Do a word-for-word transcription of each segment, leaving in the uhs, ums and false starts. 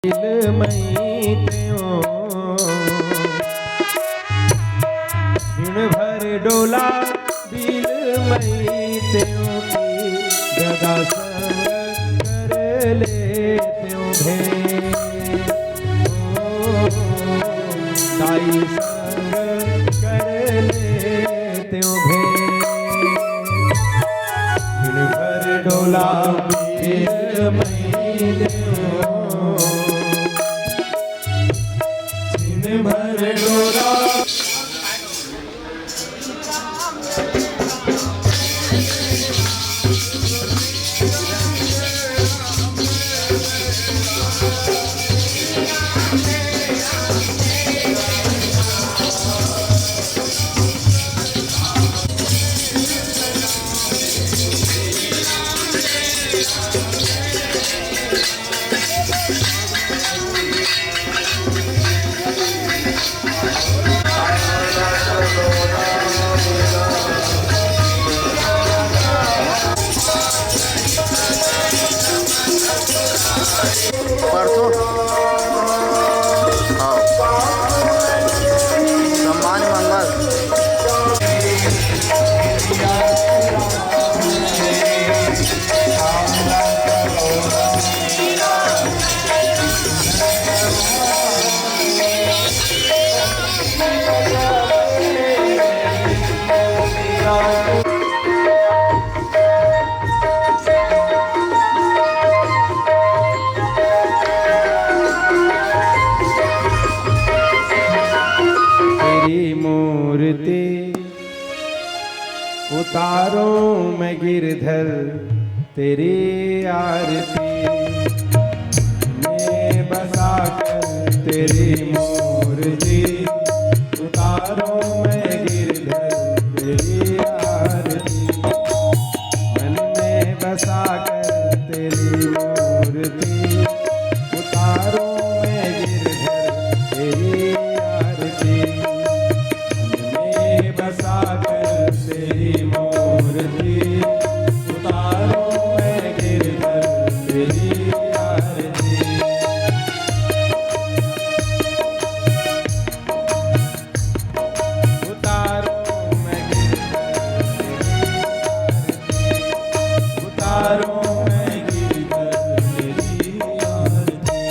बिलमई तेंव, क्षण भर डोला बिलमई तेंव कि ददा संग कर ले तेंव भेंट। ओ, दाई संग कर ले तेंव भेंट। क्षण भर डोला बिलमई तेंव, क्षण भर डोला। परसों? हाँ। सम्मान मंगल। तेरी मूर्ति उतारूं मैं गिरधर तेरी आरती। में बसा कर तेरी मूर्ति उतारूं मैं गिरधर तेरी आरती। मन में बसा कर तेरी मूर्ति उतारूं मैं गिरधर तेरी आरती। मन में बसा कर तेरी मूर्ति उतारूं मैं गिरधर तेरी आरती। उतारूं मैं गिरधर तेरी आरती, उतारूं मैं गिरधर तेरी आरती।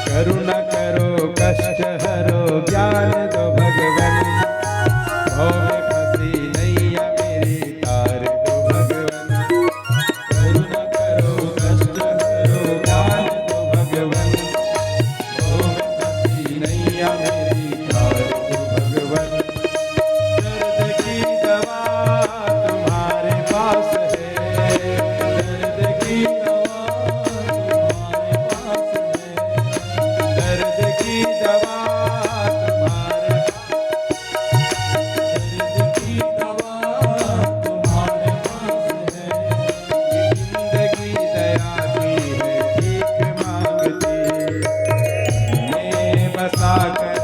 करुणा करो, कष्ट हरो, ज्ञान दो भगवन। भव में फंसी नैया मेरी तार दो भगवन। करुणा करो, कष्ट हरो, ज्ञान दो भगवन। भव में फंसी नैया मेरी तार दो भगवन। दर्द की दवा तुम्हारे पास है, दर्द की दवा तुम्हारे पास है, दर्द की दवा तुम्हारे दर्द की दवा तुम्हारे पास है, ये जिंदगी दया की है भीख मांगती। में बसा कर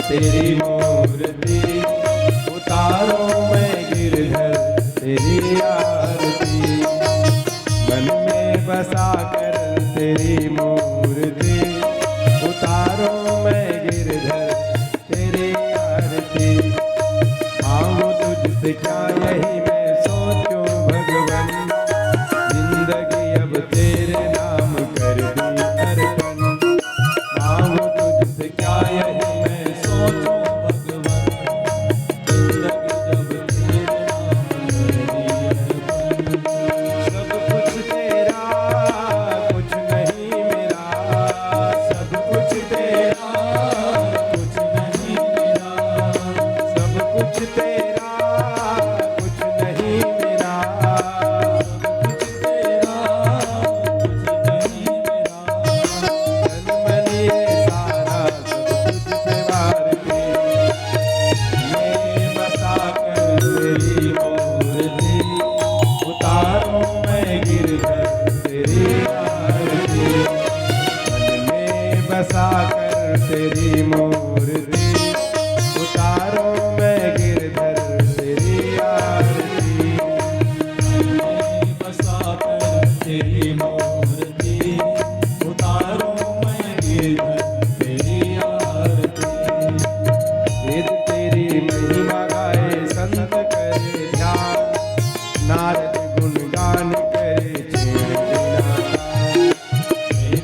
तेरी मूर्ति उतारूं मैं गिरधर तेरी आरती। मन में बसा कर तेरी मूर्ति उतारूं मैं गिरधर तेरी आरती। मांगू तुझसे क्या यही मैं सोचूं भगवन, जिंदगी अब तेरे नाम कर दी अर्पण। मांगू तुझसे क्या यही मैं सोचूं भगवन, जिंदगी अब तेरे नाम कर दी अर्पण। सब कुछ तेरा, कुछ नहीं मेरा, सब कुछ तेरा, कुछ नहीं मेरा, सब कुछ तेरा, कुछ नहीं मेरा, सब कुछ तेरा, कुछ नहीं मेरा। तन मन ये सारा सब तुझसे वार के, में बसा कर तेरी मूर्ति उतारूं मैं गिरधर तेरी आरती। मन में बसा कर तेरी मूर्ति उतारूं मैं गिरधर तेरी आरती। मन में बसा कर तेरी मूर्ति उतारूं मैं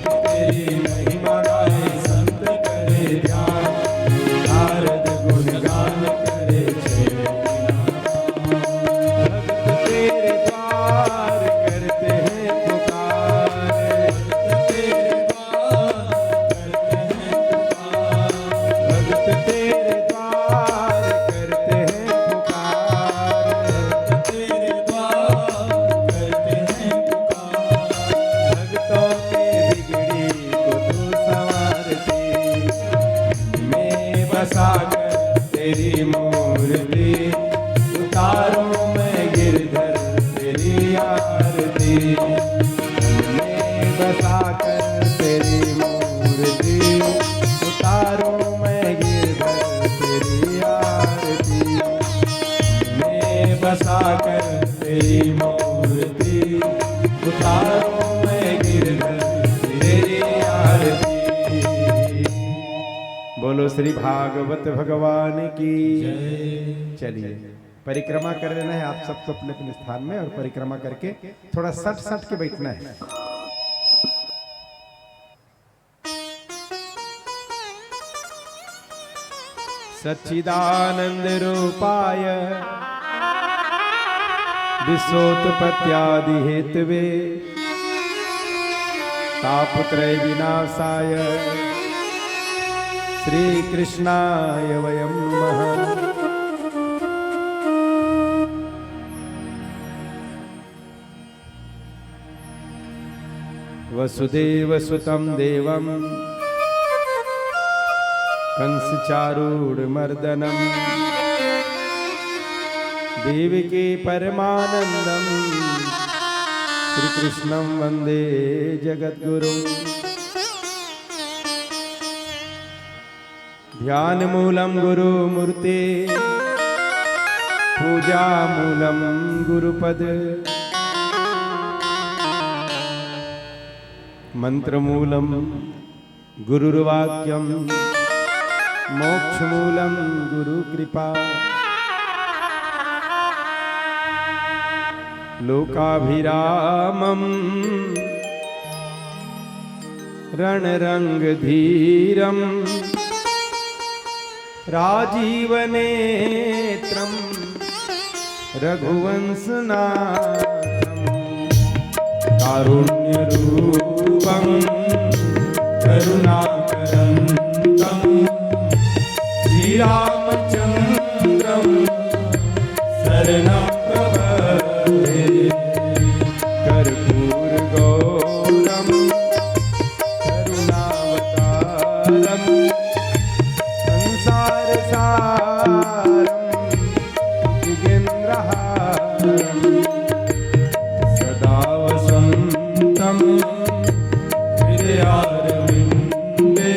तेरी महिमा गाए संत करे ध्यान, नारद गुणगान करे छेड़। भक्त तेरे द्वार करते हैं पुकार, भक्त तेरे द्वार करते हैं पुकार, भक्त तेरे द्वार करते हैं पुकार, भक्त तेरे द्वार करते हैं पुकार। भक्तों के बिगड़ी को तू संवार दे, में बसा कर तेरी मूर्ति, उतारूं मैं गिरधर तेरी आरती। में बसा कर तेरी मूर्ति, उतारूं मैं गिरधर तेरी आरती। में बसा कर तेरी मूर्ति, उतारूं मैं गिरधर तेरी आरती। बोलो श्री भागवत भगवान की जय। चलिए, परिक्रमा कर लेना है आप सबको अपने अपने स्थान में, और परिक्रमा करके थोड़ा सट सट के बैठना है। सच्चिदानंद रूपाय विश्वोत्पत्त्यादि हेतवे, तापत्रय विनाशाय श्रीकृष्णाय वयं नमः। वसुदेवसुतं देवं कंसचारूढमर्दनम्, देवकी परमानन्दं श्रीकृष्णं वन्दे जगद्गुरुम्। ध्यान मूलम गुरु मूर्ति, पूजा मूलम गुरुपद, मंत्र मूलम गुरुर्वाक्यम, मोक्ष मूलम गुरु कृपा। लोकाभिरामम रणरंगधीरं राजीवनेत्रं रघुवंशनाथं। कारुण्यरूपं करुणाकरन्तं श्रीरामचन्द्रं शरणं प्रपद्ये। कर्पूरगौरं करुणावतारं संसारसारं जितेन्द्रहारं सदा वसन्तं हृदयारविन्दे।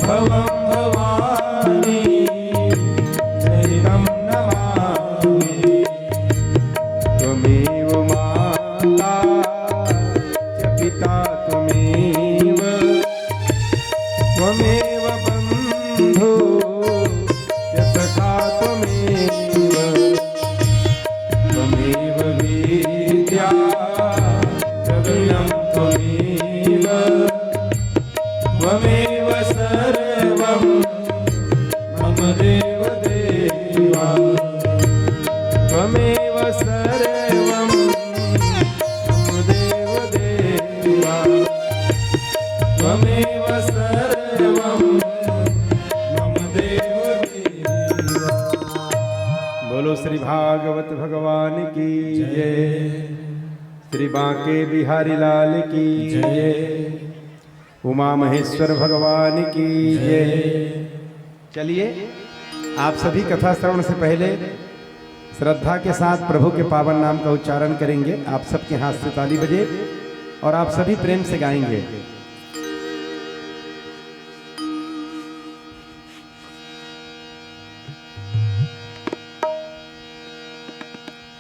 भवं भवानी सहितं नमामि। त्वमेव माता च पिता त्वमेव, त्वमेव बन्धो च सखा त्वमेव, त्वमेव विद्या द्रविणं त्वमेव, त्वमेव सर्वं मम देव देवा। त्वमेव सर्वं मम देव देवा। त्वमेव सर्वं मम देव देवा। बोलो श्री भागवत भगवान की जय। श्री बांके बिहारी लाल की जय। उमा महेश्वर भगवान की जय। चलिए, आप सभी कथा श्रवण से पहले श्रद्धा के साथ प्रभु के पावन नाम का उच्चारण करेंगे। आप सबके हाथ से ताली बजे और आप सभी प्रेम से गाएंगे।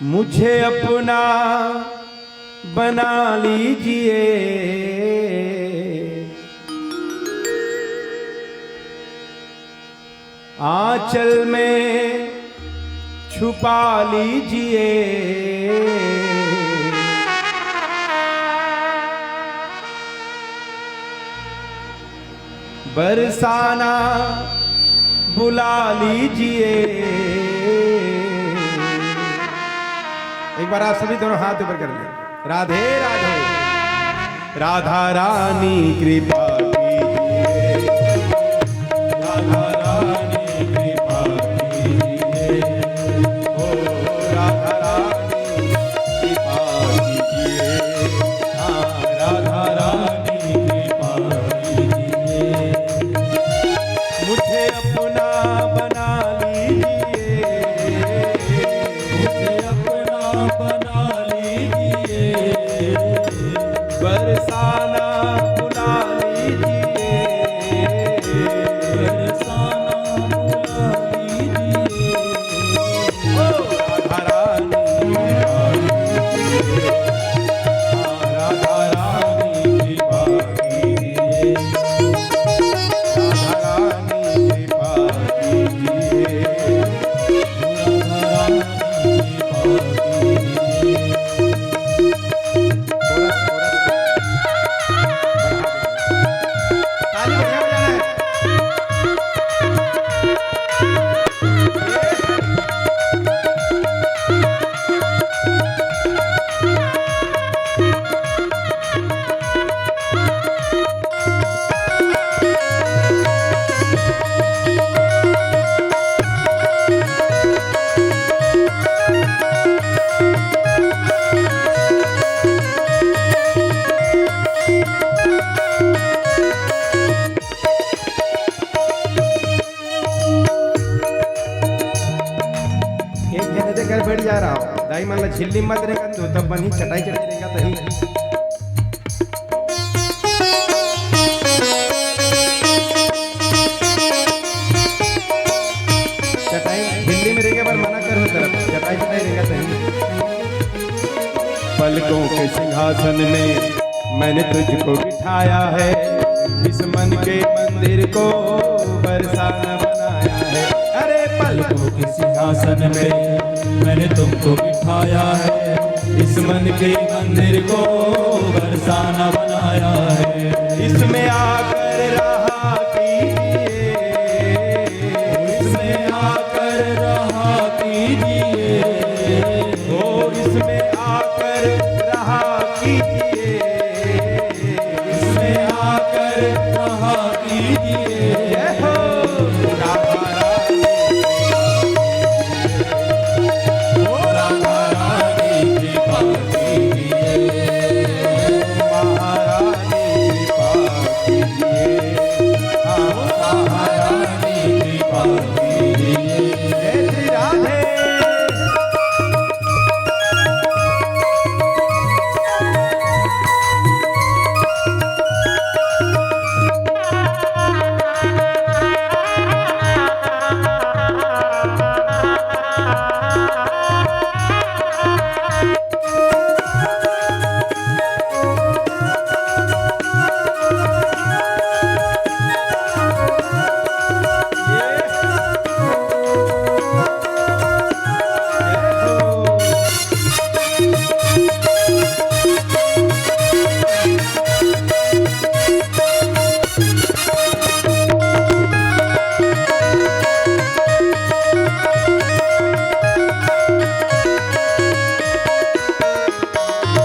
मुझे अपना बना लीजिए, आंचल में छुपा लीजिए। बरसाना बुला लीजिए। एक बार आप सभी दोनों हाथ ऊपर कर लें। राधे राधे। राधा रानी कृपा कीजिए। राधा रानी कृपा कीजिए। ओ राधा रानी कृपा कीजिए। हाँ, राधा रानी कृपा कीजिए। मुझे अपना बना लीजिए। मुझे अपना बना लीजिए। बरसाना बुला लीजिए। बरसाना बुला लीजिए। ओ राधा रानी, राधा रानी कृपा कीजिए। राधा रानी कृपा कीजिए। राधा रानी कृपा कीजिए। Chorus, chorus. ताली बढ़िया बजाना है। एक झन एदे घर बैठ जा रहा हो, दाई मन ला झिल्ली मत रेंगन दो, तब बनी चटाई चटाई रेंगा तही। चटाई झिल्ली में रेंगे बर मना कर हो तरफ, चटाई चटाई रेंगा तही। पलकों के सिंहासन में मैंने तुझको बिठाया है, इस मन के मंदिर को बरसाना बनाया है। अरे पलकों के सिंहासन में मैंने तुमको बिठाया है, इस मन के मंदिर को बरसाना बनाया है। इसमें आकर रहा कीजिए, इसमें आकर रहा कीजिए। ओ इसमें आकर रहा कीजिए, इसमें आकर रहा कीजिए। जय हो राधा रानी, ओ राधा रानी कृपा कीजिए, महारानी कृपा कीजिए, हाँ, महारानी कृपा कीजिए। जय श्री राधे।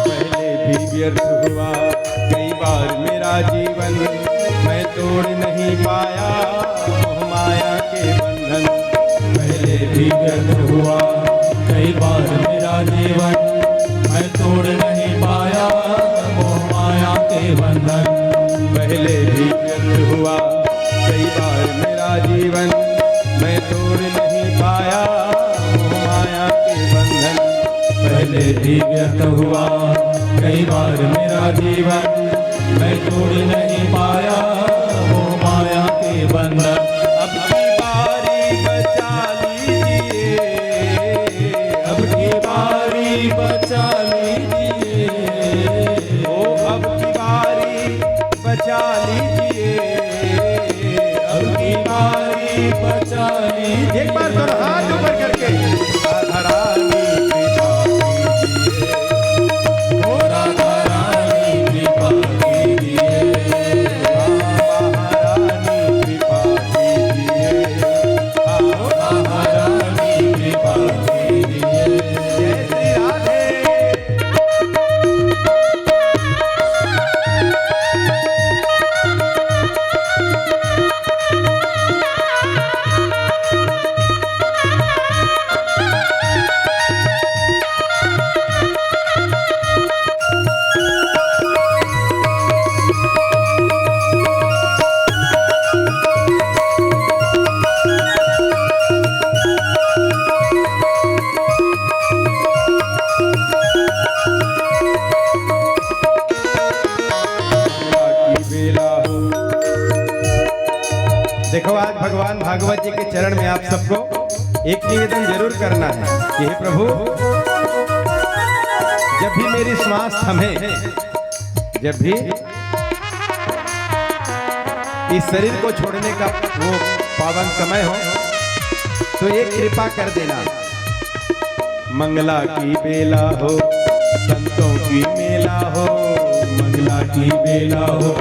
पहले भी व्यर्थ हुआ कई बार मेरा जीवन, मैं तोड़ नहीं पाया मोह माया के बंधन। पहले भी व्यर्थ हुआ कई बार मेरा जीवन, मैं तोड़ नहीं पाया मोह माया के बंधन। पहले भी व्यर्थ हुआ कई बार मेरा जीवन, मैं तोड़ नहीं पाया मोह माया के बंधन। पहले भी व्यर्थ हुआ कई बार मेरा जीवन, मैं तोड़ नहीं पाया मोह माया के बंधन। अब की बारी बचा लीजिए, अब की बारी बचा लीजिए, ओ अब की बारी बचा लीजिए, अब की बारी बचा लीजिए। एक बार दोनों हाथ ऊपर करके, राधा रानी कृपा कीजिए, ओ राधा रानी कृपा कीजिए, राम महारानी तो आज भगवान भागवत जी के चरण में आप सबको एक निवेदन जरूर करना है कि हे प्रभु, जब भी मेरी श्वास थमे, जब भी इस शरीर को छोड़ने का वो पावन समय हो, तो एक कृपा कर देना। मंगला की बेला हो, संतों की मेला हो। मंगला की बेला हो,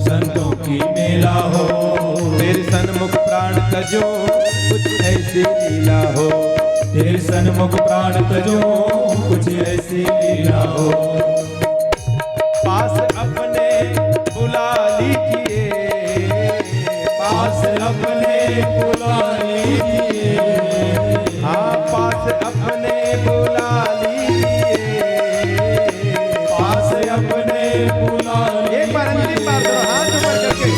संतों की मेला हो। तेरे सन्मुख प्राण तजो, कुछ ऐसी लीला हो। तेरे सन्मुख प्राण तजो, कुछ ऐसी लीला हो। पास अपने बुला लीजिए। पास अपने बुला लीजिए। हाँ, पास अपने बुला लीजिए। पास अपने बुला लीजिए। एक बार अंतिम बार दोनों हाथ ऊपर करके।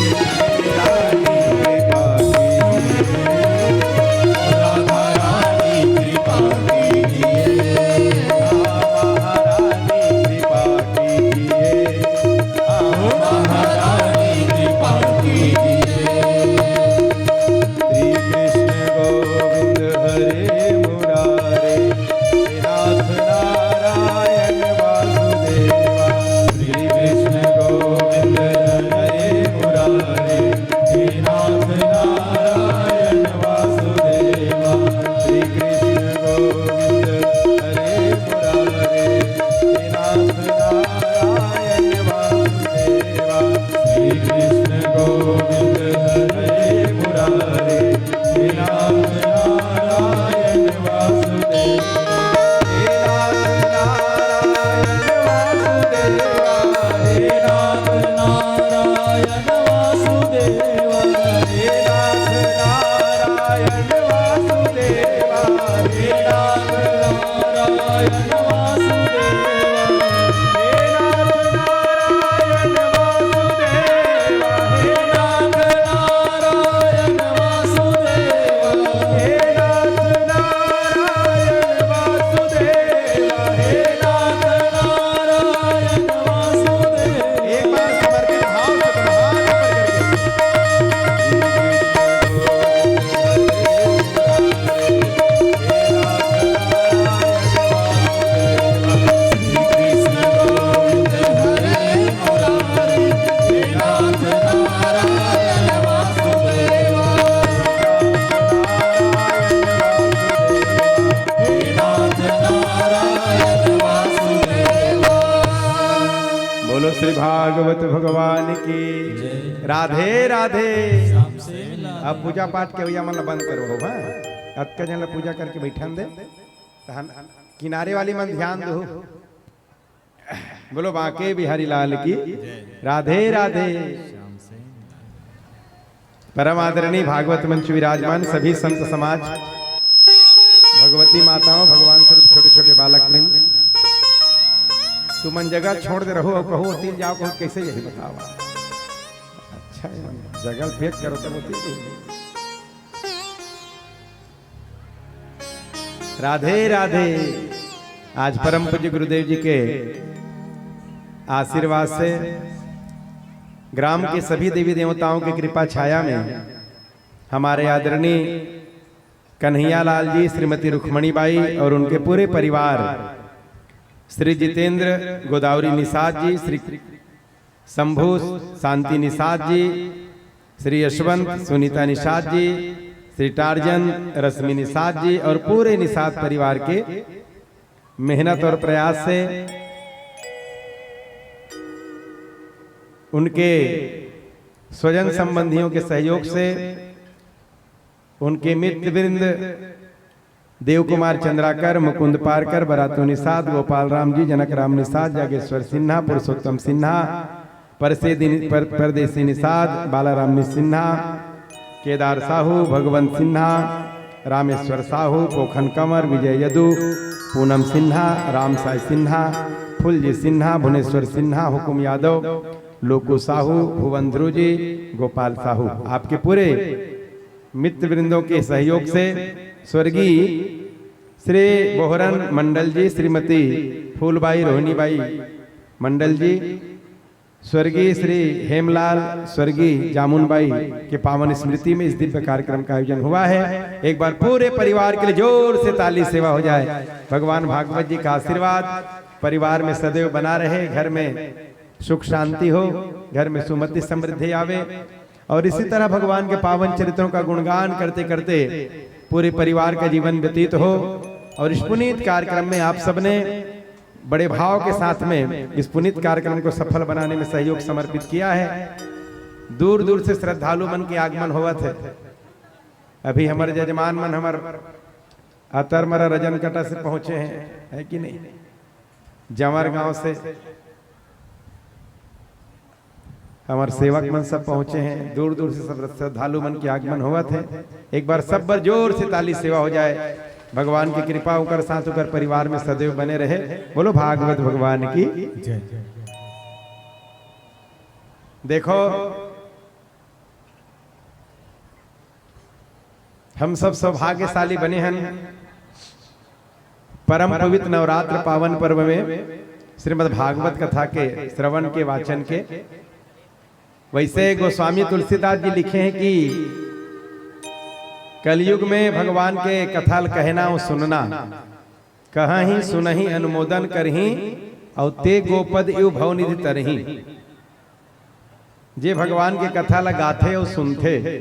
राधा रानी कृपा कीजिए। राधा रानी कृपा कीजिए। आओ महारानी कृपा कीजिए। श्री कृष्ण गोविंद हरे मुरारे, हे नाथ नारायण वासुदेवा। श्री कृष्ण गोविंद हरे मुरारे, हे नाथ नारायण वासुदेवा। श्री कृष्ण गोविंद हरे मुरारे, हे नाथ नारायण वासुदेवा। श्री कृष्ण गोविंद हरे मुरारे, हे नाथ नारायण वासुदेवा। हे नाथ नारायण वासुदेवा। हे नाथ नारायण वासुदेवा। हे नाथ नारायण वासुदेवा। हे नाथ नारायण वासुदेवा। हे नाथ नारायण वासुदेवा। हे नाथ नारायण वासुदेवा। हे नाथ नारायण वासुदेवा। हे नाथ नारायण वासुदेवा। एक बार समर्पित भाव से दोनों हाथ ऊपर करके। बोलो श्री भागवत भगवान की। राधे राधे। अब पूजा पाठ के भैया मन ला बंद करो हो, हाँ? अतका जन ला पूजा करके बैठन दे। तहन किनारे वाली मन ध्यान दो। बोलो बांके बिहारी लाल की। राधे राधे। परम आदरणीय भागवत मंच विराजमान सभी संत समाज, भगवती माताओं, भगवान स्वरूप छोटे छोटे बालक वृंद, तुमन जगह छोड़ दे रहो और कहो तीन जाओ, कहो कैसे यही बताओ। अच्छा है, जगह पैक करो तब होती। राधे राधे। आज परम पूज्य गुरुदेव जी के आशीर्वाद से ग्राम के सभी देवी देवताओं की कृपा छाया में हमारे आदरणीय कन्हैया लाल जी, श्रीमती रुक्मणी बाई और उनके पूरे परिवार, श्री जितेंद्र गोदावरी निषाद जी, श्री शंभू शांति निषाद जी, श्री यशवंत सुनीता निषाद जी, श्री टार्जन रश्मि निषाद जी और पूरे निषाद परिवार के मेहनत और प्रयास से, उनके स्वजन संबंधियों के सहयोग से, उनके मित्र वृंद देव कुमार चंद्राकर, मुकुंद पारकर, बरातू निषाद, गोपाल राम जी, जनक राम निषाद, जागेश्वर सिन्हा, पुरुषोत्तम सिन्हा, परसेदी-, पर-, परदेसी निषाद, बालाराम सिन्हा, केदार साहू, भगवंत सिन्हा, रामेश्वर साहू, पोखन कंवर, विजय यदु, पूनम सिन्हा, राम साय सिन्हा, फुलजी सिन्हा, भुवनेश्वर सिन्हा, हुकुम यादव, लोकू साहू, भुवन ध्रुव जी, गोपाल साहू, आपके पूरे मित्र वृंदों के सहयोग से स्वर्गीय श्री बोहरन मंडल जी, श्रीमती फूलबाई रोहिणीबाई मंडल जी, स्वर्गीय श्री हेमलाल, स्वर्गीय जामुनबाई के पावन स्मृति में इस दिव्य कार्यक्रम का आयोजन हुआ है। एक बार पूरे परिवार के लिए जोर से ताली, सेवा हो जाए। भगवान भागवत जी का आशीर्वाद परिवार में सदैव बना रहे, घर में सुख शांति हो, घर में सुमति समृद्धि आवे। और इसी तरह भगवान के पावन चरित्रों का गुणगान करते करते पूरे परिवार का जीवन व्यतीत हो। और इस पुनीत कार्यक्रम में आप सबने बड़े भाव के साथ में इस पुनीत कार्यक्रम को सफल बनाने में सहयोग समर्पित किया है। दूर दूर से श्रद्धालु मन के आगमन होवत है। अभी हमर जजमान मन हमर अतरमरा रजनकटा से पहुंचे हैं, है कि नहीं? जंवर गांव से हमर सेवक मन सब पहुंचे हैं, दूर दूर से सब श्रद्धालु मन के आगमन होवत है। एक बार सब बर जोर से ताली, सेवा हो जाए। भगवान की कृपा ओकर साथ, ओकर परिवार में सदैव बने रहे। बोलो भागवत भगवान की। जय। देखो, हम सब सौभाग्यशाली बने हन, परम पवित्र नवरात्र पावन पर्व में श्रीमद् भागवत कथा के श्रवण के, वाचन के। वैसे गोस्वामी तुलसीदास जी लिखे हैं कि कलयुग में भगवान के कथा ल कहना अउ सुनना, कहहीं सुनहीं अनुमोदन करहीं, अउ ते गोपद इव भवनिधि तरहीं। जे भगवान के कथा ला गाथे अउ सुनथे,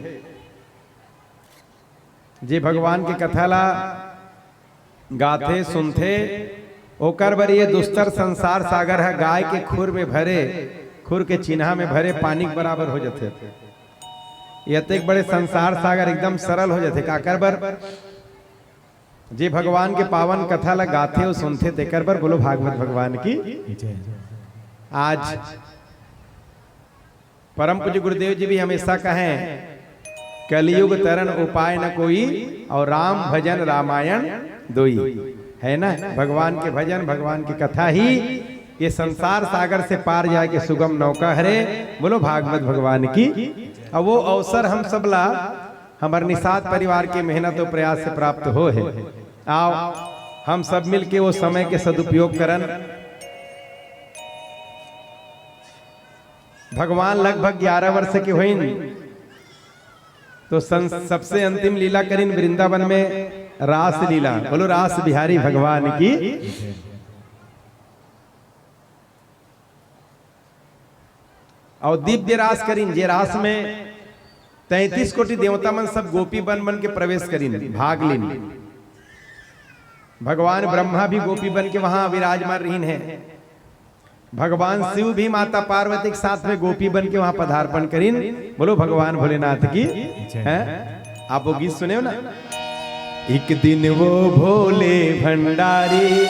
जे भगवान के कथा ला गाथे, सुनथे, ओकर बर ये दुस्तर संसार सागर ह गाय के खुर में भरे, खुर के चिन्हा में भरे पानी के बराबर हो जथे। ये अतेक बड़े संसार सागर एकदम सरल हो जथे। काकर बर? जे भगवान के पावन कथा ला गाथे अउ सुनथे, तेकर बर। बोलो भागवत भगवान की। जय। आज परम पूज्य गुरुदेव जी भी हमेशा कहें, "कलयुग तरन उपाय न कोई, और राम भजन रामायण दोई।" है ना? भगवान के भजन, भगवान की कथा ही ये संसार सागर से पार जाए के सुगम नौका हरे। बोलो भागवत भगवान की। अब वो अवसर हम सब ला, हमर निषाद परिवार के मेहनत और प्रयास से प्राप्त हो है। आओ, हम सब मिलके वो समय के सदुपयोग करन। भगवान लगभग ग्यारह वर्ष के होइन, तो सं-, सबसे अंतिम लीला करिन वृंदावन में रास लीला। बोलो रास बिहारी भगवान की। और दिव्य रास करिन, जे रास में तैंतीस कोटि देवता मन सब गोपी बन बन के प्रवेश करिन, भाग लिन। भगवान ब्रह्मा भी गोपी बन के वहां विराजमान रहिन है। भगवान शिव भी माता पार्वती के साथ में गोपी बन के वहां पदार्पण करिन। बोलो भगवान भोलेनाथ की। जय। हैं? आप वो गीत सुने हो ना? एक दिन वो भोले भंडारी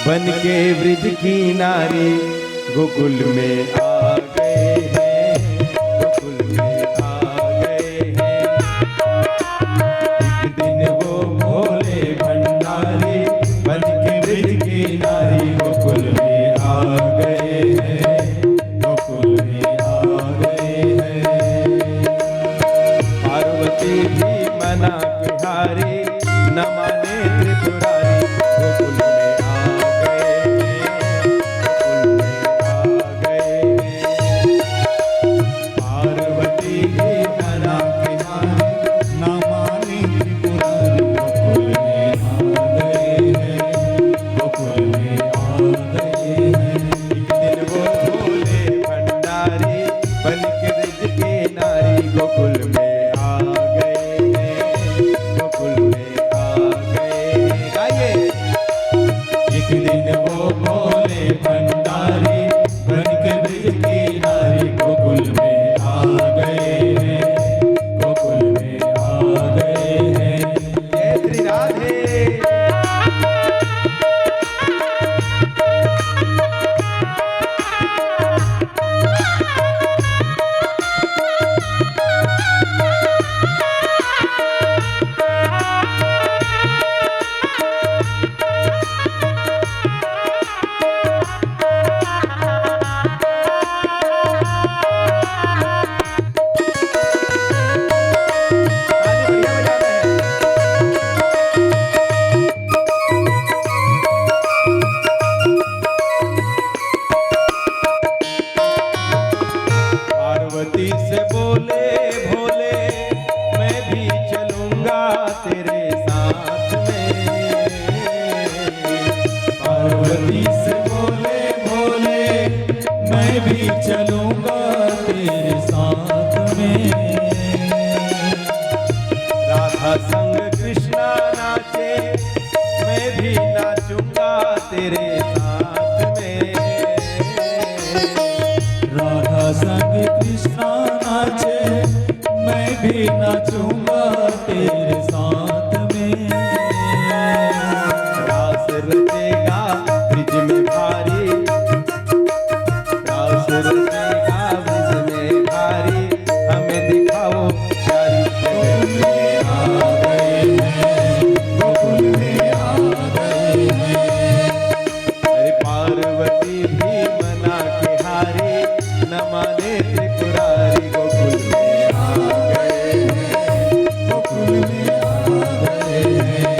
बन के ब्रज की नारी गोकुल में आ गए हैं, गोकुल में आ गए हैं। एक दिन वो भोले भंडारी बन के ब्रज की नारी गोकुल में आ गए हैं, गोकुल में आ गए हैं। पार्वती भी मना के हारी, न माने त्रिपुरारी, गोकुल में आ गए हैं, गोकुल में आ गए हैं। पार्वती से बोले, भोले, मैं भी चलूंगा तेरे साथ में। पार्वती से बोले, भोले, मैं भी चलूंगा तेरे साथ में। राधा संग कृष्णा नाचे, मैं भी नाचूंगा तेरे साथ में। राधा संग कृष्णा नाचे, मैं भी नाचूंगा तेरे साथ में। रास रचेगा ब्रिज में भारी, रास रचेगा ब्रिज में भारी, हमें दिखाओ प्यारी। गोकुल में आ गए हैं, गोकुल में आ गए हैं। अरे पार्वती भी मना के हारी, न माने त्रिपुरारी। गोकुल में आ गए हैं, गोकुल में आ गए हैं,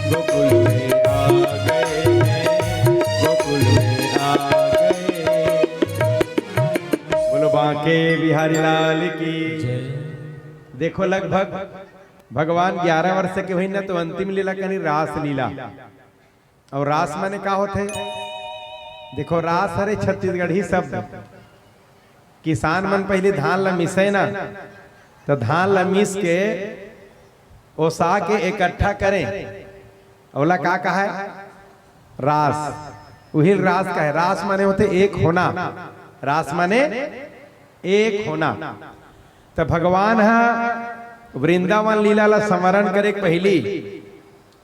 गोकुल में आ गए हैं, गोकुल में आ गए। बोलो बांके बिहारी लाल की। देखो, लगभग भगवान ग्यारह वर्ष के होही ना, तो अंतिम लीला कनी रास लीला। अउ रास माने का होथे? देखो, रास हरे छत्तीसगढ़ी शब्द। किसान मन पहिली धान ल मिसय ना, त धान ल मिस के, ओसा के इकट्ठा करें, ओला का कहाय? रास। उही ल रास कहाय। रास माने होथे एक होना। रास माने एक होना। त भगवान ह वृंदावन लीला ल स्मरण करे के पहिली,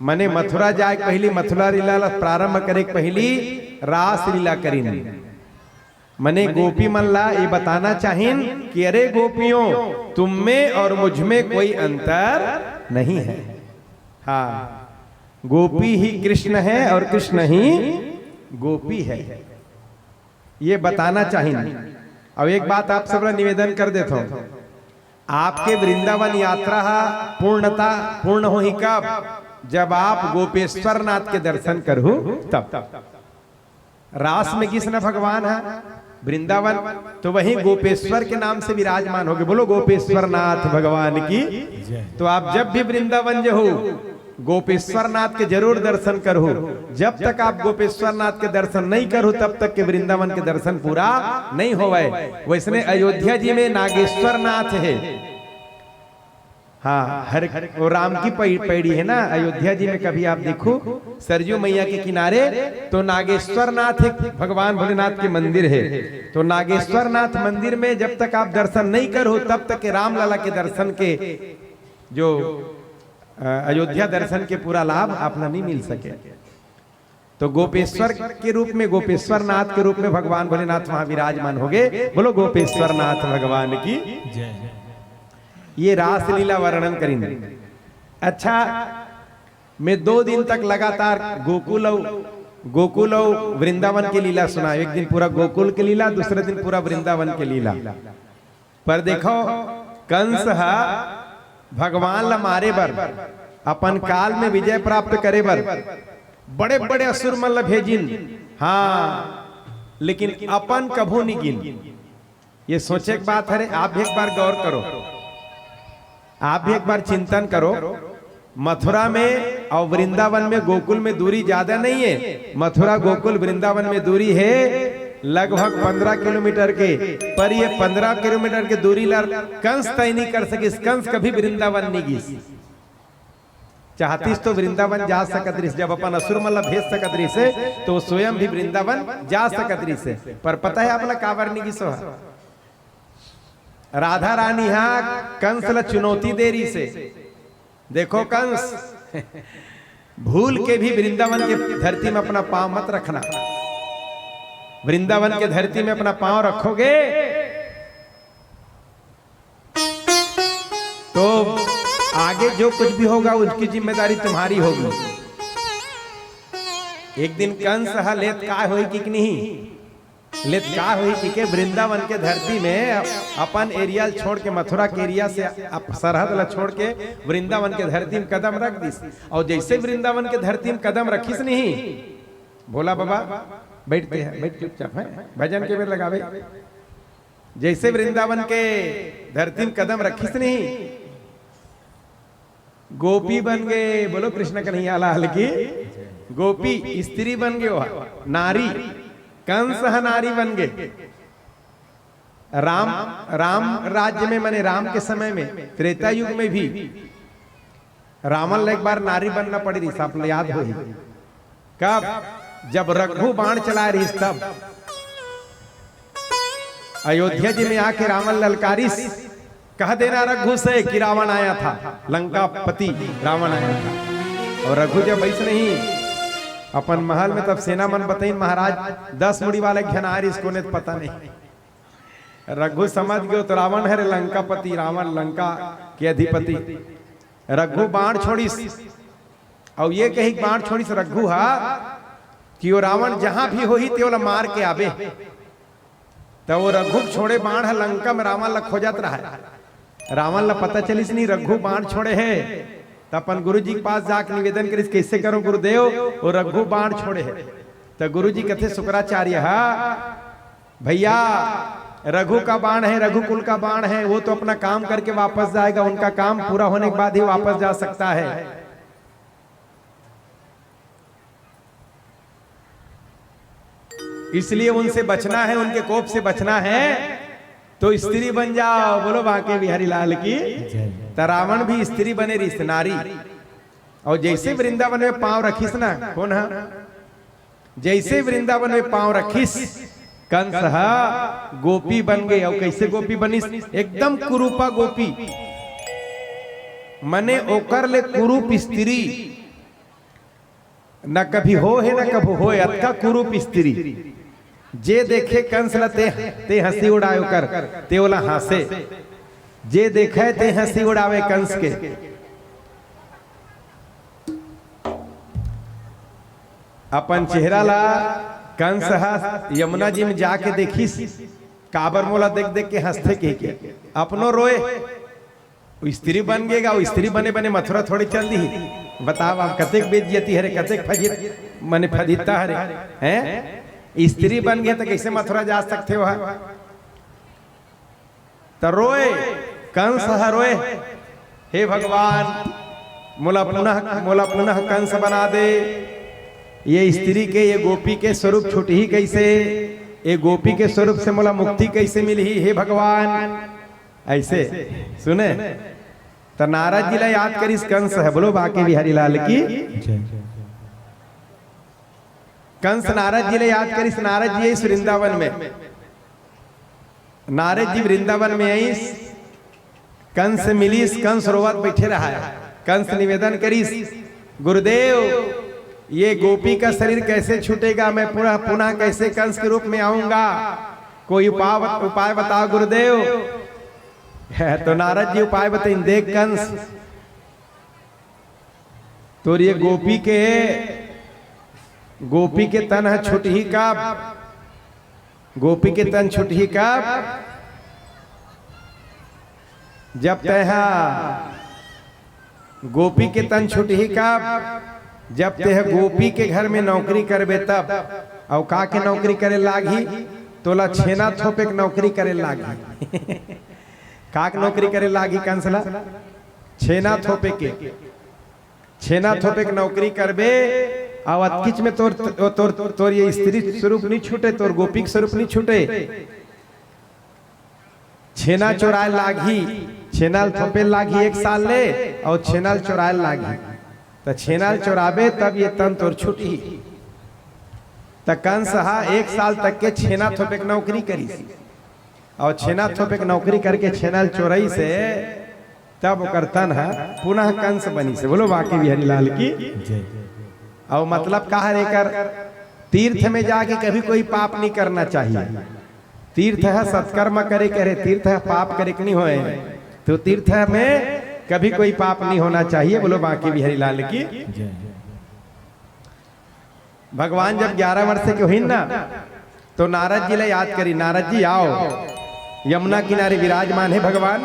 मने मथुरा जाए के पहिली, मथुरा लीला ल प्रारंभ करे के पहिली रास लीला करिन। मने गोपी मन ला ये बताना चाहिन कि अरे गोपियों, तुम में और मुझ में कोई अंतर नहीं है। हाँ, गोपी ही कृष्ण है और कृष्ण ही गोपी है, ये बताना चाहिन। अब एक बात आप सब ला निवेदन कर देथों, आपके वृंदावन यात्रा हा पूर्णता, पूर्ण होही कब? जब आप गोपेश्वर नाथ के दर्शन करहू तब। रास में गिस न भगवान हा वृंदावन, तो वहीं गोपेश्वर के नाम से विराजमान होगे। बोलो गोपेश्वर नाथ भगवान की। तो आप जब भी वृंदावन जहू, गोपेश्वर नाथ के जरूर दर्शन करहू। जब तक आप गोपेश्वर नाथ के दर्शन नहीं करहू, तब तक के वृंदावन के दर्शन पूरा नहीं होवय। वैसने अयोध्या जी में नागेश्वर नाथ है। हाँ, हर, वो राम की पै-, पैड़ी है ना अयोध्या जी में, कभी आप देखो सरजू मैया के किनारे, तो नागेश्वर नाथ एक भगवान भोलेनाथ के मंदिर है। तो नागेश्वर नाथ मंदिर में जब तक आप दर्शन नहीं करहू, तब तक के रामलला के दर्शन के जो, अ, अयोध्या दर्शन के पूरा लाभ आप ला नहीं मिल सके। तो गोपेश्वर के रूप में, गोपेश्वर नाथ के रूप में भगवान भोलेनाथ वहां विराजमान होगे। बोलो गोपेश्वर नाथ भगवान की। जय। ये रासलीला वर्णन करिन। अच्छा, मैं दो दिन तक लगातार गोकुल अउ, गोकुल अउ वृंदावन के लीला सुनाय। एक दिन पूरा गोकुल के लीला, दूसरे दिन पूरा वृंदावन के लीला। पर देखो, कंस ह भगवान ल मारे बर, अपन काल में विजय प्राप्त करे बर बड़े-बड़े असुर मन ल भेजिन। हाँ, लेकिन अपन कभू नहीं गिन। ये सोचे के बात हरे, आप भी एक बार गौर करो, आप भी एक बार चिंतन करो। मथुरा में और वृंदावन में, गोकुल में दूरी ज्यादा नहीं है। मथुरा, गोकुल, वृंदावन में दूरी है लगभग पन्द्रह किलोमीटर के, पर ये पन्द्रह किलोमीटर के दूरी ला कंस तय नहीं कर सकिस। कंस कभी वृंदावन नहीं गिस। चाहतिस तो वृंदावन जा सकत रहिस, जब अपन असुर मन ला भेज सकत रहिस, तो वो स्वयं भी वृंदावन जा सकत रहिस। पर पता है आप ला काबर नहीं गिस? राधा रानी हा कंस ला चुनौती दे रहिस, देखो कंस, भूल के भी वृंदावन के धरती में अपना पांव मत रखना। वृंदावन के धरती में अपना पांव रखोगे तो आगे जो कुछ भी होगा उसकी जिम्मेदारी तुम्हारी होगी। एक दिन कंस ह लेत का होई कि नहीं, लेत का होई कि के वृंदावन के धरती में अपन एरिया ल छोड़ के, मथुरा के एरिया से अप-, सरहद ला छोड़ के वृंदावन के धरती में कदम रख दिस। और जैसे वृंदावन के धरती में कदम रखिस नहीं, भोला बाबा बैठते हैं, बैठ चुपचाप है, भजन के बेर लगावे। जैसे वृंदावन के धरती में कदम रखिस नहीं, गोपी बन गए। बोलो कृष्ण कन्हैया लाल की। गोपी स्त्री बन गए, वह नारी, कंस ह नारी बन गए। राम, राम राज्य में, माने राम के समय में, त्रेता युग में भी रावण ल एक बार नारी बनना पड़ी रहिस, आप ल याद होही। कब? जब रघु बाण चलाए रहिस तब। अयोध्या जी में आके रावण ललकारिस, कह देना रघु से कि रावण आया था, लंकापति रावण आया था। और रघु जब ऐसे नहीं अपन महल में, तब सेना मन बताइन, महाराज, दस मुड़ी वाले घन आ रहिस, कोने त पता नहीं। रघु समझ गयो तो रावण हरे लंकापति, रावण लंका के अधिपति। रघु बाण छोड़िस, अउ ये कही बाण छोड़िस रघु हा कि वो रावण जहां भी होही ते ओला मार के आबे। त वो रघु के छोड़े बाण ह लंका में रावण ला खोजत रहा। रावण ला पता चलिस नहीं रघु बाण छोड़े हे, त अपन गुरु जी के पास जाके निवेदन करिस, कैसे करो गुरुदेव, वो रघु बाण छोड़े हे। त गुरु जी कथे शुक्राचार्य हा, भैया, रघु का बाण है, रघुकुल का बाण है, वो तो अपना काम करके वापस जाएगा, उनका काम पूरा होने के बाद ही वापस जा सकता है। इसलिए उनसे बचना है, उनके कोप से बचना है, तो स्त्री बन जाओ। बोलो बांके बिहारी लाल की। त रावण भी स्त्री बने रहिस, नारी। और जैसे वृंदावन में पांव रखिस ना, कौन हा? जैसे वृंदावन में पांव रखिस, कंस हा गोपी बन गए। और कैसे गोपी बनिस? एकदम कुरूपा गोपी, मने ओकर ले कुरूप स्त्री न कभी हो हे, न कभू होए, अतका कुरूप स्त्री। जे देखे कंस ल ते, ते हंसी उड़ाए ओकर, ते ओला हंसे। जे देखे ते हंसी उड़ावे कंस के। अपन चेहरा ला कंस ह यमुना जी में जाके देखिस, काबर मोला देख देख के हंसथे कह के। अपनो रोए, वो स्त्री बन गेगा, वो स्त्री बने बने मथुरा थोड़े चल दी। बताओ आप, कतेक बेइज्जती हरे, कतेक फजित, मने फजिता हरे, हैं? स्त्री बन गए तो कैसे मथुरा जा सकते हो? त रोए, कंस ह रोए, हे भगवान, मोला पुनः, मोला पुनः कंस बना दे। ये स्त्री के, ये गोपी के स्वरूप छुटही कैसे? ये गोपी के स्वरूप से मोला मुक्ति कैसे मिलही, हे भगवान? ऐसे सुने, त नारद जी ला याद करिस कंस ह। बोलो बांके बिहारी लाल की। जय। कंस नारद जी ला याद करिस। नारद जी इस वृंदावन में, नारद जी वृंदावन में आइस, कंस से मिलिस, कंस रोवत बैठे रहा है। कंस निवेदन करिस, गुरुदेव, ये गोपी का शरीर कैसे छूटेगा? मैं पुनः, पुनः कैसे कंस के रूप में आऊंगा? कोई उपाय, उपाय बताओ गुरुदेव। तो नारद जी उपाय बताइन, देख कंस, तोर ये गोपी के, गोपी के तन ह छुटही कब? गोपी के तन छुटही कब? जब तेहा, गोपी के तन छुटही कब? जब तेह गोपी के घर में नौकरी करबे तब। अउ का के नौकरी करे लागही? तोला छेना थोपे के नौकरी करे लागही। का के नौकरी करे लागही कंस ला? छेना थोपे के। छेना थोपे के नौकरी करबे, अउ अतकिच में तोर, तोर, तोर, तोर ये स्त्री स्वरूप नहीं छूटे, तोर गोपी के स्वरूप नहीं छूटे। छेना चोराए लागही, छेना ल थोपे लागही एक साल ले, अउ छेना ल चोराए लागही। त छेना ल चोराबे तब ये तन तोर छुटही। त कंस हा एक साल तक के छेना थोपे के नौकरी करिस। अउ छेना थोपे के नौकरी करके छेना ल चोरइस हे, तब ओकर तन ह पुनः कंस बनिस हे। बोलो बांके बिहारी लाल की। जय। अउ मतलब का हरे एकर? तीर्थ में जाके कभी कोई पाप नहीं करना चाहिए। तीर्थ ह सत्कर्म करे के हरे, तीर्थ ह पाप करे के नहीं होए। तो तीर्थ में कभी कोई पाप नहीं होना चाहिए। बोलो बांके बिहारी लाल की। जय। भगवान जब ग्यारह वर्ष के होइन ना, तो नारद जी ला याद करिन, नारद जी आओ, यमुना किनारे विराजमान हे भगवान।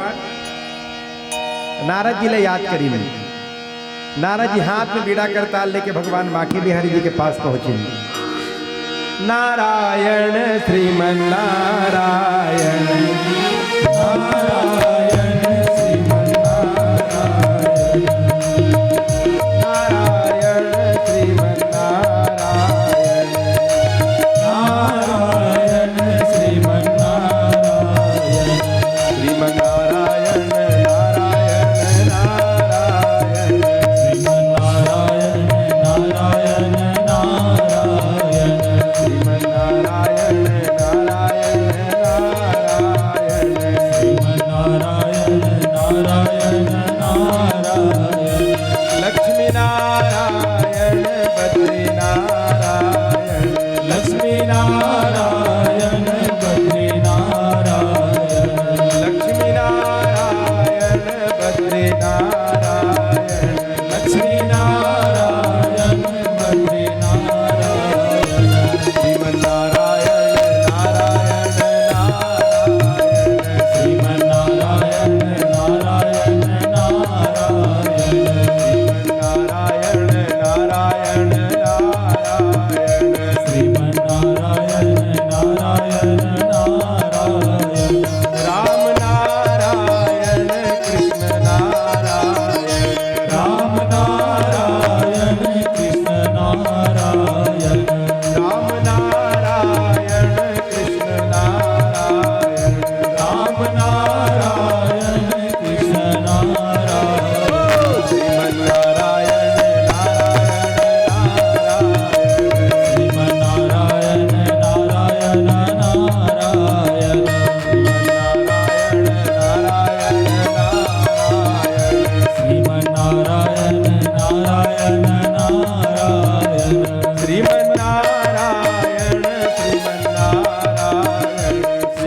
नारद जी ला याद करिन। नारद जी हाथ में बीड़ा करताल लेके भगवान बांके बिहारी जी के पास पहुंचिन। नारायण श्रीमन नारायण।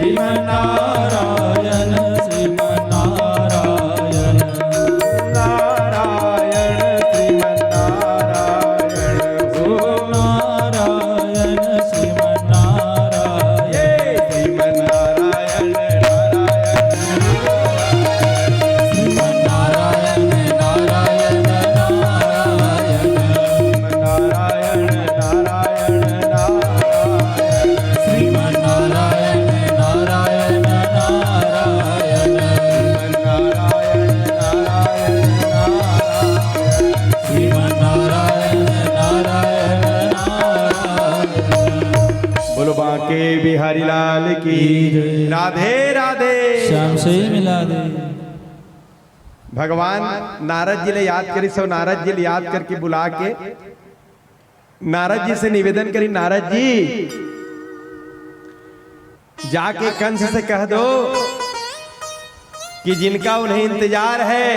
श्रीमन्नारायण, श्रीमन्नारायण। नारायण, श्रीमन्नारायण। श्रीमन्नारायण, श्रीमन्नारायण। श्रीमन्नारायण, नारायण। श्रीमन्नारायण, नारायण, नारायण। श्रीमन्नारायण, नारायण, नारायण। श्रीमन्नारायण, नारायण, नारायण। श्रीमन्नारायण, नारायण, नारायण। श्रीमन्नारायण, नारायण, नारायण। बोलो बांके बिहारी लाल की। की जय। राधे राधे। श्याम से मिला दे। भगवान नारद जी ले याद करिस, सो नारद जी ले याद करके बुला के नारद जी से निवेदन करी, नारद जी, जाके कंस से कह दो कि जिनका उन्हें इंतजार है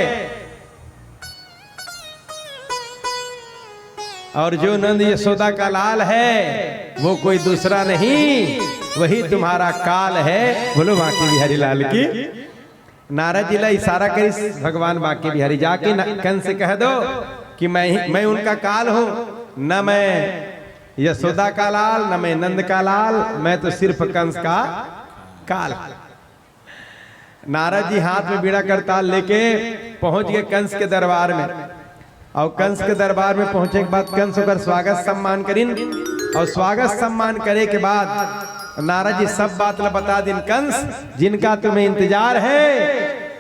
और जो नंद यशोदा का लाल है, वो कोई दूसरा नहीं, वही तुम्हारा काल है। बोलो बांके बिहारी लाल की। नारद जी ला इशारा करिस भगवान बांके बिहारी, जाके न-, कंस से कह दो कि मैं ही, मैं उनका काल हूँ, न मैं यशोदा का लाल, न मैं नंद का लाल, मैं तो सिर्फ कंस का काल। नारद जी हाथ में बीड़ा करताल लेके पहुंच गए कंस के दरबार में। और कंस के दरबार में पहुंचे के बाद कंस ओकर स्वागत सम्मान करिन, और स्वागत सम्मान करे के बाद नारद जी सब बात ला बता दिन, कंस, जिनका तुम्हें इंतजार है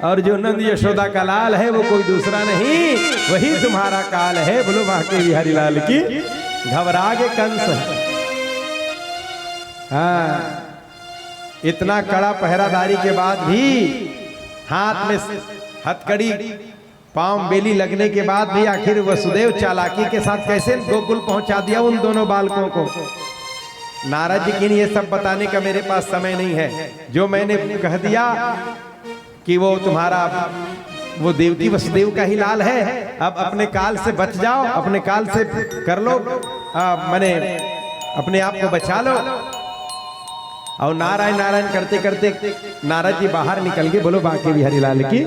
और जो नंद यशोदा का लाल है, वो कोई दूसरा नहीं, वही तुम्हारा काल है। बोलो बांके बिहारी लाल की। घबरा गए कंस। हाँ, इतना कड़ा पहरादारी के बाद भी, हाथ में हथकड़ी, पांव बेली लगने के बाद भी आखिर वसुदेव चालाकी के साथ कैसे गोकुल पहुंचा दिया उन दोनों बालकों को। नारद जी, किन ये सब बताने का मेरे पास समय नहीं है। जो मैंने कह दिया कि वो तुम्हारा, वो देवकी वसुदेव का ही लाल है, अब अपने काल से बच जाओ, अपने काल से कर लो, आ, मने अपने आप को बचा लो। और नारायण नारायण करते करते नारद जी बाहर निकल गए। बोलो बांके बिहारी लाल की।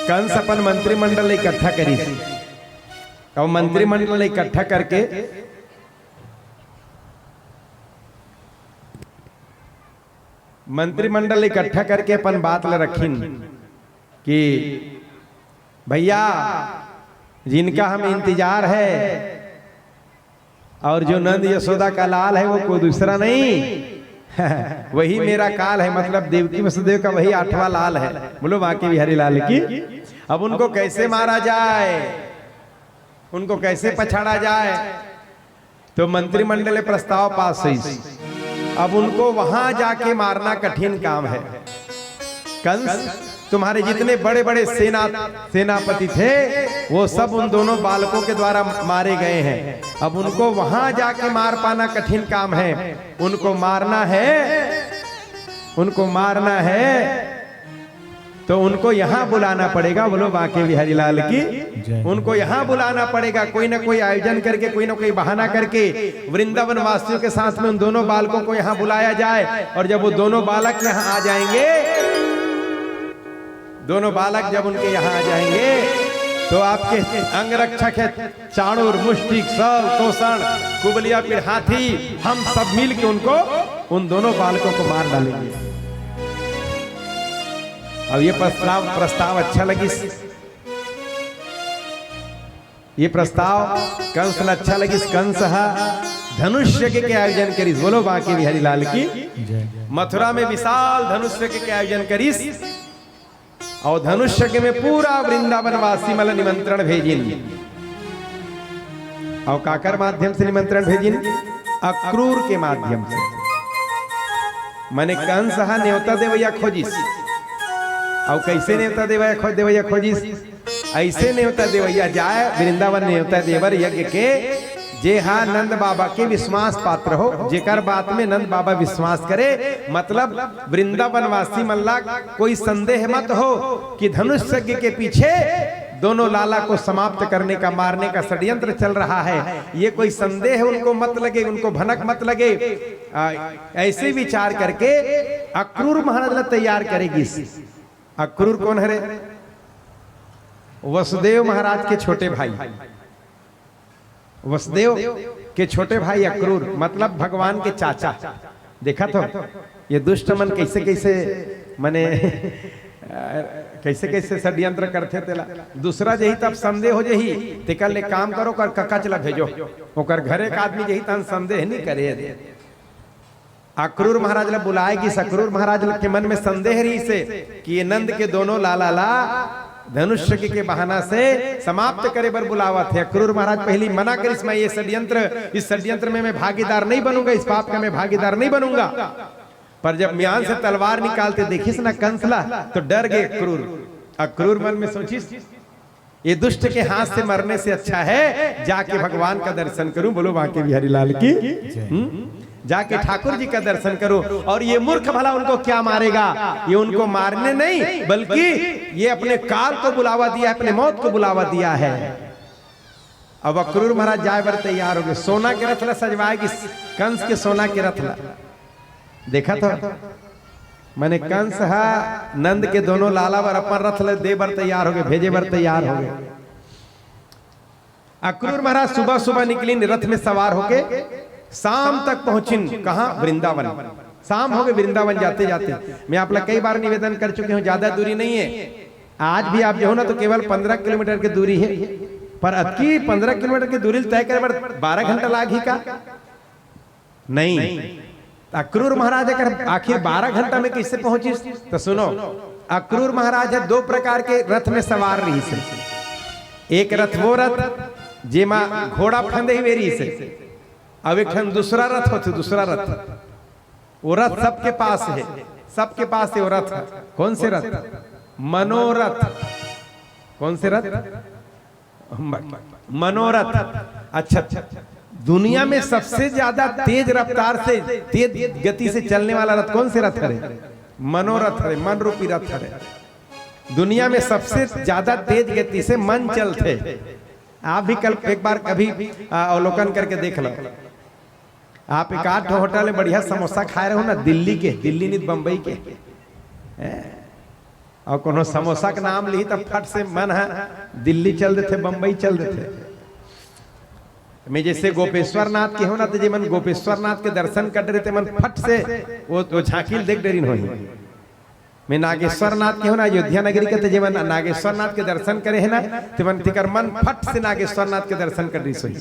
कंस अपन मंत्रिमंडल इकट्ठा करिस, और मंत्रिमंडल इकट्ठा करके, मंत्रिमंडल इकट्ठा करके अपन बात ला रखिन कि भैया, जिनका हम इंतजार है और जो नंद यशोदा का लाल है, वो कोई दूसरा नहीं, वही मेरा काल है, मतलब देवकी वसुदेव का वही आठवां लाल है। बोलो बांके बिहारी लाल की। अब उनको कैसे मारा जाए, उनको कैसे पछाड़ा जाए, तो मंत्रिमंडल में प्रस्ताव पास हुई। अब उनको वहां जाके मारना कठिन काम है। कंस, तुम्हारे जितने बड़े बड़े सेना, सेनापति थे, वो सब उन दोनों बालकों के द्वारा मारे गए हैं। अब उनको वहां जाके मार पाना कठिन काम है। उनको मारना है, उनको मारना है, तो उनको यहाँ बुलाना पड़ेगा। बोलो बांके बिहारी लाल की। जय। उनको यहाँ बुलाना पड़ेगा, कोई ना कोई आयोजन करके, कोई ना कोई बहाना करके वृंदावन वासियों के साथ में उन दोनों बालकों को यहाँ बुलाया जाए। और जब वो दोनों बालक यहाँ आ जाएंगे, दोनों बालक जब उनके यहाँ आ जाएंगे, तो आपके अंग रक्षक है चाणूर, मुष्टिक, शल, तोषण, कुबलिया पीठ हाथी, हम सब मिल के उनको, उन दोनों बालकों को मार डालेंगे। अब ये प्रस्ताव, प्रस्ताव अच्छा लगिस, ये प्रस्ताव कंस ला अच्छा लगिस। कंस हा धनुष यज्ञ के आयोजन करिस। बोलो बांके बिहारी लाल की। जय। मथुरा में विशाल धनुष यज्ञ के आयोजन करिस। और धनुष यज्ञ में पूरा वृंदावन वासी मन ला निमंत्रण भेजिन। और काकर माध्यम से निमंत्रण भेजिन? अक्रूर के माध्यम से। माने कंस हा नेवता देवैया खोजिस। और कैसे नेवता देवैया खो-, देवैया खोजिस? ऐसे नेवता देवैया जाए वृंदावन नेवता देवर यज्ञ के, जे हा नंद बाबा के विश्वास पात्र हो, जेकर बात में नंद बाबा विश्वास करे, मतलब वृंदावनवासी मन ला कोई संदेह मत हो कि धनुष यज्ञ के पीछे दोनों लाला को समाप्त करने का, मारने का षड्यंत्र चल रहा है, ये कोई संदेह उनको मत लगे, उनको भनक मत लगे। आ, ऐसे विचार करके अक्रूर महाराज ला तैयार करे गिस। अक्रूर कोन हरे? वसुदेव महाराज के छोटे भाई। वसुदेव के छोटे भाई अक्रूर, मतलब भगवान के चाचा। देखत हो, ये दुष्ट मन कैसे कैसे, मने, कैसे कैसे षड्यंत्र करथे तेला। दूसरा जही तब संदेह हो जही, तेकर ले काम करो, ओकर कका च ला भेजो, ओकर घरे का आदमी जही तहन संदेह नहीं करे। अक्रूर महाराज ला बुलाए गिस। अक्रूर महाराज के मन में संदेह रहिसे कि ये नंद के दोनों लाला ला धनुष यज्ञ के बहाना से समाप्त करे बर बुलावत हे। अक्रूर महाराज पहली मना करिस, "मैं ये षड्यंत्र, इस षड्यंत्र में मैं भागीदार नहीं बनूंगा, इस पाप का मैं भागीदार नहीं बनूंगा।" पर जब म्यान से तलवार निकालते देखिस ना कंस ला, तो डर गए अक्रूर। अक्रूर मन में सोचिस, "ये दुष्ट के हाथ से मरने से अच्छा है जाके भगवान का दर्शन करूं।" बोलो बांके बिहारी लाल की। हम्म? "जाके ठाकुर जी का दर्शन करूं।" और ये मूर्ख भला उनको क्या मारेगा? ये उनको मारने नहीं, बल्कि ये अपने काल को बुलावा दिया है, अपने मौत को बुलावा दिया है। अब अक्रूर महाराज जाए बर तैयार हो गए। सोना के रथ ला सजवाए गिस, कंस के सोना के रथ ला। देखत हो, मने कंस ह नंद के दोनों लाला बर अपन रथ ले दे बर तैयार हो गए, भेजे बर तैयार हो गए। अक्रूर महाराज सुबह सुबह निकलिन रथ में सवार होके, शाम तक पहुंचिन। कहाँ? वृंदावन। शाम हो गए वृंदावन जाते जाते। मैं आप ला कई बार निवेदन कर चुके हूँ, ज्यादा दूरी नहीं है। आज भी आप जो हो ना, तो केवल पंद्रह किलोमीटर की दूरी है, पर अतकी पंद्रह किलोमीटर की दूरी तय करे बर बारह घंटा लागही का? नहीं। त अक्रूर महाराज अगर आखिर बारह घंटा में कैसे पहुंचिस? तो सुनो, अक्रूर महाराज ह दो प्रकार के रथ में सवार रहिसे। एक रथ वो रथ जेमा घोड़ा फंदे हुए रहिसे, अब एक ठन दूसरा रथ होथे, दूसरा रथ। वो रथ सबके पास है, सबके पास है वो रथ। कौन से रथ? मनोरथ। कौन से रथ? मनोरथ। अच्छा, दुनिया में सबसे ज्यादा तेज रफ्तार से, तेज गति से चलने वाला रथ कौन से रथ हरे? मनोरथ हरे, मन रूपी रथ हरे। दुनिया में सबसे ज्यादा तेज गति से मन चलथे। आप भी कल एक बार कभी, आ, अवलोकन करके देख लो। आप एक आध ठो होटल में बढ़िया समोसा खाए रहो ना, दिल्ली के, दिल्ली नहीं, बम्बई के, हैं? और कोनो समोसा के नाम लिही, तब फट से मन ह दिल्ली चल देथे, बम्बई चल देथे। मैं जैसे गोपेश्वर नाथ के हो ना, तो जे मन गोपेश्वर नाथ के दर्शन कर रहे थे, मन फट से वो, वो झांकी ल देख डरिन होही। मैं नागेश्वर नाथ के हो ना, अयोध्या नगरी के, तो जे मन नागेश्वर नाथ के दर्शन करे है ना, ते मन, तेकर मन फट से नागेश्वर नाथ के दर्शन कर रही सोई।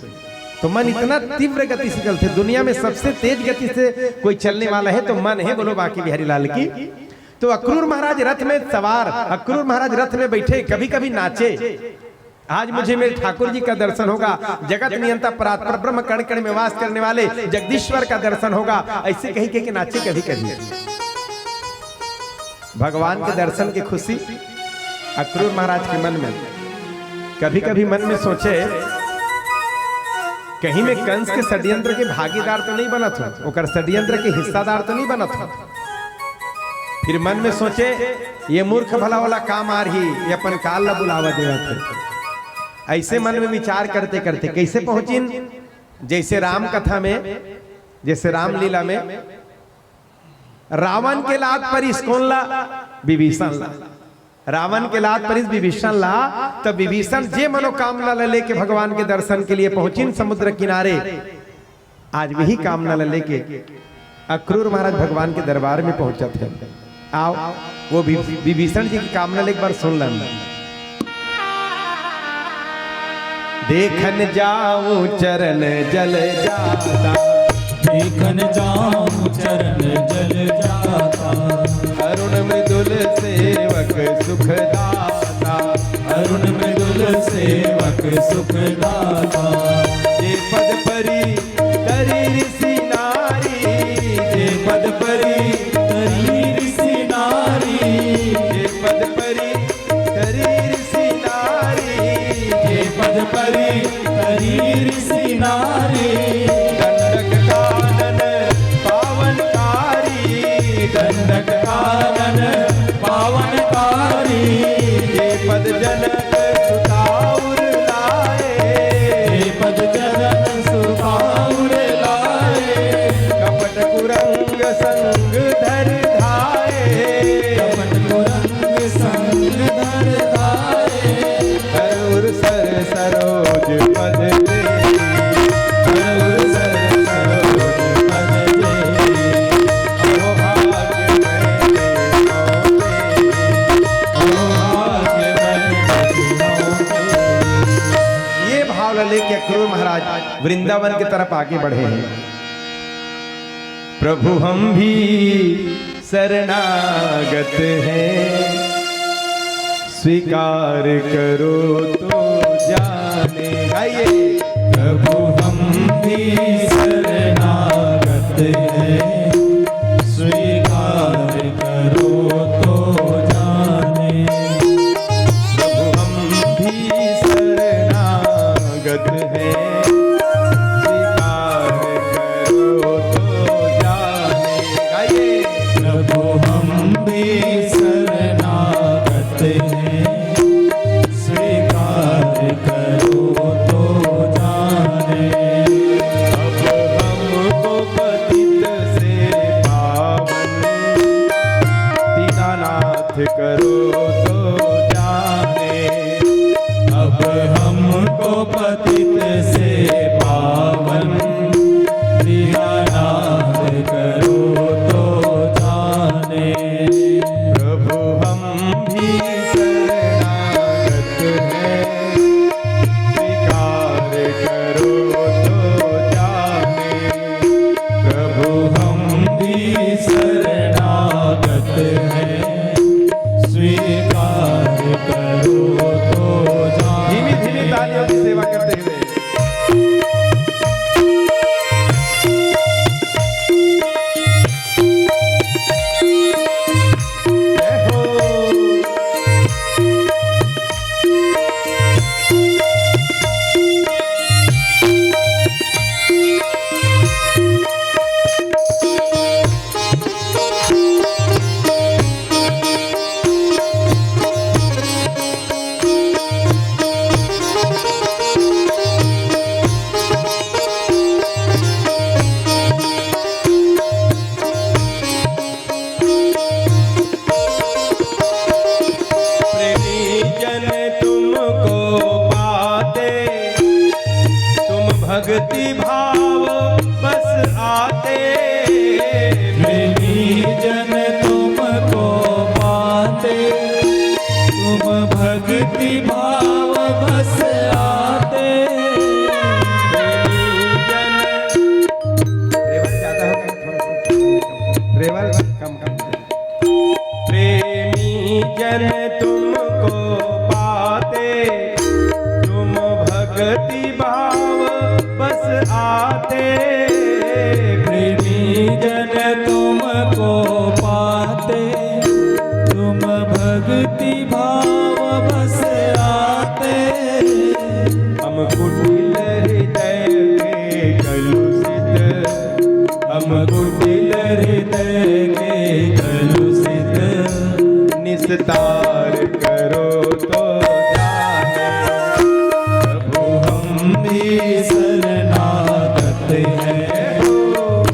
तो मन इतना तीव्र गति से चलथे, दुनिया में सबसे तेज गति से कोई चलने वाला है तो मन है। बोलो बांके बिहारी लाल की। तो अक्रूर महाराज रथ में सवार, अक्रूर महाराज रथ में बैठे, कभी कभी नाचे। आज मुझे मेरे ठाकुर जी का दर्शन होगा, जगत नियंता परात्पर ब्रह्म कण कण में वास करने वाले जगदीश्वर का दर्शन होगा, ऐसे कही कही के नाचे कभी कभी। भगवान के दर्शन की खुशी अक्रूर महाराज के मन में। कभी कभी मन में सोचे, कहीं मैं कंस के षड्यंत्र के भागीदार तो नहीं बनत हूं, ओकर षड्यंत्र के हिस्सादार तो नहीं बनत हूं। फिर मन में सोचे, ये मूर्ख भला वाला काम आ रही, ये अपन काल ला बुलावा देवत है। ऐसे मन में विचार करते करते कैसे पहुंचिन? जैसे राम कथा में, जैसे रामलीला में रावण के लात परिस कोन ला? विभीषण ला। रावण के लात परिस विभीषण ला, तब विभीषण जे मनोकामना ला लेके भगवान के दर्शन के लिए पहुंचिन समुद्र किनारे, आज वही कामना ला लेके अक्रूर महाराज भगवान के दरबार में पहुंचत है। आओ, वो भी विभीषण जी की कामना ला एक बार सुन लें। देखन जाऊं चरण जल जाता। देखन जाऊं चरण जल जाता। अरुण मृदुल सेवक सुखदाता। अरुण मृदुल सेवक सुखदाता। जे पद परी तरी ऋषि नारी। जे पद परी तरी ऋषि नारी। जे पद परी तरी ऋषि नारी। जे पद परी तरी ऋषि नारी। दंडक कानन पावनकारी। दंडक कानन पावनकारी। जे पद जनक सुता तरफ आगे बढ़े हैं। प्रभु हम भी शरणागत हैं, स्वीकार करो तो जाने। गाइए। प्रभु हम भी शरणागत हैं, स्वीकार करो तो जाने। प्रभु हम भी शरणागत हैं, स्वीकार करो तो जाने। गाइए। प्रभु हम भी शरणागत हैं, स्वीकार करो तो जाने। अब हमको पतित से पावन दीनानाथ करो तो जाने। अब हमको पतित से पावन दीनानाथ करो तो जाने। प्रभु हम भी शरणागत हैं, स्वीकार करो तो जाने। प्रभु हम भी शरणागत हैं, स्वीकार करो तो जाने। धीमी धीमी तालियों की सेवा करते हुए। जय हो। प्रेमी जन तुमको पाते, तुम भक्ति भाव बस आते। प्रेमी जन तुमको पाते, तुम भक्ति भाव बस आते। प्रेमी जन, लेवल ज्यादा हो गया, थोड़ा सा लेवल कम, कम। प्रेमी जन तुमको पाते, तुम भक्ति भाव बस आते। प्रेमी जन तुमको पाते, तुम भक्ति भाव बस आते। हम कुटिल हृदय के कलुषित, हम कुटिल हृदय के कलुषित निस्तार करो तो जाने। प्रभु हम भी शरणागत हैं,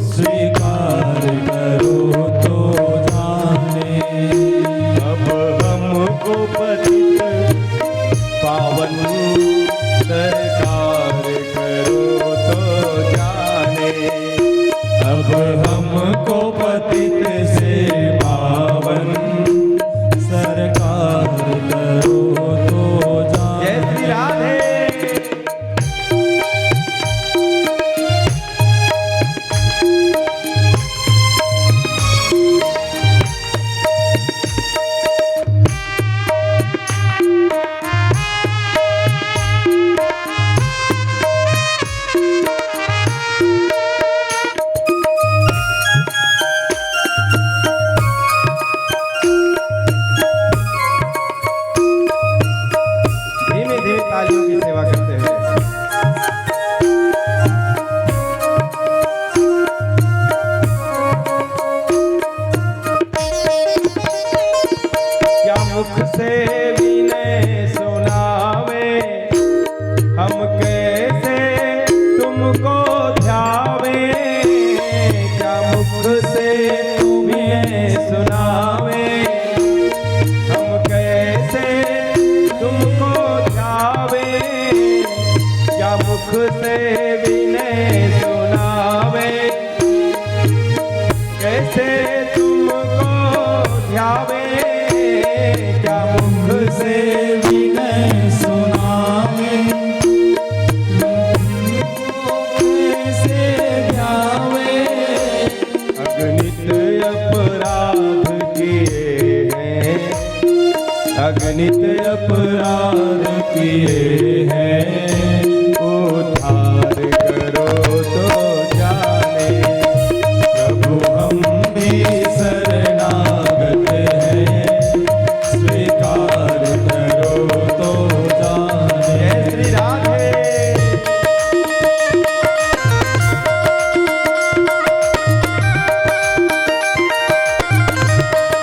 स्वीकार करो तो जाने। अब हमको पतित पावन सरकार करो तो जाने। अब हमको पतित से पावन सरकार करो तो जाने। जय श्री राधे। धीमे धीमे तालियों की सेवा करते हुए। क्या मुख से विनय सुनावे, हम कैसे तुमको ध्यावे। क्या मुख से विनय सुनावे, हम कैसे तुमको ध्यावे। क्या मुख से विनय सुनावे, कैसे तुमको ध्यावे। क्या मुख से विनय सुनावे, तुमको कैसे नित अपराध किए हैं, उद्धार करो तो जाने। प्रभु हम भी शरणागत हैं, स्वीकार करो तो जाने। जय श्री राधे।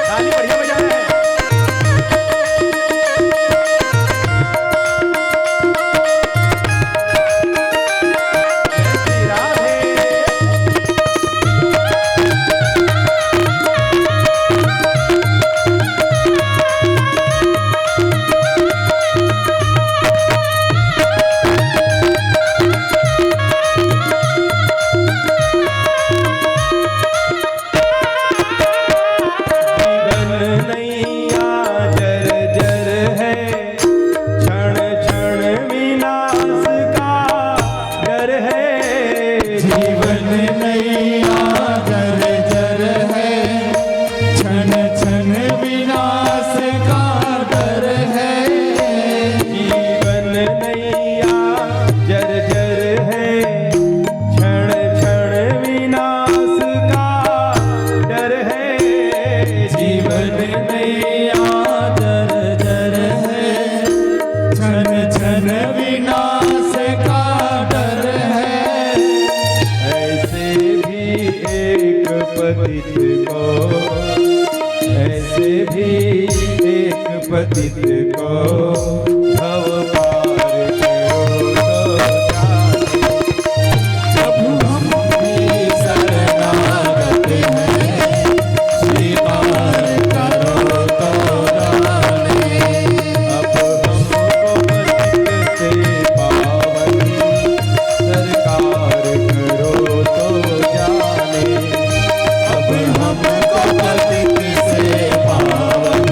ताली बढ़िया बजाना है। जय श्री राधे। जीवन नैया जर जर है, क्षण क्षण विनाश का डर है। जीवन नैया जर जर है, क्षण क्षण विनाश का डर है। जीवन नैया जर जर है, क्षण क्षण विनाश का डर है। जीवन नैया जर जर है, क्षण क्षण विनाश का डर है। ऐसे भी एक पतित को, ऐसे भी एक पतित को भव पार करो तो जाने। प्रभु हम भी शरणागत हैं, स्वीकार करो तो जाने। अब हमको पतित से पावन सरकार करो तो जाने। अब हमको पतित से पावन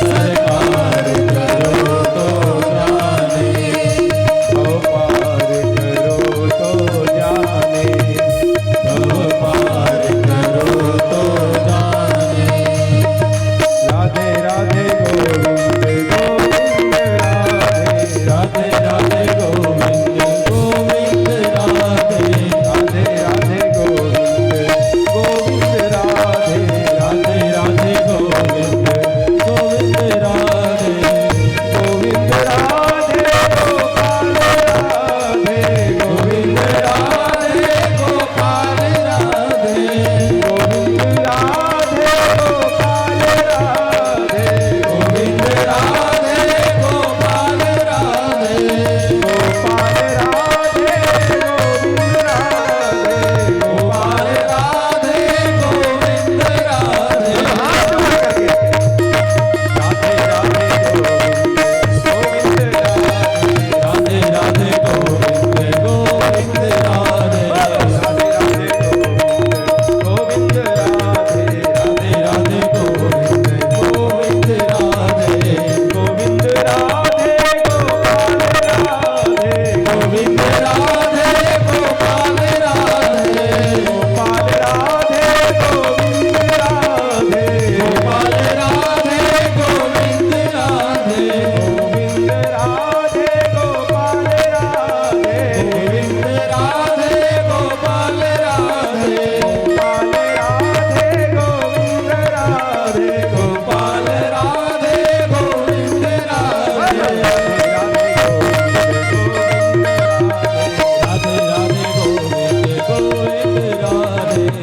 सरकार करो तो जाने। भव पार करो तो जाने। भव पार करो तो जाने। राधे राधे गोविंद गोविंद राधे। राधे राधे गोविंद गोविंद राधे। राधे राधे गोविंद गोविंद राधे। राधे राधे गोविंद गोविंद राधे। गोविंद राधे गोपाल राधे। गोविंद राधे गोपाल राधे। गोविंद राधे गोपाल राधे। गोविंद राधे गोपाल राधे। गोपाल राधे गोविंद राधे। गोपाल राधे गोविंद राधे। हाथ ऊपर करके। राधे राधे गोविंद गोविंद राधे। राधे राधे गोविंद गोविंद राधे। राधे राधे गोविंद गोविंद राधे। राधे राधे गोविंद गोविंद राधे। गोविंद राधे गोपाल राधे। गोविंद राधे गोपाल राधे। गोपाल राधे गोविंद राधे। गोपाल राधे गोविंद राधे। गोविंद राधे गोपाल राधे। गोविंद राधे गोपाल राधे। गोपाल राधे गोविंद राधे। गोपाल राधे गोविंद राधे। राधे राधे गोविंद गोविंद राधे। राधे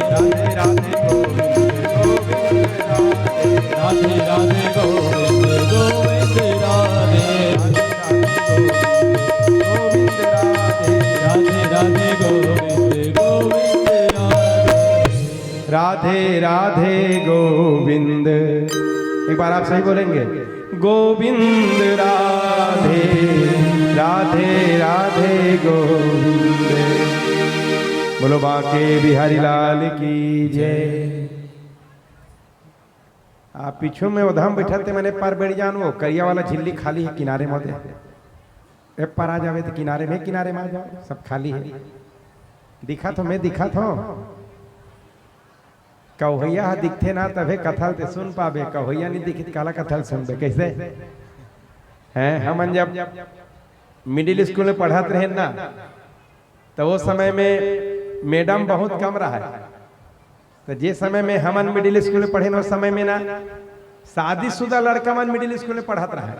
राधे गोविंद गोविंद राधे। राधे राधे गोविंद गोविंद राधे। राधे राधे गोविंद गोविंद राधे। राधे राधे गोविंद गोविंद राधे। राधे राधे गोविंद। एक बार आप सही बोलेंगे, गोविंद राधे। राधे राधे गोविंद। बोलो बांके बिहारी लाल की जय। आप पीछू में ओधाम बैठा थे, मैंने पार बैठ जान, वो करिया वाला झिल्ली खाली है किनारे में दे। ए पार आ जावे तो किनारे में, किनारे में आ जाओ, सब खाली है। दिखा थो, मैं दिखा थो। कौहैया ह दिखथे ना, तभे कथा ल ते सुन पाबे, कौहैया नहीं दिखी त काला कथा ल सुनबे, कैसे? हैं, हमन जब मिडिल स्कूल में पढ़त रहेन ना, त वो समय में मैडम बहुत कम रहय। त जे समय में हमन मिडिल स्कूल में पढ़ेन, वो समय में ना शादीशुदा लड़का मन मिडिल स्कूल में पढ़त रहय।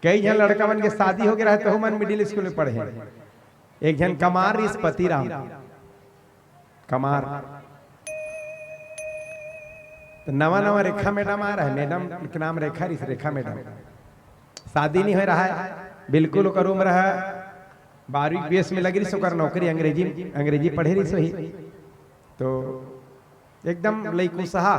कई झन लड़का मन के शादी हो गे रहय, त ओमन मिडिल स्कूल में पढ़े। एक झन कमार रिहिस पतिराम, कमार। त नवा नवा रेखा मैडम आय रहय, मैडम के नाम रेखा रिहिस, रेखा मैडम। शादी नहीं होय रहय, बिल्कुल ओकर उम्र ह बारहवीं बेस में लगे रिहिस, ओकर नौकरी अंग्रेजी, अंग्रेजी पढ़े रिहिस होही। तो एकदम लइकुसहा।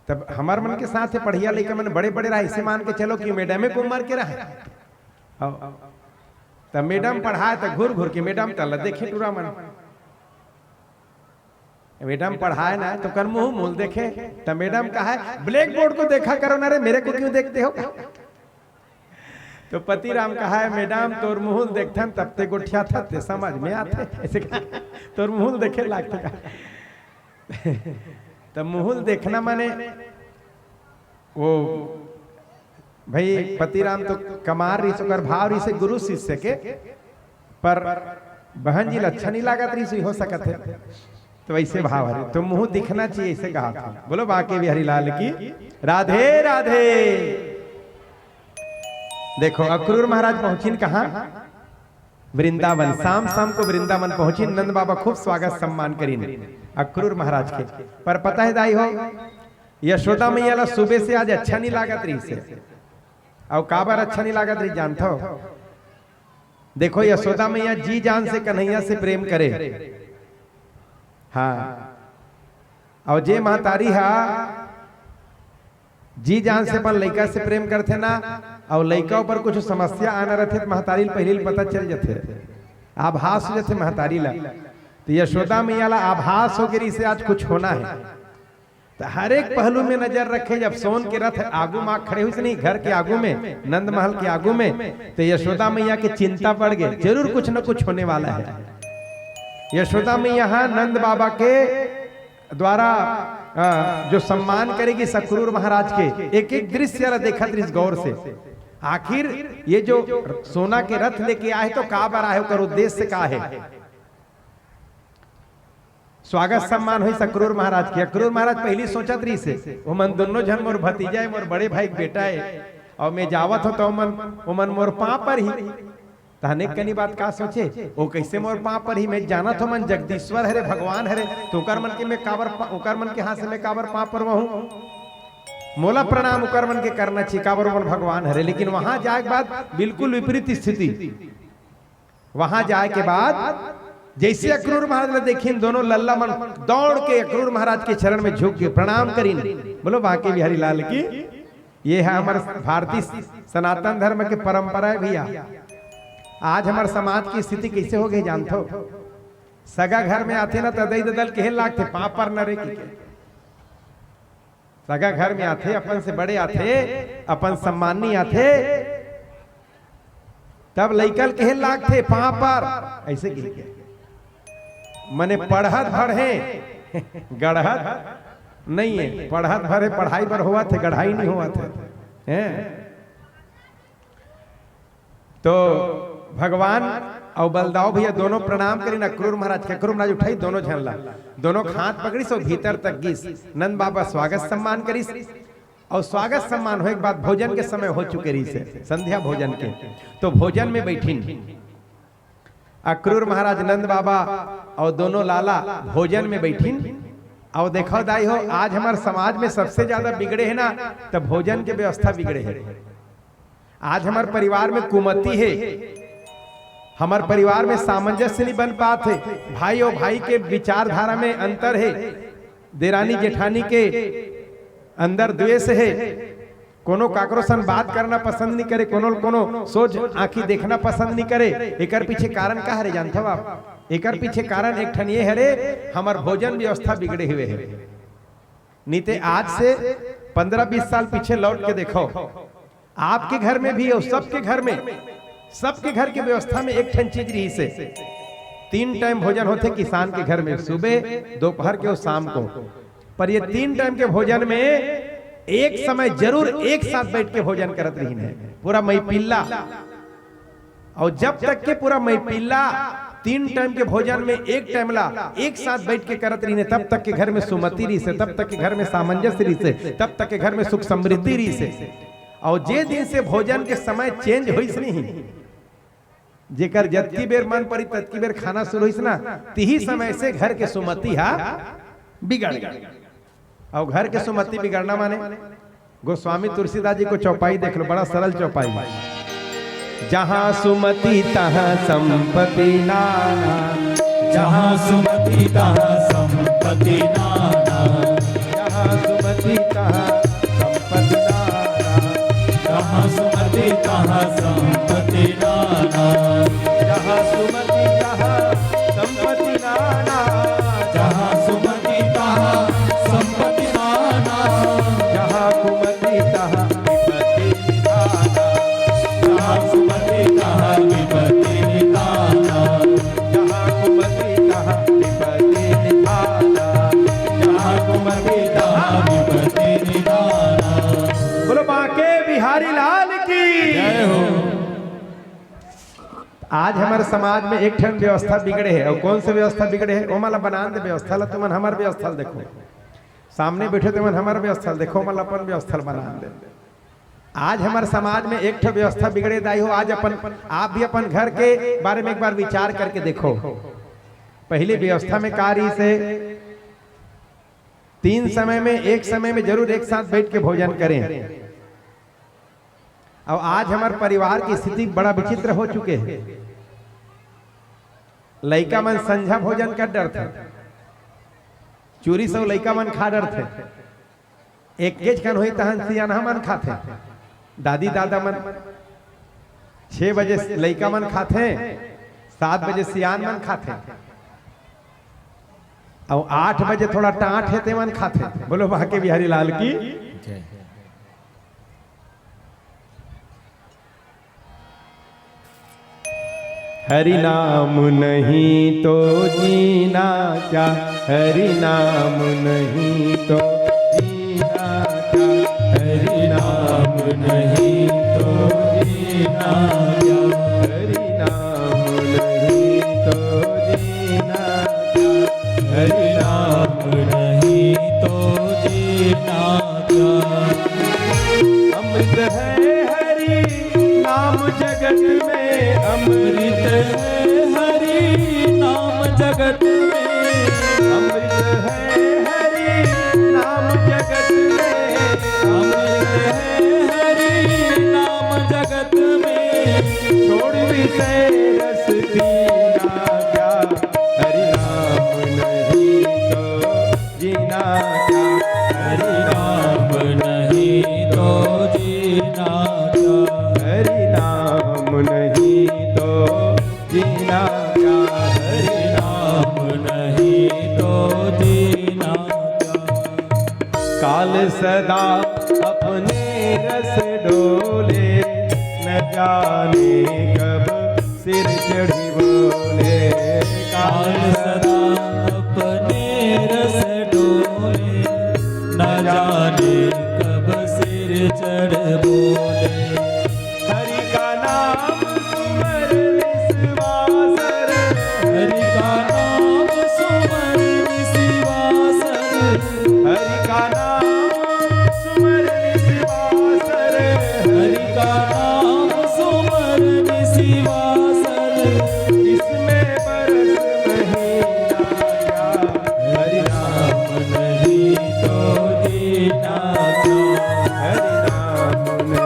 तब हमर मन के साथ हे पढ़िया लइका मन बड़े बड़े रहय, अइसे मान के चलो कि मैडमे के उम्र के रहय। हव। तब मैडम पढ़ाय त घूर घूर के मैडम तला देखे टूरा मन। मैडम पढ़ाय ना त ओकर मुंह मुंह देखे। त मैडम कहय, "ब्लैक बोर्ड को देखा करो ना रे, मेरे को क्यों देखते हो?" तो पतिराम कहय, "मैडम, तोर मुंह ल देखथन तब ते गोठियाथस, ते समझ में आथे।" अइसे कहा, "तोर मुंह ल देखे लागथे का?" त मुंह ल देखना माने वो भाई पतिराम तो कमार रिहिस, ओकर भाव रिहिस गुरु शिष्य के, पर बहन जी ल अच्छा नहीं लागत रिहिस, हो सकत हे। तो वइसे भाव हरे, तो मुंह दिखना चाहिए, अइसे कहा था। बोलो बांके बिहारी लाल की राधे राधे। देखो, अक्रूर महाराज पहुंचिन कहाँ? वृंदावन। शाम शाम को वृंदावन पहुंचिन, नंद बाबा खूब स्वागत सम्मान करिन अक्रूर महाराज के। पर पता हे दाई हो, यशोदा मैया ला सुबह से आज अच्छा नहीं लागत रिहिस हे। अउ काबर अच्छा नहीं लागत रिहिस जानथव? देखो, यशोदा मैया जी जान से कन्हैया से प्रेम करे। हाँ, अउ जे महतारी हा जी जान से अपन लइका से प्रेम करथे ना, अउ लइका ऊपर कुछ समस्या आना रहिथे त महतारी ल पहिली ल पता चल जथे, आभास हो जथे महतारी ला। त यशोदा मैया ला आभास हो गे रिहिस हे आज कुछ होना हे। त हर एक पहलू में नजर रखे। जब सोन के रथ आगू में खड़े होइस नहीं, घर के आगू में, नंद महल के आगू में, त यशोदा मैया के चिंता बढ़ गे, जरूर कुछ न कुछ होने वाला हे। यशोदा मैया हा नंद बाबा के द्वारा, अ, जो सम्मान करे गिस अक्रूर महाराज के, एक एक दृश्य ला देखत रिहिस गौर से। आखिर ये जो सोना के रथ लेके आए हे तो काबर आए हे, ओकर उद्देश्य का हे? स्वागत सम्मान होइस अक्रूर महाराज के। अक्रूर महाराज पहिली सोचत रिहिस हे, "ओमन दोनों झन मोर भतीजा हे, मोर बड़े भाई के बेटा हे, अउ मैं जावत हों त ओमन, ओमन मोर पाँव परही।" तहने कनी बात का सोचे, "ओ कइसे मोर पाँव परही? मैं जानत हों ओमन जगदीश्वर हरे, भगवान हरे, त ओकर मन के मैं काबर पा-, ओकर मन के हाथ से मैं काबर पाँव परवाहूँ? मोला प्रणाम ओकर मन के करना चाहिए, काबर ओमन भगवान हरे।" लेकिन वहां जाए के बाद बिल्कुल विपरीत स्थिति। वहां जाए के बाद जइसे अक्रूर महाराज ला देखिन, दोनों लल्ला मन दौड़ के अक्रूर महाराज के चरण में झुक के प्रणाम करिन। बोलो बांके बिहारी लाल की। ये हे हमर भारतीय सनातन धर्म के परंपरा हे भैया। आज हमर समाज के स्थिति कइसे हो गे जानथव? सगा घर में आथे ना, त दई ददा ल कहे लागथे, "पाँव पर न रे," कहिके। सगा घर में आथे, अपन से बड़े आथे, अपन सम्मानी आथे, तब लइका ल कहे लागथे, "पाँव पर," अइसे कहिके। मने पढ़त भर हे, गढ़त नहीं हे। पढ़त भर हे, पढ़ाई बर होवत हे, गढ़ाई नहीं होवत हे, हैं? तो भगवान अउ बलदाऊ भैया दोनों प्रणाम करिन अक्रूर महाराज के। अक्रूर महाराज उठाइस दोनों झन ला, दोनों के हाथ पकड़िस अउ भीतर तक गिस। नंद बाबा स्वागत सम्मान करिस, अउ स्वागत सम्मान होए के बाद भोजन के समय हो चुके रहिस हे, संध्या भोजन के। तो भोजन में बइठिन अक्रूर महाराज, नंद बाबा अउ दोनों लाला भोजन में बइठिन। अउ देखव दाई हो, आज हमर समाज में सबसे ज्यादा बिगड़े हे ना, त भोजन के व्यवस्था बिगड़े हे। आज हमर परिवार में कुमति हे, हमर परिवार में सामंजस्य नहीं बन पात हे, भाई अउ भाई के विचारधारा में अंतर हे, देरानी जेठानी के अंदर द्वेष हे, कोनो काकरो सन बात करना पसंद नहीं करे, कोनो कोनो सोझ आंखी देखना पसंद नहीं करे। एकर पीछे कारण का हरे जानथव आप? एकर पीछे कारण एक ठन ये हरे, हमर भोजन व्यवस्था बिगड़े हुए हे। नहीं ते आज से पन्द्रह बीस साल पीछे लौट के देखव, आपके घर में भी अउ सबके घर में, सबके घर के व्यवस्था में एक ठन चीज रहिस हे। तीन टाइम भोजन होथे किसान के घर में, सुबह, दोपहर के और शाम को। पर ये तीन टाइम के भोजन में एक समय जरूर एक साथ बैठ के भोजन करत रहिन हे, पूरा मैपिल्ला। और जब तक के पूरा मैपिल्ला तीन टाइम के भोजन में एक टाइम ला एक साथ बैठ के करत रहिन हे, तब तक के घर में सुमति रहिस हे, तब तक के घर में सामंजस्य रहिस हे, तब तक के घर में सुख समृद्धि रहिस हे। और जे दिन से भोजन के समय चेंज होइस नहीं, जेकर जतकी बेर मन परी ततकी बेर खाना शुरू होइस ना, तिही समय से घर के सुमति हा बिगड़ गे। और घर के सुमति बिगड़ना माने गोस्वामी तुलसीदास जी को चौपाई देख लो, बड़ा सरल चौपाई। जहाँ सुमति तहाँ संपत्ति नाना। जहाँ सुमति तहाँ संपत्ति नाना। जहाँ सुमति तहाँ संपत्ति नाना। जहाँ सुमति तहाँ संपत्ति नाना। जहाँ सुमति तहाँ संपत्ति नाना। जहाँ सुमति तहाँ संपत्ति नाना। जहाँ कुमति तहाँ विपत्ति निधाना। जहाँ सुमति तहाँ विपत्ति निधाना। जहाँ कुमति तहाँ विपत्ति निधाना। जहाँ कुमति तहाँ विपत्ति निधाना। बोलो बांके बिहारी लाल की। जय हो। आज हमर समाज में एक ठन व्यवस्था बिगड़े हे, और कौन से व्यवस्था बिगड़े हे? ओमन ला बनान दे व्यवस्था ला, तुमन हमर व्यवस्था ला देखो। सामने बैठे तुमन हमर व्यवस्था ला देखो, ओमन ला अपन व्यवस्था ला बनान दे। आज हमर समाज में एक ठो व्यवस्था बिगड़े दाई हो। आज अपन, आप भी अपन घर के बारे में एक बार विचार करके देखो। पहले व्यवस्था में का रहिस हे? तीन समय में, एक समय में जरूर एक साथ बैठ के भोजन करें। और आज हमर परिवार की स्थिति बड़ा विचित्र हो चुके हे। लइका मन संझा भोजन कर डरथे, चूरी सौ लइका मन खा डरथे। एक केज कन होई तहन सियानहा मन खाथे, दादी दादा मन। छह बजे लइका मन खाथे, सात बजे सियान मन खाथे, और आठ बजे थोड़ा टांट हे तेमन खाथे। बोलो बांके बिहारी लाल की। जय। हरि नाम नहीं तो जीना क्या, हरि नाम नहीं तो जीना क्या, हरि नाम नहीं तो जीना क्या, हरि नाम नहीं तो जीना क्या, हरि नाम नहीं तो जीना क्या। अमृत है हरि नाम जगत में, अमृत है हरि नाम जगत में, अमृत है हरि नाम जगत में, अमृत है हरि नाम जगत में। छोड़ विषय रस पीना क्या, हरि नाम नहीं तो जीना क्या, हरि नाम नहीं तो जीना क्या, हरि नाम नहीं तो जीना क्या, हरि नाम नहीं तो जीना क्या। काल सदा अपने रस डोले, न जाने कब सिर चढ़ी बोले। काल सदा अपने रस डोले, न जाने कब सिर चढ़ बोले। हरि का नाम सुमर निशिवासर, हरि का नाम सुमर निशिवासर, हरि का नाम सुमर निशिवासर, हरि का नाम सुमर निशिवासर। इसमें बरस महीना क्या, हरि नाम नहीं तो जीना क्या, हरि नाम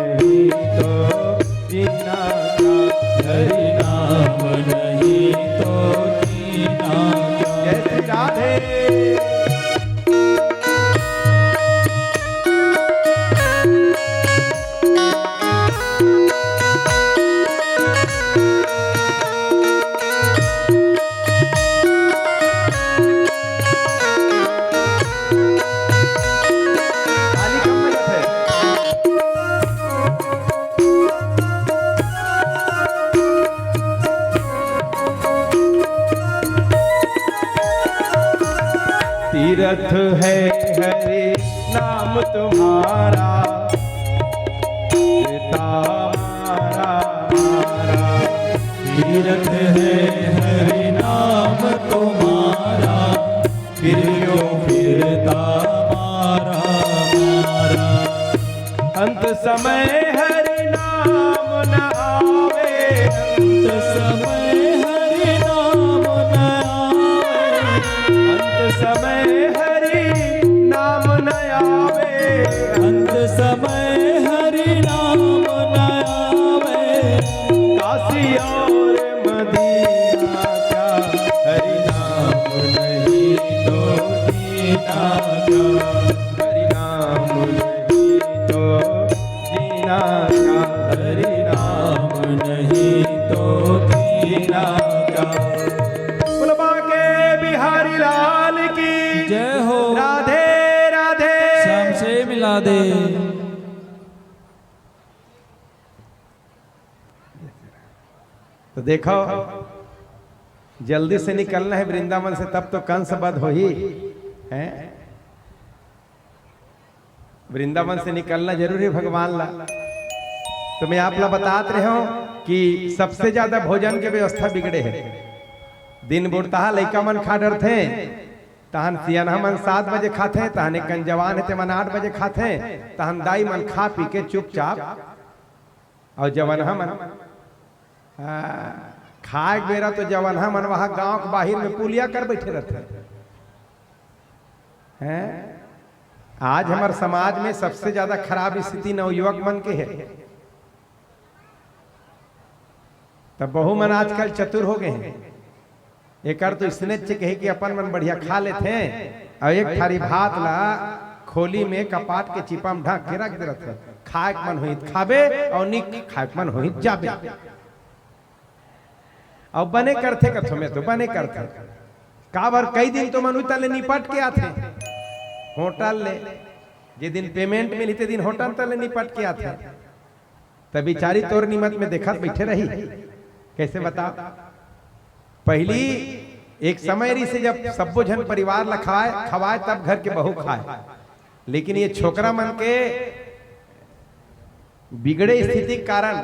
तीरथ है हरि नाम तुम्हारा, पिता मारा मारा। तीरथ है हरि नाम तुम्हारा, फिर क्यों फिरता मारा मारा। अंत समय हरि नाम न आवे, अंत समय हरि नाम न आवे। अंत समय हरि नाम न आवे, अंत समय हरि नाम न आवे। काशी और मदीना क्या, हरि नाम नहीं तो जीना क्या। हरि नाम नहीं तो जीना क्या, हरि नाम नहीं तो जीना क्या। बोलो बांके बिहारी लाल की जय हो। राधे राधे। श्याम से मिला दे। तो देखो, जल्दी से निकलना है वृंदावन से, तब तो कंस वध होही, हैं? वृंदावन से निकलना जरूरी है भगवान ला। तो मैं आप ला बतात रहे हूँ कि सबसे ज्यादा भोजन के व्यवस्था बिगड़े है। दिन बुड़ता है, लइका मन खा डरथे, तहन सियनहा मन सात बजे खाथे, तहन एक कन जवान हे, ते मन आठ बजे खाथे, तहन दाई मन खा पी के चुपचाप, अउ जवनहा मन, हाँ, खाए के बेरा तो जवनहा मन वहाँ गांव के बाहिर में पुलिया कर बैठे रहथे। हैं? आज हमर समाज में सबसे ज्यादा खराब स्थिति नवयुवक मन के है। तब बहू मन आजकल चतुर हो गए हैं। एकर तो इसने च कही कि अपन मन बढ़िया खा लेथे, अउ एक थारी भात ला खोली में कपाट के चिपा में ढांक के रख दे रहथे। खाए के मन होही त खाबे, अउ नी खाए के मन होही त जाबे। अउ बने करथे कथो, मैं तो बने करथे। काबर कई दिन तो मनुष्य तले निपट के आथे होटल ले, जे दिन पेमेंट मिलही ते दिन होटल तले निपट के आथे। त बिचारी तोर निमत में देखत बैठे रही। कैसे बता? पहली एक समय रहिसे जब सब्बो झन परिवार ला खाए, खवाए, तब घर के बहू खाए, लेकिन ये छोकरा मन के बिगड़े स्थिति के कारण,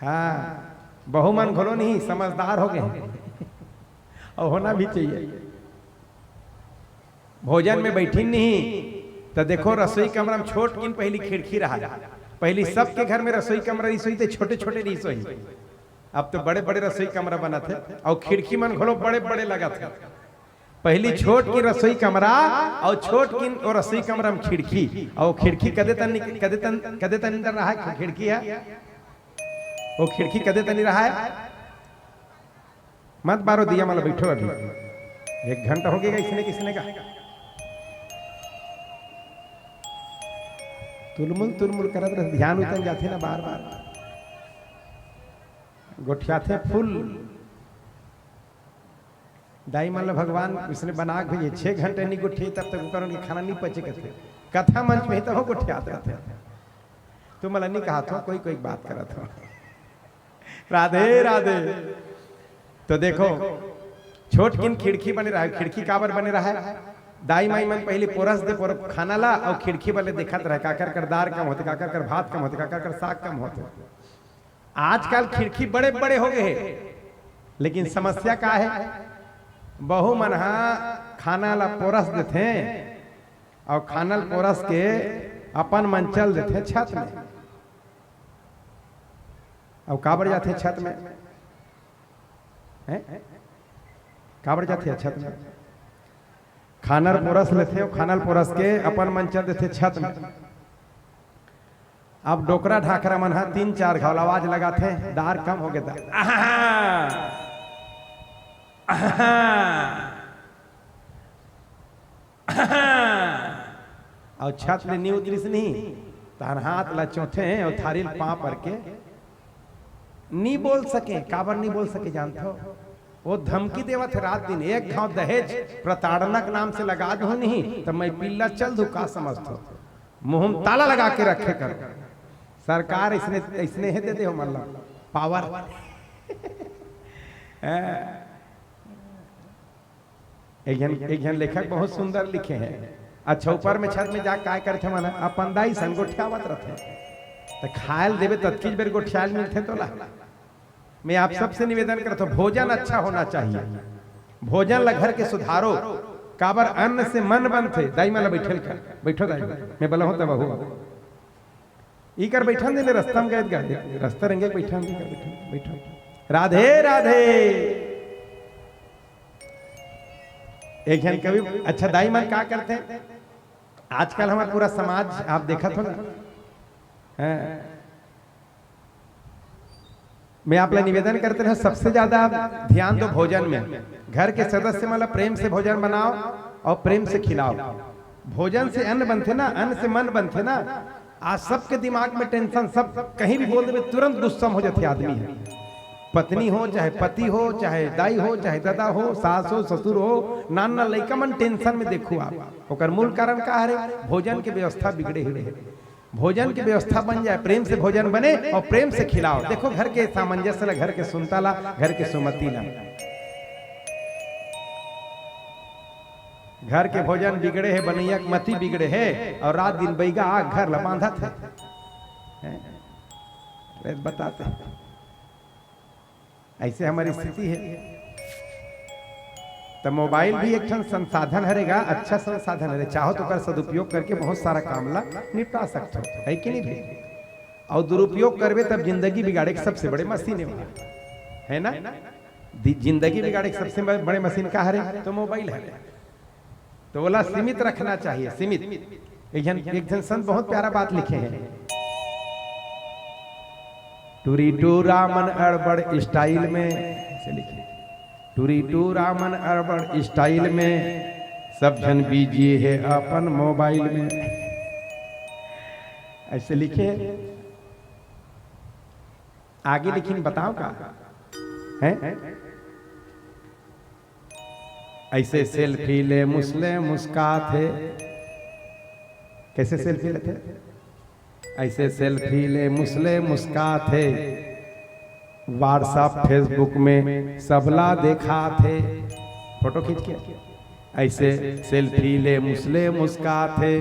हाँ, बहू मन घलो नहीं समझदार हो गए हैं। अउ होना भी चाहिए। भोजन में बैठिन नहीं, त देखो, रसोई कमरा में छोट किन पहली खिड़की रहा। पहली सबके घर में रसोई कमरा रहिस होही, ते छोटे छोटे रहिस होही। अब तो बड़े बड़े रसोई कमरा बनत हे, अउ खिड़की मन घलो बड़े बड़े लगत हे। पहली छोट किन रसोई कमरा, अउ छोट किन ओ रसोई कमरा में खिड़की, अउ खिड़की कदे तन, कदे तन, कदे तन अंदर रहा है खिड़की है, वो खिड़की कदे तनी रहा है। मत बारो दिया, मला बैठो अभी। एक घंटा हो गया इसने किसने का तुलमुल तुलमुल करत रहे, ध्यान उतन जाथे ना बार बार। गोठियाथे फुल। दाई मन ल भगवान इसने बना के भेजे, छह घंटे नहीं गोठियाही तब तक ओकर उनके खाना नहीं पचे करते। कथा मंच में ही तब गोठियात रहते। तो मला नहीं कहा था, कोई कोई बात करत हो। राधे राधे। तो देखो, छोट किन खिड़की बने रहा है। खिड़की काबर बने रहा है? दाई माई मन पहले पोरस दे पोर-, खाना ला, और खिड़की वाले देखत रहे, काकर कर दार कम होते, काकर कर भात कम होते, काकर कर साग कम होते। आजकल खिड़की बड़े बड़े हो गए हैं, लेकिन समस्या का है? बहू मन हा खाना ला पोरस देथे, और खाना ला पोरस के अपन मन चल देथे छत में। अउ काबर जाथे छत में? हैं? काबर जाथे छत में? खाना ल पोरस लेथे अउ खाना ल पोरस के अपन मन चल देथे छत में। अब डोकरा ढाकरा मन ह तीन चार घाव आवाज लगाथे, दार कम हो गे त, आहा! आहा! अउ छत ले नी उतरिस नहीं, तहन हाथ ला चोथे अउ थारी ल पाँव पर के नी बोल सके। काबर नी बोल सके जानथो? वो धमकी देवत हे रात दिन, एक घाव दहेज प्रताड़ना के नाम से लगा दो नहीं, त मैं पिल्ला चल दू, का समझथो? मुंह में ताला लगा के रखे कर। सरकार इसने, इसने हे दे दे हो, मतलब, पावर। एक झन एक झन लेखक बहुत सुंदर लिखे हे। अच्छा, ऊपर में छत में जा काय करथे मन, अपन दाई संग गोठियावत रथे। त खायल देबे ततकीच बेर गोठियायल मिलथे तोला। मैं आप सबसे निवेदन करत हूँ, भोजन अच्छा होना चाहिए। भोजन ला घर के सुधारो, काबर अन्न से मन बनथे। दाई मन ला बैठल कर, बैठो दाई, मैं बोला हूँ तब हूँ। इकर बैठन दे, रस्ता में गए गा, रस्ता रेंगे, बैठन दे, बैठन, बैठन। राधे राधे। एक झन कवि, अच्छा दाई मन का करथे, आजकल हमार पूरा समाज आप देखत हो ना, हैं? मैं आप ला निवेदन करते रहे, सबसे ज्यादा आप ध्यान दो भोजन में। घर के सदस्य मन ला प्रेम से भोजन बनाओ और प्रेम से खिलाओ। भोजन से अन्न बनथे ना, अन्न से मन बनथे ना। आज सबके दिमाग में टेंशन, सब कहीं भी बोल देबे तुरंत गुस्सा हो जाथे आदमी ह। पत्नी हो चाहे पति हो, चाहे दाई हो चाहे दादा हो, सास हो ससुर हो, नान नान लइका मन टेंशन में। देखो आप, ओकर मूल कारण का हरे? भोजन के व्यवस्था बिगड़े हुए है। भोजन की व्यवस्था बन जाए, प्रेम से भोजन बने और प्रेम से खिलाओ। देखो घर के सामंजस्य ला, घर के सुनता ला, घर के सुमति ला। घर के भोजन बिगड़े हे, बनैया के मति बिगड़े हे, और रात दिन बैगा आग घर ला बांधत हे। हैं? अरे बताते हैं। ऐसे हमारी स्थिति है। तो मोबाइल भी एक ठन संसाधन हरे गा, अच्छा संसाधन हरे, चाहो तो ओकर सदुपयोग करके बहुत सारा काम ला निपटा सकते हो, है कि नहीं भाई? और दुरुपयोग करबे तब जिंदगी बिगाड़े के सबसे बड़े मशीन है, है ना? दि-, जिंदगी बिगाड़े के सबसे बड़े, बड़े मशीन का हरे? तो मोबाइल हरे। तो ओला सीमित रखना चाहिए, सीमित। एक झन, एक झन संत बहुत प्यारा बात लिखे हैं, टूरी टूरा मन अड़बड़ स्टाइल में, ऐसे लिखे, टूरी टूरा मन अड़बड़ स्टाइल में, सब झन बिजी हे अपन मोबाइल में, ऐसे लिखे। आगे लिखिन बताओ का है? ऐसे सेल्फी ले मुसले मुस्कात हे। कैसे सेल्फी लेथे? ऐसे सेल्फी ले मुसले मुस्कात हे। WhatsApp Facebook में सबला देखात हे। फोटो खींच के ऐसे सेल्फी ले मुसले मुस्कात हे।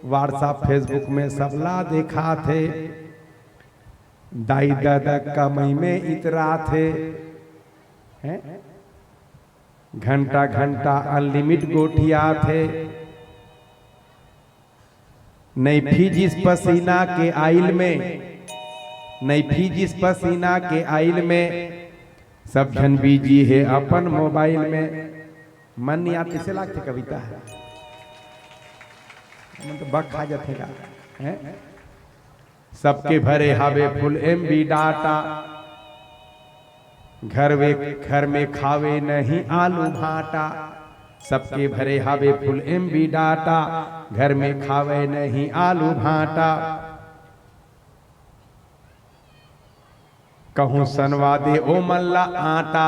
WhatsApp Facebook में सबला देखात हे। दाई ददा कमई में इतरात हे, हैं? घंटा घंटा अनलिमिट गोठियात हे। नई फीजिस पसीना के आइल में, नई फीजिस पसीना के आइल में, सब झन बिजी हे अपन मोबाइल में। मन नहीं आते से लागते कविता है, मन तो बक खा जाते का, हैं? सबके भरे हावे फुल एमबी डाटा, घर वे, घर में खावे नहीं आलू भाटा। सबके भरे हावे फुल एमबी डाटा, घर में खावे नहीं आलू भाटा। कहूँ सनवा दे ओ मन ला आटा,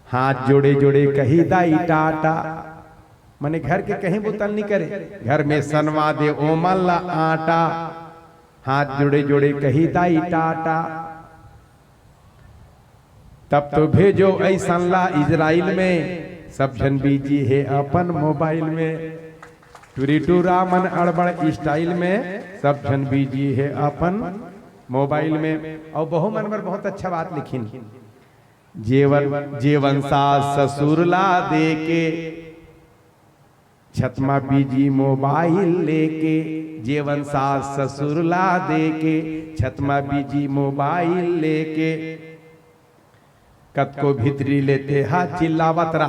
हाथ जोड़े जोड़े कही दाई टाटा। मने घर के कहीं बुतन नहीं करे, घर में सनवा दे ओ मन ला आटा, हाथ जोड़े जोड़े कही दाई टाटा। तब तो भेजो ऐसन ला इजराइल में, सब झन बिजी हे अपन मोबाइल में। टूरी टूरा मन अड़बड़ स्टाइल में, सब झन बिजी हे अपन मोबाइल में। और बहू मन बर बहुत अच्छा बात लिखिन, जेवन जेवन सास ससुर ला दे के, छत मा बिजी मोबाइल लेके, जेवन सास ससुर ला दे के, छत मा बिजी मोबाइल लेके। कतको भीतरी ले तेहा चिल्लावत रा,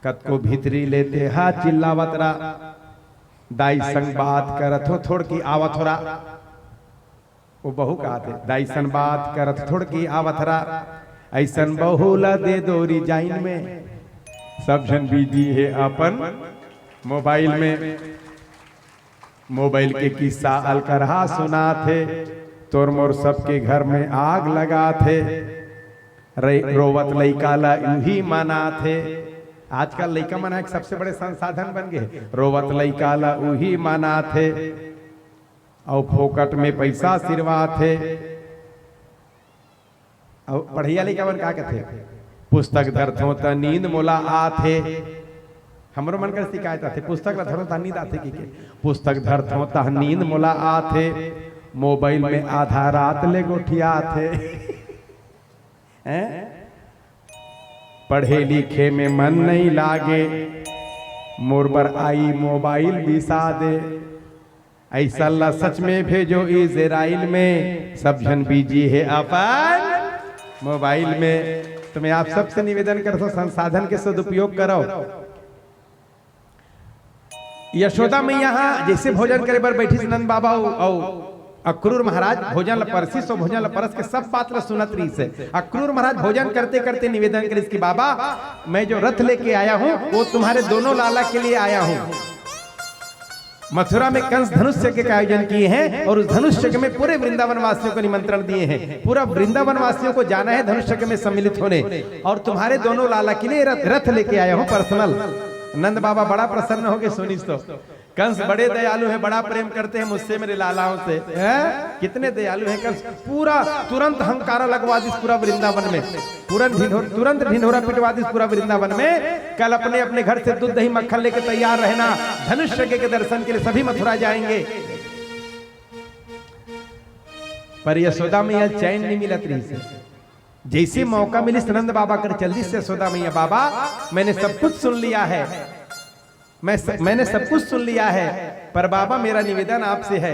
कतको भीतरी ले तेहा चिल्लावत रा, दाई संग बात करत हो थोड़की आवत हो रा। वो बहू कहत हे, दाई सन बात करत थोड़की आवत रा, ऐसन बहू ला दे दो रिजाइन में। सब झन बिजी हे अपन मोबाइल में। मोबाइल के किस्सा अलकरहा सुनात हे, तोर मोर सबके घर में आग लगात हे। रे-, रोवत लइका ला उही मनात हे। आजकल लइका मन एक सबसे बड़े संसाधन बन गए, रोवत लइका ला उही मनात हे। अउ फोकट में पैसा सिरवात हे। अउ पढ़इया लइका मन का कथे, पुस्तक धरथों त नींद मोला आथे। हमरो मन कर शिकायत आथे, पुस्तक ला धरथों त नींद आथे कि के? पुस्तक धरथों त नींद मोला आथे, मोबाइल में आधा रात ले गोठियाथे। हैं? पढ़े लिखे में मन नहीं लागे, मोर बर आई मोबाइल बिसा दे। ऐसा ला सच में भेजो इजराइल में, सब झन बिजी हे अपन मोबाइल में। तो मैं आप सबसे निवेदन करथों, संसाधन के सदुपयोग करो। यशोदा मैया ह जैसे भोजन करे बर बैठिस नंद बाबा अउ, अउ अक्रूर महाराज भोजन ल परसिस, अउ भोजन ल परस के सब बात ल सुनत रहिस हे। अक्रूर महाराज भोजन करते करते निवेदन करिस कि बाबा, मैं जो रथ लेके आया हूँ, वो तुम्हारे दोनों लाला के लिए आया हूँ। मथुरा में कंस धनुष यज्ञ का आयोजन किए हैं और उस धनुष यज्ञ में पूरे वृंदावन वासियों को निमंत्रण दिए हैं। पूरा वृंदावन वासियों को जाना है धनुष यज्ञ में सम्मिलित होने। और तुम्हारे दोनों लाला के लिए रथ, रथ लेके आया हूँ पर्सनल। नंद बाबा बड़ा प्रसन्न हो गए सुनिस तो। कंस बड़े दयालु हैं, बड़ा प्रेम करते हैं मुझसे, मेरे लालाओं से। हैं? कितने दयालु हैं कंस। पूरा तुरंत हंकारा लगवा दिस पूरा वृंदावन में। तुरंत ढिंढोर-, तुरंत ढिंढोरा पिटवा दिस पूरा वृंदावन में। कल अपने अपने घर से दूध दही मक्खन लेके तैयार रहना, धनुष यज्ञ के दर्शन के लिए सभी मथुरा जाएंगे। पर यशोदा मैया चैन नहीं मिलत रहिस हे। जैसे मौका मिलिस नंद बाबा कर चल दिस यशोदा मैया, बाबा, मैंने सब कुछ सुन लिया है, मैं स-, मैंने सब कुछ सुन लिया है, पर बाबा, मेरा निवेदन आपसे है।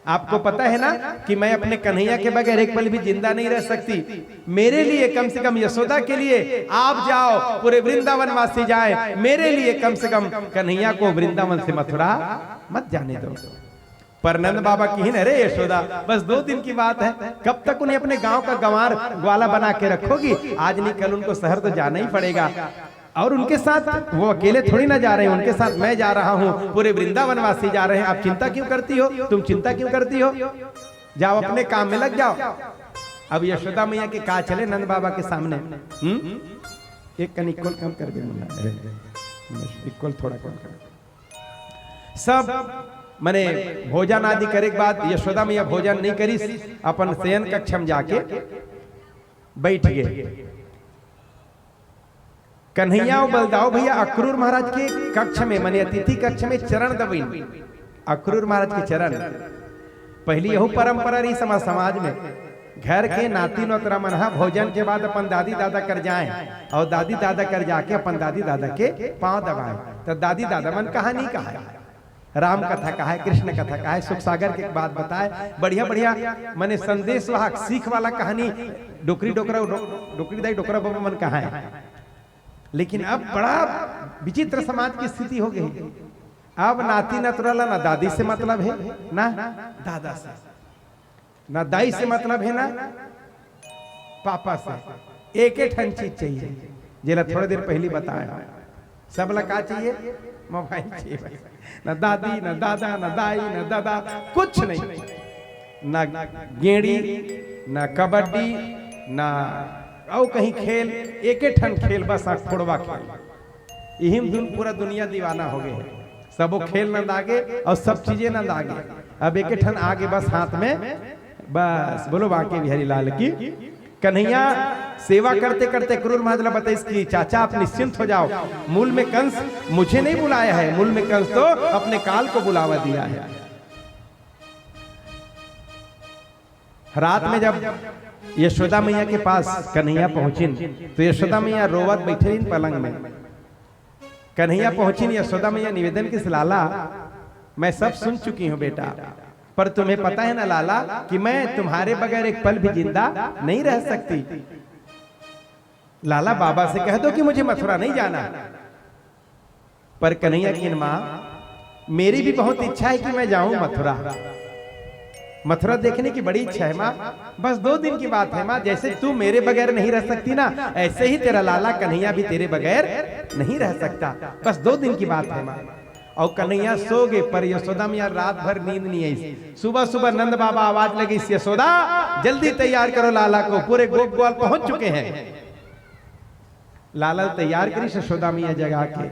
आपको पता है ना कि मैं अपने कन्हैया के बगैर एक पल भी जिंदा नहीं रह सकती। मेरे लिए, कम से कम यशोदा के लिए आप जाओ, पूरे वृंदावन वासी जाए, मेरे लिए कम से कम कन्हैया को वृंदावन से मथुरा मत जाने दो। पर नंद बाबा किहिन, अरे यशोदा, बस दो दिन की बात है, कब तक उन्हें अपने गांव का गंवार ग्वाला बना के रखोगी? आज नहीं कल उनको शहर तो जाना ही पड़ेगा। और उनके साथ वो अकेले थोड़ी ना जा रहे हैं, उनके साथ मैं जा रहा हूँ, पूरे वृंदावन वासी जा रहे हैं। आप चिंता क्यों करती हो? तुम चिंता क्यों करती हो? जाओ, अपने काम में लग जाओ। अब यशोदा मैया के का चले नंद बाबा के सामने? हम्म? एक कन इक्वल कम कर दे मुन्ना, अरे, इक्वल थोड़ा कम कर। सब मने भोजन आदि करे के बाद यशोदा मैया भोजन नहीं करिस, अपन शयन कक्ष में जाके बैठ गए। कन्हैया अउ बलदाऊ भैया अक्रूर महाराज के कक्ष में, मने अतिथि कक्ष में चरण दबइन। अक्रूर महाराज के चरण, पहली यहू परंपरा रहिस हमर समाज में, घर के नाती नोतरा मन ह भोजन के बाद अपन दादी दादा कर जाए अउ दादी दादा कर जाके अपन दादी दादा के पांव दबाए, त दादी दादा मन कहानी कहाए, राम कथा कहाए, कृष्ण कथा कहाए, सुख सागर के बात बताए, बढ़िया बढ़िया मने संदेश वाहक सीख वाला कहानी डोकरी डोकरा, डो-, डोकरी दाई डोकरा बाबा मन कहाए। लेकिन अब बड़ा विचित्र समाज की स्थिति हो गई। अब नाती नतरा ला ना दादी से मतलब है ना दादा से, ना दाई से मतलब है ना पापा से। एक ही ठन चीज चाहिए, जेला थोड़े देर पहली बताए, सब ला का चाहिए? मोबाइल चाहिए बस। ना दादी, ना दादा, ना दाई, ना दादा, कुछ नहीं। ना गेड़ी, ना कबड्डी, ना अउ कहीं खेल, एक ठन खेल बस, आँख फोड़वा खेल। इही में दुन-, पूरा दुनिया दीवाना हो गए है। सबो खेल नंद आगे अउ सब चीजें नंद आगे। अब एक ठन आगे बस हाथ में, बस बोलो बांके बिहारी लाल की। कन्हैया सेवा करते करते अक्रूर महाराज ला बताइस कि चाचा, आप निश्चिंत हो जाओ, मूल में कंस मुझे नहीं बुलाया है, मूल में कंस तो अपने काल को बुलावा दिया है। रात में जब यशोदा मैया के पास कन्हैया पहुंचिन, तो यशोदा मैया रोवत बैठे रहिन पलंग में। कन्हैया पहुंचिन, यशोदा मैया निवेदन किस, लाला, मैं सब सुन चुकी हूं बेटा, पर तुम्हें पता है ना लाला कि मैं तुम्हारे बगैर एक पल भी जिंदा नहीं रह सकती। लाला, बाबा से कह दो कि मुझे मथुरा नहीं जाना। पर कन्हैया किहिन, माँ, मेरी भी बहुत इच्छा है कि मैं जाऊं मथुरा। मथुरा देखने की बड़ी इच्छा है माँ, बस दो दिन की बात है माँ, जैसे तू मेरे बगैर नहीं रह सकती ना, ऐसे ही तेरा लाला कन्हैया भी तेरे बगैर नहीं रह सकता। बस दो दिन की बात है माँ। अउ कन्हैया सो गे, पर यशोदा मैया रात भर नींद नहीं आई। सुबह सुबह नंद बाबा आवाज लगिस, यशोदा, जल्दी तैयार करो लाला को, पूरे गोप ग्वाल पहुंच चुके हैं। लाला ल तैयार करिस यशोदा मैया जगा के।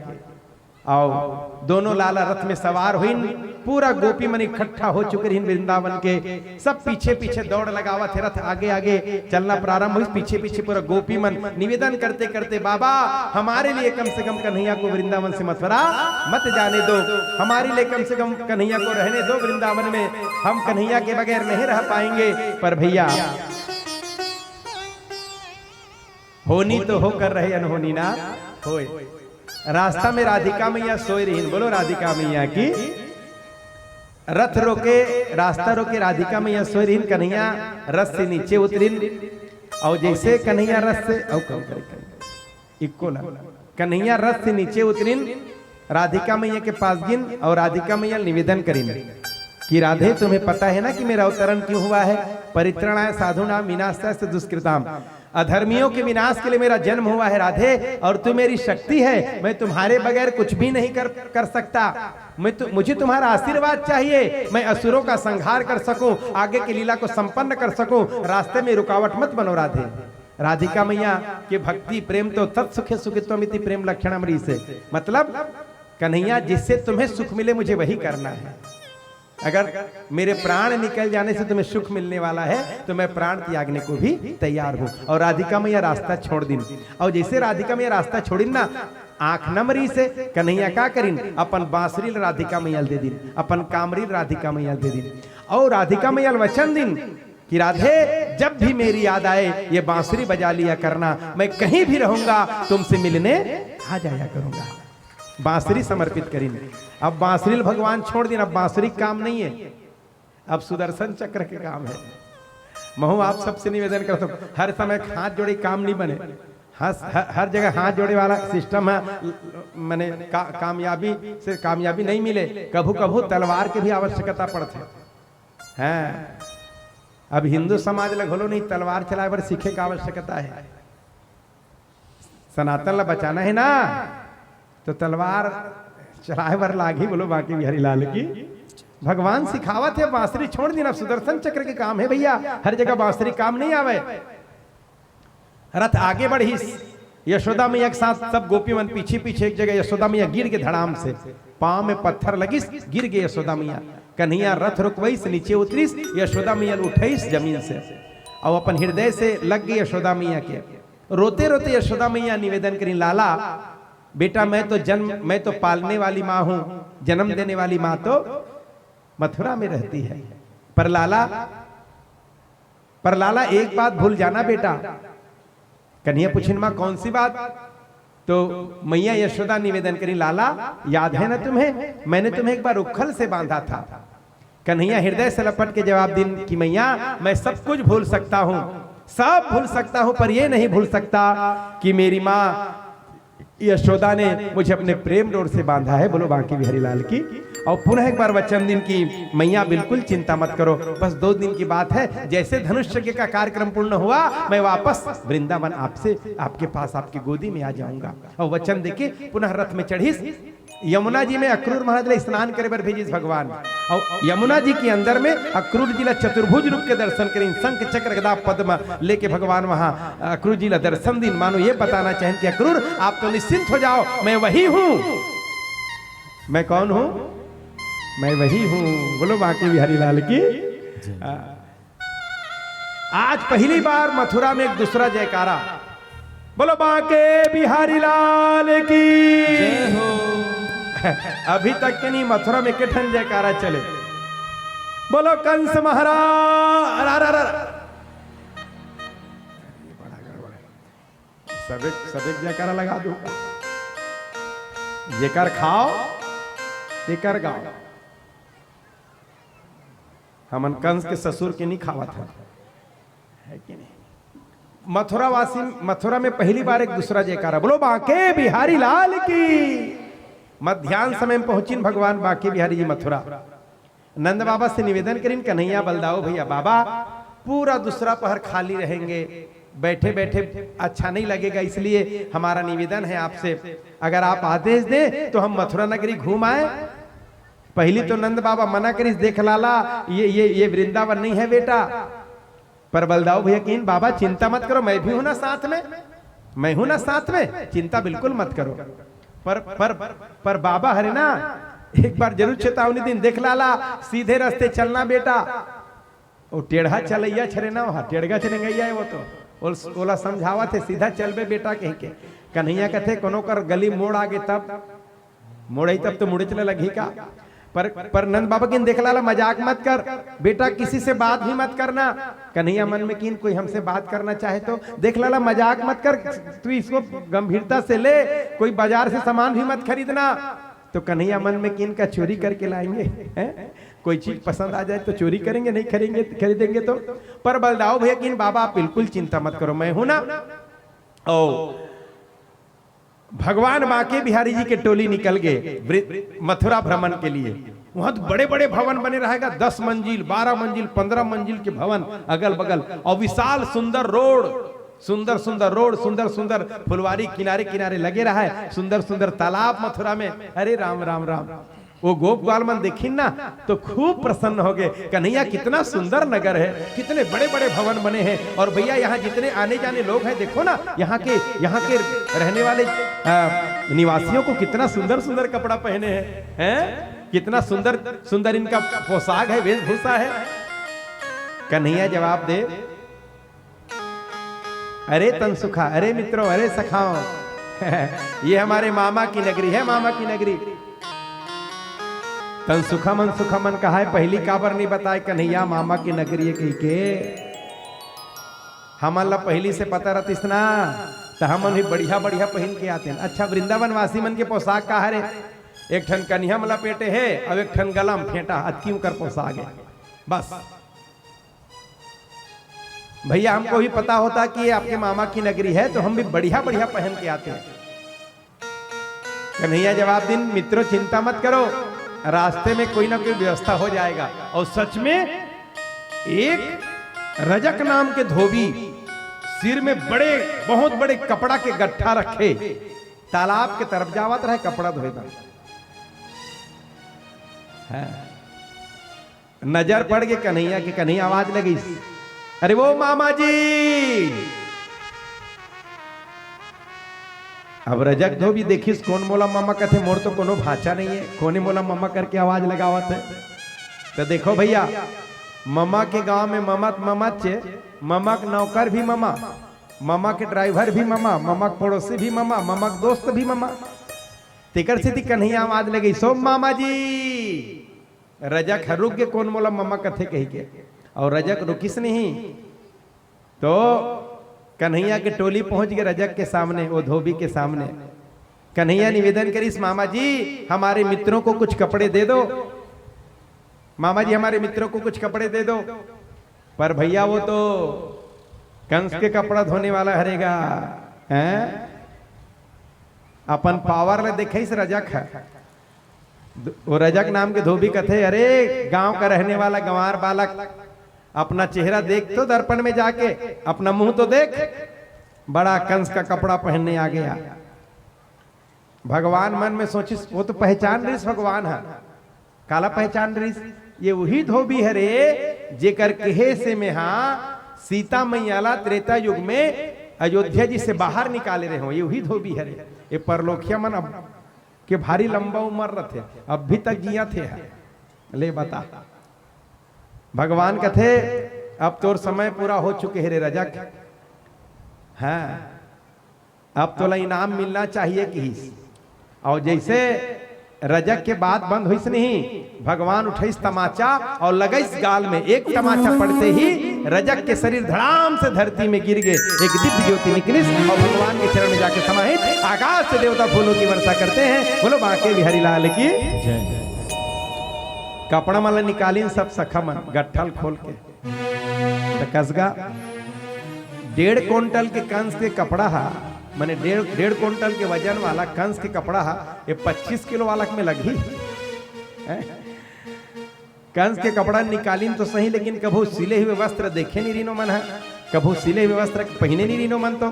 अउ दोनों लाला रथ में सवार होइन। पूरा गोपी मन इकट्ठा हो चुके रहिन वृंदावन के। सब पीछे पीछे दौड़ लगावत हे, रथ आगे आगे चलना प्रारंभ होइस। पीछे पीछे पूरा गोपी मन निवेदन करते करते, "बाबा, हमारे लिए कम से कम कन्हैया को वृंदावन से मथुरा मत जाने दो, हमारे लिए कम से कम कन्हैया को रहने दो वृंदावन में, हम कन्हैया के बगैर नहीं रह पाएंगे।" पर भैया, होनी तो होकर रहे, अनहोनी ना होए। रास्ता में राधिका मैया सोए रहिन। बोलो राधिका मैया की। रथ रोके, रास्ता रोके, राधिका मैया सोए रहिन। कन्हैया रथ से नीचे उतरिन, अउ जैसे कन्हैया रथ से, अउ कम करे, कम करे, इक्को ला, कन्हैया रथ से नीचे उतरिन, राधिका मैया के पास गिन अउ राधिका मैया निवेदन करिन कि राधे, तुम्हें पता है ना कि मेरा अवतरण क्यों हुआ है? परित्राणाय साधूनाम विनाशाय च दुष्कृताम। अधर्मियों के विनाश के लिए मेरा जन्म हुआ है राधे, और तू मेरी शक्ति है, मैं तुम्हारे बगैर कुछ भी नहीं कर कर सकता। मैं तु, मुझे तुम्हारा आशीर्वाद चाहिए, मैं असुरों का संहार कर सकूं, आगे की लीला को संपन्न कर सकूं। रास्ते में रुकावट मत बनो राधे। राधिका मैया के भक्ति प्रेम तो तत् सुखे सुखित्वमिति प्रेम लक्षणम रीसे, मतलब कन्हैया, जिससे तुम्हें सुख मिले, मुझे वही करना है। अगर मेरे प्राण निकल जाने से तुम्हें सुख मिलने वाला है, तो मैं प्राण त्यागने को भी तैयार हूँ। और राधिका मैया रास्ता छोड़ दिन। और जैसे राधिका मैया रास्ता छोड़िन ना, आंख नम रहिसे, कन्हैया का करिन, अपन बांसुरी ल राधिका मैया ल दे दिन, अपन कामरी ल राधिका मैया ल दे दिन। और राधिका मैया ल वचन दिन कि राधे, जब भी मेरी याद आए, ये बांसुरी बजा लिया करना, मैं कहीं भी रहूंगा, तुमसे मिलने आ जाया करूंगा। बांसुरी समर्पित करिन। अब बांसुरी ल भगवान छोड़ दिन, अब बांसुरी काम नहीं है, अब सुदर्शन चक्र के काम है। महू आप सबसे निवेदन करता हूँ, हर समय हाथ जोड़े काम नहीं बने। हर, हर, हर जगह हाथ जोड़े वाला सिस्टम है, माने का, कामयाबी से कामयाबी नहीं मिले। कभू कभू तलवार के भी आवश्यकता पड़थे। हैं, अब हिंदू समाज ल घलो नहीं, तलवार चलाए बर सीखे के आवश्यकता है। सनातन ला बचाना है ना, तो तलवार चलाए बर लागही। बोलो बांके बिहारी लाल की। भगवान सिखावत हे, बांसुरी छोड़ दिन, अब सुदर्शन चक्र के काम है भैया, हर जगह बांसुरी काम नहीं आवे। रथ आगे बढ़िस, यशोदा मैया के साथ सब गोपी मन पीछे पीछे। एक जगह यशोदा मैया गिर गे धड़ाम से, पांव में पत्थर लगिस, गिर गे यशोदा मैया। कन्हैया रथ रुकवइस, नीचे उतरिस, यशोदा मैया ल उठइस जमीन से, अउ अपन हृदय से लग गे यशोदा मैया के। रोते रोते यशोदा मैया निवेदन करिन, लाला, बेटा, मैं तो जन्म, मैं तो पालने वाली माँ हूँ, जन्म देने वाली माँ तो मथुरा में रहती है, पर लाला, पर लाला, एक बात भूल जाना बेटा। कन्हैया पूछिन, माँ, कौन सी बात? तो मैया यशोदा निवेदन करिन, लाला, याद है ना तुम्हें, मैंने तुम्हें एक बार उखल से बांधा था। कन्हैया हृदय से लपट के जवाब दिन कि मैया, मैं सब कुछ भूल सकता हूँ, सब भूल सकता हूँ, पर ये नहीं भूल सकता कि मेरी माँ यशोदा ने मुझे अपने प्रेम डोर से बांधा है। बोलो बांके बिहारी लाल की। और पुनः एक बार वचन दिन कि मैया, बिल्कुल चिंता मत करो, बस दो दिन की बात है, जैसे धनुष यज्ञ का कार्यक्रम पूर्ण हुआ, मैं वापस वृंदावन आपसे, आपके पास, आपकी गोदी में आ जाऊंगा। और वचन देके पुनः रथ में चढ़िस, यमुना जी में अक्रूर महाराज ला स्नान करे बर भेजिस भगवान। और यमुना जी के अंदर में अक्रूर जी ला चतुर्भुज रूप के दर्शन करिन, शंख चक्र गदा पद्म लेके भगवान वहां अक्रूर जी ला दर्शन दिन, मानो ये बताना चाहेन कि अक्रूर, आप तो निश्चिंत हो जाओ, मैं वही हूं। मैं कौन हूं? मैं वही हूं। बोलो बांके बिहारी लाल की। आ, आज पहली बार मथुरा में एक दूसरा जयकारा। बोलो बांके बिहारी लाल की। जय हो। अभी तक के नहीं, मथुरा में के ठन जयकारा चले। बोलो कंस महाराज, अरे, अरे, अरे, अरे। सबे, सबे जयकारा लगा दो। जेकर खाओ, तेकर गाओ। हमन कंस के ससुर के नहीं खावत हन, है कि नहीं? मथुरा वासी, मथुरा में पहली बार एक दूसरा जयकारा। बोलो बांके बिहारी लाल की। मध्यान्ह समय में पहुंचिन भगवान बांके बिहारी जी मथुरा। नंद बाबा से निवेदन करिन, कन्हैया बलदाऊ भैया, बाबा, पूरा दूसरा पहर खाली रहेंगे, बैठे बैठे अच्छा नहीं लगेगा, इसलिए हमारा निवेदन है आपसे, अगर आप आदेश दें तो हम मथुरा नगरी घूम आए। पहली तो नंद बाबा मना करिस, देख लाला, ये, ये, ये वृंदावन नहीं है बेटा। पर बलदाऊ भैया कहिन, बाबा चिंता मत करो, मैं भी हूं ना साथ में, मैं हूं ना साथ में, चिंता बिल्कुल मत करो। पर पर पर बाबा हरे ना, एक बार जरूर चेतावनी दिन, देख लाला, सीधे रास्ते चलना बेटा। वो टेढ़ा चलैया छरे ना, वहाँ टेढ़ा चलेंगैया है वो तो। ओल- ओला समझावत हे, सीधा चलबे बेटा कह के। कन्हैया कथे, कोनो कर गली मोड़ आगे तब मोड़ई तब तो मुड़े चले लगही का। पर पर नंद बाबा किन देख लाला, मजाक मत कर बेटा, किसी से बात भी मत करना। कन्हैया मन में किन कोई हमसे बात करना चाहे तो, देख लाला, मजाक मत कर, तू इसको गंभीरता से ले। कोई बाजार से सामान भी मत खरीदना। तो कन्हैया मन में किन का चोरी करके लाएंगे, हैं? कोई चीज पसंद आ जाए तो चोरी करेंगे, नहीं खरीदेंगे, खरीदेंगे तो। पर बलदाऊ भैया किन, बाबा आप बिल्कुल चिंता मत करो, मैं हूं ना। ओ भगवान बांके बिहारी जी के टोली निकल गए वृ- मथुरा भ्रमण के लिए। वहां तो बड़े बड़े भवन बने रहेगा, दस मंजिल, बारह मंजिल, पन्द्रह मंजिल के भवन अगल बगल, और विशाल सुंदर रोड, सुंदर सुंदर रोड, सुंदर सुंदर फुलवारी किनारे किनारे लगे रहा है, सुंदर सुंदर तालाब मथुरा में। अरे राम राम राम। वो गोप ग्वाल मन देखिन ना, तो खूब प्रसन्न हो गए। कन्हैया, कितना सुंदर नगर है, कितने बड़े बड़े भवन बने हैं, और भैया, यहाँ जितने आने जाने लोग हैं, देखो ना, यहाँ के यहाँ के रहने वाले आ, निवासियों को कितना सुंदर सुंदर कपड़ा पहने हैं, हैं? कितना सुंदर सुंदर इनका पोशाक है, वेशभूषा है। कन्हैया जवाब दे, अरे तनसुखा, अरे मित्रों, अरे सखाओं, ये हमारे मामा की नगरी है, मामा की नगरी। तनसुखा मनसुखा मन कहा है, पहली काबर नहीं बताए कन्हैया मामा की नगरी है कही के। हमन ला पहली से पता रहतिस ना, त हमन भी बढ़िया बढ़िया पहन के आते हैं। अच्छा, वृंदावन वासी मन के पोशाक का हरे? एक ठन कनिहा म लपेटे हे, अउ एक ठन गला म फेंटा, अतकी उंकर पोशाक है। बस भैया, हमको भी पता होता कि ये आपके मामा की नगरी है, तो हम भी बढ़िया बढ़िया पहन के आते हैं। कन्हैया जवाब दिन, मित्रों, चिंता मत करो, रास्ते में कोई ना कोई व्यवस्था हो जाएगा। और सच में एक रजक नाम के धोबी सिर में बड़े, बहुत बड़े कपड़ा के गट्ठा रखे, तालाब के तरफ जावत रहे कपड़ा धोए बर। हाँ। नजर पड़ गे कन्हैया के, कन्हैया आवाज लगइस, "अरे वो मामा जी।" अब रजक धोबी देखिस, "कोन मोला मामा कथे, मोर तो कोनो भांचा नहीं है, कोने मोला मामा करके आवाज लगावत है?" तो देखो भैया, मामा के गांव में मामा त मामा चे, मामा के नौकर भी मामा, मामा के ड्राइवर भी मामा, मामा के पड़ोसी भी मामा, मामा के दोस्त भी मामा। तेकर सेती कन्हैया आवाज लगइस, "ओ मामा जी।" रजक ह रुक गे, "कोन मोला मामा कथे?" कही के। और रजक रुकिस नहीं, तो कन्हैया के टोली पहुंच गे रजक के सामने, वो धोबी के सामने। कन्हैया निवेदन करिस, "मामा जी, हमारे मित्रों को कुछ कपड़े दे दो, मामा जी, हमारे मित्रों को कुछ कपड़े दे दो।" पर भैया, वो तो कंस के कपड़ा धोने वाला हरे गा, हैं? अपन पावर ले देखइस रजक ह। द-, वो रजक नाम के धोबी कथे, "अरे, गांव का रहने वाला गंवार बालक, अपना चेहरा देख तो दर्पण में जाके, अपना मुंह तो देख, बड़ा कंस का कपड़ा पहनने आ गया।" भगवान मन में सोचिस, वो तो पहचान रहिस भगवान ह। काला पहचान रहिस? ये वही धोबी हरे, जेकर कहे से मेहा सीता मैया ला त्रेता युग में अयोध्या जी से बाहर निकाले रहे हो। ये वही धोबी हरे। ये परलोकिया मन अब के भारी लंबा उम्र रथे, अब भी तक जिया थे ह। ले बता, भगवान कथे, "अब तोर समय पूरा हो चुके हे रे रजक, हाँ, अब तोला इनाम मिलना चाहिए," किहिस। और जैसे रजक के बात बंद होइस नहीं, भगवान उठइस तमाचा और लगइस गाल में। एक तमाचा पड़ते ही रजक के शरीर धड़ाम से धरती में गिर गए। एक दिव्य ज्योति निकलिस और भगवान के चरण में जाके समाहित। आकाश से देवता फूलों की वर्षा करते हैं। बोलो बांके बिहारी लाल की। जय। कपड़ा मन ला निकालिन सब सखा मन, गट्ठा ल खोल के। त कसगा डेढ़ कुंटल के कंस के कपड़ा हा, माने डेढ़, डेढ़ कुंटल के वजन वाला कंस के कपड़ा हा, ये पच्चीस किलो वाला में लगही? हैं? कंस के कपड़ा निकालिन तो सही, लेकिन कभू सिले हुए वस्त्र देखे नहीं रिनो मन हा, कभू सिले हुए वस्त्र पहने नहीं रिनो मन तो।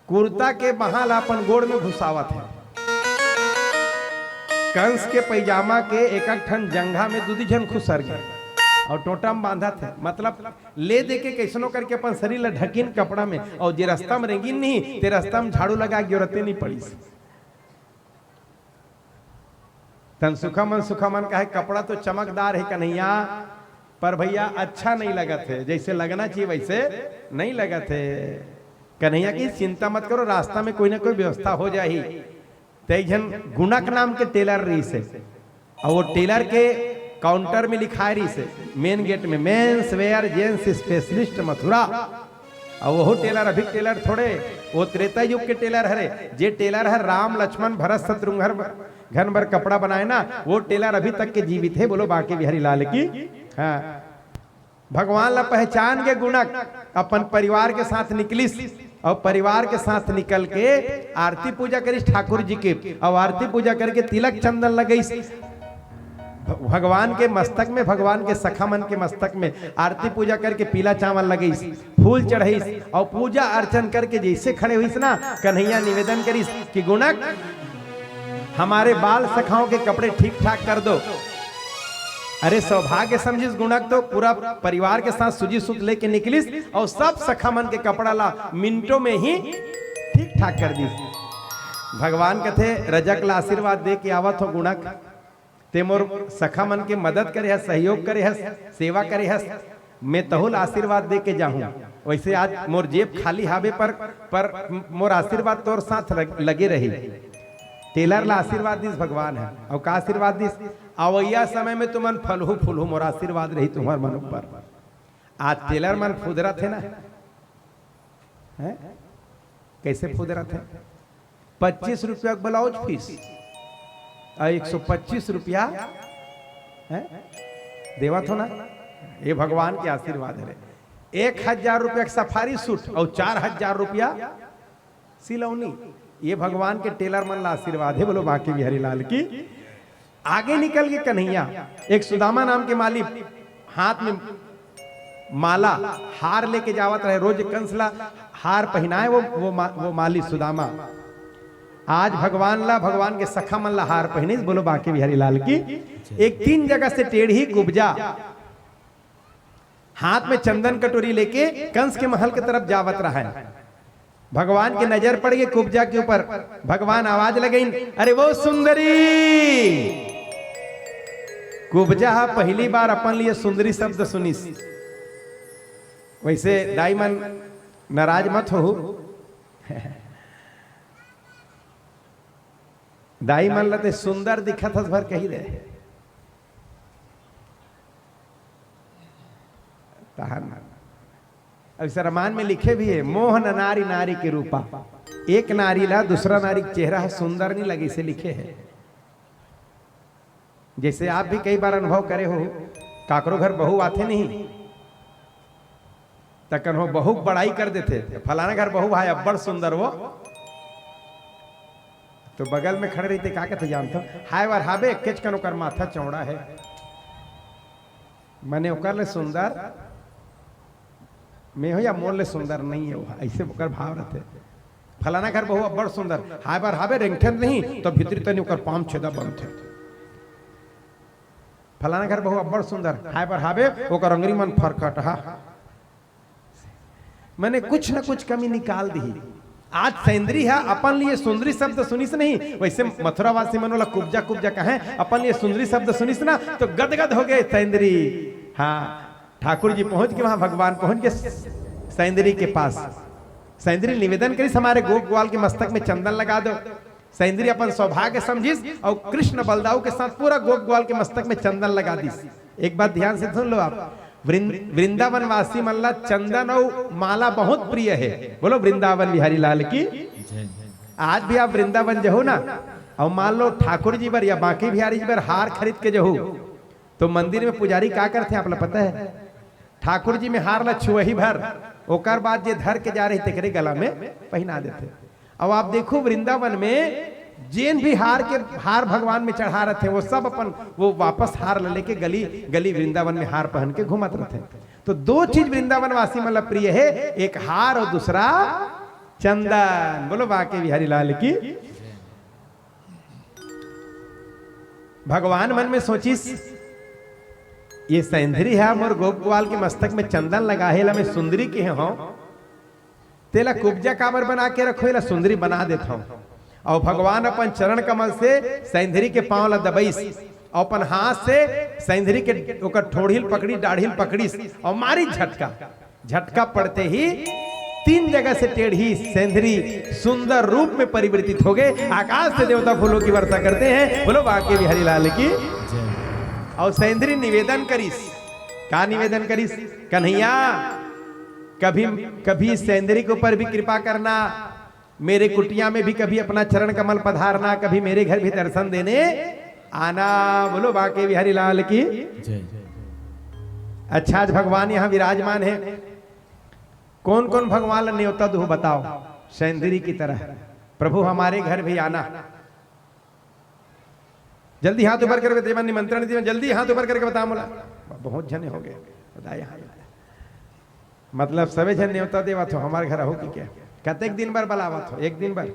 कुर्ता के बांह ला अपन गोड़ में घुसावत हे। कंस के पैजामा के एक एक ठन जंघा में दू दू झन खुसर गे और टोंटा में बांधत हे, मतलब ले दे के कैसनो करके अपन शरीर ला ढकिन कपड़ा में, और जे रास्ता में रेंगिन नहीं, ते रास्ता में झाड़ू लगा के गिरते नहीं पड़िस। तन सुखा मन, सुखा मन कहे, कपड़ा तो चमकदार हे कन्हैया, पर भैया अच्छा नहीं लगत हे, जैसे लगना चाहिए वैसे नहीं लगत हे। कन्हैया कहिस चिंता मत करो, रास्ता में कोई ना कोई व्यवस्था हो जाही। त एक झन गुणक नाम के टेलर रहिस हे, अउ वो टेलर के काउंटर में लिखाए रहिस हे, मेन गेट में, men's wear gents specialist Mathura. अउ वहू टेलर अभी टेलर थोड़े, वो त्रेता युग के टेलर हरे, जे टेलर हर राम लक्ष्मण भरत शत्रुघ्न घन बर कपड़ा बनाए ना, वो टेलर अभी तक के जीवित हे। बोलो बांके बिहारी लाल की। हाँ, भगवान ला पहचान के गुणक अपन परिवार के साथ निकलिस, अउ परिवार के साथ निकल के आरती पूजा करिस ठाकुर जी के, अउ आरती पूजा करके तिलक चंदन लगइस भ-, भगवान के मस्तक में, भगवान के सखा मन के मस्तक में आरती पूजा करके पीला चावल लगइस, फूल चढ़इस, अउ पूजा अर्चन करके जैसे खड़े होइस ना, कन्हैया निवेदन करिस कि गुणक, हमारे बाल सखाओं के कपड़े ठीक ठाक कर दो। अरे सौभाग्य समझिस गुणक तो पूरा परिवार के साथ सूजी सूत लेके निकलिस अउ सब सखा मन के कपड़ा ला मिनटों में ही ठीक ठाक कर दिस। भगवान कथे, रजक ला आशीर्वाद दे के आवत हों गुणक, ते मोर सखा मन के मदद करे हस, सहयोग करे हस, सेवा करे हस, मैं तहू ला आशीर्वाद दे के जाहूं। वैसे आज मोर जेब खाली हावे, पर, पर मोर आशीर्वाद तोर साथ लग-, लगे रही। टेलर ला आशीर्वाद दिस भगवान ह, अउ का आशीर्वाद दिस? अवइया समय में तुमन फलहू फूलहू, मोर आशीर्वाद रही तुम्हर मन ऊपर। आज टेलर मन फुदरत हे ना, हैं? कैसे फुदरत हे? पच्चीस रुपया के ब्लाउज पीस अउ एक सौ पच्चीस रुपया, हैं, देवत हों ना। ये भगवान के आशीर्वाद हरे। एक हजार रुपया के सफारी सूट अउ चार हजार रुपया सिलौनी, ये भगवान के टेलर मन ला आशीर्वाद हे। बोलो बांके बिहारी लाल की। आगे निकल के कन्हैया, एक सुदामा नाम के माली, हाथ में माला, हार लेके जावत रहे, रोज कंस ला हार पहिनाए वो, वो, मा-, वो माली सुदामा। आज भगवान ला, भगवान के सखा मन ला हार पहिनिस। बोलो बांके बिहारी लाल की। एक तीन जगह से टेढ़ी कुब्जा हाथ में चंदन कटोरी लेके कंस के महल के तरफ जावत रहा है। भगवान के नजर पड़ गे कुब्जा के ऊपर। भगवान आवाज लगइन, "अरे वो सुंदरी!" कुब्जा हा पहली बार अपन लिए सुंदरी शब्द सुनिस। वैसे दाई मन नाराज मत हो, दाई मन ला ते सुंदर दिखत हस भर कही दे। तहन अब इस रामायण में लिखे भी है, "मोह न नारी नारी के रूपा।" एक नारी ला दूसरा नारी के चेहरा ह सुंदर नहीं लगे, इसे लिखे है। जैसे आप भी कई बार अनुभव करे हो, काकरो घर बहू आथे नहीं, त कन्हो बहू के बड़ाई कर देथे, "फलाना घर बहू भाई अब्बड़ सुंदर वो।" तो बगल में खड़े रहिथे, का कथे जानथो, "हाय वर हाबे, एकेच कन ओकर माथा चौड़ा है।" मने ओकर ले सुंदर मैं हो या मोर ले सुंदर नहीं है, वो ऐसे ओकर भाव रहते। "फलाना घर बहू अब्बड़ सुंदर, हाय बर हाबे रेंगथे नहीं, तो भीतरी तनी ओकर पाम छेदा बनथे। फलाना घर बहू अब्बड़ सुंदर, हाय बर हाबे ओकर अंगरी मन फरकट हा।" मने कुछ न कुछ कमी निकाल दिही। आज सैंदरी हा अपन लिए सुंदरी शब्द सुनिस नहीं, वैसे मथुरावासी मन ओला कुब्जा कुब्जा कहे, अपन लिए सुंदरी शब्द सुनिस ना तो गदगद हो गए सैंदरी। हाँ, ठाकुर जी पहुंच के वहां भगवान पहुंच के सैंदरी के पास। सैंदरी निवेदन करिस, "हमारे गोप ग्वाल के मस्तक में चंदन लगा दो।" सैंदरी अपन सौभाग्य समझिस अउ कृष्ण बलदाऊ के साथ पूरा गोप ग्वाल के मस्तक में चंदन लगा दिस। एक बात ध्यान से सुन लो आप, वृंद-, वृंदावन वासी मन ला चंदन अउ माला बहुत प्रिय है। बोलो वृंदावन बिहारी लाल की। आज भी आप वृंदावन जहू ना, अउ मान लो ठाकुर जी बर या बांके बिहारी जी बर हार खरीद के जहू, तो मंदिर में पुजारी का करथे आप ला पता है? ठाकुर जी में हार ला छुवही भर, ओकर बाद जे धर के जा रही तेकरे गला में पहिना देथे। अब आप देखो वृंदावन में जेन भी हार के, हार भगवान में चढ़ा रहथे, वो सब अपन वो वापस हार ला लेके गली गली वृंदावन में हार पहन के घूमत रहथे। तो दो चीज वृंदावन वासी मन ला प्रिय है, एक हार अउ दूसरा चंदन। बोलो बांके बिहारी लाल की। भगवान मन में सोचिस, "ये सैंदरी हा मोर गोप ग्वाल के मस्तक में चंदन लगा हे, एला मैं सुंदरी केहे हंव, तेला कुब्जा काबर बना के रखों, एला सुंदरी बना देथंव।" अउ भगवान अपन चरण कमल से सैंधरी के पांव ला दबइस, अउ अपन हाथ से सैंधरी के ओकर ठोड़िल पकड़ी, डाढ़िल पकड़िस, अउ मारी झटका। झटका पड़ते ही तीन जगह से टेढ़ी सैंधरी सुंदर रूप में परिवर्तित हो गए। आकाश से देवता फूलों की वर्षा करते हैं। बोलो बांके बिहारी लाल की। अउ सैंधरी निवेदन करिस। का निवेदन करिस? कन्हैया, कभी कभी सैंधरी के ऊपर भी कृपा करना, मेरे कुटिया में भी कभी अपना चरण कमल पधारना, कभी मेरे घर भी दर्शन देने आना। बोलो बांके बिहारी लाल की। अच्छा, आज भगवान यहाँ विराजमान है। कौन कौन भगवान ला नेवता दुहू बताओ, सैंधरी की तरह, प्रभु हमारे घर भी आना। जल्दी हाथ ऊपर करके, जेमन निमंत्रण दिए, जल्दी हाथ ऊपर करके बता मोला। बहुत झने हो गए, बता यहाँ। मतलब सबे झन नेवता देवत हो, हमारे घर हो कि क्या? कतेक दिन बर बलावत हो? एक दिन बर,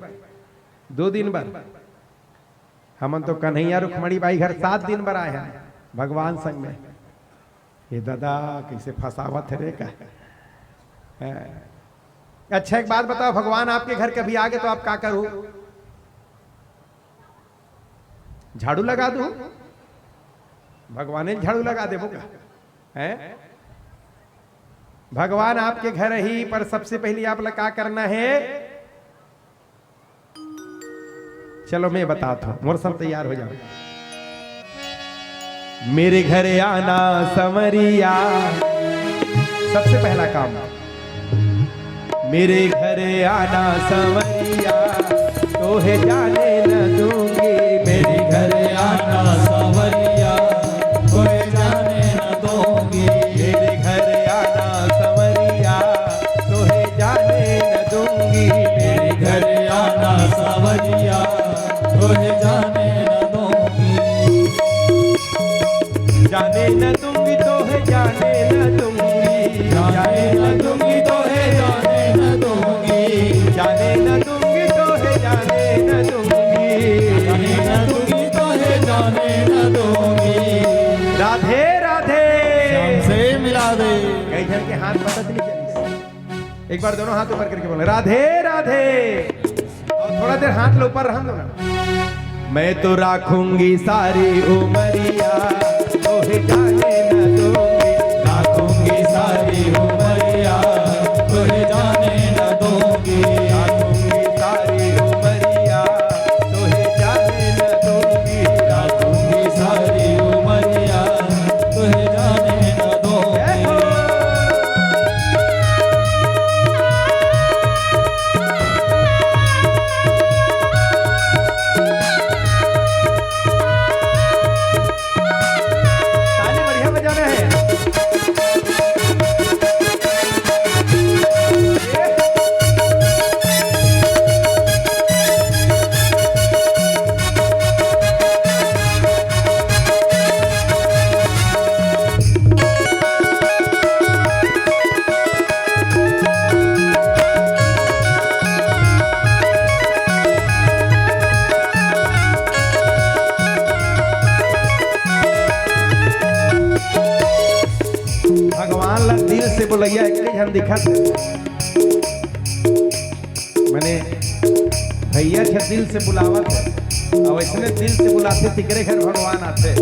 दो दिन बर? हमन तो कन्हैया रुक्मणी बाई घर सात दिन बर आए हैं भगवान संग में। ये दादा कैसे फंसावत है रे का? हैं? अच्छा, एक बात बताओ, भगवान आपके घर कभी आ गए तो आप का करो? झाड़ू लगा दो। भगवान ने झाड़ू लगा देबो का? हैं? भगवान आपके घर ही, पर सबसे पहले आप ला का करना है? चलो मैं बताता हूँ, मोर सब तैयार हो जाओ। मेरे घर आना संवरिया, सबसे पहला काम। मेरे घर आना संवरिया, तोहे जाने न दूंगी। मेरे घर आना संवरिया, तोहे जाने न दूंगी। मेरे घर आना संवरिया, तोहे जाने न दूंगी। मेरे घर आना संवरिया, तोहे जाने न दूंगी। जाने न दूंगी तोहे, जाने न दूंगी। जाने न दूंगी तोहे, जाने न दूंगी। जाने न दूंगी तोहे, जाने न दूंगी। जाने न दूंगी तोहे, जाने न दूंगी। राधे राधे। श्याम से मिला दे। कई झन के हाथ पता नहीं चली। एक बार दोनों हाथ ऊपर करके बोले, राधे राधे। और थोड़ा देर हाथ ला ऊपर रहन दो ना। मैं तो राखूंगी सारी उमरिया, तोहे जाने न दूंगी। राखूंगी सारी उमरिया, तोहे जाने न दूंगी। राखूंगी सारी उमरिया, तोहे जाने न दूंगी। राखूंगी सारी उमरिया, तोहे जाने न दूंगी। जय हो। ताली बढ़िया बजाना है। भगवान ला दिल से बोलइया एक झन दिखत हे। मने भैया के दिल से बुलावत हे, अउ अइसने दिल से बुलाथे, तिकरे घर भगवान आथे।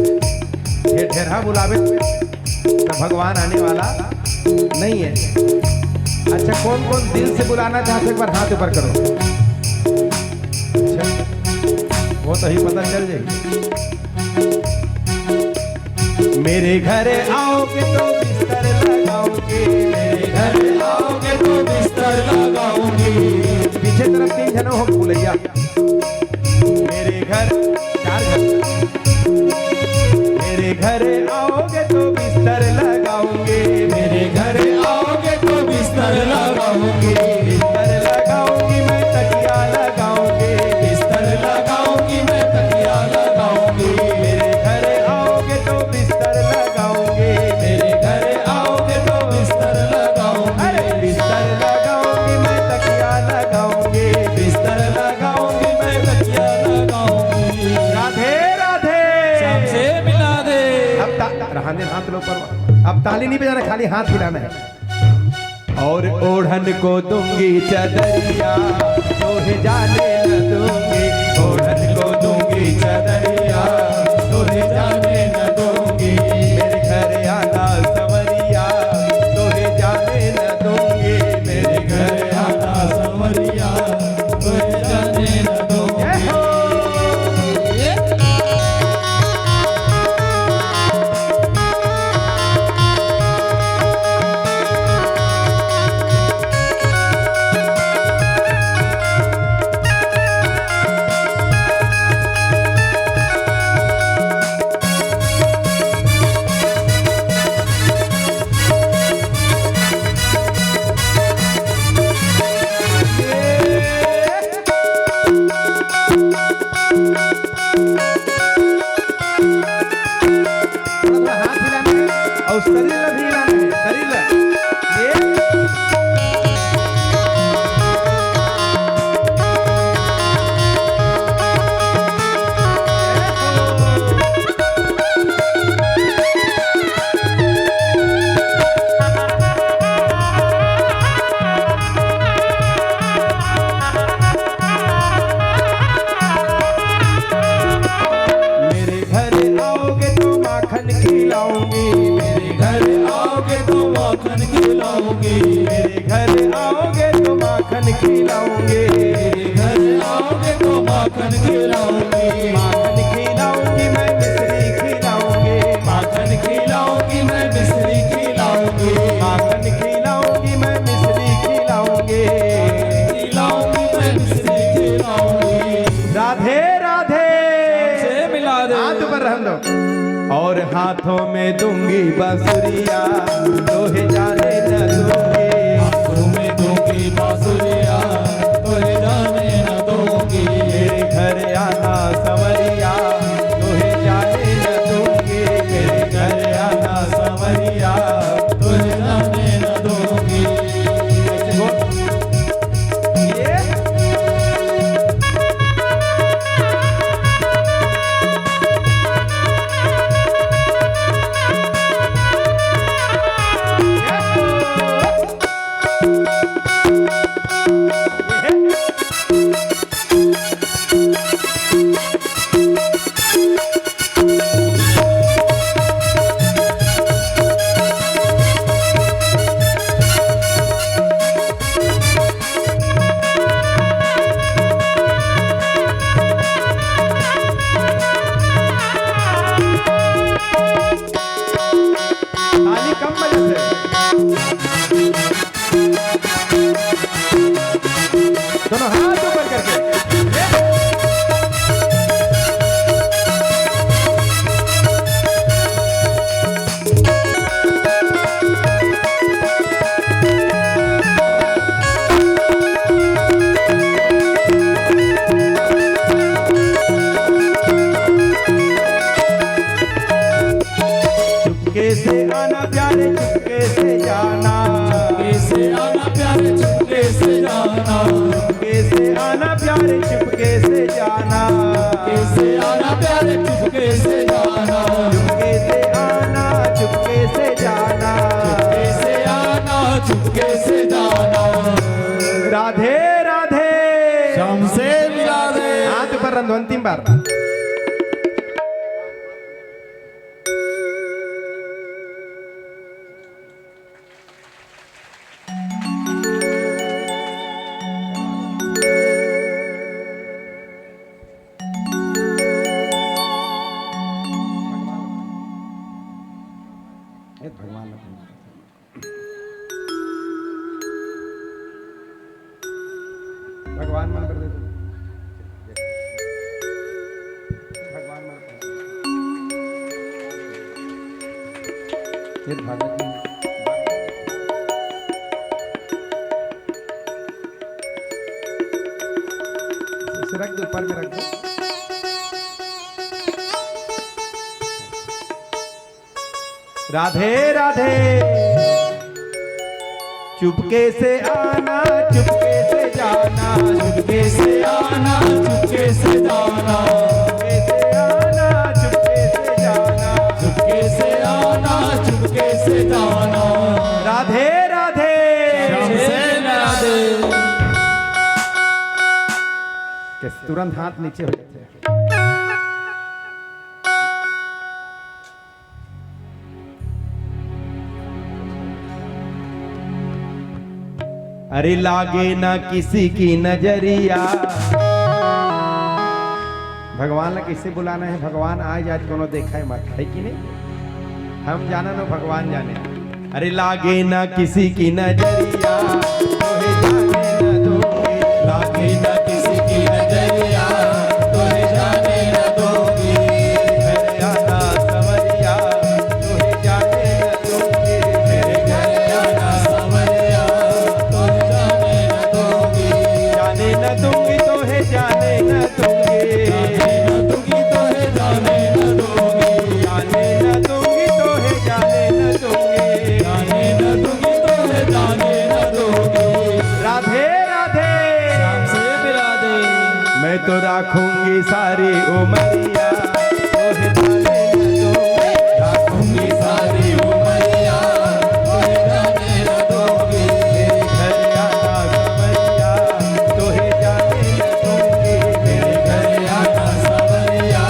ढेर ढेरहा बुलावे त भगवान आने वाला नहीं है। अच्छा, कौन कौन दिल से बुलाना चाहते, एक बार हाथ ऊपर करो। अच्छा, वो तो ही पता चल जाएगी। मेरे घर आओगे तो बिस्तर लगाओगे। मेरे घर आओगे तो बिस्तर लगाओगे। पीछे तरफ तीन झन हो बुलैया। मेरे घर, चार झन। मेरे घर आओगे तो बिस्तर लगाओगे। मेरे घर आओगे तो बिस्तर लगाओगे। बिस्तर लगाऊंगी मैं, तकिया लगाऊंगी। बिस्तर लगाऊंगी मैं, तकिया लगाऊंगी। मेरे घर आओगे तो बिस्तर लगाऊंगी। मेरे घर आओगे तो बिस्तर लगाऊंगी। अरे बिस्तर लगाऊंगी मैं, तकिया लगाऊंगी। बिस्तर लगाऊंगी मैं, तकिया लगाऊंगी। राधे राधे। श्याम से मिला दे। अब ता-, रहने हाथ लो ऊपर। अब ताली नहीं बजाना, खाली हाथ हिलाना है। और ओढ़न को दूंगी चदरिया, तोहे जाने न दूंगी। थोड़ा थोड़ा हाथ हिलाना है और शरीर ला भी हिलाना है, शरीर ला। ये मेरे घर आओगे तो माखन खिलाऊंगी, मेरे घर आओगे तो माखन खिलाऊंगी, मेरे घर आओगे तो माखन खिलाऊंगी, मेरे घर आओगे तो माखन खिलाऊंगी, माखन खिलाऊंगी मैं, मिश्री खिलाऊंगी, माखन खिलाऊंगी मैं, मिश्री खिलाऊंगी, माखन खिलाऊंगी मैं, मिश्री खिलाऊंगी, खिलाऊंगी मैं, मिश्री खिलाऊंगी। राधे राधे। से मिला दे। हाथ ऊपर रहन दो। और हाथों में दूंगी बांसुरिया, तोहे जाने न दूंगी। हाथों में दूंगी बांसुरिया, तोहे जाने न दूंगी। मेरे घर आना संवरिया, तोहे जाने न दूंगी। मेरे घर आना संवरिया, तोहे जाने न दूंगी। ये ताली कम बजत हे। दोनों हाथ ऊपर करके। चुपके से आना प्यारे, चुपके से जाना। चुपके से आना प्यारे, चुपके से जाना। चुपके से आना प्यारे, चुपके से जाना। चुपके से आना प्यारे, चुपके से जाना। चुपके से आना, चुपके से जाना। चुपके से आना, चुपके से जाना। राधे राधे। श्याम से मिला दे। हाथ ऊपर रहन दो, अंतिम बार। भगवान ला भगवान मन बर दे दो। भगवान मन बर। ये भागवत में इसे रख दो, ऊपर में रख दो। राधे राधे। चुपके से आना, चुपके से जाना। चुपके से आना, चुपके से जाना। चुपके से आना, चुपके से जाना। चुपके से आना, चुपके से जाना। राधे राधे। श्याम से राधे। कैसे तुरंत हाथ नीचे हो जाते हैं। अरे लागे ना किसी की नजरिया। भगवान ला किसे बुलाना है, भगवान आए जाए, कोनो देखा है मत, है कि नहीं? हम जाना ना, भगवान जाने। अरे लागे ना किसी की नजरिया, तोहे जाने न दूंगी। लागे ना किसी की नजरिया, तोहे जाने न दूंगी। घर आना संवरिया, तोहे जाने न दूंगी। मेरे घर आना संवरिया, तोहे जाने न दूंगी। जाने न दूंगी, तोहे जाने न दूंगी। मैं तो राखूंगी सारी उमरिया, तोहे जाने न दूंगी। राखूंगी सारी उमरिया, तोहे जाने न दूंगी। मेरे घर आना सवरिया, तोहे जाने न दूंगी। मेरे घर आना सवरिया,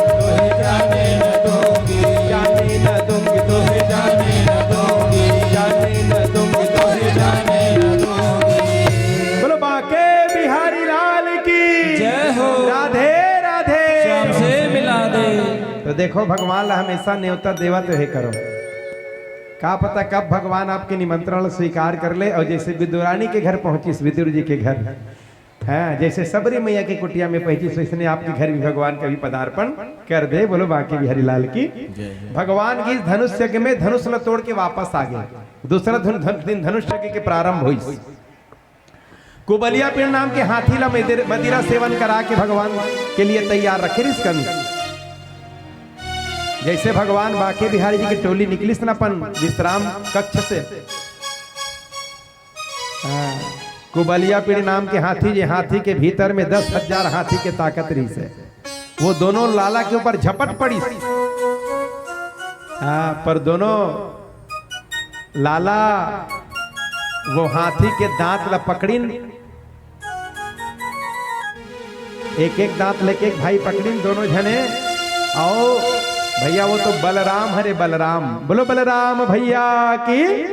तोहे जाने न दूंगी। जाने न दूंगी, तोहे जाने न दूंगी। जाने न दूंगी, तोहे जाने न दूंगी। बोलो बांके बिहारी लाल की। जय हो। राधे राधे। श्याम से मिला दे। तो देखो, भगवान ला हमेशा नेवता देवत रहे करो। का पता कब भगवान आपके निमंत्रण ला स्वीकार कर ले। और जैसे विदुरानी के घर पहुंचिस, विदुर जी के घर, हाँ, जैसे सबरी मैया के कुटिया में पहुंचिस, वैसने आपके घर भी भगवान कभी पदार्पण कर दे। बोलो बांके बिहारी लाल की। जय हो। भगवान की इस धनुष यज्ञ में धनुष ला तोड़ के वापस आ गए। दूसरा धन-, धन-, दिन धनुष यज्ञ के प्रारंभ हुई। कुबलिया पिंड नाम के हाथी ला मदिर-, मदिरा सेवन करा के भगवान के लिए तैयार रखे रिहिस कंस। जैसे भगवान बांके बिहारी जी की टोली निकलिस न अपन विश्राम कक्ष से, हाँ, कुबलिया पिंड नाम के हाथी, जे हाथी के भीतर में दस हजार हाथी के ताकत रहिस हे, वो दोनों लाला के ऊपर झपट पड़िस। हाँ, पर दोनों लाला वो हाथी के दांत ला पकड़िन, एक एक दांत लेके एक भाई पकड़िन दोनों झने। आओ भैया, वो तो बलराम हरे, बलराम, बोलो बलराम भैया की।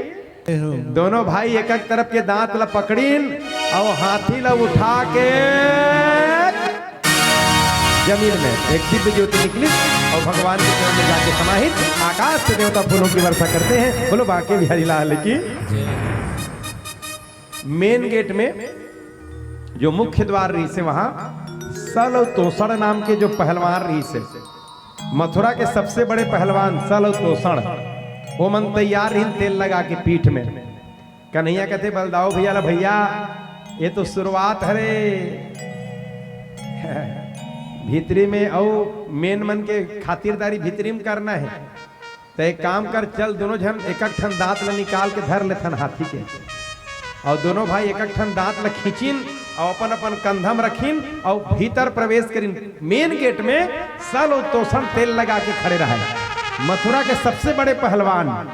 दोनों भाई एक एक तरफ के दांत ला पकड़िन और हाथी ला उठा के जमीन में एक दिव्य ज्योति निकली और भगवान के चरण में जाके समाहित। आकाश से देवता फूलों की वर्षा करते हैं। बोलो बांके बिहारी लाल की। मेन गेट में जो मुख्य द्वार रहिस हे, वहां सल और तोसण नाम के जो पहलवान रहिस हे, मथुरा के सबसे बड़े पहलवान सल और तोसण, वो मन तैयार रहिन तेल लगा के पीठ में। कन्हैया कहते बलदाऊ भैया ला, "भैया, ये तो शुरुआत हरे, भीतरी में अउ मेन मन के खातिरदारी भीतरी में करना हे।" त एक काम कर, चल दोनों झन एक एक ठन दांत ल निकाल के धर लेथन हाथी के। अउ दोनों भाई एक एक ठन दांत ल खींचिन अउ अपन अपन कंधा म रखिन अउ भीतर प्रवेश करिन। मेन गेट में सल अउ तोसण तेल लगा के खड़े रहय। मथुरा के सबसे बड़े पहलवान,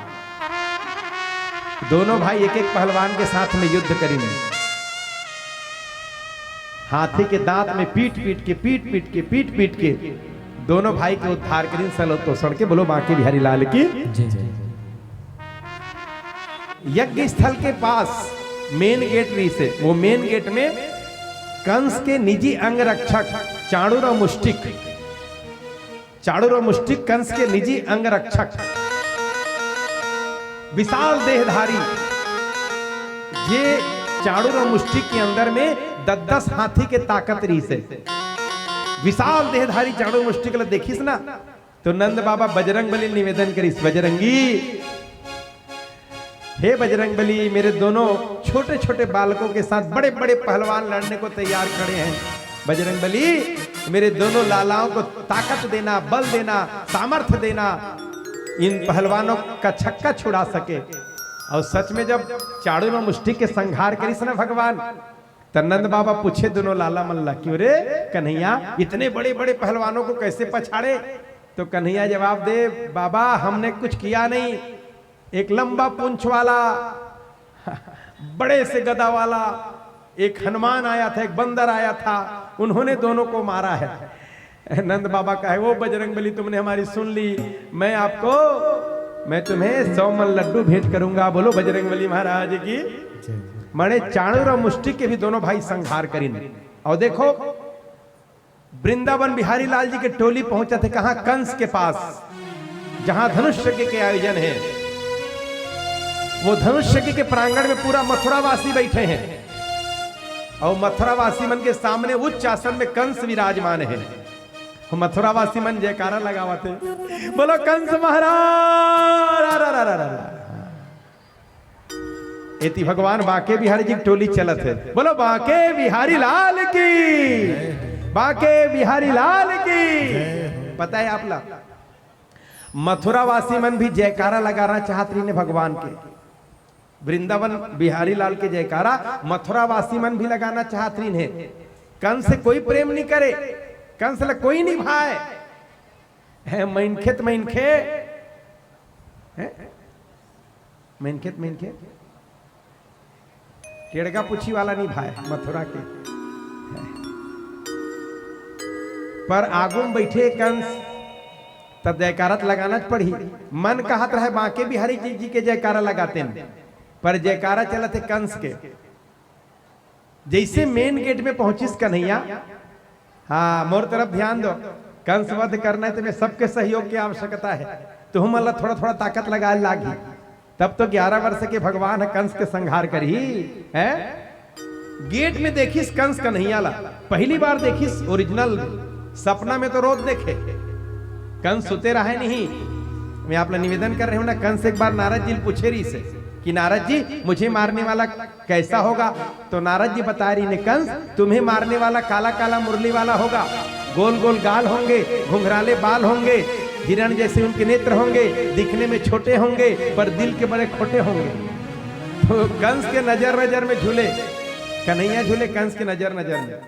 दोनों भाई एक एक पहलवान के साथ में युद्ध करिन। हाथी के दांत में पीट पीट के, पीट पीट के, पीट पीट के दोनों भाई के उद्धार करिन सल अउ तोसण के। बोलो बांके बिहारी लाल की। जय जय। यज्ञ स्थल के पास मेन गेट रहिस हे, वो मेन गेट में कंस के निजी अंग रक्षक चाणूर अउ मुष्टिक, चाणूर अउ मुष्टिक कंस के निजी अंग रक्षक, विशाल देहधारी, जे चाणूर अउ मुष्टिक के अंदर में दस दस हाथी के ताकत रहिस हे। विशाल देहधारी चाणूर मुष्टिक ल देखिस ना, तो नंद बाबा बजरंग बली निवेदन करिस, बजरंगी, हे बजरंग बली, मेरे दोनों छोटे छोटे बालकों के साथ बड़े बड़े पहलवान लड़ने को तैयार खड़े हैं। बजरंग बली, मेरे दोनों लालाओं को ताकत देना, बल देना, सामर्थ्य देना, इन पहलवानों का छक्का छुड़ा सके। और सच में जब चाणूर अउ मुष्टिक के संहार करिस ना भगवान, त नंद बाबा पूछे दोनों लाला मन ला, "क्यों रे कन्हैया, इतने बड़े बड़े पहलवानों को कैसे पछाड़े?" तो कन्हैया जवाब दे, "बाबा, हमने कुछ किया नहीं, एक लंबा पूंछ वाला, बड़े से गदा वाला एक हनुमान आया था, एक बंदर आया था, उन्होंने दोनों को मारा है।" नंद बाबा कहे, "वो बजरंग बली, तुमने हमारी सुन ली, मैं आपको, मैं तुम्हें सौ मन लड्डू भेंट करूंगा।" बोलो बजरंग बली महाराज की। माने चाणूर अउ मुष्टिक के भी दोनों भाई संहार करिन। अउ देखो, वृंदावन बिहारी लाल जी के टोली पहुंचत हे कहां? कंस के पास, जहां धनुष यज्ञ के आयोजन हे। वो धनुष यज्ञ के प्रांगण में पूरा मथुरावासी बैठे हैं अउ मथुरावासी मन के सामने उच्च आसन में कंस विराजमान हे। मथुरावासी मन जयकारा लगावत हे, "बोलो कंस महाराज!" एती भगवान बांके बिहारी जी के टोली चलत हे। बोलो बांके बिहारी लाल की, बांके बिहारी लाल की। पता हे आप ला, मथुरावासी मन भी जयकारा लगाना चाहत रहिन हे भगवान के। वृंदावन बिहारी लाल के जयकारा मथुरावासी मन भी लगाना चाहत रहिन हे। कंस से कोई प्रेम नहीं करे, कंस ला कोई नहीं भाए। है मनखे त मनखे, हैं? मनखे त मनखे, टेड़गा पूछी वाला नहीं भाए मथुरा के। पर आगू में बैठे कंस, तब जयकारत लगाना च पड़ही। मन कहत रहे बांके बिहारी जी, जी के जयकारा लगाते न, पर जयकारा चलत हे कंस के। जैसे मेन गेट में पहुंचिस कन्हैया, हाँ, मोर तरफ ध्यान दो, कंस वध करना है तो मैं सबके सहयोग की आवश्यकता है, तुहू मन ला थोड़ा थोड़ा ताकत लगाए लागही। तब तो ग्यारह वर्ष के भगवान ह कंस के संहार करही, हैं? गेट में देखिस कंस कन्हैया ला, पहली बार देखिस ओरिजिनल, सपना में तो रोज देखे। कंस सुते रहे नहीं। मैं आप ला निवेदन कर रहे हूं ना, कंस एक बार नारद जी ल पूछे रहिस हे कि नारद जी, मुझे मारने वाला कैसा होगा? तो नारद जी बता रही ने, कंस, तुम्हें मारने वाला काला काला मुरली वाला होगा, गोल गोल गाल होंगे, घुंघराले बाल होंगे, हिरण जैसे उनके नेत्र होंगे, दिखने में छोटे होंगे पर दिल के बड़े खोटे होंगे। तो कंस के नजर नजर में झूले कन्हैया, झूले कंस के नजर नजर में।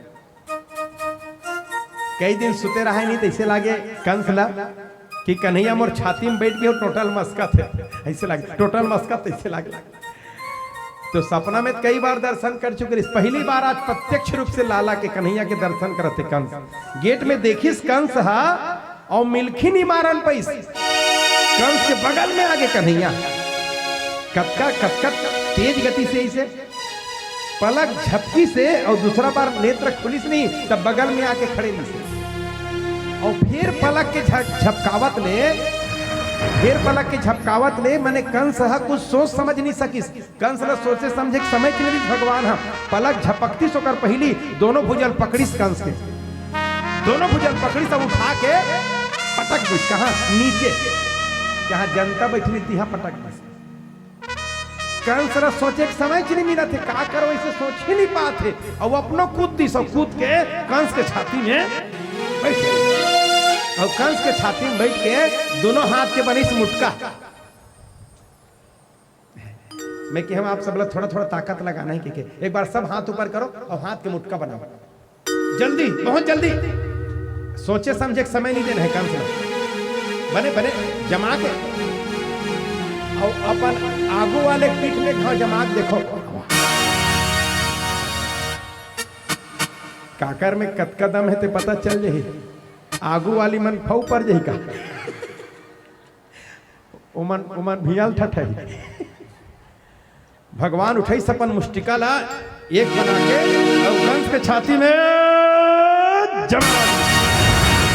कई दिन सुते रहे नहीं, तैसे लागे कंस ला कि कन्हैया मोर छाती में बैठ गए, टोटल मस्कत हे, ऐसे लागे टोटल मस्कत, ऐसे लागे। तो सपना में कई बार दर्शन कर चुके रहिस, पहली बार आज प्रत्यक्ष रूप से लाला के, कन्हैया के दर्शन करत हे कंस। गेट में देखिस कंस हा, अउ मिलखी नहीं मारन पइस। कंस के बगल में आगे कन्हैया, कतका कतका तेज गति से इसे पलक झपकिस हे अउ दूसरा बार नेत्र खुलिस नहीं, तब बगल में आके खड़े रहिस हे। अउ फिर पलक के झ-, झपकावत ले, फिर पलक के झपकावत ले, मने कंस ह कुछ सोच समझ नहीं सकिस। कंस ल सोचे समझे के समय के नहीं रहिस। भगवान ह पलक झपकतिस ओकर पहिली दोनों भुजा ल पकड़िस कंस के, दोनों भुजा ल पकड़िस, अब उठा के पटक दिस। कहाँ? नीचे, जहाँ जनता बैठी रही, तिहाँ पटक दिस। कंस ला सोचे के समय च नहीं मिलत हे, का करो, इसे सोच ही नहीं पात हे। अउ अपनो कूद दिस, अउ कूद के कंस के छाती में बैठ गे। अउ कंस के छाती में बैठ के दोनों हाथ के बनिस मुटका। मैं कहे हँव आप सब ला थोड़ा थोड़ा ताकत लगाना हे, के, के एक बार सब हाथ ऊपर करो अउ हाथ के मुटका बनाओ। जल्दी, बहुत जल्दी। सोचे समझे के समय नहीं देना हे कंस ला। बने, बने, जमा के। अउ अपन आगू वाले के पीठ में घाव जमा के देखो। काकर में कतका दम हे ते पता चल जाही। आगू वाली मन फऊ पर जाही का? ओमन, ओमन भियाल ठठई। भगवान उठइस अपन मुष्टिका ला एक बना के अउ कंस के छाती में जमा।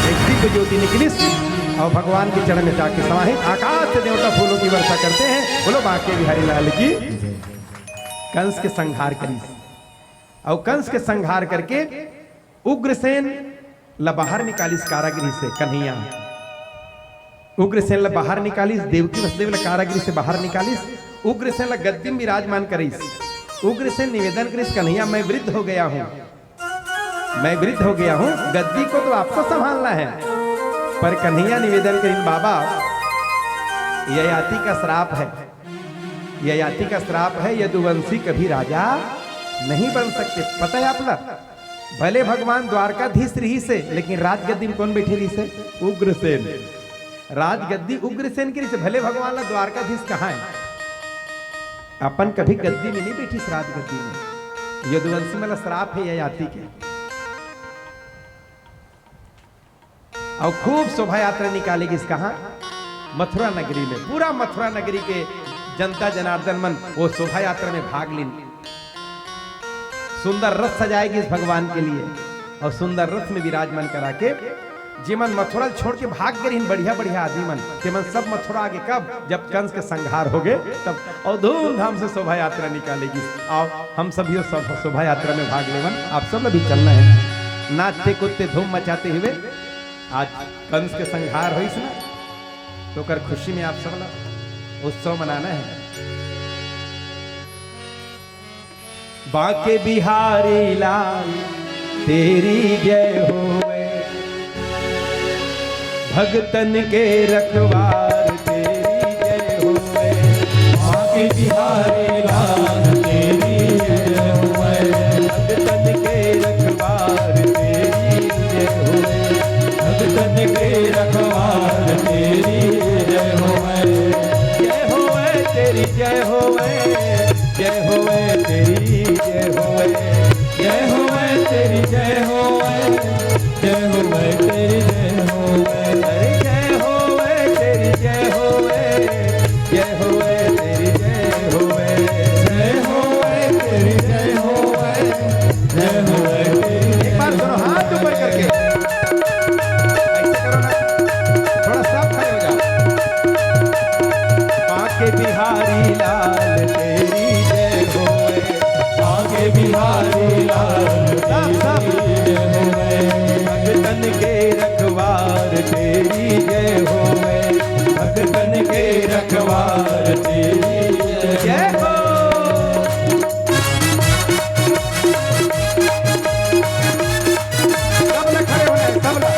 एक दिव्य ज्योति निकलिस अउ भगवान के चरण में जाके समाहित। आकाश से देवता फूलों की वर्षा करते हैं। बोलो बांके बिहारी लाल की। कंस के संहार करिस अउ कंस के संहार करके उग्रसेन ला बाहर निकालिस कारागृह से कन्हैया। उग्रसेन ला बाहर निकालिस, देवकी वसुदेव ला कारागृह से बाहर निकालिस, उग्रसेन ला गद्दी में विराजमान करिस। उग्रसेन निवेदन करिस, कन्हैया, मैं वृद्ध हो गया हूँ, मैं वृद्ध हो गया हूँ, गद्दी को तो आपको संभालना है। पर कन्हैया निवेदन करिन, बाबा, ययाति का श्राप है, ययाति का श्राप है, यदुवंशी कभी राजा नहीं बन सकते। पता है आप ला? भले भगवान द्वारकाधीश रहिस हे, लेकिन राजगद्दी में कौन बैठे रहिस हे? उग्रसेन। राजगद्दी उग्रसेन के रहिस हे, भले भगवान ला द्वारकाधीश कहाय, अपन कभी गद्दी में नहीं बैठिस राजगद्दी में। यदुवंशी मन ला श्राप हे ययाति के। अउ खूब शोभा यात्रा निकाले गिस। कहाँ? मथुरा नगरी में। पूरा मथुरा नगरी के जनता जनार्दन मन वो शोभा यात्रा में भाग लीन। सुंदर रथ सजाए गिस भगवान के लिए अउ सुंदर रथ में विराजमान करा के जेमन मथुरा छोड़ के भाग गे रहिन, बढ़िया बढ़िया आदमी मन, तेमन सब मथुरा आगे कब? जब कंस के संहार होगे तब। अउ धूमधाम से शोभा यात्रा निकाले गिस। अउ हम सभी सब शोभा यात्रा में भाग लेवन, आप सब ला भी चलना हे। नाचते कूदते धूम मचाते हुए आज कंस के संहार होइस ना, तो ओकर खुशी में आप सब ला उत्सव मनाना हे। बांके बिहारी लाल तेरी जय होवे, भगतन के रखवार तेरी जय होवे। बांके बिहारी लाल तेरी जय होवे, भगतन के रखवार के रखवार तेरी जय होवे। जय होवे तेरी जय होवे, जय होवे तेरी जय होवे, जय होवे तेरी जय होवे, जय होवे तेरी जय होवे, अरे जय होवे तेरी जय होवे, जय होवे तेरी जय होवे, जय होवे तेरी जय होवे, जय होवे तेरी। एक बार दोनों हाथ ऊपर करके ऐसे करो ना, थोड़ा सब खड़े हो जाओ। बांके बिहारी लाल तेरी जय होवे, बांके बिहारी लाल सब, सब। तेरी जय होवे। भगतन के रखवार तेरी जय होवे, भगतन के रखवार तेरी जय जय हो। सब लोग खड़े होना है, सब लोग।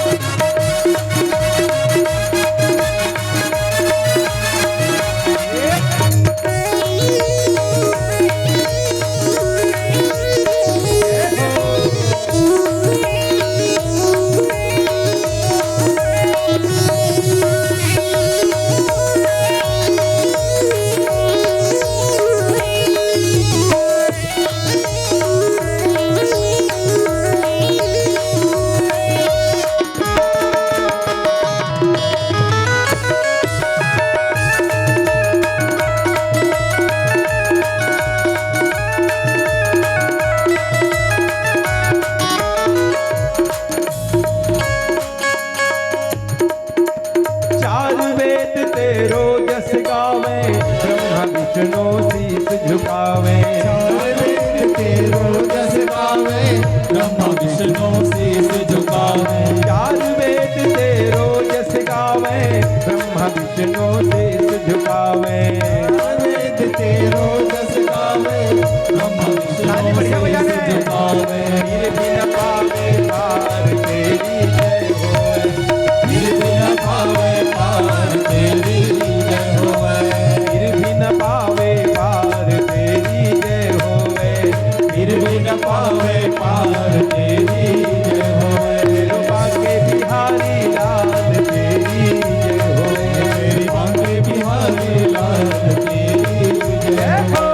चार वेद तेरो जस गावे, ब्रह्मा विष्णु शीश झुकावे। चार वेद तेरो जस गावे, ब्रह्मा विष्णु शीश झुकावे। चार वेद तेरो जस गावे, ब्रह्मा विष्णु शीश झुकावे। चार वेद तेरो जस गावे, ब्रह्मा विष्णु ताली बढ़िया बजाना शीश है। झुकावे। फिर भी न पावे पार तेरी जय होवे। फिर भी न पावे पार तेरी जय होवे। फिर भी न पावे पार तेरी जय होवे। फिर भी न पावे पार तेरी जय होवे। बांके बिहारी लाल तेरी जय होवे। बांके बिहारी लाल तेरी जय हो।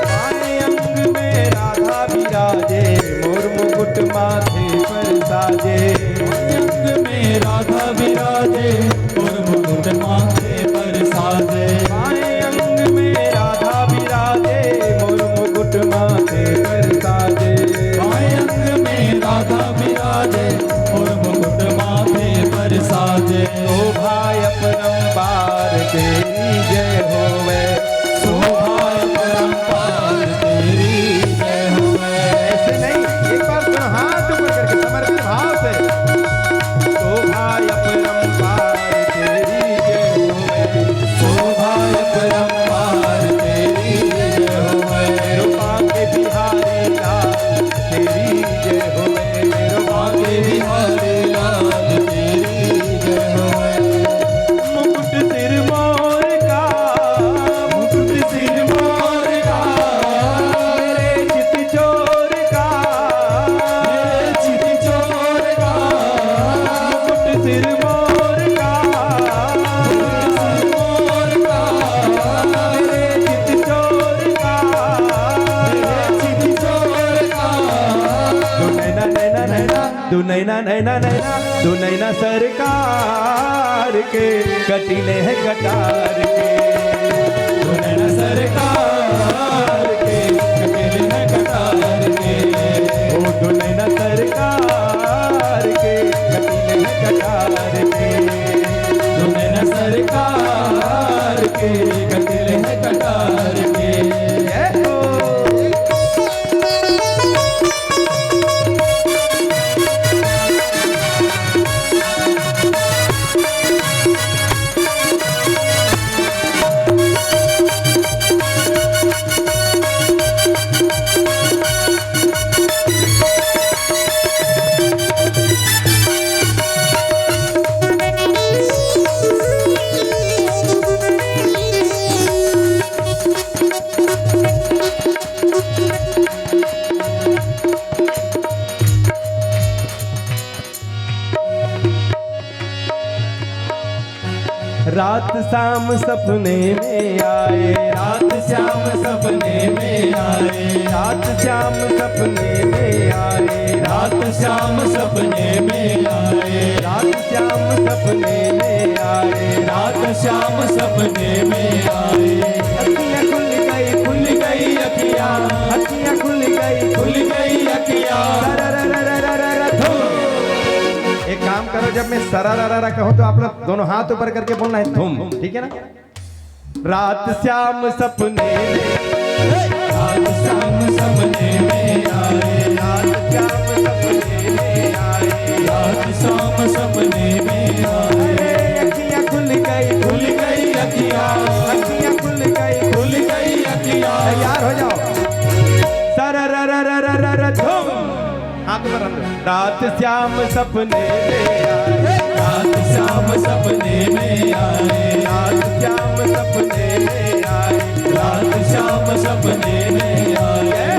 बाएं अंग में राधा विराजे, मोर मुकुट माथे पर साजे। बाएं अंग में राधा विराजे, मोर मुकुट माथे पर साजे। बाएं अंग में राधा विराजे, मोर मुकुट माथे पर साजे। बाएं अंग में राधा विराजे, मोर मुकुट माथे पर साजे। शोभा अपरंपार तेरी जय होवे। शोभा अपरंपार तेरी जय होवे। ऐसे नहीं, एक बार दोनों हाथ ऊपर करके समर्पित भाव से। शोभा अपरंपार तेरी जय होवे। शोभा अपरंपार तेरी जय होवे। बांके बिहारी लाल तेरी जय होवे। बांके बिहारी लाल तेरी जय होवे। मुकुट सिर मोर का, मुकुट सिर मोर का, मेरे चित चोर का, मेरे चित चोर का। मुकुट सिर मोर का, मुकुट सिर मोर का, मेरे चित चोर का, मेरे चित चोर का। दो नैना, नैना, नैना, दो नैना, नैना, नैना, दो नैना सरकार के, कटिले है कटार के। दो नैना के कटेल है कटार के। जय हो। रात श्याम सपने में आए, रात श्याम सपने में आए, रात श्याम सपने में आए, रात श्याम सपने में आए, रात श्याम सपने में आए, रात श्याम सपने में आए। अखियाँ खुल गई, खुल गई अखियाँ, अखियाँ खुल गई, खुल गई अखियाँ। एक काम करो, जब मैं सरा रा रा रा कहूँ तो आप लोग दोनों हाथ ऊपर करके बोलना है, धूम, ठीक है ना? रात श्याम सपने में, रात श्याम सपने में आए, रात श्याम सपने में आए, रात श्याम सपने में आए। अरे अखियाँ खुल गई, खुल गई अखियाँ, अखियाँ खुल गई, खुल गई अखियाँ। तैयार हो जाओ। सरा रा रा रा रा रा रा धूम। हाथ ऊपर रख दो। रात श्याम सपने में आए, रात श्याम सपने में आए, रात श्याम सपने में आए, रात श्याम सपने में आए।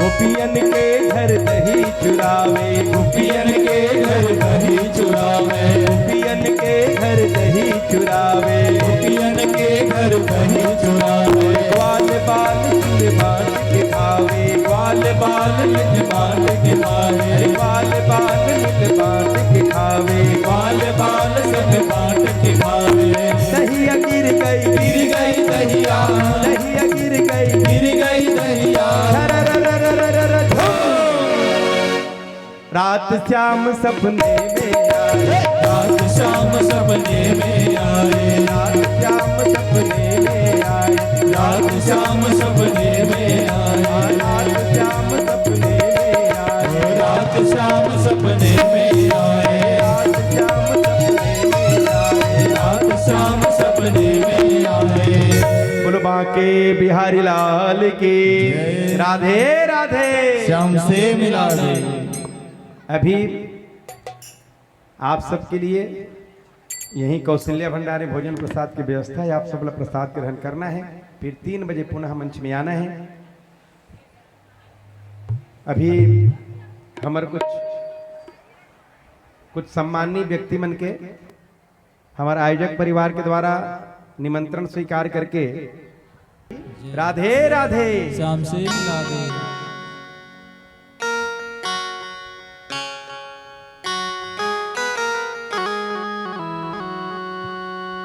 गोपियन के घर दही चुरावे, गोपियन के घर दही चुरावे, गोपियन के घर दही चुरावे, गोपियन के घर दही चुरावे। ग्वाल बाल मिल बांट के खावे, ग्वाल बाल मिल बांट के खावे, ग्वाल बाल मिल बांट के खावे, ग्वाल बाल सब बांट के खावे। दहिया गिर गई, गिर गई दहिया, दहिया गिर गई, गिर गई दहिया। धूम। रात श्याम सपने में आए, रात श्याम सपने में आए, रात श्याम सपने में आए, रात श्याम सपने में आए, रात श्याम सपने में आए, रात श्याम सपने में आए, रात श्याम सपने में आए, रात श्याम सपने में आए। बोलो बांके बिहारी लाल की। राधे राधे। श्याम से मिला दे। अभी आप सबके लिए यहीं कौशल्या भंडार में भोजन प्रसाद की व्यवस्था है। आप सब लोग प्रसाद ग्रहण करना है, फिर तीन बजे पुनः मंच में आना है। अभी हमर कुछ, कुछ सम्माननीय व्यक्ति मन के हमर आयोजक परिवार के द्वारा निमंत्रण स्वीकार करके राधे राधे। श्याम से मिला दे।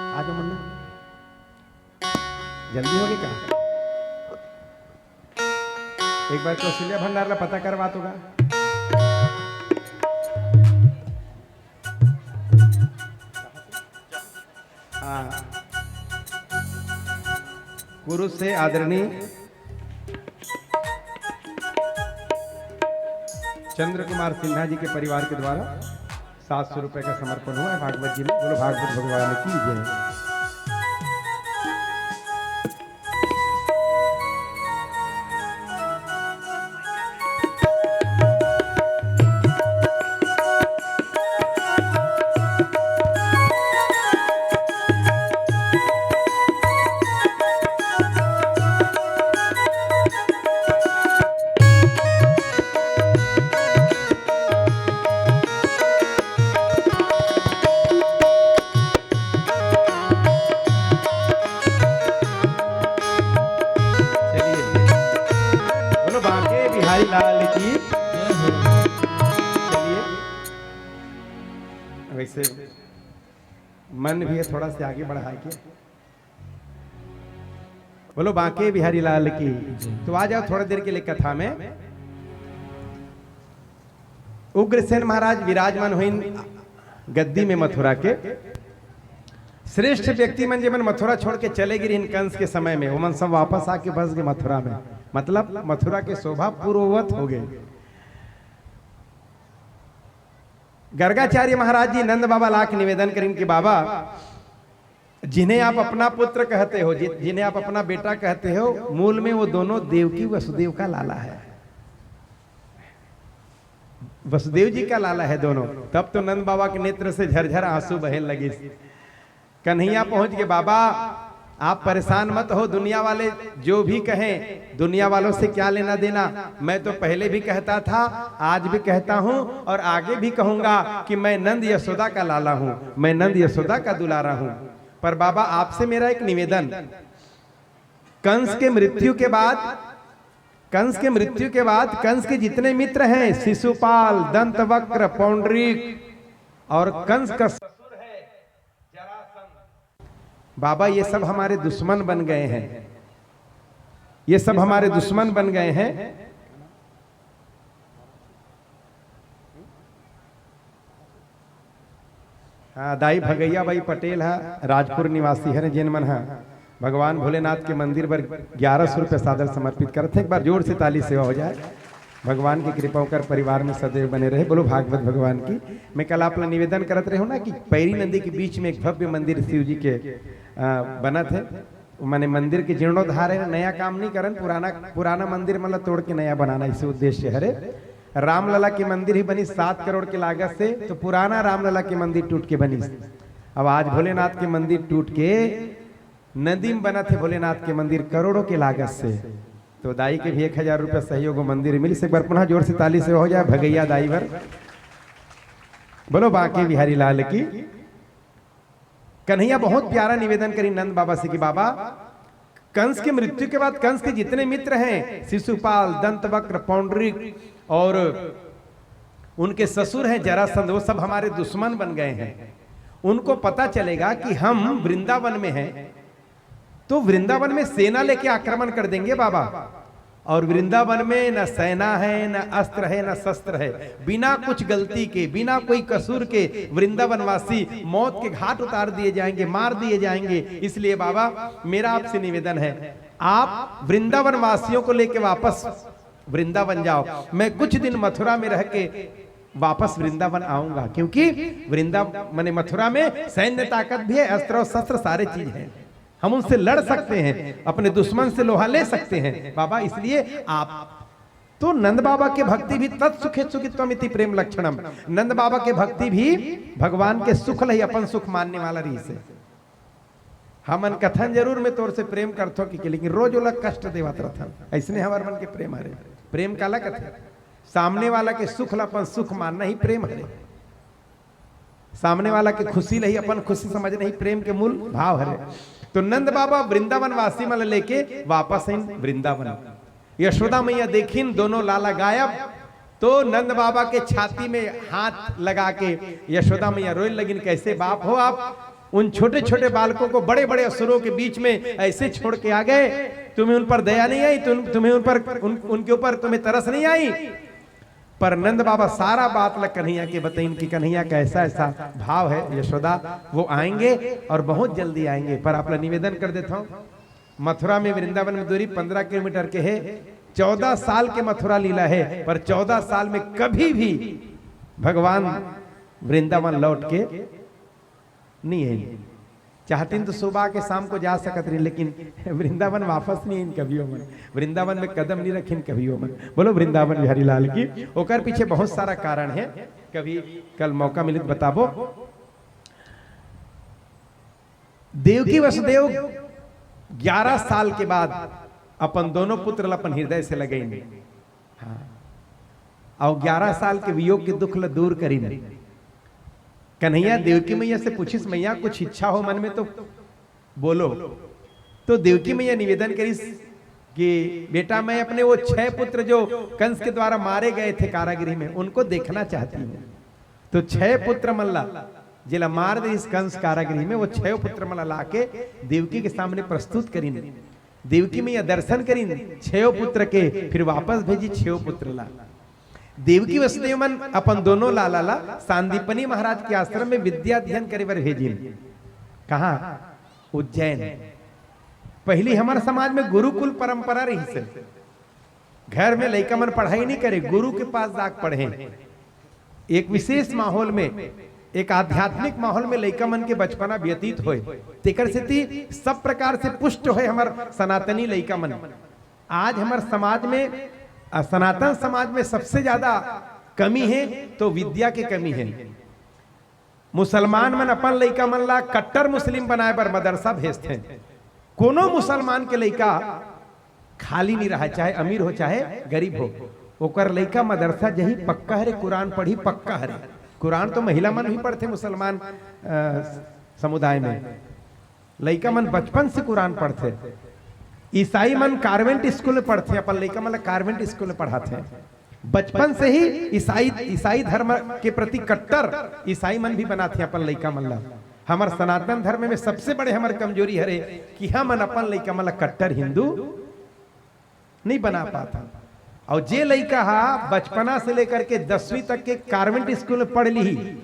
आ जाओ मुन्ना, जल्दी होगे का? एक बार कौशल्या भंडार ला पता करवा तो का। हाँ। कुरुश से आदरणीय चंद्र कुमार सिन्हा जी के परिवार के द्वारा सात सौ रुपए का समर्पण हुआ है भागवत जी में। बोलो भागवत भगवान की जय। से मन भी है थोड़ा से आगे बढ़ाए के। बोलो बांके बिहारी लाल की। तो आ जाओ थोड़ा देर के लिए कथा में। उग्रसेन महाराज विराजमान होइन गद्दी में मथुरा के। श्रेष्ठ व्यक्ति मन जेमन मथुरा छोड़ के चले गिरिन कंस के समय में, ओमन सब वापस आके बस गए मथुरा में। मतलब मथुरा के शोभा पूर्ववत हो गए। गर्गाचार्य महाराज जी नंद बाबा ला के निवेदन करिन कि बाबा, जिन्हें आप अपना पुत्र कहते हो, जि-, जिन्हें आप अपना बेटा कहते हो, मूल में वो दोनों देवकी वसुदेव का लाला है। वसुदेव जी का लाला है दोनों। तब तो नंद बाबा के नेत्र से झरझर आंसू बहे लगिस। कन्हैया पहुंच गए, बाबा आप परेशान मत हो, दुनिया वाले जो भी कहें, दुनिया वालों से क्या लेना देना। मैं तो पहले भी कहता था, आज भी कहता हूं और आगे भी कहूंगा कि मैं नंद यशोदा का लाला हूं, मैं नंद यशोदा का दुलारा हूं। पर बाबा आपसे मेरा एक निवेदन, कंस के मृत्यु के बाद, कंस के मृत्यु के बाद कंस के जितने मित्र हैं, शिशुपाल, दंतवक्र, पौंडरीक और कंस का ससुर है जरासंध, बाबा ये सब हमारे दुश्मन बन गए हैं, ये सब हमारे दुश्मन बन गए हैं। हाँ, दाई भगैया बाई पटेल हा, राजपुर निवासी हरे, जेन मन हा भगवान भोलेनाथ के मंदिर बर ग्यारह सौ रुपया सादर समर्पित करत हे। एक बार जोर से ताली सेवा हो जाए। भगवान की कृपा ओकर परिवार में सदैव बने रहे। बोलो भागवत भगवान की। मैं कल आप ला निवेदन करत रहे हूँ ना कि पैरी नदी के बीच में एक भव्य मंदिर शिव जी के, आ, बनत है। माने मंदिर के जीर्णोद्धार है, नया काम नहीं करन, पुराना, पुराना मंदिर मतलब तोड़ के नया बनाना, इसे उद्देश्य हरे। रामलला के मंदिर ही बनी सात करोड़ के लागत से, तो पुराना रामलला के मंदिर टूट के बनी। अब आज भोलेनाथ के मंदिर टूट के नदी में बनत हे भोलेनाथ के मंदिर करोड़ों के लागत से। तो दाई के भी एक हजार रुपया सहयोग, वो मंदिर मिलिस। एक बार पुनः जोर से ताली से हो जाए भगैया दाई बर। बोलो बांके बिहारी लाल की। कन्हैया बहुत प्यारा निवेदन करी नंद बाबा से कि बाबा, कंस की मृत्यु के बाद कंस के जितने मित्र हैं, शिशुपाल, दंतवक्र, पौंडरिक और उनके ससुर हैं जरासंध, वो सब हमारे दुश्मन बन गए हैं। उनको पता चलेगा कि हम वृंदावन में हैं, तो वृंदावन में सेना लेके आक्रमण कर देंगे बाबा। और वृंदावन में न सेना है, न अस्त्र है, न शस्त्र है। बिना कुछ गलती के, बिना कोई कसूर के वृंदावनवासी मौत के घाट उतार दिए जाएंगे, मार दिए जाएंगे। इसलिए बाबा, मेरा आपसे निवेदन है, आप वृंदावन वासियों को लेके वापस वृंदावन जाओ। मैं कुछ दिन मथुरा में रह के वापस वृंदावन आऊंगा, क्योंकि वृंदा-, माने मथुरा में सैन्य ताकत भी है, अस्त्र और शस्त्र सारे चीज हैं, हम उनसे लड़ सकते हैं, अपने दुश्मन से लोहा ले सकते हैं बाबा। इसलिए आप तो नंद बाबा के भक्ति भी तत् सुखेत्सु कित्वम इति प्रेम लक्षणम। नंद बाबा के भक्ति भी भगवान के सुख लही अपन सुख मानने वाला रहिसे। हमन कथन जरूर, मैं तोर से प्रेम करथो कि, कि, लेकिन रोज ओला कष्ट देवत रथन। अइसने हमर मन के प्रेम हरे। प्रेम काला कथे? सामने वाला के सुख ला अपन सुख मानना ही प्रेम हरे। सामने वाला के खुशी ला ही अपन खुशी समझना ही प्रेम के मूल भाव हरे। तो नंद बाबा वृंदावन वासी मन ला लेके वापस आइन वृंदावन। यशोदा मैया देखिन दोनों लाला गायब, तो नंद बाबा के छाती में हाथ लगा के यशोदा मैया रोए लगिन, "कैसे बाप हो आप, उन छोटे-छोटे बालकों को बड़े-बड़े असुरों के बीच में ऐसे छोड़ के आ गए? तुम्हें उन पर दया नहीं आई? तुम, तुम्हें उन पर, उन, उनके ऊपर तुम्हें तरस नहीं आई?" पर नंद बाबा सारा बात ला कन्हैया के बताइन कि कन्हैया का ऐसा-ऐसा भाव है यशोदा, वो आएंगे और बहुत जल्दी आएंगे। पर आप ला निवेदन कर देता हूँ, मथुरा में वृंदावन में दूरी पन्द्रह किलोमीटर के है। चौदह साल के मथुरा लीला है, पर चौदह साल में कभी भी भगवान वृंदावन लौट के नहीं है। चाहतीन तो सुबह के शाम को जा सकत रही, लेकिन वृंदावन वापस नहीं आइन कभी ओमन, वृंदावन में कदम नहीं रखिन कभी ओमन। बोलो वृंदावन बिहारी लाल की। ओकर पीछे बहुत सारा कारण है, कभी कल मौका मिले तो बताबो। देवकी वसुदेव ग्यारह साल के बाद अपन दोनों पुत्र ला अपन हृदय से लगइन। हाँ। अउ ग्यारह साल के वियोग के दुख ला दूर करिन। कन्हैया देवकी मैया से पूछिस, "मैया, कुछ इच्छा हो मन में तो बोलो।" तो देवकी मैया निवेदन करिस कि, "बेटा, मैं अपने वो छह पुत्र जो कंस के द्वारा मारे गए थे कारागृह में, उनको देखना चाहती हूँ।" तो छह पुत्र मन ला जेला मार देइस कंस कारागृह में, वो छयो पुत्र मन ला लाके देवकी के सामने प्रस्तुत करिन। देवकी मैया दर्शन करिन छयो पुत्र के, फिर वापस भेजी छयो पुत्र ला। देवकी वसुदेव मन अपन दोनों लाला ला सांदीपनी महाराज के आश्रम में विद्या अध्ययन करे बर भेजिन। कहाँ? उज्जैन। पहली हमर समाज में गुरुकुल परंपरा रहिस हे, घर में लइका मन पढ़ाई नहीं करे, गुरु के पास जाके पढ़े। एक विशेष माहौल में, एक आध्यात्मिक माहौल में लइका मन के बचपना व्यतीत होए, तेकर सेती सब प्रकार से पुष्ट होए हमर सनातनी लइका मन। आज हमर समाज में, अ, सनातन समाज में सबसे ज्यादा कमी हे तो विद्या के कमी हे। मुसलमान मन अपन लइका मन ला कट्टर मुस्लिम बनाए बर मदरसा भेजथे। कोनो मुसलमान के लइका खाली नहीं रहा, चाहे अमीर हो चाहे गरीब हो, ओकर लइका मदरसा जही पक्का हरे, कुरान पढ़ी पक्का हरे। कुरान तो महिला मन भी पढ़थे मुसलमान, अ, समुदाय में। लइका मन बचपन से कुरान पढ़थे। ईसाई मन कॉन्वेंट स्कूल में पढ़थे, अपन लइका मन ला कॉन्वेंट स्कूल में पढ़ाथे। बचपन से ही ईसाई, ईसाई धर्म के प्रति कट्टर ईसाई मन भी बनाथे अपन लइका मन ला। हमर सनातन धर्म में सबसे बड़े हमर कमजोरी हरे कि हमन अपन लइका मन ला कट्टर हिंदू नहीं बना पाथन। और जे लइका हा बचपना से लेकर के दसवीं तक के कॉन्वेंट स्कूल में पढ़ लिही,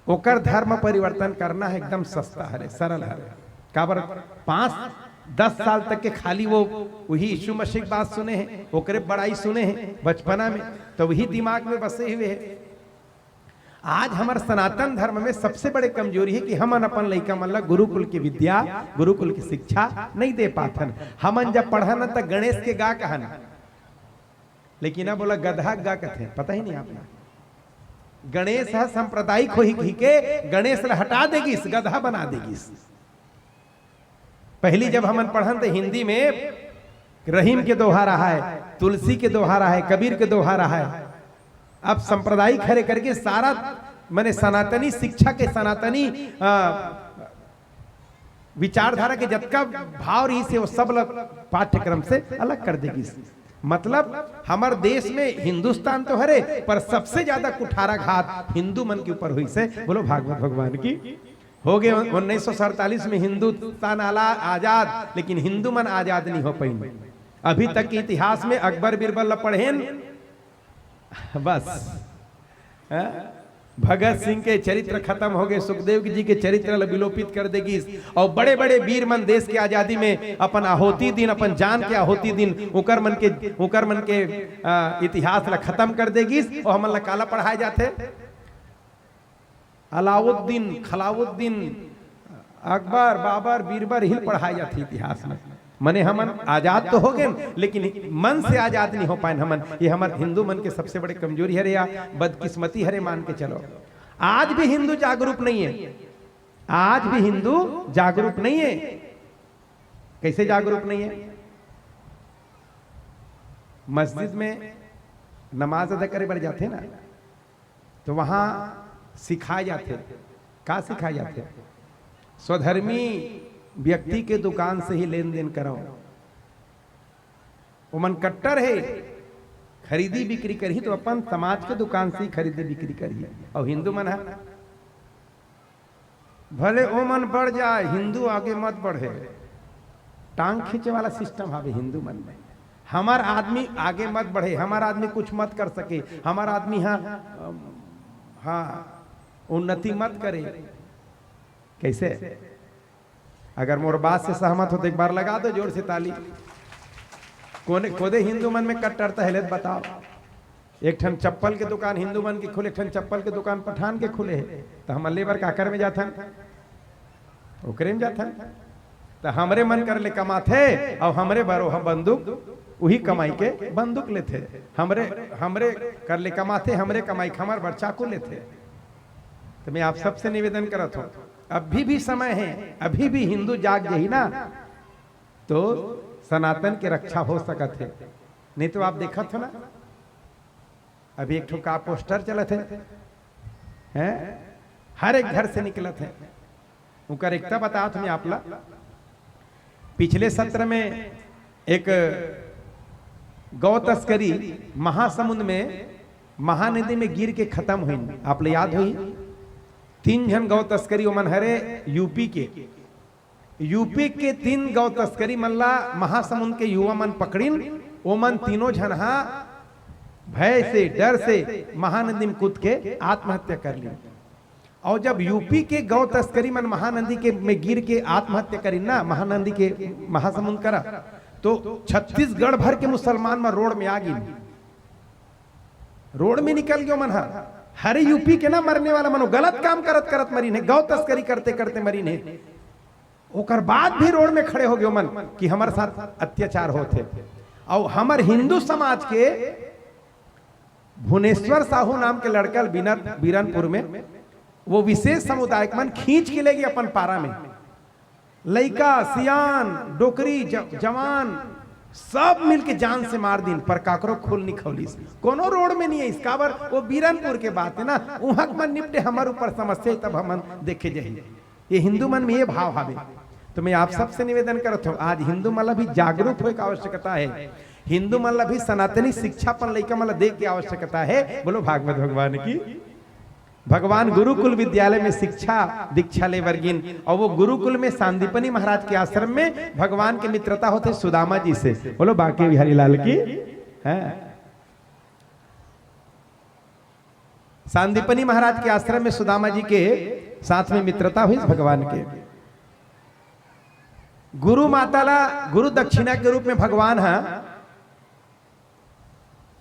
ओकर धर्म परिवर्तन करना है एकदम सस्ता हरे, सरल हरे। काबर? पाँच दस साल तक के खाली वो वही यीशु मसीह के बात सुने हे, ओकरे बड़ाई सुने हे बचपना में, तो वही दिमाग में बसे हुए हे। आज हमर सनातन धर्म में सबसे बड़े कमजोरी हे कि हमन अपन लइका मन ला गुरुकुल की विद्या, गुरुकुल की शिक्षा नहीं दे पाथन। हमन जब पढ़न त गणेश के गा कहन, लेकिन अब बोला गधा गा कथे, पता ही नहीं आपला। गणेश ह सांप्रदायिक होही कहिके गणेश ला हटा देगिस, गधा बना देगिस। पहली जब हमन पढ़न त हिंदी में रहीम के दोहा रहा है, तुलसी के दोहा रहा है, कबीर के दोहा रहा है। अब सांप्रदायिक हरे करके सारा, माने सनातनी शिक्षा के सनातनी, अ, विचारधारा के जतका भाव रहिस हे, वो सब ल पाठ्यक्रम से अलग कर देगिस। मतलब हमर देश में हिंदुस्तान तो हरे, पर सबसे ज्यादा कुठाराघात हिंदू मन के ऊपर होइस हे। बोलो भागवत भगवान की। हो गए उन्नीस सौ सैंतालीस में हिंदुस्तान आला आजाद, लेकिन हिंदू मन आजाद नहीं हो पाइन। अभी तक के इतिहास में अकबर बीरबल ला पढ़ेन, बस, हाँ? भगत सिंह के चरित्र खत्म हो गए, सुखदेव जी के चरित्र ला विलोपित कर देगिस, और बड़े-बड़े वीर मन देश के आजादी में अपन आहुति दिन, अपन जान के आहुति दिन, उकर मन के, उकर मन के, आ, इतिहास ला खत्म कर देगिस, और हमन ला काला पढ़ाए जाथे? अलाउद्दीन, खलाउद्दीन, अकबर, बाबर, बीरबर ही पढ़ाए जाथे इतिहास में। मने हमन आजाद तो हो गए, लेकिन मन से आजाद नहीं हो पाए हमन। ये हमर हिंदू मन के सबसे बड़े कमजोरी हरे या बदकिस्मती हरे, मान के चलो। आज भी हिंदू जागरूक नहीं है, आज भी हिंदू जागरूक नहीं है। कैसे जागरूक नहीं है? मस्जिद में नमाज अदा करे बर जाथे ना, तो वहां सिखाए जाथे। का सिखाए जाथे? स्वधर्मी व्यक्ति के दुकान से ही लेन देन करो। ओमन कट्टर हे, खरीदी बिक्री करही तो अपन समाज के दुकान से ही खरीदी बिक्री करही। और हिंदू मन ह भले ओमन बढ़ जाए, हिंदू आगे मत बढ़े। टांग खींचे वाला सिस्टम हवे हिंदू मन में। हमार आदमी आगे मत बढ़े, हमार आदमी कुछ मत कर सके, हमार आदमी हा, अम, हाँ, उन्नति मत करे। कैसे? अगर मोर बात से सहमत हो तो एक बार लगा दो जोर से ताली। कोने कोदे हिंदू मन में कट्टरता है, ले बताओ। एक ठन चप्पल के दुकान हिंदू मन के खुले, एक ठन चप्पल के दुकान पठान के खुले हे, तो हम लेबर काकर में जाथन? ओकरे में जाथन। तो हमरे मन कर ले कमाथे और हमरे बर ओह बंदूक, उही कमाई के बंदूक लेथे। हमरे, हमरे कर ले कमाथे, हमरे कमाई के हमर बर चाकू लेथे। तो मैं आप सबसे निवेदन करत हूँ, अभी भी समय है, अभी भी हिंदू जाग जाही ना, तो सनातन के रक्षा हो सकत है। नहीं तो आप देखत हो ना, अभी एक ठो का पोस्टर चलत है, हैं? हर एक घर से निकलत है। उनकर एकता बतात हूँ मैं आप ला। पिछले सत्र में एक गौ तस्करी महासमुंद में महानदी में गिर के खतम होइन। आप ल याद होही, तीन झन गौ तस्करी ओमन हरे यूपी के। यूपी के तीन गौ तस्करी मन ला महासमुंद के युवा मन पकड़िन। ओमन तीनों झन हा भय से, डर से महानदी में कूद के आत्महत्या कर लिन। अउ जब यूपी के गौ तस्करी मन महानदी के में गिर के आत्महत्या करिन ना, महानदी के महासमुंद करा, तो छत्तीसगढ़ भर के मुसलमान मन रोड में आ गिन। रोड में निकल गे ओमन ह। हरे यूपी के ना मरने वाला मनो, गलत काम करत करत मरिन हे, गौ तस्करी करते करते मरिन हे। ओकर बाद भी रोड में खड़े हो गे ओमन कि हमर साथ अत्याचार होत हे। अउ हमर हिंदू समाज के भुवनेश्वर साहू नाम के लड़का ल बिनत, बीरनपुर में, वो विशेष समुदाय के मन खींच के ले गे अपन पारा में। लइका, सियान, डोकरी, ज-, जवान, सब मिलके जान से मार दिन, पर काकरो खून नइ खौलिस। कोनो रोड में नइ आइस। काबर? वो बीरनपुर के बात हे ना, उहाँ के मन निपटे, हमर ऊपर समस्या हे, तब हमन देखे जाही। ये हिंदू मन में ये भाव हावे। तो मैं आप सबसे निवेदन करत हूँ, आज हिंदू मन ला भी जागरूक होए के आवश्यकता हे, हिंदू मन ला भी सनातनी शिक्षा अपन लइका मन ला दे के आवश्यकता हे। बोलो भागवत भगवान की। भगवान गुरुकुल विद्यालय में शिक्षा दीक्षा ले बर गिन, अउ वो गुरुकुल में सांदीपनी महाराज के आश्रम में भगवान के मित्रता होथे सुदामा जी से। बोलो बांके बिहारी लाल की। हाँ। सांदीपनी महाराज के आश्रम में सुदामा जी के साथ में मित्रता होइस भगवान के। गुरु माता ला गुरु दक्षिणा के रूप में भगवान ह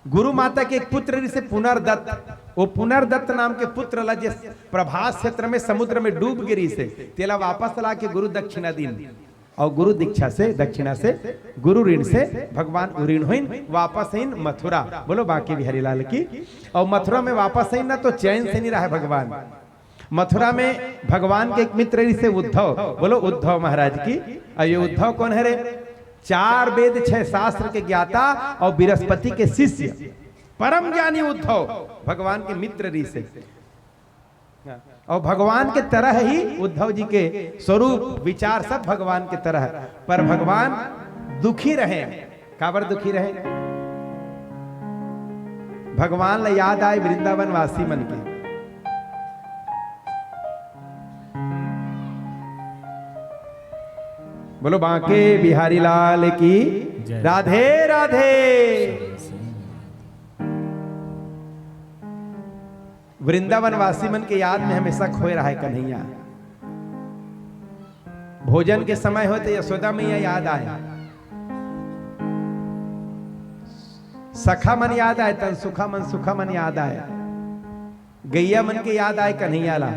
गुरु माता के एक पुत्र रिहिसे पुनर्दत्त, वो पुनर्दत्त नाम के पुत्र ला जे प्रभास क्षेत्र में समुद्र में डूब गे रिहिसे, तेला वापस ला के गुरु दक्षिणा दिन। अउ गुरु दीक्षा से, दक्षिणा से, गुरु ऋण से भगवान उऋण होइन, वापस आइन मथुरा। बोलो बांके बिहारी लाल की। अउ मथुरा में वापस आइन ना तो चैन से नइ रहे भगवान। मथुरा में भगवान के एक मित्र रिहिसे उद्धव। बोलो उद्धव महाराज की। अउ ये उद्धव कोन हरे? चार वेद, छह शास्त्र के ज्ञाता अउ बृहस्पति के शिष्य, परम ज्ञानी उद्धव भगवान के मित्र रिहिसे। अउ भगवान के तरह ही उद्धव जी के स्वरूप, विचार सब भगवान के तरह, पर भगवान दुखी रहे। काबर दुखी रहे? भगवान ला याद आए वृंदावन वासी मन के। बोलो बांके बिहारी लाल की। जय। राधे राधे। वृंदावन वासी मन के याद में हमेशा खोए रहे कन्हैया। भोजन के समय होय त यशोदा मैया याद आए, सखा मन याद आए, तन सुखा मन, सुखा मन याद आए, गैया मन के याद आए कन्हैया ला।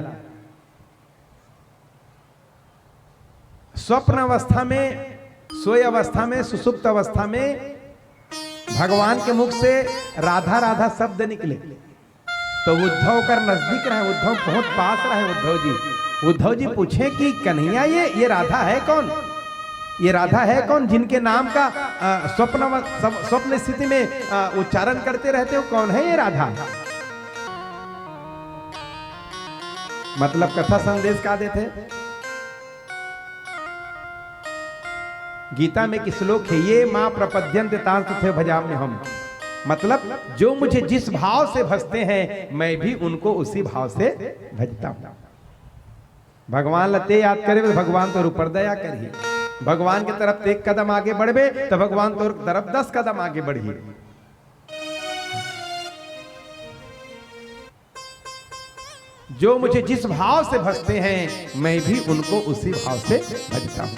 स्वप्न अवस्था में, सोए अवस्था में, सुसुप्त अवस्था में भगवान के मुख से राधा राधा शब्द निकले। तो उद्धव कर नजदीक रहे, उद्धव बहुत पास रहे। उद्धव जी, उद्धव जी पूछे कि कन्हैया, ये ये राधा है कौन? ये राधा है कौन जिनके नाम का अ, स्वप्न, स्वप्न स्थिति में अ, उच्चारण करते रहते हो? कौन है ये राधा? मतलब कथा संदेश का देथे? गीता में एक श्लोक है, "ये मां प्रपद्यन्ते तांस्तथैव भजाम्यहम्।" मतलब जो मुझे जिस भाव से भजते हैं, मैं भी उनको उसी भाव से भजता हूं। भगवान ला ते याद करबे त भगवान तोर ऊपर दया करही। भगवान के तरफ ते एक कदम आगे बढ़बे त भगवान तोर तरफ दस कदम आगे बढ़ही। जो मुझे जिस भाव से भजते हैं, मैं भी उनको उसी भाव से भजता हूँ।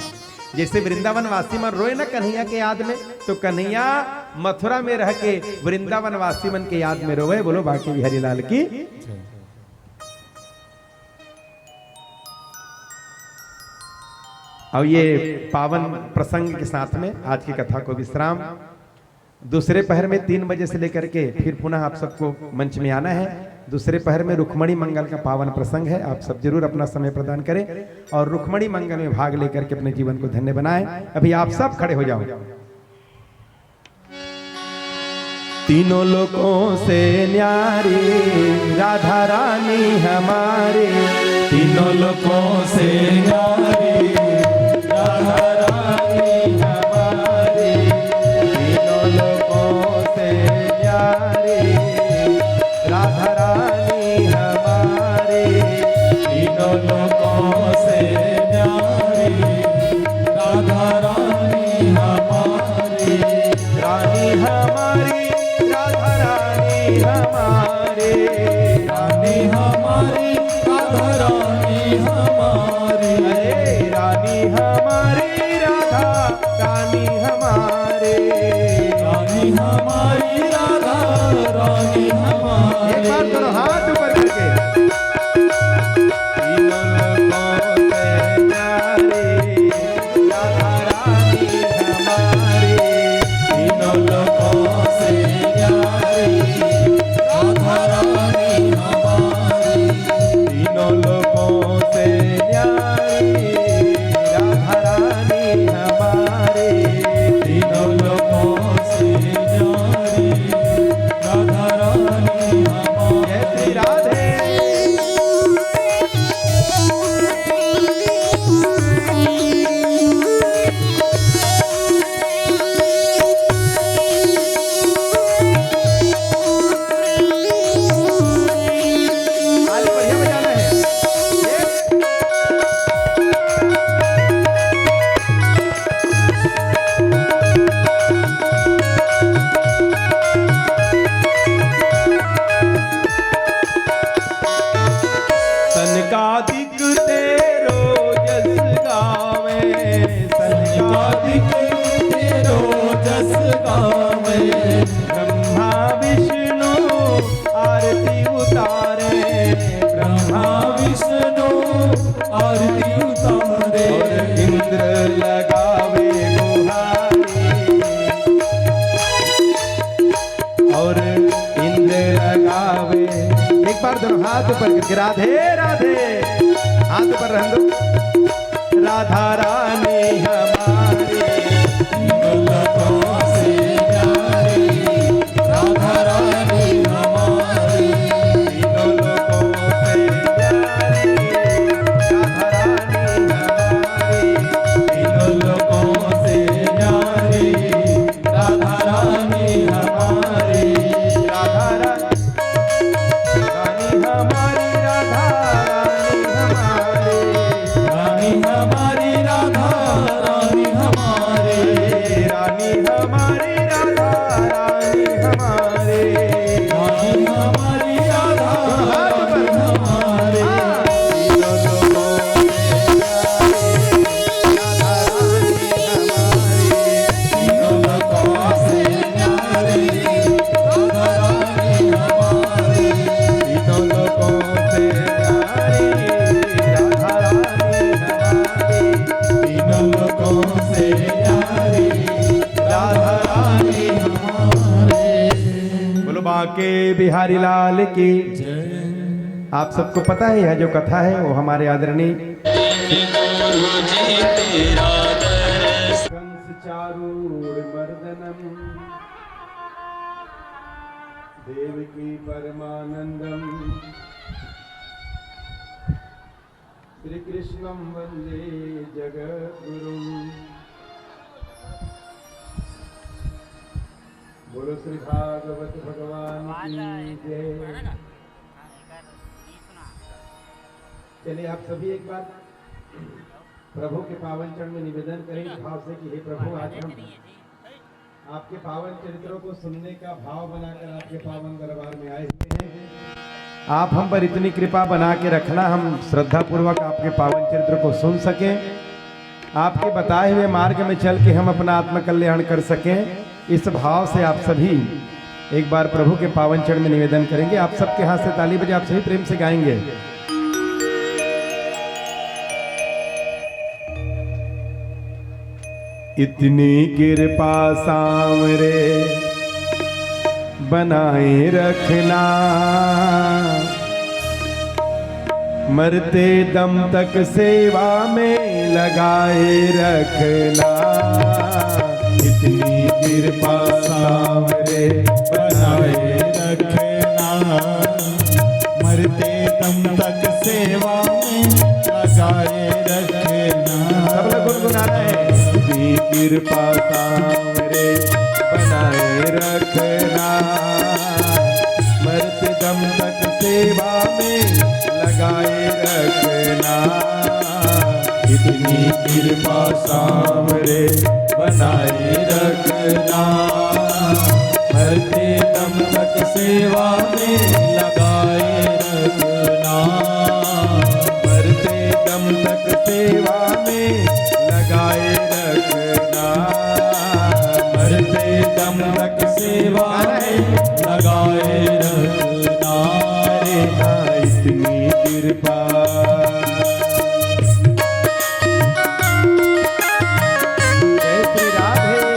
जैसे वृंदावन वासी मन रोए ना कन्हैया के याद में, तो कन्हैया मथुरा में रह के वृंदावन वासी मन के याद में रोए। बोलो बांके बिहारी लाल की। अब ये पावन प्रसंग के साथ में आज की कथा को विश्राम। दूसरे पहर में तीन बजे से लेकर के फिर पुनः आप सबको मंच में आना है। दूसरे पहर में रुक्मणी मंगल का पावन प्रसंग है, आप सब जरूर अपना समय प्रदान करें और रुक्मणी मंगल में भाग लेकर के अपने जीवन को धन्य बनाएं। अभी आप सब खड़े हो जाओ। तीनों लोकों से न्यारी राधा रानी हमारी, तीनों लोकों से न्यारी राधा रानी हमारी, तीनों लोकों से न्यारी लोकों से न्यारी राधा रानी हमारी। रानी हमारी, राधा रानी हमारी। रानी हमारी, राधा रानी हमारी। अरे रानी हमारी, राधा रानी हमारी। रानी हमारी, राधा रानी हमारी। एक बार दोनों हाथ ऊपर करके। तीनों लोकों से न्यारी राधा रानी हमारी। तीनों लोकों से न्यारी राधा रानी हमारी। तीनों लोकों से न्यारी राधा रानी हमारी। तीनों लोकों से न्यारी राधा रानी हमारी। जय श्री राधे। ताली बढ़िया बजाना है। ये सनकादिक तेरो जस गावे, सनकादिक तेरो जस गावे। ब्रह्मा विष्णु आरती उतारे, ब्रह्मा विष्णु आरती उतारे। और इंद्र लगावे गुहारी, और इंद्र लगावे। एक बार दोनों हाथ ऊपर करके राधे राधे, हाथ ऊपर रहने दो। राधा रानी हमारी, तीनों लोकों से न्यारी, राधा रानी हमारी। तीनों लोकों से न्यारी, राधा रानी हमारी। तीनों लोकों से न्यारी, राधा रानी हमारी। राधा रानी, रानी हमारी, राधा रानी हमारी। रानी हमारी, राधा रानी हमारी। रानी हमारी, राधा रानी हमारी। रानी हमारी, राधा रानी हमारी। बोलो बांके बिहारी लाल की। आप सबको पता है, यह जो कथा है, वो हमारे आदरणीय कंस चारूर मर्दनम देवकी परमानंदम श्री कृष्णम वंदे जगत गुरुम। बोलो श्री भागवत भगवान की जय। चलिए, आप सभी एक बार प्रभु के पावन चरण में निवेदन करें इस भाव से कि हे प्रभु, आज हम आपके पावन चरित्रों को सुनने का भाव बनाकर आपके पावन दरबार में आए हुए हैं। आप हम पर इतनी कृपा बना के रखना, हम श्रद्धापूर्वक आपके पावन चरित्र को सुन सकें, आपके बताए हुए मार्ग में चल के हम अपना आत्म कल्याण कर सकें। इस भाव से आप सभी एक बार प्रभु के पावन चरण में निवेदन करेंगे। आप सबके हाथ से ताली बजे, आप सभी प्रेम से गाएंगे। इतनी कृपा सांवरे बनाए रखना, मरते दम तक सेवा में लगाए रखना। इतनी कृपा सांवरे बनाए रखना, मरते दम तक सेवा में लगाए रखना। सब लोग गुनगुनाना है। इतनी कृपा सांवरे बनाए रखना, मरते दम तक सेवा में लगाए रखना, इतनी कृपा सांवरे बनाए रखना, मरते दम तक सेवा में लगाए रखना, मरते दम तक सेवा में लगाए रखना, मरते दम तक सेवा में लगाए रखना रे। हाँ, इतनी कृपा। जय श्री राधे।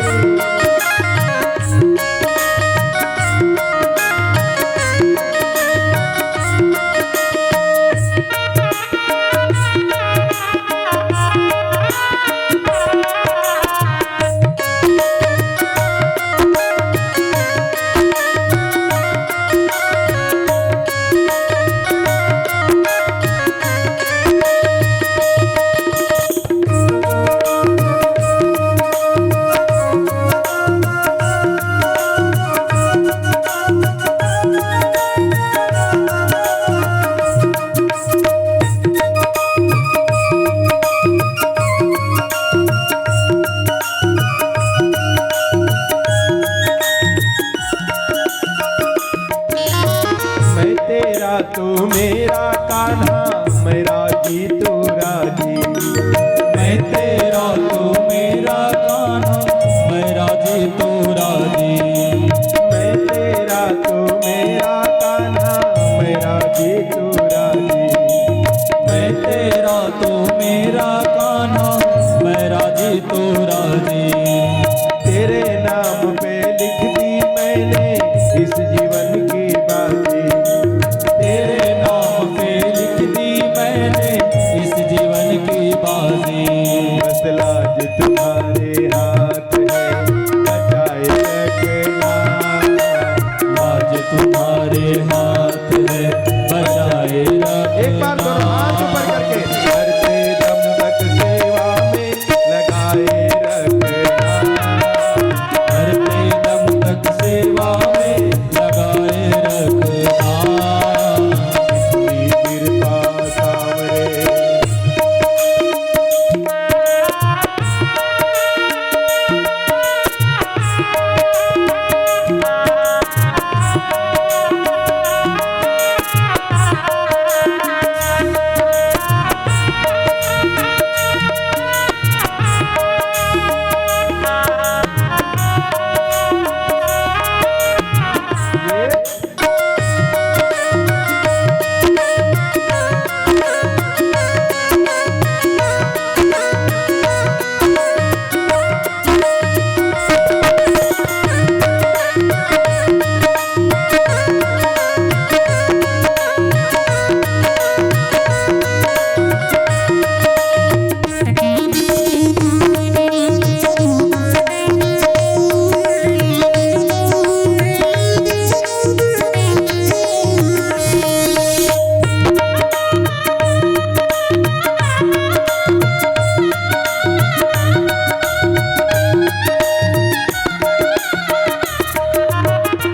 मैं तेरा तू मेरा कान्हा, मैं राजी तू राजी। मैं तेरा तू मेरा कान्हा, मैं राजी तू राजी। मैं तेरा तू मेरा कान्हा, मैं राजी तू राजी। मैं तेरा तू मेरा कान्हा, मैं राजी तू राजी। तेरे नाम पे लिख दी मैंने इस जीवन की बाजी। तेरे नाम पे लिख दी मैंने इस जीवन की बाजी। बस लाज तुम्हारे हाथ है, बचाए रखना। लाज तुम्हारे हाथ है, बचाए रखना। एक बार दोनों हाथ ऊपर करके, मरते दम तक सेवा में लगाए रखना। मरते दम तक सेवा में लगाए रखना। इतनी कृपा सांवरे।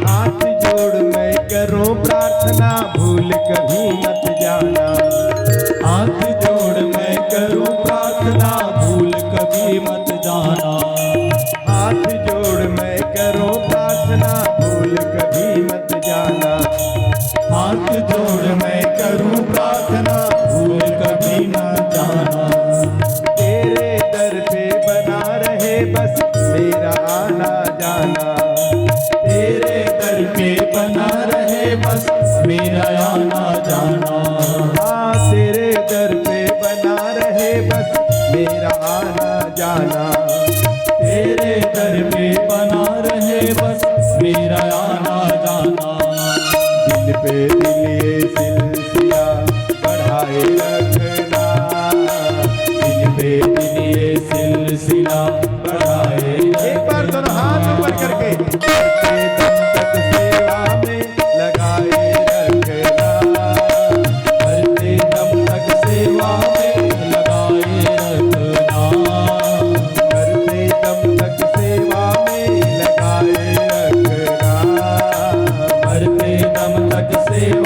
हाथ जोड़ मैं करूं प्रार्थना, भूल कभी मत जाना। हाथ जोड़ मैं करूं प्रार्थना, भूल कभी मत जाना। हाथ जोड़ मैं करूं प्रार्थना, भूल कभी मत जाना। हाथ जोड़ मैं करूं प्रार्थना, भूल कभी मत जाना। तेरे दर पे बना रहे बस मेरा आना जाना। तेरे दर पे बना रहे बस मेरा आना जाना। हाँ, तेरे दर पे बना रहे बस मेरा आना जाना। तेरे दर पे बना रहे बस मेरा आना जाना। दिन पे दिन ये सिलसिला बढ़ाए रखना। दिन पे दिन ये सिलसिला बढ़ाए रखना। एक बार दोनों हाथ ऊपर करके, मरते दम तक सेवा में लगाए रखना। मरते दम तक सेवा में लगाए रखना। मरते दम तक सेवा में लगाए रखना। मरते दम तक सेवा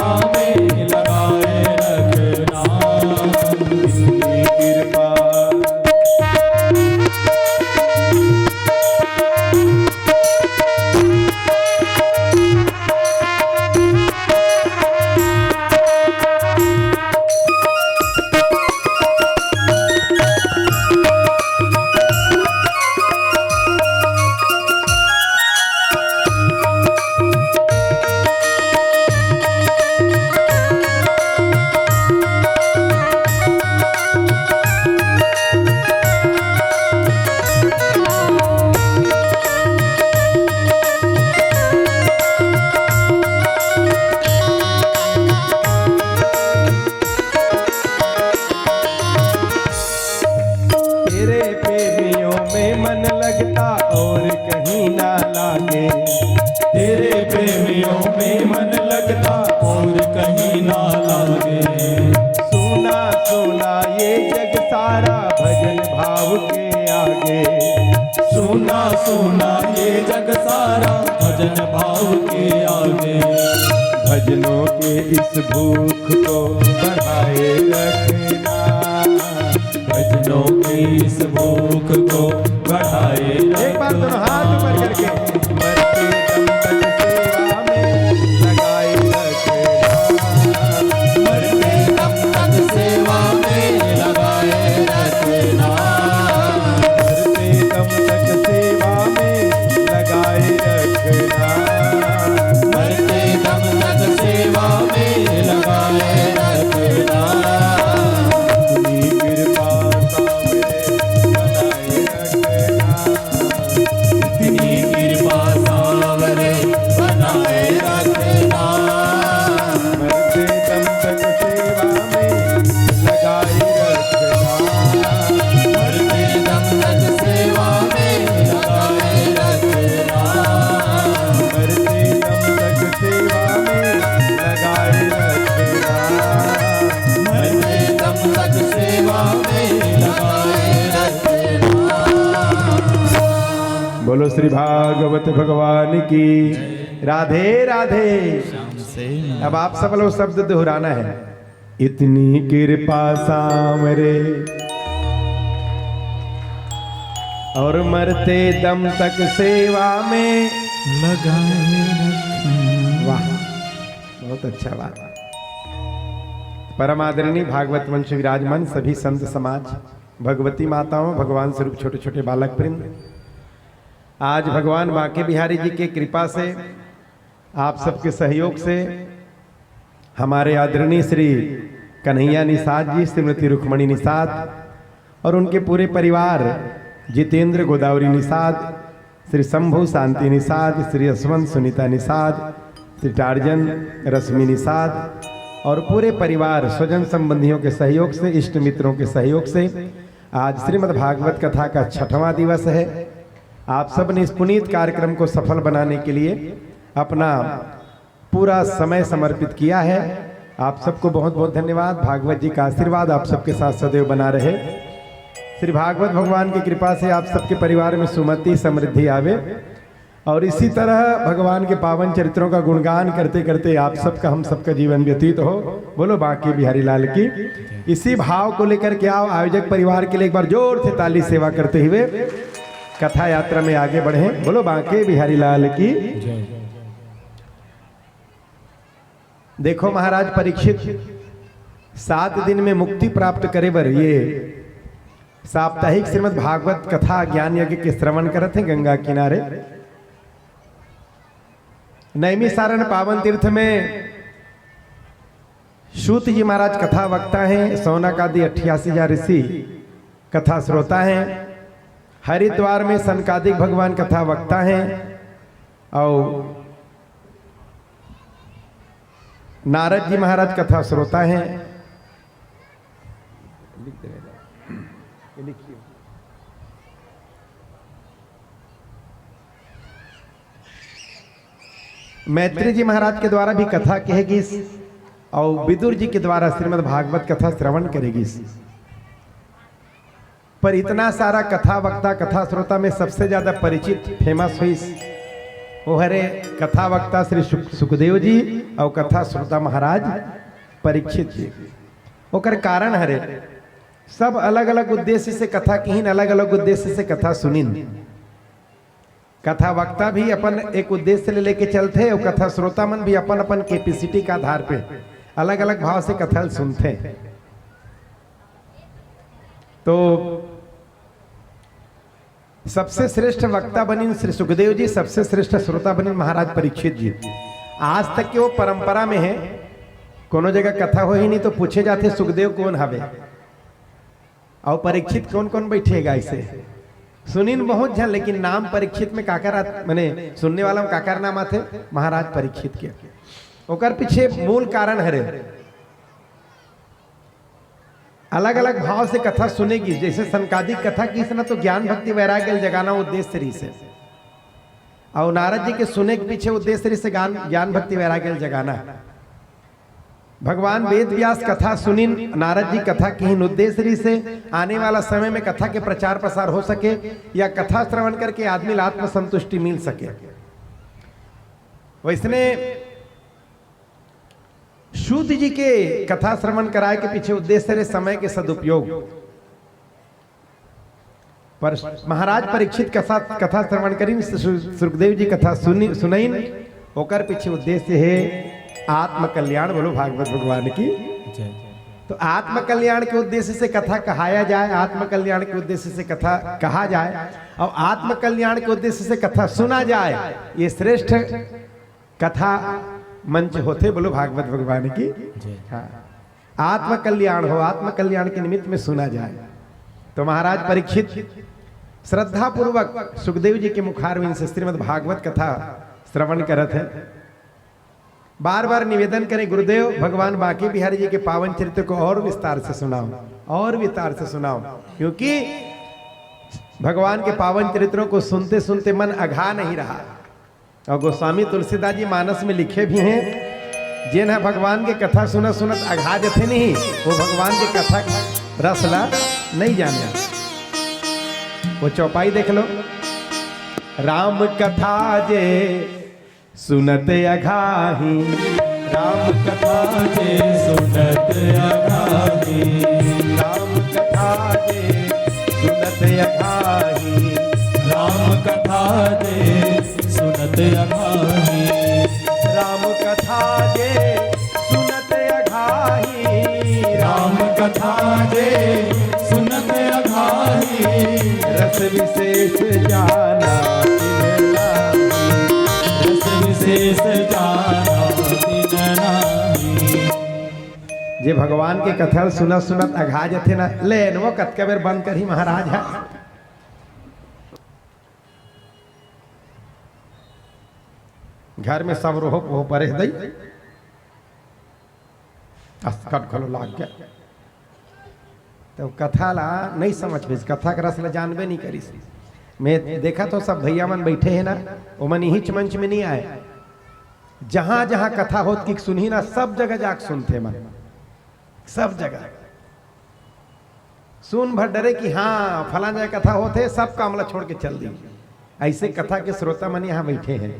मन लगता और कहीं ना लागे। तेरे प्रेमियों में मन लगता और कहीं ना लागे। सूना सूना ये जग सारा भजन भाव के आगे। सूना सूना ये जग सारा भजन भाव के आगे। भजनों के इस भूख को बढ़ाए रखना। भजनों की इस भूख को बढ़ाए। एक बार दोनों हाथ ऊपर करके। मरते दम तक सेवा में लगाए रखना। मरते दम तक सेवा में लगाए रखना। मरते दम तक सेवा में लगाए रखना। मरते दम तक सेवा में लगाए रखना। अपनी कृपा सामने बनाए रखना। इतनी कृपा सामने बनाए रखना। मरते दम तक सेवा में लगाए रखना। मरते दम तक सेवा में लगाए रखना। मरते दम तक सेवा में लगाए रखना। मरते दम तक सेवा में लगाए रखना। बोलो श्री भागवत भगवान की। राधे राधे। अब आप सब लोग शब्द दोहराना है। इतनी कृपा सांवरे और मरते दम तक सेवा में लगाए रखना। वाह, बहुत अच्छा बात। परम आदरणीय भागवत मंच विराजमान सभी संत समाज, भगवती माताओं, भगवान स्वरूप छोटे छोटे बालक वृंद, आज भगवान बांके बिहारी जी के कृपा से, आप सबके सहयोग से हमारे आदरणीय श्री कन्हैया निषाद जी, श्रीमती रुक्मणी निषाद और उनके पूरे परिवार, जितेंद्र, गोदावरी निषाद, श्री शंभू शांति निषाद, श्री यशवंत सुनीता निषाद, श्री टार्जन रश्मि निषाद और पूरे परिवार, स्वजन संबंधियों के सहयोग से, इष्ट मित्रों के सहयोग से आज श्रीमद् भागवत कथा का छठवां दिवस है। आप सब ने इस पुनीत कार्यक्रम को सफल बनाने के लिए अपना पूरा समय समर्पित किया है। आप सबको बहुत बहुत धन्यवाद। भागवत जी का आशीर्वाद आप सबके साथ सदैव बना रहे। श्री भागवत भगवान की कृपा से आप सबके परिवार में सुमति समृद्धि आवे और इसी तरह भगवान के पावन चरित्रों का गुणगान करते करते आप सबका, हम सबका जीवन व्यतीत हो। बोलो बांके बिहारी लाल की। इसी भाव को लेकर के आओ, आयोजक परिवार के लिए एक बार जोर से ताली सेवा करते हुए कथा यात्रा में आगे बढ़े। बोलो बांके बिहारी लाल की। देखो महाराज परीक्षित, सात दिन में मुक्ति प्राप्त करे बर ये साप्ताहिक श्रीमद् भागवत कथा ज्ञान यज्ञ के श्रवण करत हे गंगा किनारे। नैमिषारण्य पावन तीर्थ में सूत जी महाराज कथा वक्ता हैं, शौनक आदि अट्ठासी हजार ऋषि कथा श्रोता हैं, हरिद्वार में सनकादिक भगवान कथा वक्ता हैं और नारद जी महाराज कथा श्रोता हैं। लिख दे रहे हैं। ये लिखिए। मैत्री जी महाराज के द्वारा भी कथा कहे गिस और विदुर जी के द्वारा श्रीमद् भागवत कथा श्रवण करे गिस। पर इतना सारा कथा वक्ता, कथा श्रोता में सबसे ज्यादा परिचित, फेमस होइस, वो हरे कथा वक्ता श्री सुख-, सुखदेव जी और कथा श्रोता महाराज परीक्षित जी। ओकर कारण हरे, सब अलग-अलग उद्देश्य से कथा किहिन, अलग-अलग उद्देश्य से कथा सुनिन। कथा वक्ता भी अपन एक उद्देश्य ले लेके चलथे और कथा श्रोता मन भी अपन अपन कैपेसिटी के आधार पे अलग-अलग भाव से कथा ल सुनथे। तो सबसे श्रेष्ठ वक्ता बनिन श्री सुखदेव जी, सबसे श्रेष्ठ श्रोता बनिन महाराज परीक्षित जी। आज तक के वो परंपरा में है, कोनो जगह कथा होही नहीं तो पूछे जाथे, "सुखदेव कौन हवे?" और परीक्षित कौन कौन बैठेगा इसे? सुनिन बहुत झन, लेकिन नाम परीक्षित में काकर आत-, माने सुनने वाला में काकर नाम आथे? महाराज परीक्षित के। ओकर पीछे मूल कारण हरे। अलग-अलग भाव से कथा सुने गिस, जइसे सनकादिक कथा किहिस ना, तो ज्ञान भक्ति वैराग्य ल जगाना उद्देश्य रिहिसे। अउ नारद जी के सुने के पीछे उद्देश्य रिहिसे ज्ञान, ज्ञान भक्ति वैराग्य ल जगाना। भगवान वेद व्यास कथा सुनिन, नारद जी कथा किहिन, उद्देश्य रिहिसे आने वाला समय में कथा के प्रचार प्रसार हो सके या कथा श्रवण करके आदमी ला आत्मसंतुष्टि मिल सके। वइसने सूत जी के कथा श्रवण कराय के पीछे उद्देश्य रिहिसे समय के सदुपयोग। पर महाराज परीक्षित कथा, कथा श्रवण करिन, सु-, सुखदेव जी कथा सुनि-, सुनइन, ओकर पीछे उद्देश्य हे आत्मकल्याण। बोलो भागवत भगवान की। जय। तो आत्मकल्याण के उद्देश्य से कथा कहाया जाए, आत्मकल्याण के उद्देश्य से कथा कहा जाए, अउ आत्मकल्याण के उद्देश्य से कथा सुना जाए, ये श्रेष्ठ कथा मंच होथे। बोलो भागवत भगवान की। जय। हाँ। आत्मकल्याण हो, आत्मकल्याण के निमित्त में सुना जाए। तो महाराज परीक्षित श्रद्धापूर्वक सुखदेव जी के मुखारविंद से श्रीमद् भागवत कथा श्रवण करत हे। बार बार निवेदन करें, गुरुदेव, भगवान बांके बिहारी जी के पावन चरित्र को और विस्तार से सुनाओ, और विस्तार से सुनाओ, क्योंकि भगवान के पावन चरित्रों को सुनते सुनते मन अघा नहीं रहा। अउ गोस्वामी तुलसीदास जी मानस में लिखे भी हे, जेन ह भगवान के कथा सुनत सुनत अघा जथे नहीं, वो भगवान के कथा रस ला नहीं जाने। वो चौपाई देख लो, राम कथा जे सुनत अघाही, राम कथा जे सुनत अघाही, राम कथा जे सुनत अघाही, राम कथा जे सुनत अघाही, राम कथा जे सुनत अघाही, राम कथा जे सुनत अघाही, रस विशेष जाना तिन नाही, रस विशेष जाना तिन नाही। जे भगवान के कथा ल सुनत सुनत अघा जथे ना, ले न वो कतका बेर बंद करही महाराज ह। घर में सब रोहो पोहो परे दई, अस्कट घलो लाग गया। तो कथा ला नहीं समझ पाइस, कथा के रस ला जानबे नहीं करिस। मैं देखत हों सब भैया मन बैठे हे ना, ओमन इहीच मंच में नहीं आए। जहां जहां कथा होत कि सुनही ना, सब जगह जाके सुनथे मन, सब जगह। सुन भर डरे कि हाँ, फलाना जगह कथा होत हे, सब काम ला छोड़ के चल दी। ऐसे कथा के श्रोता मन यहाँ बैठे हैं,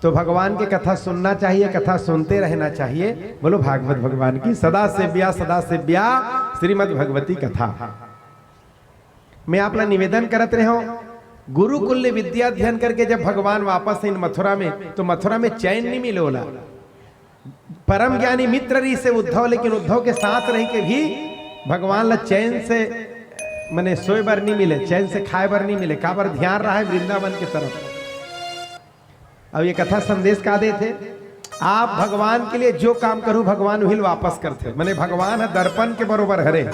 तो भगवान के कथा सुनना चाहिए, कथा सुनते रहना चाहिए। बोलो भागवत भगवान की। सदा सेव्या सदा सेव्या श्रीमद् भगवती कथा। मैं आप ला निवेदन करत रहे हूँ, गुरुकुल ले विद्या अध्ययन करके जब भगवान वापस आइन मथुरा में, तो मथुरा में चैन नहीं मिले ओला। परम ज्ञानी मित्र रिहिसे उद्धव, लेकिन उद्धव के साथ रह के भी भगवान ला चैन से, मने, सोए बर नहीं मिले, चैन से खाए बर नहीं मिले, काबर ध्यान रहा है वृंदावन के तरफ। अब ये कथा संदेश का देथे, आप भगवान के लिए जो काम करू, भगवान उही ल वापस करथे। मने भगवान ह दर्पण के बरोबर हरे।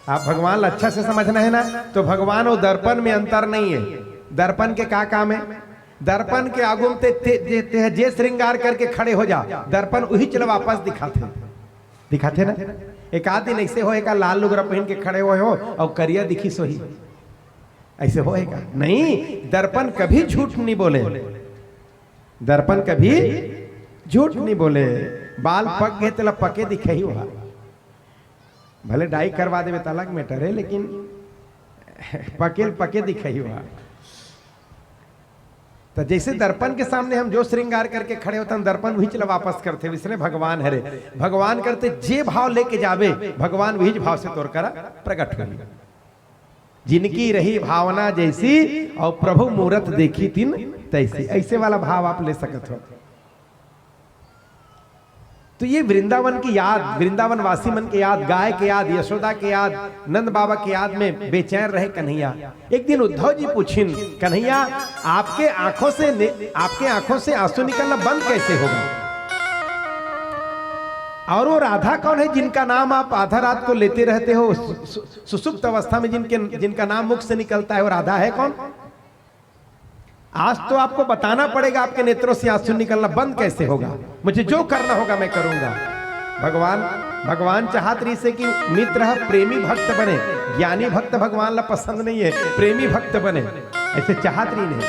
आप भगवान ला अच्छा से समझना है ना, तो भगवान अउ दर्पण में अंतर नहीं है। दर्पण के का काम है? दर्पन के आगू म ते, ते, ते, ते जे श्रृंगार करके खड़े हो जा, दर्पन उहीच ला वापस दिखाथे, दिखाथे ना। एक आध दिन ऐसे होय का, लाल लुगरा पहिन के खड़े होय हो अउ करिया दिखिस होही, ऐसे होय का? नहीं, दर्पन कभी झूठ नहीं बोले, दर्पन कभी झूठ नहीं बोले। बाल पक गे तेला पके दिखही ओहा, भले डाई करवा देबे त अलग मैटर है, लेकिन पके ल पके दिखही ओहा। तो जैसे दर्पण के सामने हम जो श्रृंगार करके खड़े होथन, दर्पण उहीच ला वापस करथे, वैसने भगवान हरे। भगवान करथे जे भाव लेके जाबे, भगवान उहीच भाव से तोर करा प्रकट होही। जिनकी रही भावना जैसी, और प्रभु मूरत देखी तिन तैसी। ऐसे वाला भाव आप ले सकत हो। तो ये वृंदावन की याद, वृंदावन वासी मन के याद, गाय के याद, यशोदा के याद, नंद बाबा के याद में बेचैन रहे कन्हैया। एक दिन उद्धव जी पूछिन, "कन्हैया, आपके आंखों से ने-, आपके आंखों से आंसू निकलना बंद कैसे होगा? और वो राधा कौन है जिनका नाम आप आधा रात को लेते रहते हो, सु-, सु-, सुसुप्त अवस्था में जिनके, जिनका नाम मुख से निकलता है, वो राधा है कौन?" आज तो आपको बताना पड़ेगा, आपके नेत्रों से आंसू निकलना बंद कैसे होगा। मुझे जो करना होगा, मैं करूंगा। भगवान, भगवान चाहत रहिसे कि मित्र ह प्रेमी भक्त बने। ज्ञानी भक्त भगवान ला पसंद नहीं है, प्रेमी भक्त बने, ऐसे चाहत रहिन हे।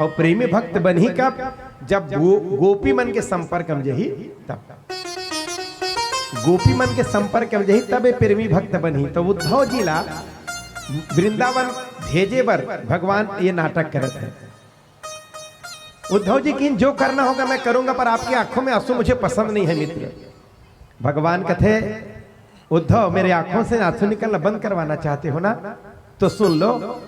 और प्रेमी भक्त बनही कब? जब गो-, गोपी मन के संपर्क में जही तब। गोपी मन के संपर्क में जही तब ये प्रेमी भक्त बनही। तो उद्धव जी ला वृंदावन भेजे बर भगवान ये नाटक करत हे। उद्धव जी किहिन, "जो करना होगा मैं करूंगा, पर आपकी आंखों में आंसू मुझे पसंद नहीं है मित्र।" भगवान कथे, "उद्धव, मेरे आंखों से आंसू निकलना बंद करवाना चाहते हो ना? तो सुन लो,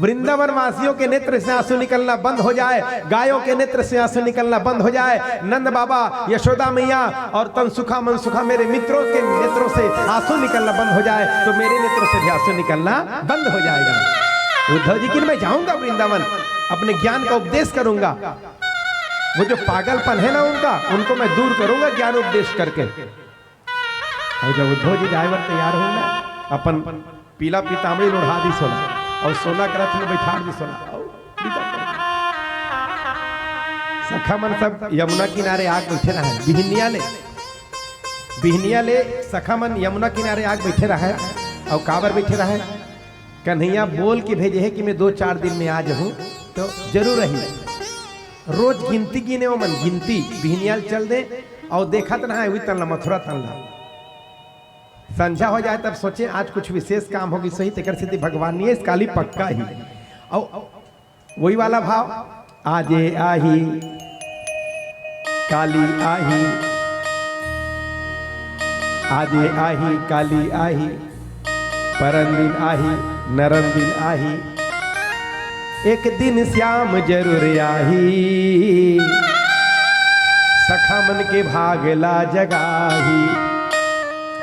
वृंदावन वासियों के नेत्र से आंसू निकलना बंद हो जाए, गायों के नेत्र से आंसू निकलना बंद हो जाए, नंद बाबा, यशोदा मैया और तन सुखा मन सुखा मेरे मित्रों के नेत्रों से आंसू निकलना बंद हो जाए, तो मेरे नेत्र से भी आंसू निकलना बंद हो जाएगा।" उद्धव जी किहिन, "मैं जाऊंगा वृंदावन, अपने ज्ञान का उपदेश करूंगा, वो जो पागलपन है ना उनका, उनको मैं दूर करूंगा ज्ञान उपदेश करके।" और जब उद्धव जी जाए बर तैयार होइस ना, अपन पीला पीताम्बरी ओढ़ा दिस ओला और सोना के रथ में बैठा दिस ओला। और विदा कर दिस। सखा मन सब यमुना किनारे आके बैठे रहे, बिहनिया ले, बिहनिया ले सखा मन यमुना किनारे आके बैठे रहे। और काबर बैठे रहे? कन्हैया बोल के भेजे हे कि मैं दो चार दिन में आ जाहूं, तो जरूर आही। रोज गिनती गिने ओमन, गिनती, बिहनिया ले चल दे, और देखत रहे उही तन ला, मथुरा तन ला। संझा हो जाए तब सोचे, "आज कुछ विशेष काम होही सही, तेकर सेती भगवान नहीं है, इस काली पक्का ही।" और वही वाला भाव, "आजे आही, काली आही, आजे आही, काली आही, परन दिन आही, नरन दिन आही, एक दिन श्याम जरूर आही, सखा मन के भाग ला जगाही।"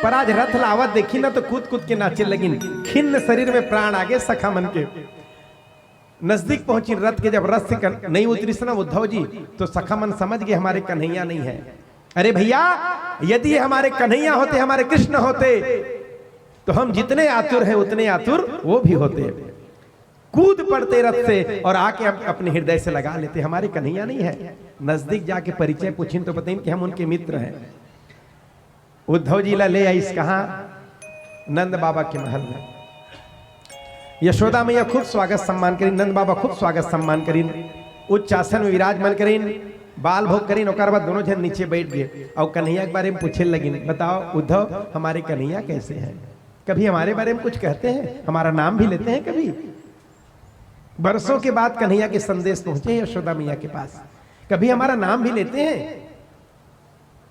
पर आज रथ ला आवत देखिन ना, तो कूद कूद के नाचे लगिन, खिन्न शरीर में प्राण आगे सखा मन के। नजदीक पहुंचिन रथ के, जब रथ से कन-, नहीं उतरिस ना उद्धव जी, तो सखा मन समझ गए हमारे कन्हैया नहीं है। अरे भैया, यदि ये हमारे कन्हैया होते, हमारे कृष्ण होते, तो हम जितने आतुर हैं उतने आतुर वो भी होते। कूद पड़ते रथ से और आके हम अपने हृदय से लगा लेते। हमारे कन्हैया नहीं है। नजदीक जाके परिचय पूछिन तो बताइन कि हम उनके मित्र हैं। उद्धव जी ला ले आइस कहाँ? नंद बाबा के महल में। यशोदा मैया खूब स्वागत सम्मान करिन, नंद बाबा खूब स्वागत सम्मान करिन, उच्च आसन में विराजमान करिन, बाल भोग करिन। ओकर बाद दोनों झन नीचे बैठ गए और कन्हैया के बारे में पूछे लगिन, "बताओ उद्धव, हमारे कन्हैया कैसे हैं? कभी हमारे बारे में कुछ कहते हैं? हमारा नाम भी लेते हैं कभी?" बरसों के बाद कन्हैया के संदेश पहुंचे यशोदा मैया के पास, "कभी हमारा नाम भी लेते हैं?"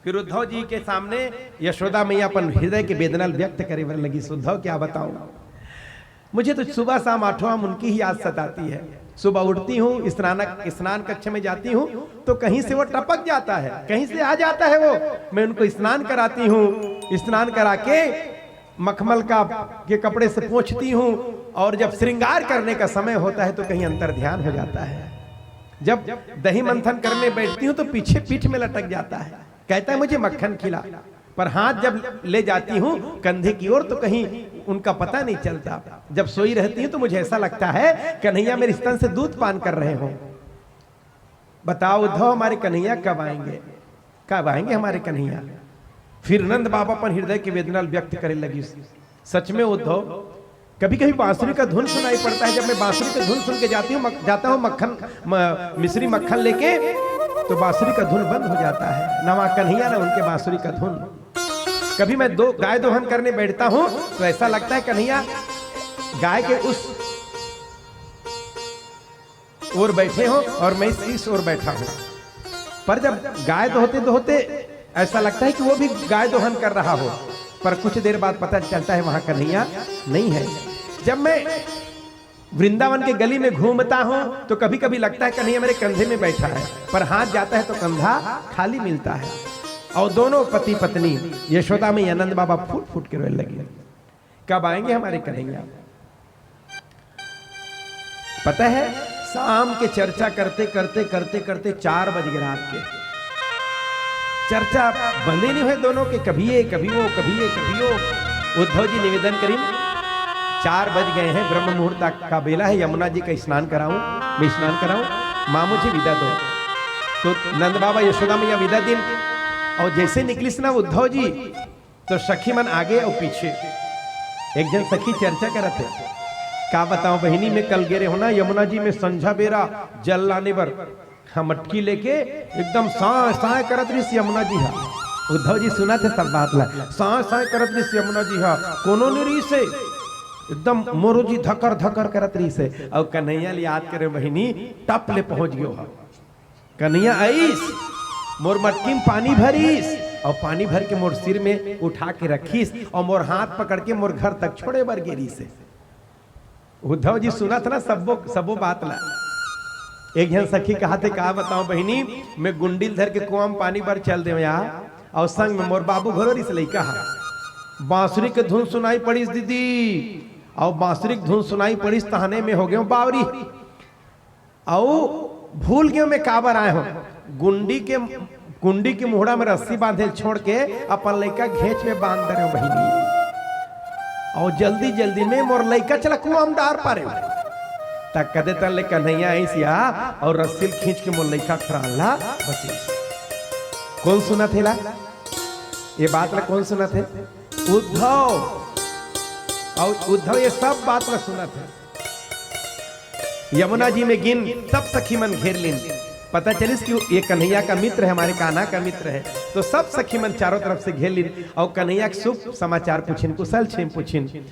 फिर उद्धव जी के सामने यशोदा मैया अपन हृदय के वेदना व्यक्त करे बर लगिस, "उद्धव, क्या बताऊं, मुझे तो सुबह शाम आठों आम उनकी ही याद सताती है। सुबह उठती हूँ, स्नान, स्नान कक्ष में जाती हूँ, तो कहीं से वो टपक जाता है, कहीं से आ जाता है वो। मैं उनको स्नान कराती हूँ, स्नान करा के मखमल का, के कपड़े से पोंछती हूँ, और जब श्रृंगार करने का समय होता है तो कहीं अंतर ध्यान हो जाता है। जब दही मंथन करने बैठती हूँ तो पीछे पीठ में लटक जाता है, कहता है, 'मुझे मक्खन खिला।' पर हाथ जब ले जाती हूँ कंधे की ओर तो कहीं उनका पता नहीं चलता। जब सोई रहती हूँ तो मुझे ऐसा लगता है कन्हैया मेरे स्तन से दूध पान कर रहे हों। बताओ उद्धव, हमारे कन्हैया कब आएंगे, कब आएंगे हमारे कन्हैया?" फिर नंद बाबा अपन हृदय की वेदना व्यक्त करे लगिस, "सच में उद्धव, कभी कभी बांसुरी का धुन सुनाई पड़ता है। जब मैं बांसुरी का धुन सुन के जाती हूँ, मक-, जाता हूँ मक्खन, म-, मिश्री मक्खन लेके, तो बांसुरी का धुन बंद हो जाता है, ना वहाँ कन्हैया ना उनके बांसुरी का धुन। कभी मैं दो गाय दोहन करने बैठता हूँ तो ऐसा लगता है कन्हैया गाय के उस ओर बैठे हो और मैं इस, इस ओर बैठा हूँ।" पर जब गाय दोहते दोहते ऐसा लगता है कि वो भी गाय दोहन कर रहा हो, पर कुछ देर बाद पता चलता है वहाँ कन्हैया नहीं है। जब मैं वृंदावन के गली में घूमता हूँ तो कभी कभी लगता है कन्हैया मेरे कंधे में बैठा है, पर हाथ जाता है तो कंधा खाली मिलता है। और दोनों पति पत्नी यशोदा मैया, नंद बाबा फूट फूट के रोने लगे। कब आएंगे हमारे कन्हैया? पता है, शाम के चर्चा करते करते करते करते चार बज गए रात के। चर्चा बंदे नहीं हुए दोनों के, कभी ये कभी वो, कभी ये कभी वो। उद्धव जी निवेदन करिन, "चार बज गए हैं, ब्रह्म मुहूर्त का बेला है, यमुना जी का स्नान कराऊं, मैं स्नान कराऊं, माँ मुझे विदा दो।" तो नंद बाबा यशोदा मैया विदा दिन, और जैसे निकलिस ना उद्धव जी, तो सखी मन आगे अउ पीछे। एक झन सखी चर्चा करत हे, "का बतावं बहिनी, मैं कल गे रेहेंव ना यमुना जी में संझा बेरा जल लाने बर, हाँ, मटकी लेके एकदम सांय सांय करत रहिस यमुना जी हा।" उद्धव जी सुनत हे सब बात ला। "सांय सांय करत रहिस यमुना जी हा, कोनो नइ रहिस हे, एकदम मोरो जी धकर धकर करत रहिस हे।" अउ कन्हैया ल याद करे, "बहिनी, टप ले पहुंच गेंव हा।" कन्हैया आइस, मोर मटकी में पानी भरिस अउ पानी भर के मोर सिर में उठा के रखिस अउ मोर हाथ पकड़ के मोर घर तक छोड़े बर गे रिहिस हे। उद्धव जी सुनत ना सबो, सबो बात ला। एक झन सखी कहत हे, "का बतावं बहिनी, मैं गुंडी ल धर के कुआं में पानी बर चल देंव यार, अउ संग में मोर बाबू घलो रिहिस, लइका हा। बांसुरी के धुन सुनाई पड़िस दीदी, अउ बांसुरी के धुन सुनाई पड़िस, तहने में हो गेंव बावरी।" अउ भूल गेंव मैं काबर आय हों। गुंडी के, गुंडी के मुहड़ा में रस्सी बांधे ल छोड़ के अपन लइका घेंच में बांध दे रेहेंव बहिनी। अउ जल्दी जल्दी में मोर लइका चला कुआं में डार पारेंव। त कदे तन ले कन्हैया आइस या अउ रस्सी ल खींच के मोर लइका के प्राण ला बचइस। कोन सुनत हे ला? ये बात ला कोन सुनत हे? उद्धव। अउ उद्धव ये सब बात ला सुनत हे। यमुना जी में गिन, सब सखी मन घेर लिन। पता चलिस कि ये कन्हैया का मित्र है, हमारे कान्हा का मित्र है। तो सब सखी मन चारों तरफ से घेर लिन अउ कन्हैया के शुभ समाचार पूछिन, कुशल क्षेम पूछिन।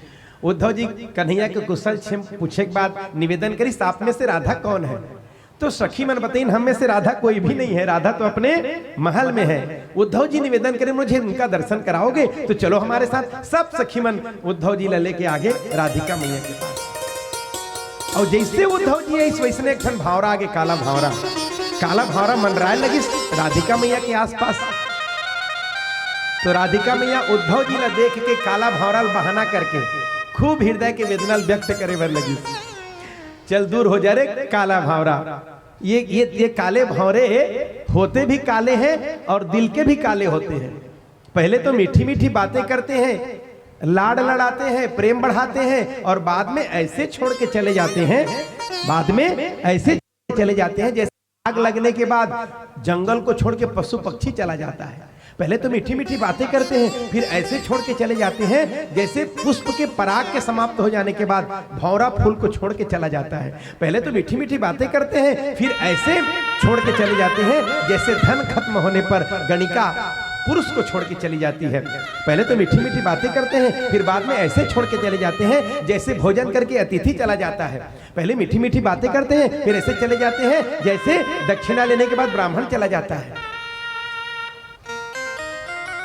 उद्धव जी कन्हैया के कुशल क्षेम पूछे के बाद निवेदन करिस, "आप में से राधा कौन है?" तो सखी मन बतइन, "हम में से राधा कोई भी नहीं है, राधा तो अपने महल में है।" उद्धव जी निवेदन करिन, "मुझे उनका दर्शन कराओगे?" तो चलो हमारे साथ। सब सखी मन उद्धव जी ला लेके आगे राधिका मैया के पास। अउ जइसे उद्धव जी आइस, वइसने एक ठन भांवरा आगे, काला भांवरा। काला भांवरा मंडराय लगिस राधिका मैया के आसपास। तो राधिका मैया उद्धव जी ला देख के काला भांवरा ल बहाना करके खूब हृदय के वेदना ल व्यक्त करे बर लगिस। "चल दूर हो जा रे काला भांवरा।" ये, ये, ये काले भांवरे होते भी काले हैं और दिल के भी काले होते हैं। पहले तो मीठी मीठी बातें करते हैं, लाड़ लड़ाते हैं, प्रेम बढ़ाते हैं और बाद में ऐसे छोड़ के चले जाते हैं, बाद में ऐसे चले जाते हैं जैसे आग लगने के बाद जंगल को छोड़ के पशु पक्षी चला जाता है। पहले तो मीठी मीठी बातें करते हैं, फिर ऐसे छोड़ के चले जाते हैं जैसे पुष्प के पराग के समाप्त हो जाने के बाद भौंरा फूल को छोड़ के चला जाता है। पहले तो मीठी मीठी बातें करते हैं, फिर ऐसे छोड़ के चले जाते हैं जैसे धन खत्म होने पर गणिका पुरुष को छोड़ के चली जाती है। पहले तो मीठी मीठी बातें करते हैं, फिर बाद में ऐसे छोड़ के चले जाते हैं जैसे भोजन करके अतिथि चला जाता है। पहले मीठी मीठी बातें करते हैं, फिर ऐसे चले जाते हैं जैसे दक्षिणा लेने के बाद ब्राह्मण चला जाता है।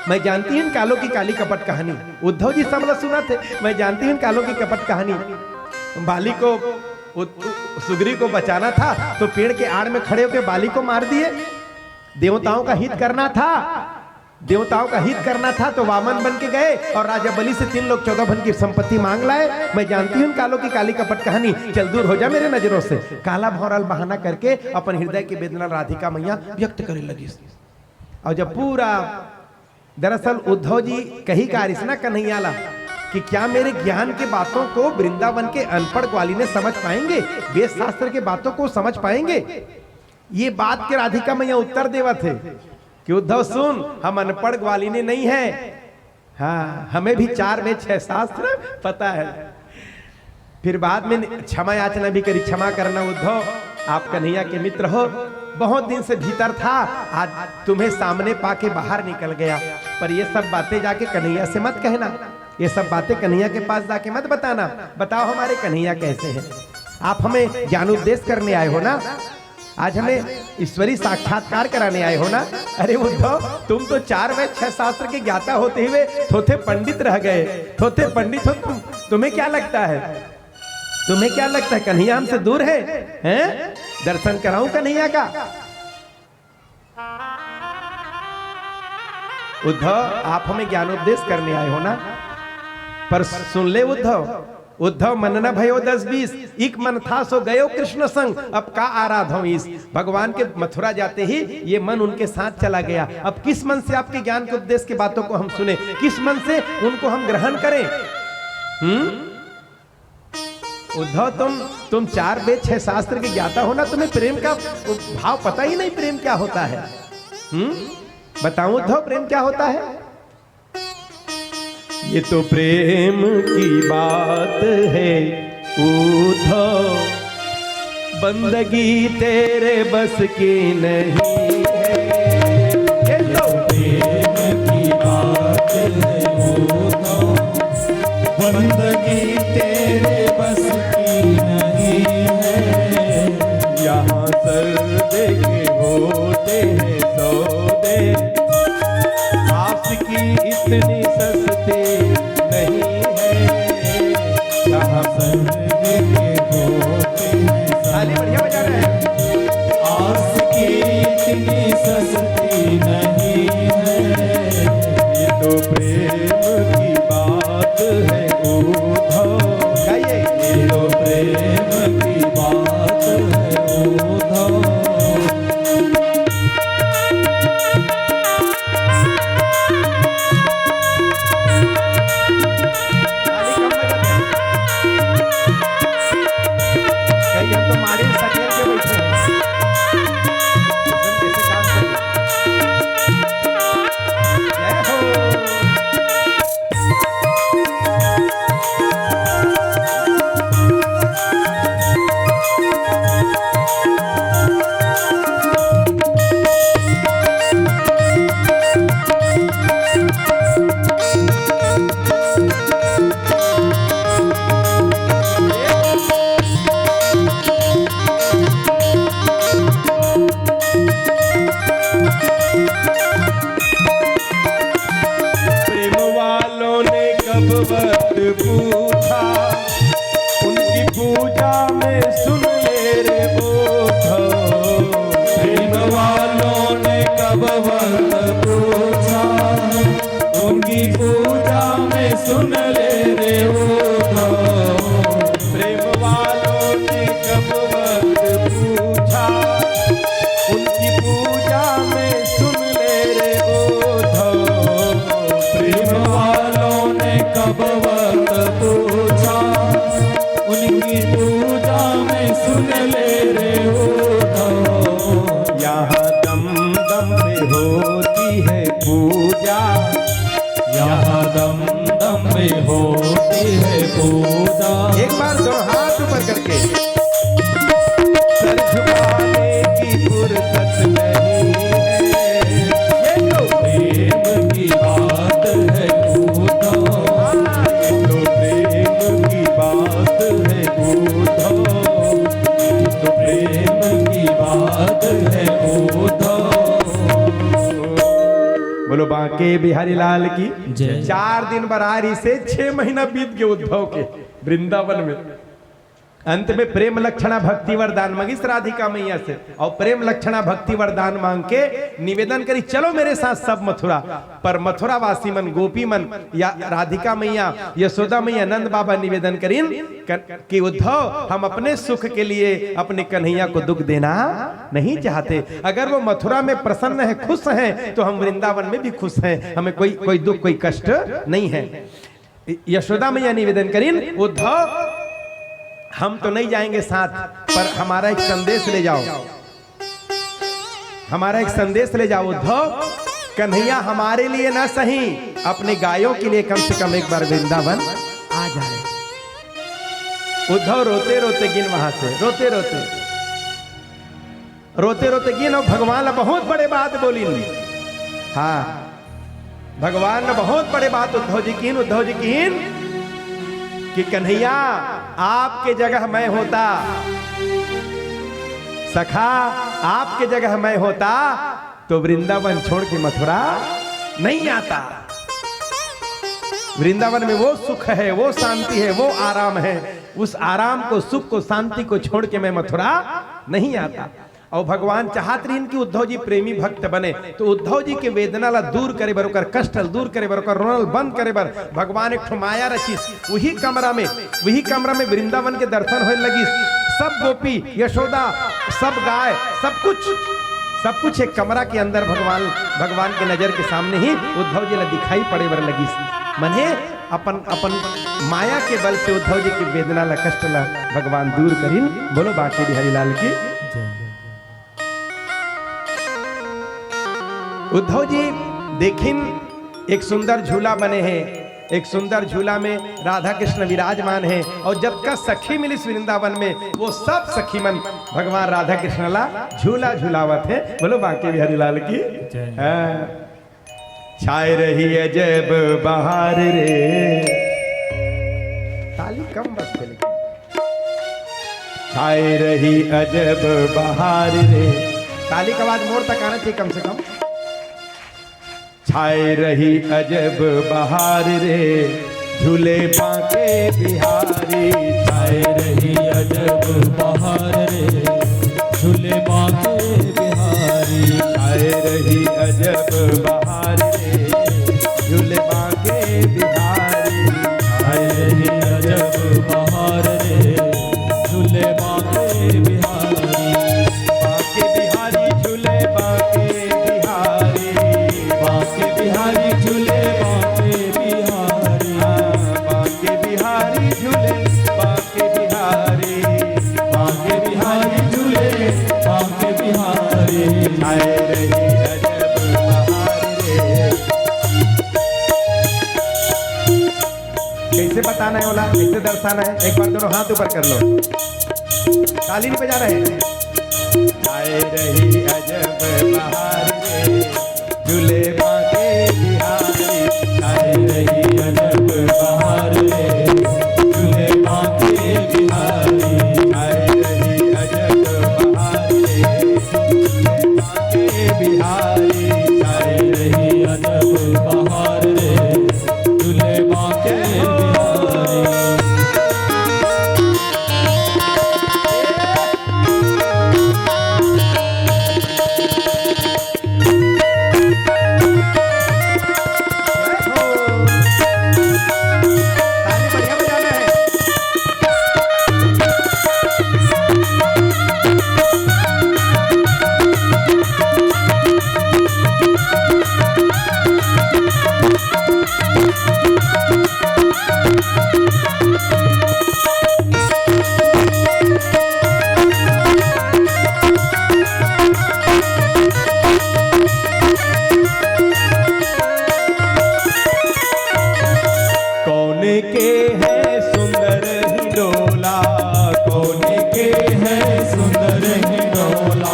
मैं जानती हूँ इन कालों की काली कपट कहानी। उद्धव जी सब ला सुनत हे, मैं जानती हूँ इन कालों की कपट कहानी। बाली को, उ-, उ-, सुग्रीव को बचाना था तो पेड़ के आड़ में खड़े होकर बाली को मार दिए। देवताओं का हित करना था, देवताओं का हित करना था तो वामन बन के गए और राजा बलि से तीन लोक चौदह भुवन की संपत्ति मांग लाए। मैं जानती हूँ इन कालों की काली कपट कहानी, चल दूर हो जा मेरे नजरों से। काला भौंरा ल बहाना करके अपन हृदय के वेदना राधिका मैया व्यक्त करे लगिस। अउ जब पूरा, दरअसल उद्धव जी कहिके गे रिहिस ना कन्हैया ला कि क्या मेरे ज्ञान के बातों को वृंदावन के अनपढ़ ग्वालिने समझ पाएंगे, वेद शास्त्र के बातों को समझ पाएंगे? ये बात के राधिका मैया उत्तर देवत हे कि उद्धव सुन, हम अनपढ़ ग्वालिने नहीं है, हाँ, हमें भी चार वेद छह शास्त्र पता है। फिर बाद में क्षमा याचना भी करी, "क्षमा करना उद्धव, आप कन्हैया के मित्र हो, बहुत दिन से भीतर था, आज तुम्हें सामने पाके बाहर निकल गया।" पर ये सब बातें जाके कन्हैया से मत कहना, ये सब बातें कन्हैया के पास जाके मत बताना। बताओ हमारे कन्हैया कैसे हैं? आप हमें ज्ञान उपदेश करने आए हो ना, आज हमें ईश्वरी साक्षात्कार कराने आए हो ना। अरे उद्धव, तुम तो चार वेद छह शास्त्र के ज्ञाता होते हुए थोथे पंडित रह गए। थोथे पंडित हो तुम, तुम्हें क्या लगता है? तुम्हें क्या लगता है कन्हैया हमसे दूर है? हैं? दर्शन कराऊं कन्हैया का? उद्धव, आप हमें ज्ञानोपदेश करने आए हो ना, पर सुन ले उद्धव, उद्धव मन न भयो दस बीस, इक मन था सो गयो कृष्ण संग, अब का आराधो ईस। भगवान के मथुरा जाते ही ये मन उनके साथ चला गया। अब किस मन से आपके ज्ञान के उपदेश के बातों को हम सुने, किस मन से उनको हम ग्रहण करें? हम्म? उद्धव, तुम, तुम चार वेद छह शास्त्र के ज्ञाता हो ना, तुम्हें प्रेम का भाव पता ही नहीं, प्रेम क्या होता है। हम्म? बताऊं उद्धव, प्रेम क्या होता है? ये तो प्रेम की बात है उद्धव, बंदगी तेरे बस की नहीं है। ये तो प्रेम की बात है उद्धव, बंदगी तेरे बस की नहीं है। यहाँ सर दे के होते हैं सौदे, आशिकी इतनी सस्ती नहीं है। यहाँ सर दे के होते हैं ताली बढ़िया बजा रहे हैं। आशिकी इतनी सस्ती नहीं है। ये तो प्रेम की बात है उद्धव। गाइए। ये तो प्रेम की बात है उद्धव। ताली कम बजाते हैं। कई हम तो मारे सकेल के बैठे हैं। ऐसे काम करिए। जय हो। प्रेम वालों ने कब वक्त पूछा, उनकी पूजा में सुन ले रे उद्धव। प्रेम वालों ने कब वक्त पूछा, उनकी पूजा में सुन ले रे उद्धव। प्रेम वालों ने कब वक्त पूछा, उनकी पूजा में सुन ले रे उद्धव। प्रेम वालों ने कब वक्त पूछा, उनकी पूजा में सुन ले रे उद्धव। यहाँ दम दम पे होती है पूजा, यहाँ दम दम में होती है पूजा। एक बार दोनों हाथ ऊपर करके। सर झुकाने की फुर्सत नहीं है। ये तो प्रेम की बात है उद्धव। हाँ, ये तो प्रेम की बात है उद्धव। ये तो प्रेम की बात है उद्धव। बोलो बांके बिहारी लाल की जय। चार दिन बर आ रहिसे, छह महीना बीत गे उद्धव के वृंदावन में। अंत में प्रेम लक्षणा भक्ति वरदान मांगिस राधिका मैया से, अउ प्रेम लक्षणा भक्ति वरदान मांग के निवेदन करिस, चलो मेरे साथ सब मथुरा। पर मथुरा वासी मन, गोपी मन या राधिका मैया, यशोदा मैया, नंद बाबा निवेदन करिन क-, कि उद्धव, हम अपने सुख के लिए अपने कन्हैया को दुख देना नहीं चाहते। अगर वो मथुरा में प्रसन्न है, खुश हैं, तो हम वृंदावन में भी खुश हैं, हमें कोई, कोई दुख, कोई कष्ट नहीं है। यशोदा मैया निवेदन करिन, उद्धव, हम तो नहीं जाएंगे साथ, पर हमारा एक संदेश ले जाओ, हमारा एक संदेश ले जाओ उद्धव। कन्हैया हमारे लिए ना सही, अपने गायों के लिए कम से कम एक बार वृंदावन आ जाए। उद्धव रोते रोते गिन वहां से, रोते रोते, रोते रोते गिन, अउ भगवान ला बहुत बड़े बात बोलिन। हाँ, भगवान ने बहुत बड़े बात उद्धव जी कीन, उद्धव जी कीन कि कन्हैया, आपके जगह मैं होता, सखा, आपके जगह मैं होता तो वृंदावन छोड़ के मथुरा नहीं आता। वृंदावन में वो सुख है, वो शांति है, वो आराम है। उस आराम को, सुख को, शांति को छोड़ के मैं मथुरा नहीं आता। अउ भगवान चाहत रहिन कि उद्धव जी प्रेमी भक्त बने, तो उद्धव जी के वेदना ला दूर करे बर, ओकर कष्ट ला दूर करे बर, ओकर रोना ला बंद करे बर भगवान एक ठो माया रचिस। उही कमरा में, उही कमरा में वृंदावन के दर्शन होए लगिस। सब गोपी, यशोदा, सब गाय, सब कुछ, सब कुछ एक कमरा के अंदर भगवान, भगवान के नजर के सामने ही उद्धव जी ला दिखाई पड़े बर लगिस। मने अपन, अपन माया के बल से उद्धव जी के वेदना ला, कष्ट ला भगवान दूर करिन। बोलो बांके बिहारी लाल की। उद्धव जी देखिन, एक सुंदर झूला बने हे, एक सुंदर झूला में राधा कृष्ण विराजमान हे अउ जतका सखी मिलिस वृंदावन में, वो सब सखी मन भगवान राधा कृष्ण ला झूला झुलावत हे। बोलो बांके बिहारी लाल की। जय। हाँ। छाए रही अजब बहार रे। ताली कम बजथे लेकिन। छाए रही अजब बहार रे। ताली का आवाज मोर तक आना चाहिए कम से कम। छाए रही अजब बहार रे, झूले बांके बिहारी। छाए रही अजब बहार रे, झूले बांके बिहारी। छाए रही अजब बहार रे, झूले बांके बिहारी। छाए रही अजब बहार रे, झूले बांके बिहारी। बांके बिहारी झूले बांके बिहारी। बांके बिहारी झूले बांके बिहारी। हाँ, बांके बिहारी झूले बांके बिहारी। बांके बिहारी झूले बांके बिहारी। छाए रही अजब बहार रे। कैसे बताना है ओला, कैसे दर्शाना है, एक बार दोनों हाथ ऊपर कर लो, ताली नहीं बजाना है। छाए रही अजब बहार रे, झूले बांके बिहारी। छाए रही अजब बहार रे, झूले बांके बिहारी। छाए रही अजब बहार रे, झूले बांके बिहारी। छाए रही अजब बहार रे, झूले बांके बिहारी। कौन के है सुंदर हिंडोला, कौन के है सुंदर हिंडोला।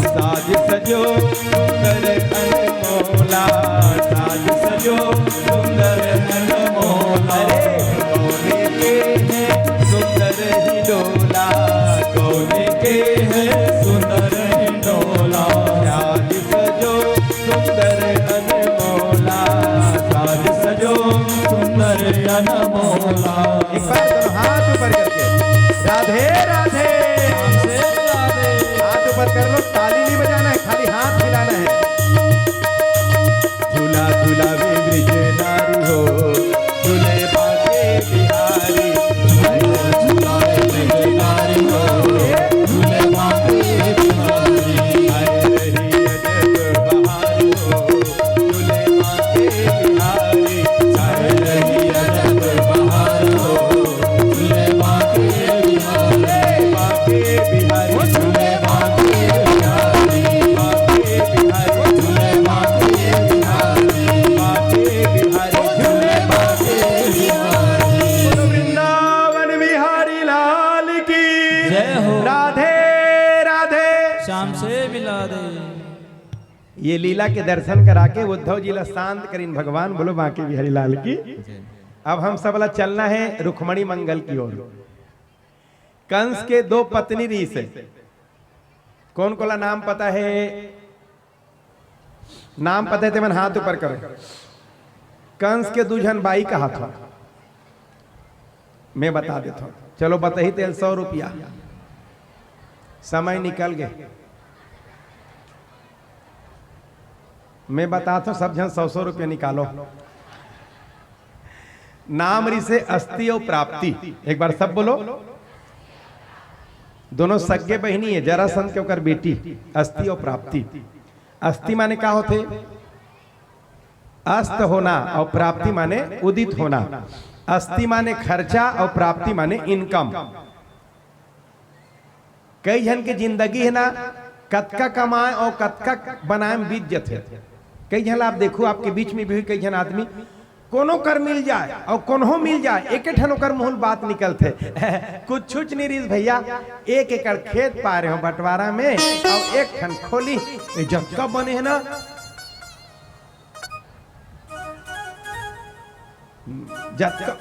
साज सजो सुंदर अनमोला, साज सजो सुंदर अनमोला। अरे, कौन के है सुंदर हिंडोला, कौन के है सुंदर हिंडोला। साज सजो सुंदर अनमोला, साज सजो सुंदर अनमोला। एक बार दोनों हाथ ऊपर करके राधे राधे। राधे राधे। हाथ ऊपर कर लो, ताली नहीं बजाना है, खाली हाथ हिलाना है। झूला झूलावे ब्रज नारी हो, झूले बांके बिहारी। झूला झूलावे ब्रज नारी हो, झूले बांके बिहारी। छाए रही अजब बहार हो, झूले बांके बिहारी। छाए रही अजब बहार हो, झूले बांके बिहारी। बांके बिहारी। झूले बांके बिहारी। बांके बिहारी। झूले बांके बिहारी। बांके बिहारी। झूले बांके बिहारी। बोलो वृंदावन बिहारी लाल की। जय हो। राधे राधे। श्याम से मिला दे। ये लीला के दर्शन करा के उद्धव जी ला शांत करिन भगवान। बोलो बांके बिहारी लाल की। जय। अब हम सब ला चलना है रुक्मणी मंगल की ओर। कंस के दो पत्नी रहिस हे। कोन कोला नाम पता हे? नाम पता हे ते मन हाथ ऊपर करो। कंस के दू झन बाई कहाथों, मैं बता देथों। चलो, बताही तेल सौ रुपया, समय निकल गे। मैं बताथों, सब झन सौ सौ रुपया निकालो। नाम रहिस हे अस्ति अउ प्राप्ति। एक बार सब बोलो। दोनों सग्गे बहिनी हे, जरासंध के ओकर बेटी अस्ति अउ प्राप्ति। अस्ति माने का होथे? अस्त होना अउ प्राप्ति माने उदित होना। अस्ति माने खर्चा अउ प्राप्ति माने income। कई झन के जिंदगी हे ना, कतका कमाए अउ कतका बनाए में बीत जथे। कई झन ला आप देखो, आपके बीच में भी कई झन आदमी कोनो कर मिल जाए अउ कोनो मिल जाए, एके ठन ओकर मुँह ले बात निकलथे। कुछुच नहीं रिहिस भैया, एक एकड़ खेत पाए रहे हों बंटवारा में, अउ एक ठन खोली, ये जतका बने हे ना, जतका,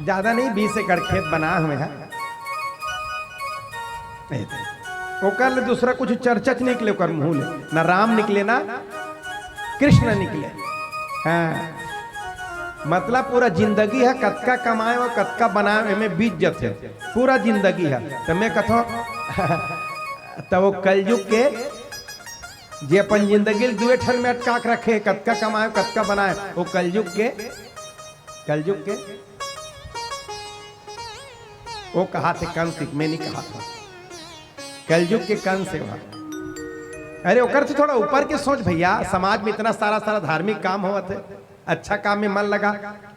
ज्यादा नहीं, बीस एकड़ खेत बना हुए हैं। ओकर ले दूसरा कुछ चर्चा च निकले ओकर मुँह ले, ना राम निकले ना कृष्ण निकले। हाँ, मतलब पूरा जिंदगी ह कतका कमाए अउ कतका बनाए, एमे बीत जथे पूरा जिंदगी ह। त मैं कथों, त वो कलयुग के जे अपन जिंदगी ल दुए ठन में अटका के रखे, कतका कमाए, कतका बनाए, वो कलयुग के, कलयुग के, वो कहाथे कंस, मैं नहीं कहाथों, कलयुग के कंस हे वह। अरे, ओकर से थोड़ा ऊपर के सोच भैया, समाज में इतना सारा, सारा धार्मिक काम होवत हे, अच्छा काम में मन लगा।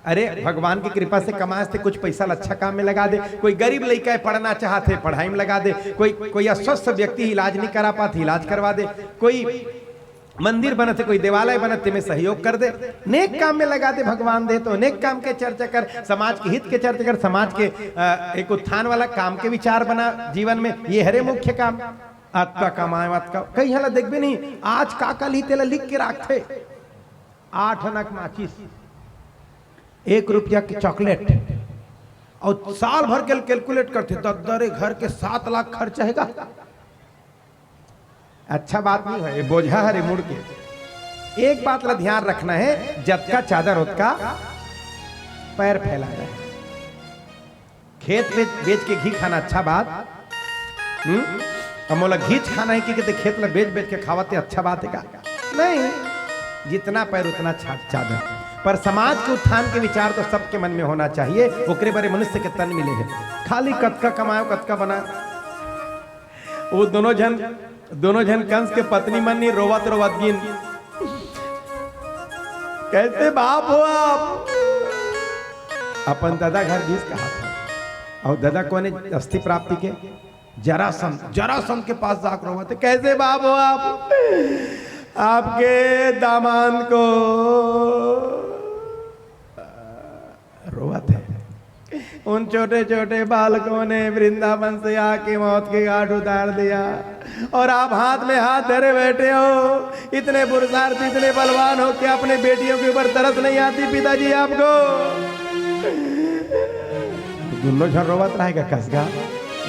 अरे, भगवान की कृपा से कमाए से कुछ पैसा ल अच्छा काम में लगा दे। कोई गरीब लइका हे, पढ़ना चाहत हे, पढ़ाई में लगा दे। कोई, कोई अस्वस्थ व्यक्ति इलाज नहीं करा पात, इलाज करवा दे। कोई मंदिर बनत हे, कोई देवालय बनत हे, में सहयोग कर दे। नेक काम में लगा दे, भगवान दे तो नेक काम के चर्चा कर, समाज के हित के चर्चा कर, समाज के, अ, एक उत्थान वाला काम के विचार बना जीवन में, ये हरे मुख्य काम। अतका कमाए, अतका, कई हाला देखबे नहीं, आज का कल ही तेला लिख के राखथे। आठ आना के माचिस, एक रुपया के चॉकलेट, अउ साल भर के कैलकुलेट करथे, दद्दा रे, घर के सात लाख खर्च हे गा। अच्छा बात नहीं हे, ये बोझा हरे मुड़ के। एक बात ला ध्यान रखना हे, जतका चादर ओतका पैर फैलाना हे। खेत बेच, बेच के घी खाना अच्छा बात? हम्म? अब मोला घीच खाना हे कि कहते खेत ला बेच, बेच के खावत हे, अच्छा बात हे का? नहीं, जितना पैर उतना छा-, चादर। पर समाज के उत्थान के विचार तो सबके मन में होना चाहिए। ओकरे बरे मनुष्य के तन मिले हे। खाली कतका कमायो, कतका बनायो। वो दोनों झन, दोनों झन कंस के पत्नी मन नहीं, रोवत रोवत गिन, "कैसे बाप हो आप?" अपन ददा घर बीस कहा था। अउ ददा कोने? अस्थि प्राप्ति के जरासंध, जरासंध के पास जाकर रोवत हे, "कैसे बाप हो आप? आपके दामाद को रोवत हे। उन छोटे-छोटे बालकों ने वृंदावन से आके मौत के घाट उतार दिया और आप हाथ में हाथ धरे बैठे हो। इतने पुरुषार्थी, इतने बलवान हो, क्या अपने बेटियों के ऊपर तरस नहीं आती पिताजी आपको?" दोनों झन रोवत रहेगा कसगा।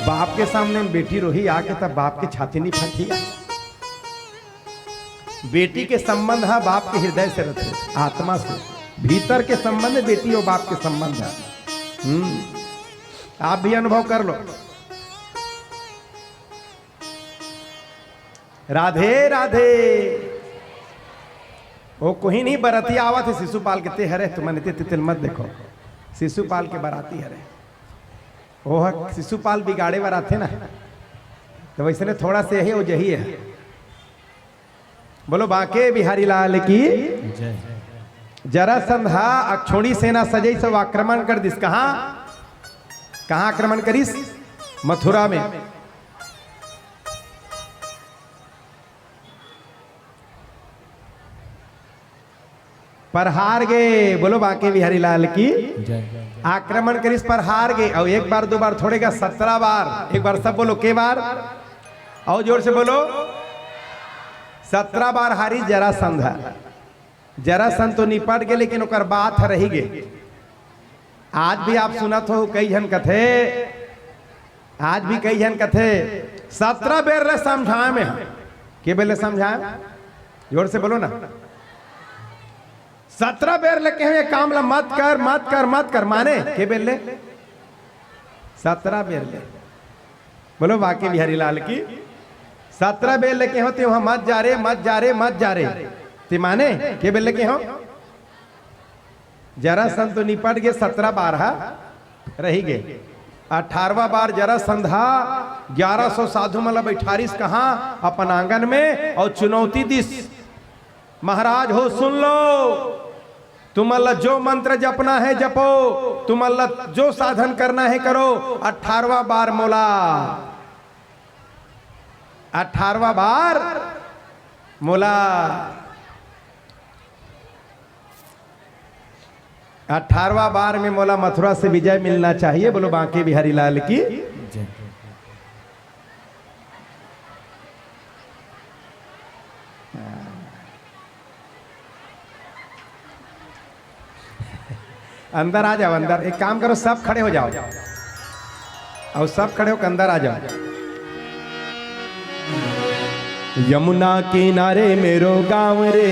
बाप के सामने बेटी रोही आके, तब बाप के छाती नहीं फटी। बेटी के संबंध ह बाप के हृदय से रथे, आत्मा से। भीतर के संबंध बेटी अउ बाप के संबंध हे। हम्म, आप भी अनुभव कर लो। राधे राधे। वो कोई नहीं, बरतिया आवत हे शिशुपाल के, ते हरे, तुमन ते तितिल मत देखो, शिशुपाल के बराती हरे। वो ह शिशुपाल बिगाड़े बर आथे ना, तो वैसने थोड़ा से हे, वो जही हे। बोलो बांके बिहारी लाल की। जय। जरासंध ह अक्षोणी सेना सजइस अउ आक्रमण कर दिस। कहाँ, कहाँ आक्रमण करिस? मथुरा में। पर हार गे। बोलो बांके बिहारी लाल की। जय। आक्रमण करिस पर हार गे। अउ एक बार दो बार थोड़े का, सत्रह बार। एक बार सब बोलो, के बार? अउ जोर से बोलो, सत्रह बार हारिस जरासंध। जरासंध तो निपट गे, लेकिन ओकर बात ह रहि गे। आज भी आप सुनत हो, कई झन कथे, आज भी कई झन कथे, "सत्रह बेर ले समझाए में ह।" के बेर ले समझाए? जोर से बोलो ना। सत्रह बेर ले कहे, "ये काम ला मत कर, मत कर, मत कर।" माने के बेर ले? सत्रह बेर ले। बोलो बांके बिहारी लाल की। सत्रह बेर ले कहे हो, "ते वहां मत जा रे, मत जा रे, मत जा रे।" ते माने के बेर ले कहे हो? जरासंध तो निपट गे, सत्रह बार ह रहि गे। अठारहवाँ बार जरासंध ह ग्यारह सौ साधु मन ला बैठारिस कहाँ? अपन आंगन में, अउ चुनौती दिस, "महाराज हो, सुन लो, तुमन ला जो मंत्र जपना हे जपो, तुमन ला जो साधन करना हे करो, अठारहवाँ बार मोला, अठारहवाँ बार मोला।" अठारहवाँ बार में मोला मथुरा से विजय मिलना चाहिए। बोलो बांके बिहारी लाल की। जय। अंदर आ जाओ, अंदर। एक काम करो, सब खड़े हो जाओ, अउ सब खड़े होकर अंदर आ जाओ। यमुना किनारे मेरो गाँव रे,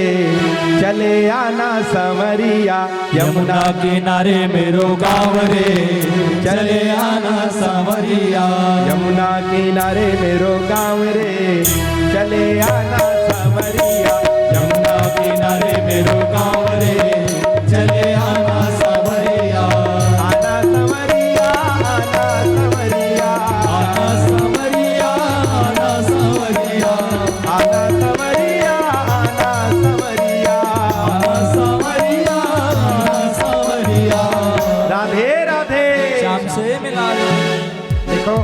चले आना सांवरिया। यमुना किनारे मेरो गाँव रे, चले आना सांवरिया। यमुना किनारे मेरो गाँव रे, चले आना सांवरिया। यमुना किनारे मेरो गाँव रे, चले आना सांवरिया। आना सांवरिया, आना सांवरिया। आना सांवरिया, आना सांवरिया। आना सांवरिया, आना सांवरिया। आना सांवरिया, आना सांवरिया। राधे राधे। श्याम से मिला दो। देखो,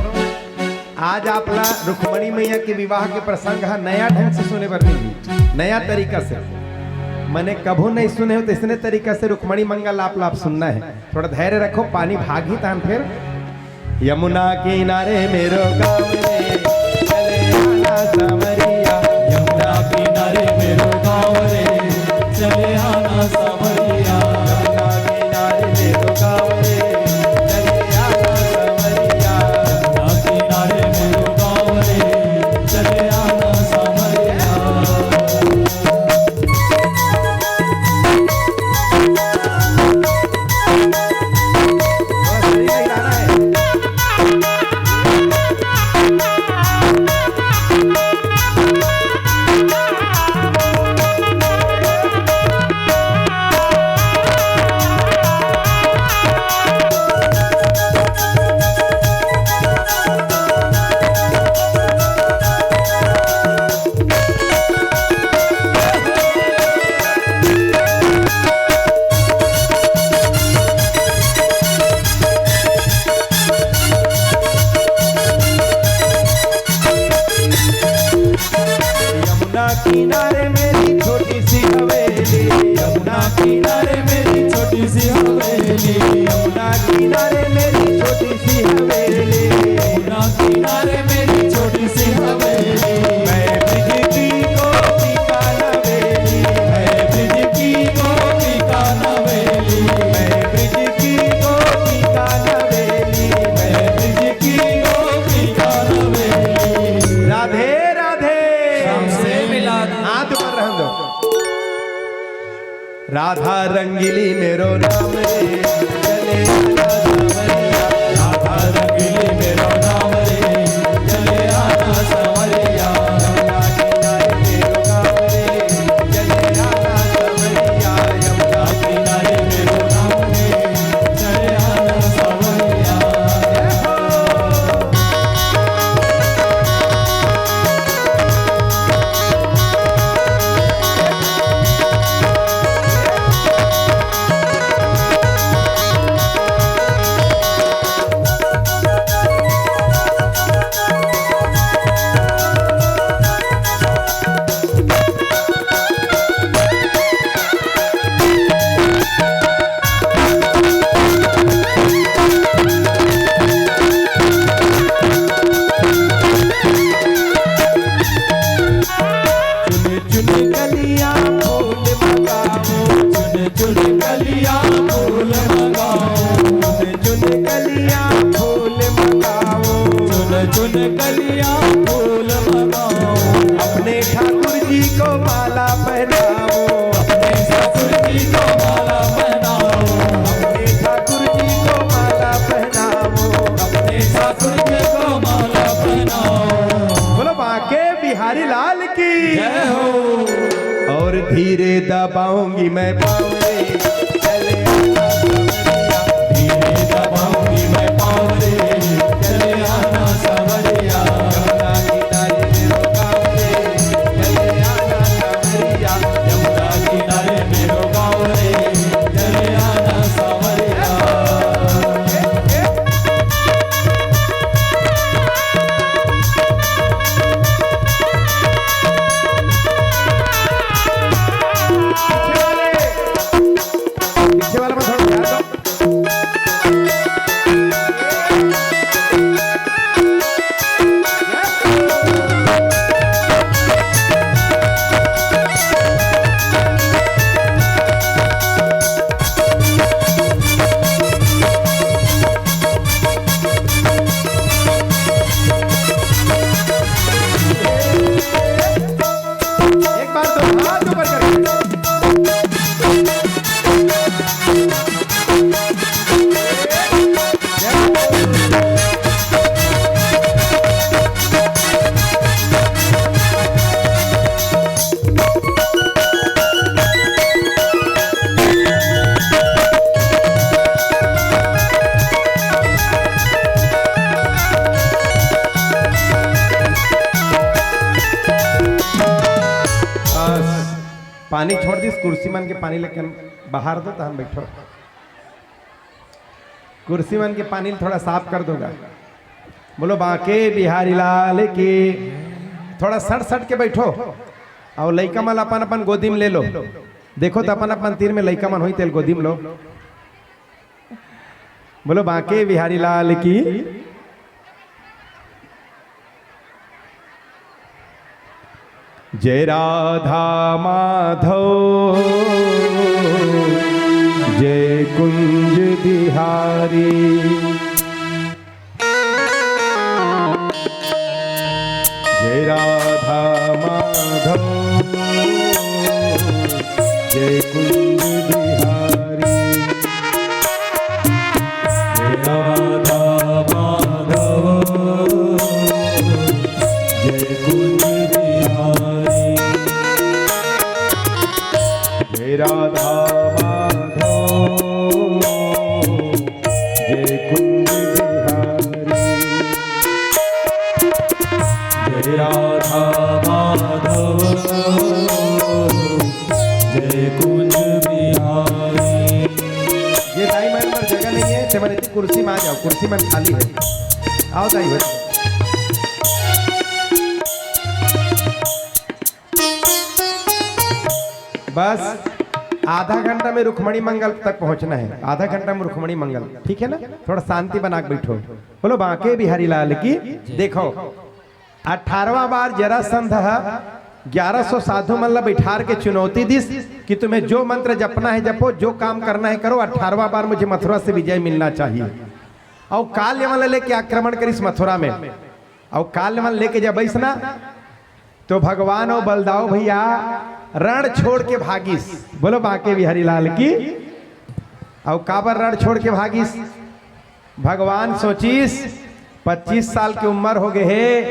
आज आप ला रुक्मणी मैया के विवाह के प्रसंग ह नया ढंग से सुने बर मिलही, नया तरीका से। मने कभू नहीं सुने हो तो इसने तरीका से रुक्मणी मंगल आप ला आप सुनना है। थोड़ा धैर्य रखो, पानी भागही तान फिर। यमुना किनारे मेरो गाँव रे, चले आना सांवरिया। यमुना किनारे मेरो गाँव रे, चले आना सांवरिया। यमुना किनारे मेरो गाँव रे, चले आना सांवरिया। यमुना किनारे मेरो गाँव रे, चले आना सांवरिया। यमुना किनारे मेरी छोटी सी हवेली, यमुना किनारे मेरी छोटी सी हवेली, यमुना किनारे मेरी छोटी सी हवेली, यमुना किनारे मेरी छोटी सी हवेली। मैं ब्रज की गोपिका नवेली, मैं ब्रज की गोपिका नवेली, मैं ब्रज की गोपिका नवेली, मैं ब्रज की गोपिका नवेली। राधे राधे। श्याम से मिला दो। हाथ ऊपर रहन दो। राधा रंगीली मेरो नाम रे, चले आना सांवरिया। राधा रंगीली मेरो नाम रे, चले आना सांवरिया। यमुना किनारे मेरो गाँव रे, चले आना सांवरिया। यमुना किनारे मेरो गाँव रे, चले आना सांवरिया। जय हो। चुन चुन कलियां फूल मंगाओ, चुन चुन कलियां फूल मंगाओ, चुन चुन कलियां फूल मंगाओ, चुन चुन कलियां फूल मंगाओ। अपने ठाकुर जी को माला पहनाओ, अपने ससुर जी को माला पहनाओ, अपने ठाकुर जी को माला पहनाओ, अपने ससुर जी को माला पहनाओ। बोलो बांके बिहारी लाल की। जय हो। और धीरे दबाऊंगी मैं पाँव रे, चले आना सांवरिया। धीरे दबाऊंगी मैं पाँव रे, चले आना सांवरिया। यमुना किनारे मेरो गाँव रे, चले आना सांवरिया। यमुना किनारे मेरो गाँव रे, चले आना सांवरिया। छोड़ दिस, कुर्सी मन के पानी लेके बाहर दो, तहन बैठो। कुर्सी मन के पानी ल थोड़ा साफ कर दो गा। बोलो बांके बिहारी लाल की। थोड़ा सट सट के बैठो, अउ लइका मन अपन अपन गोदी में ले लो। देखो त अपन अपन तीर में लइका मन होही, तेला गोदी में लो। बोलो बांके बिहारी लाल की। जय राधा माधव, जय कुंज बिहारी। जय राधा माधव, जय कुंज बिहारी। जय राधा माधव, जय कुंज बिहारी। जय राधा माधव, जय कुंज बिहारी। जय राधा माधव, जय कुंज बिहारी। ये दाई मन बर जगह नहीं है, ते मन एती कुर्सी में आ जाओ, कुर्सी मन खाली है। आओ दाई हो। बस आधा घंटा में रुक्मणी मंगल तक पहुंचना है, आधा घंटा में रुक्मणी मंगल, ठीक है ना? थोड़ा शांति बना के बैठो। बोलो बांके बिहारी लाल की। देखो, अठारहवाँ बार जरासंध ह ग्यारह सौ साधु मन ला बैठार के चुनौती दिस कि तुम्हें जो मंत्र जपना है जपो, जो काम करना है करो, अठारहवाँ बार मुझे मथुरा से विजय मिलना चाहिए। अउ काल यवन ला लेके आक्रमण करिस मथुरा में। अउ काल यवन लेके जब अइस ना, तो भगवान अउ बलदाऊ भैया रण छोड़ के भागिस। बोलो बांके बिहारी लाल की। अउ काबर रण छोड़ के भागिस? भगवान सोचिस, पच्चीस साल के उम्र हो गए हे,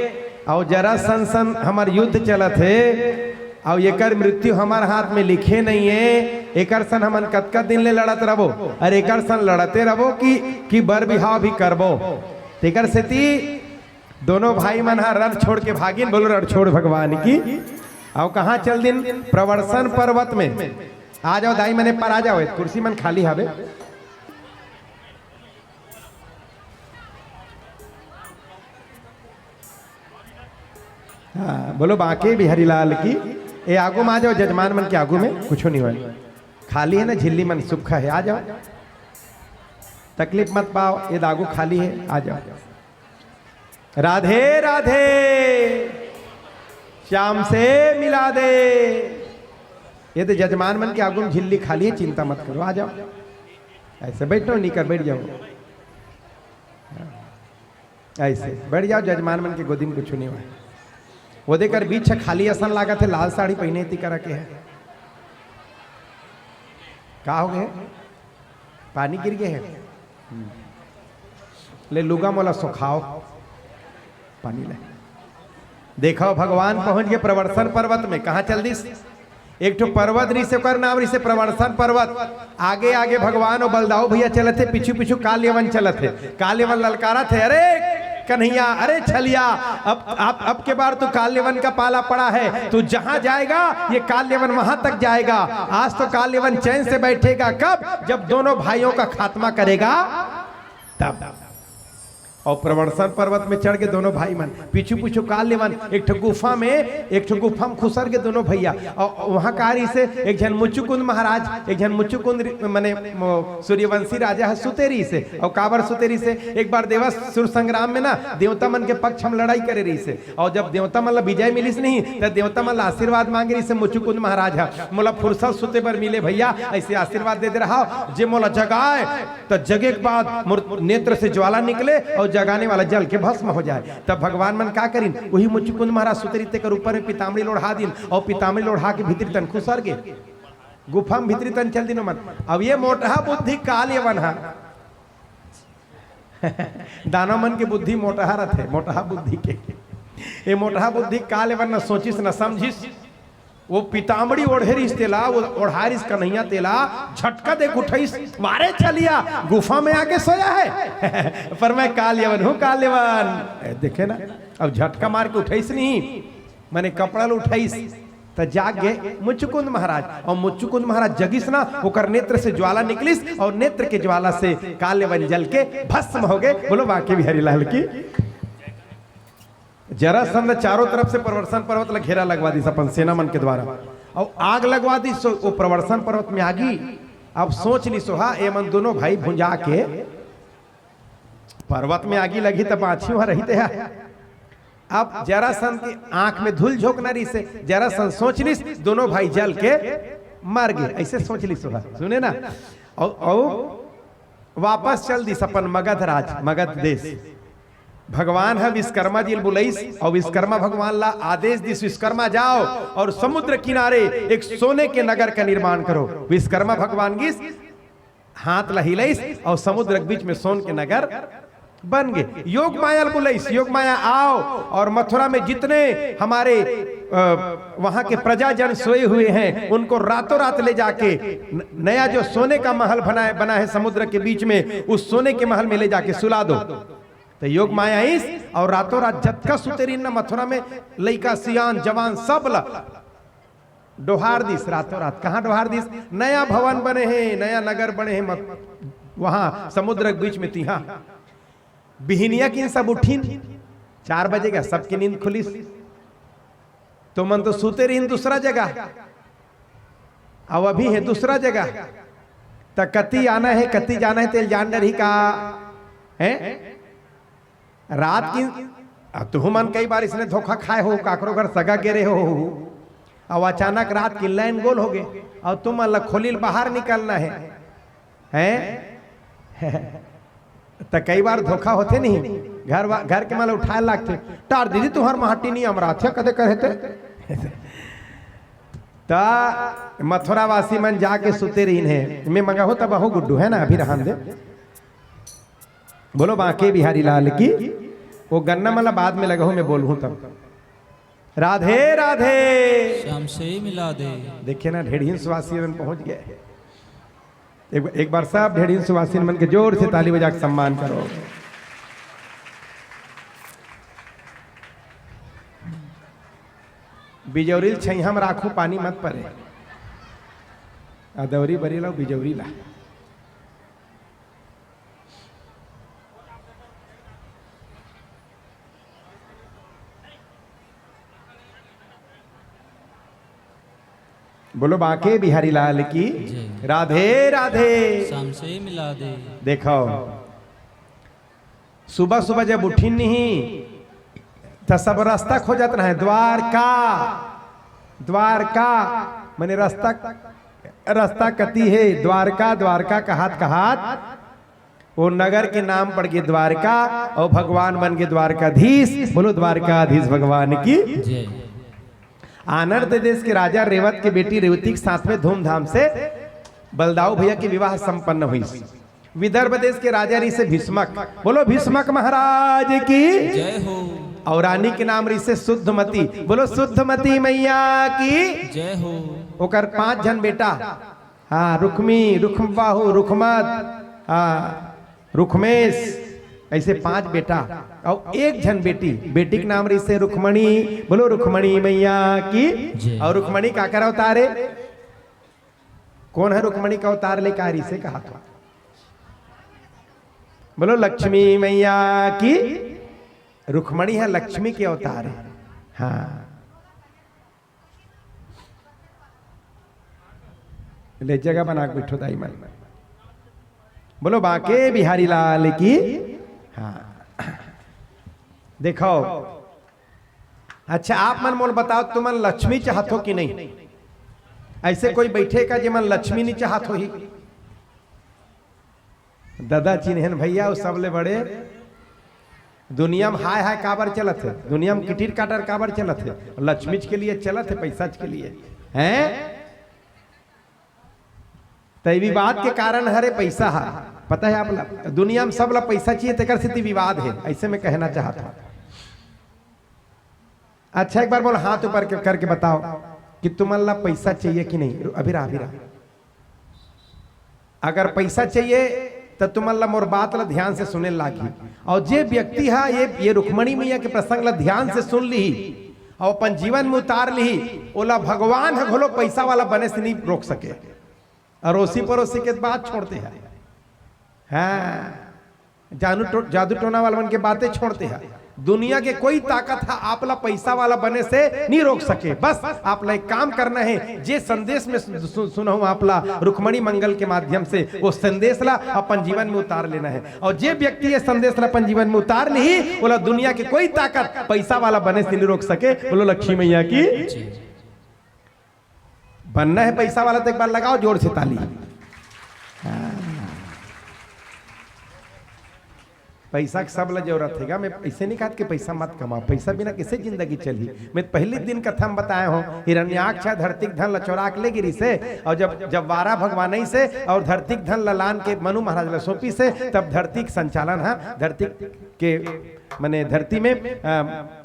अउ जरासंध सन हमर युद्ध चलत हे, अउ एकर मृत्यु हमर हाथ में लिखे नहीं है। एकर सन हमन कतका दिन ले लड़त रबो, अरे एकर सन लड़ते रबो कि, कि बर बिहाव भी करबो। तेकर सेती दोनों भाई मन ह रण छोड़ के भागिन। बोलो रण छोड़ भगवान की। अउ कहाँ चल दिन? प्रवर्षण पर्वत में। आ जाओ दाई मन, ए पार आ जाओ, कुर्सी मन खाली हवे। हाँ, बोलो बांके बिहारी लाल की। ए आगू में आ जाओ, जजमान मन के आगू में कुछो नहीं होय, खाली है ना, झिल्ली मन सुक्खा है, आ जाओ, तकलीफ मत पाओ, ये आगू खाली है, आ जाओ। राधे राधे, श्याम से मिला दे। ये तो जजमान मन के आगू में झिल्ली खाली है, चिंता मत करो, आ जाओ। ऐसे बैठो, नीकर बैठ जाओ, ऐसे बैठ जाओ, जजमान मन के गोदी में कुछ नहीं हुआ। वो देकर बीच खाली असन लागत है, लाल साड़ी पहने ती करा के है। का हो गए? पानी गिर गए है। ले लुगा मोला सुखाओ, पानी ले। देखो भगवान पहुंच गए प्रवर्षण पर्वत में। कहाँ चल दिस? एक ठो पर्वत रिहिसे, ओकर नाम रिहिसे प्रवर्षण पर्वत। आगे आगे भगवान अउ बलदाऊ भैया चलत हे, पीछू पीछू काल यवन चलत हे। काल यवन ललकारत हे, "अरे कन्हैया, अरे छलिया, अब, अब, अब के बार तो काल यवन का पाला पड़ा है, तू जहां जाएगा ये काल यवन वहां तक जाएगा। आज तो काल यवन चैन से बैठेगा, कब? जब दोनों भाइयों का खात्मा करेगा तब।" अउ प्रवर्षण पर्वत में चढ़ के दोनों भाई मन पीछू पीछू काल यवन एक ठो गुफा में, एक ठो गुफा में खुसर के दोनों भैया। अउ वहां का रिहिसे, एक झन मुचुकुंद महाराज, एक झन मुचुकुंद रि-, मने मो-, सूर्यवंशी राजा ह सुते रिहिसे। अउ काबर सुते रिहिसे? एक बार देवासुर संग्राम में ना देवता मन के पक्ष में लड़ाई करे रिहिसे। अउ जब देवता मन ला विजय मिलिस नहीं, त देवता मन ला आशीर्वाद मांगे रिहिसे मुचुकुंद महाराज ह, "मोला फुरसत सुते बर मिले भैया, ऐसे आशीर्वाद दे दे रहा, जे मोला जगाए।" त जगे के बाद मोर नेत्र से ज्वाला निकले अउ जगाने वाला जल के भस्म हो जाए। तब भगवान मन का करिन, वही मुचुकुंद महाराज सुते रिहिसे तेकर ऊपर में पीताम्बरी लोढ़ा दिन अउ पीताम्बरी लोढ़ा के भीतरी तन खुसर गे, गुफा में भीतरी तन चल दिन मन। अब ये मोटहा बुद्धि काल यवन हा, दानव मन के बुद्धि मोटहा रथे, मोटहा बुद्धि के, ये मोटहा बुद्धि काल यवन न सोचिस न समझिस। वो पीताम्बरी ओढ़े रिहिस तेला, वो ओढ़ाय रिहिस कन्हैया तेला, झटका दे के उठाइस, "वारे छलिया, गुफा में आके सोया है?" "पर मैं काल यवन हूँ, काल यवन।" ए, देखे ना, अब झटका मार के उठाइस नहीं, मने कपड़ा ल उठाइस, त जाग गे मुचुकुंद महाराज, अउ मुचुकुंद महाराज जगिस ना, ओकर नेत्र से ज्वाला निकलिस, अउ नेत्र के ज्वाला से काले वन जल के भस्म हो गे। बोलो बांके बिहारी लाल की। जरासंध चारों तरफ से प्रवर्षण पर्वत ला घेरा लगवा दिस अपन सेना मन के द्वारा, अउ आग लगवा दिस ओ प्रवर्षण पर्वत में आगी। अब सोच लिस ओ हा, ए मन दोनों भाई भुंजा के पर्वत में आगी लगही त बांचही वहां रही ते हा। अब जरासंध के आंख में धूल झोंकना रहिसे, जरासंध सोच लिस दोनों भाई जल के मर गे, अइसे सोच लिस ओ हा। सुने ना, अउ अउ वापस चल दिस अपन मगध राज, मगध देश। भगवान ह विश्वकर्मा जी ल बुलइस अउ विश्वकर्मा भगवान ला आदेश दिस, "विश्वकर्मा जाव अउ समुद्र किनारे एक सोने के नगर का निर्माण करो।" विश्वकर्मा भगवान गिस, हाथ ला हिलइस अउ समुद्र के बीच में सोन के नगर बन गे। योग माया ल बुलइस, "योग माया आव अउ मथुरा में जितने हमारे, अ, वहां के प्रजाजन सोए हुए हैं, उनको रातों रात ले जाके न-, नया जो सोने का महल बनाए, बना है समुद्र के बीच में, उस सोने के महल में ले जाके सुला दो।" त योग माया आइस अउ रातों रात जतका सुते रहिन ना मथुरा में, लइका, सियान, जवान, सब ला डोहार दिस रातों रात। कहां डोहार दिस? नया भवन बने हे, नया नगर बने हे, मत-, वहां समुद्र के बीच में तिहां। बिहिनिया किन सब उठिन, चार बजे का सबके नींद खुलिस। तुमन तो सुते रहिन दूसरा जगह, अउ अभी हे दूसरा जगह। त कति आना हे, कति जाना हे, तेला जान डरही का? हैं? रात किन, अब तुहू मन कई बार इसने धोखा खाए हो, काकरो घर सगा गे रहे हो, अउ अचानक रात किन लाइन गोल हो गे, अउ तुमन ला खोली ल बाहर निकलना हे, हैं? त कई बार धोखा होथे नहीं, घर वा-, घर के मन ल उठाए लागथे, "टार दीदी, तुंहर माटी नहीं अमराथे कदे करे ते।" त मथुरा वासी मन जाके सुते रहिन हे, मैं मंगाहूं तब आहू गुड्डू, है ना, अभी रहन दे। बोलो बांके बिहारी लाल की। ओ गन्ना मन ला बाद में लगाहूं, मैं बोलहूं तब। राधे राधे। श्याम से मिला दे। देखे ना, ढेड़हिन सुवासिन मन पहुंच गे। एक, एक बार सब ढेड़हिन सुवासिन मन के जोर से ताली बजा के सम्मान करो। बिजौरी ल छइहां म राखू, पानी मत परे। अदौरी बरी ला, बिजौरी ला। बोलो बांके बिहारी लाल की। जय। राधे राधे। श्याम से मिला दे। देखो, सुबह सुबह जब उठिन नहीं, त सब रास्ता खोजत रहे, द्वारका, द्वारका, माने रास्ता, रास्ता कति हे, द्वारका, द्वारका कहत कहत ओ नगर के नाम पड़ गे द्वारका, अउ भगवान बन गे द्वारकाधीश। बोलो द्वारकाधीश भगवान की। जय। आनर्त देश के राजा रेवत के बेटी रेवती के साथ में धूमधाम से बलदाऊ भैया के विवाह संपन्न होइस। विदर्भ देश के राजा रहिसे भीष्मक, बोलो भीष्मक महाराज की। जय हो। अउ रानी के नाम रहिसे शुद्धमती, बोलो शुद्धमती मैया की। जय हो। ओकर पांच झन बेटा, हाँ, रुक्मी, रुक्मबाहु, रुक्मद, हाँ, रुक्मेश, अइसे पांच बेटा, अउ एक झन बेटी, बेटी के नाम रहिसे रुक्मणी, बोलो रुक्मणी मैया की। जय। अउ रुक्मणी काकर अवतार हे? कोन ह रुक्मणी के अवतार लेके आय रहिसे कहाथों? बोलो लक्ष्मी मैया की। रुक्मणी ह लक्ष्मी के अवतार हे। हाँ, ले जगह बना के बैठो दाई मन। बोलो बांके बिहारी लाल की। हाँ, देखो, अच्छा, आप मन मोला बताओ, तुमन लक्ष्मी चाहत हो कि नहीं? अइसे कोई बइठे का जेमन लक्ष्मी नहीं चाहत होही? ददा चिन्हेन भैया, वो सबले बड़े दुनिया में हाय हाय काबर चलत हे, दुनिया में किटिर काटर काबर चलत हे, लक्ष्मीच के लिए चलत हे, पैसाच के लिए, हैं? त ये विवाद के कारण हरे पैसा हा। पता है आप ला, दुनिया में सब ला पैसा चाहिए, तेकर सेती विवाद हे, अइसे मैं कहना चाहत हूं। अच्छा, एक बार बोल, हाथ ऊपर के, करके बताओ कि तुमन ला पैसा चाहिए कि नहीं। अभी रहा, अभी रहा। अगर पैसा चाहिए, त तुमन ला मोर बात ला ध्यान से सुने लागही। अउ जे व्यक्ति हा ये, ये रुक्मणी मैया के प्रसंग ला ध्यान से सुन लिही, अउ अपन जीवन में उतार लिही, ओला भगवान ह घलो पइसा वाला बने से नहीं रोक सके। अरोसी परोसी के बात छोड़ते हैं, हाँ, जानू टो-, जादू टोना वाला मन के बातें छोड़ते हैं। दुनिया के कोई ताकत ह आप ला पइसा वाला बने से नहीं रोक सके। बस आप ला एक काम करना है, जे संदेश में सु-, सु-, सुनहूं आप ला रुक्मणी मंगल के माध्यम से, वो संदेश ला अपन जीवन में उतार लेना है। और जे व्यक्ति ये संदेश ला अपन जीवन में उतार लिही, ओला दुनिया के कोई ताकत पइसा वाला बने से नहीं रोक सके। बोलो लक्ष्मी मैया की। बनना है पइसा वाला तो एक बार लगाओ जोर से ताली। हाँ। पइसा के सब ला जरूरत हे गा। मैं अइसे नहीं कहत कि पइसा मत कमाओ, पइसा बिना कइसे जिंदगी चलही। मैं पहिली दिन कथा में बताए हों, हिरण्याक्ष ह धरती के धन ला चोरा के ले गे रिहिसे, अउ जब, जब वारा भगवान आइसे अउ धरती के धन ला लान के मनु महाराज ला सौंपिसे, तब धरती के संचालन ह, धरती के, मने धरती में, अ,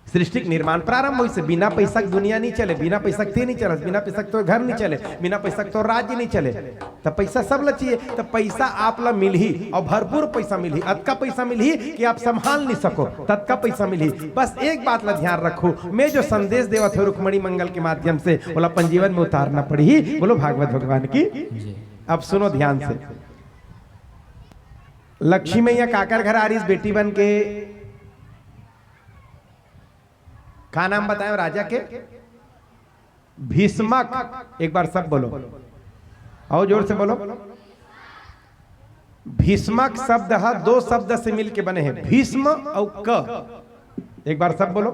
सृष्टि के निर्माण प्रारंभ होइसे। बिना पइसा के दुनिया नहीं चले, बिना पइसा के ते नहीं चलस, बिना पइसा के तोर घर नहीं चले, बिना पइसा के तोर राज्य नहीं चले। त पइसा सब ला चाहिए, त पइसा आप ला मिलही अउ भरपूर पइसा मिलही, अतका पइसा मिलही कि आप संभाल नहीं सको, ततका पइसा मिलही। बस एक बात ला ध्यान रखो, मैं जो संदेश देवत हों रुक्मणी मंगल के माध्यम से, ओला अपन जीवन में उतारना पड़ही। बोलो भागवत भगवान की। अब सुनो ध्यान से, लक्ष्मी मैया काकर घर आ रहिस बेटी बन के? का नाम बताएं राजा के? भीष्मक। एक बार सब बोलो, अउ जोर से बोलो। भीष्मक शब्द ह दो शब्द से मिलके बने हे, भीष्म अउ क। एक बार सब बोलो,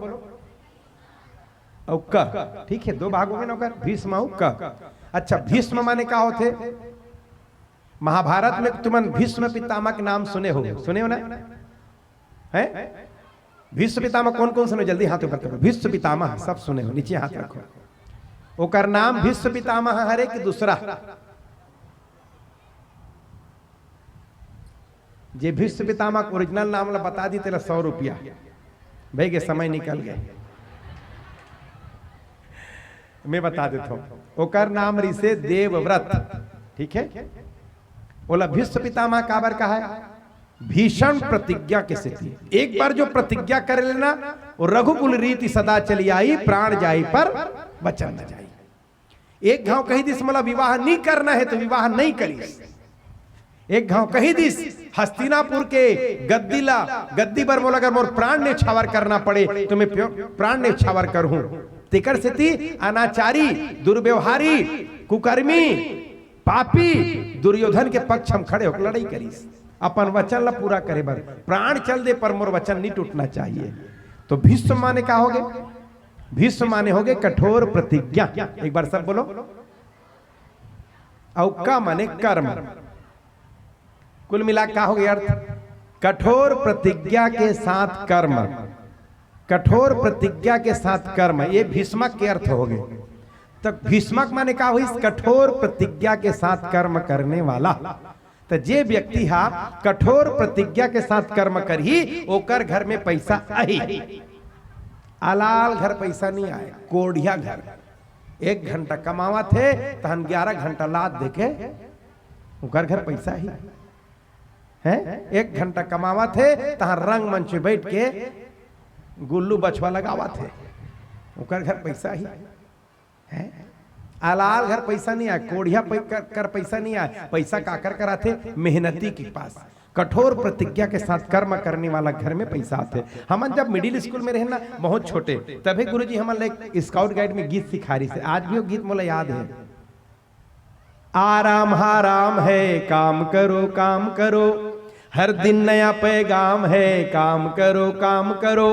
अउ क। ठीक है, दो भाग हो गे ना ओकर, भीष्म अउ क। अच्छा, भीष्म माने का होथे? महाभारत में तुमन भीष्म पितामह के नाम सुने हो, सुने हो ना? हैं? भीष्म पितामह कौन कौन सुने? जल्दी हाथ ऊपर करो। भीष्म पितामह सब सुने हो, नीचे हाथ रखो। ओकर नाम भीष्म पितामह हरे कि दूसरा? जे भीष्म पितामह के ओरिजिनल नाम ला बता दी, तेला सौ रुपया। भई गे, समय निकल गे। मैं बता देथों, ओकर नाम रिसे देवव्रत। ठीक है, ओला भीष्म पितामह काबर कहा है? भीषण प्रतिज्ञा के सेती। एक बार जो प्रतिज्ञा कर लेना, वो रघुकुल रीति सदा चली आई, प्राण जाई पर वचन न जाई। एक घांव कही दिस, मोला विवाह नहीं करना है, तो विवाह नहीं करिस। एक घांव कही दिस, हस्तिनापुर के गद्दी ला, गद्दी बर मोला अगर मोर प्राण न्यौछावर करना पड़े, तो मैं प्यो-, प्राण न्यौछावर करहूं। तेकर सेती अनाचारी, दुर्व्यवहारी, कुकर्मी, पापी दुर्योधन के पक्ष हम खड़े होकर लड़ाई करिस, अपन वचन ला पूरा करे बर। प्राण चल दे, पर मोर वचन नहीं टूटना चाहिए। तो भीष्म माने का होगे? भीष्म माने होगे कठोर प्रतिज्ञा। एक बार सब बोलो। अउ क माने कर्म। कुल मिला का होगे अर्थ? कठोर प्रतिज्ञा के साथ कर्म। कठोर प्रतिज्ञा के साथ कर्म, ये भीष्मक के अर्थ होगे। त भीष्मक माने का होइस? कठोर प्रतिज्ञा के साथ कर्म करने वाला। त जे व्यक्ति हा कठोर प्रतिज्ञा के साथ कर्म करही, ओकर घर में पइसा आही। अलाल घर पइसा नहीं आय, कोढ़िया घर। एक घंटा कमावत हे, तहन ग्यारह घंटा लात देके ओकर घर पइसा ही। हैं? एक घंटा कमावत हे, तहन रंगमंच में बइठ के गुल्लू बछवा लगावत हे, ओकर घर पइसा ही। हैं? अलाल घर पइसा नहीं आय, कोढ़िया पै-, कर, कर पइसा नहीं आय। पइसा काकर कर आथे? मेहनती के पास। कठोर प्रतिज्ञा के साथ कर्म करने वाला घर में पइसा आथे। हमन जब मिडिल स्कूल में रहेन ना, बहुत छोटे, तभे गुरुजी हमन ला एक स्काउट गाइड में गीत सिखाय रिहिसे। आज भी वो गीत मोला याद हे। आराम हराम है, काम करो, काम करो, हर दिन नया पैगाम है, काम करो, काम करो,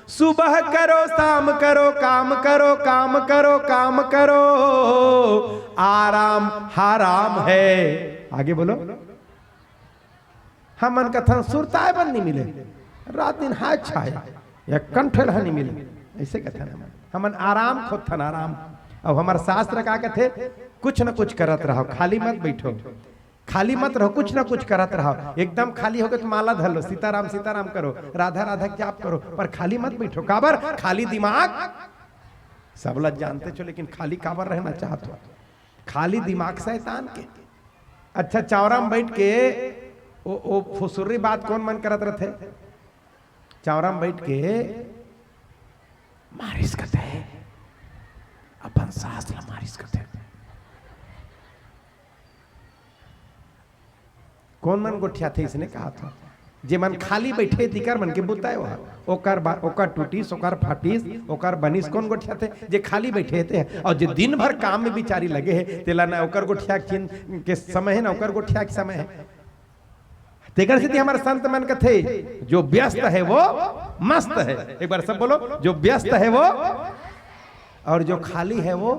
सुबह करो, शाम करो, काम करो, काम करो, काम करो, आराम हराम है। आगे बोलो। हमन कथन सुरताय बर नहीं मिले, रात दिन हाय छाय, या कंठल ह नहीं मिले, अइसे कथन हमन। हमन आराम खोथन, आराम। अब हमर शास्त्र का कथे, कुछ न कुछ करत रहो, खाली मत बइठो, खाली मत रहो, कुछ न कुछ करत रहो। एकदम खाली होगे त माला धर लो, सीताराम सीताराम करो, राधा राधा के जाप करो, पर खाली मत बइठो। काबर? खाली दिमाग, सब ला जानते छो, लेकिन खाली काबर रहना चाहत हो? खाली दिमाग शैतान के। अच्छा, चावरा म बइठ के ओ, ओ फुसुर्री बात कोन मन करत रथे? चावरा म बइठ के मारिस कथे, अपन सास ला मारिस कथे। कोन मन गोठियाथे, इसने कहा था, जे मन खाली बैठे हे, तिकर मन के बुता हे ओहा। ओकर बा-, ओकर टूटिस, ओकर फाटिस, ओकर बनिस, कोन गोठियाथे? जे खाली बैठे हे ते ह। अउ जे दिन भर काम में बिचारी लगे हे, तेला ना ओकर गोठिया के चिन-, के समय हे, ना ओकर गोठिया के समय हे। तेकर सेती हमर संत मन कथे, "जो व्यस्त है वो मस्त है।" एक बार सब बोलो, "जो व्यस्त है वो, और जो खाली है वो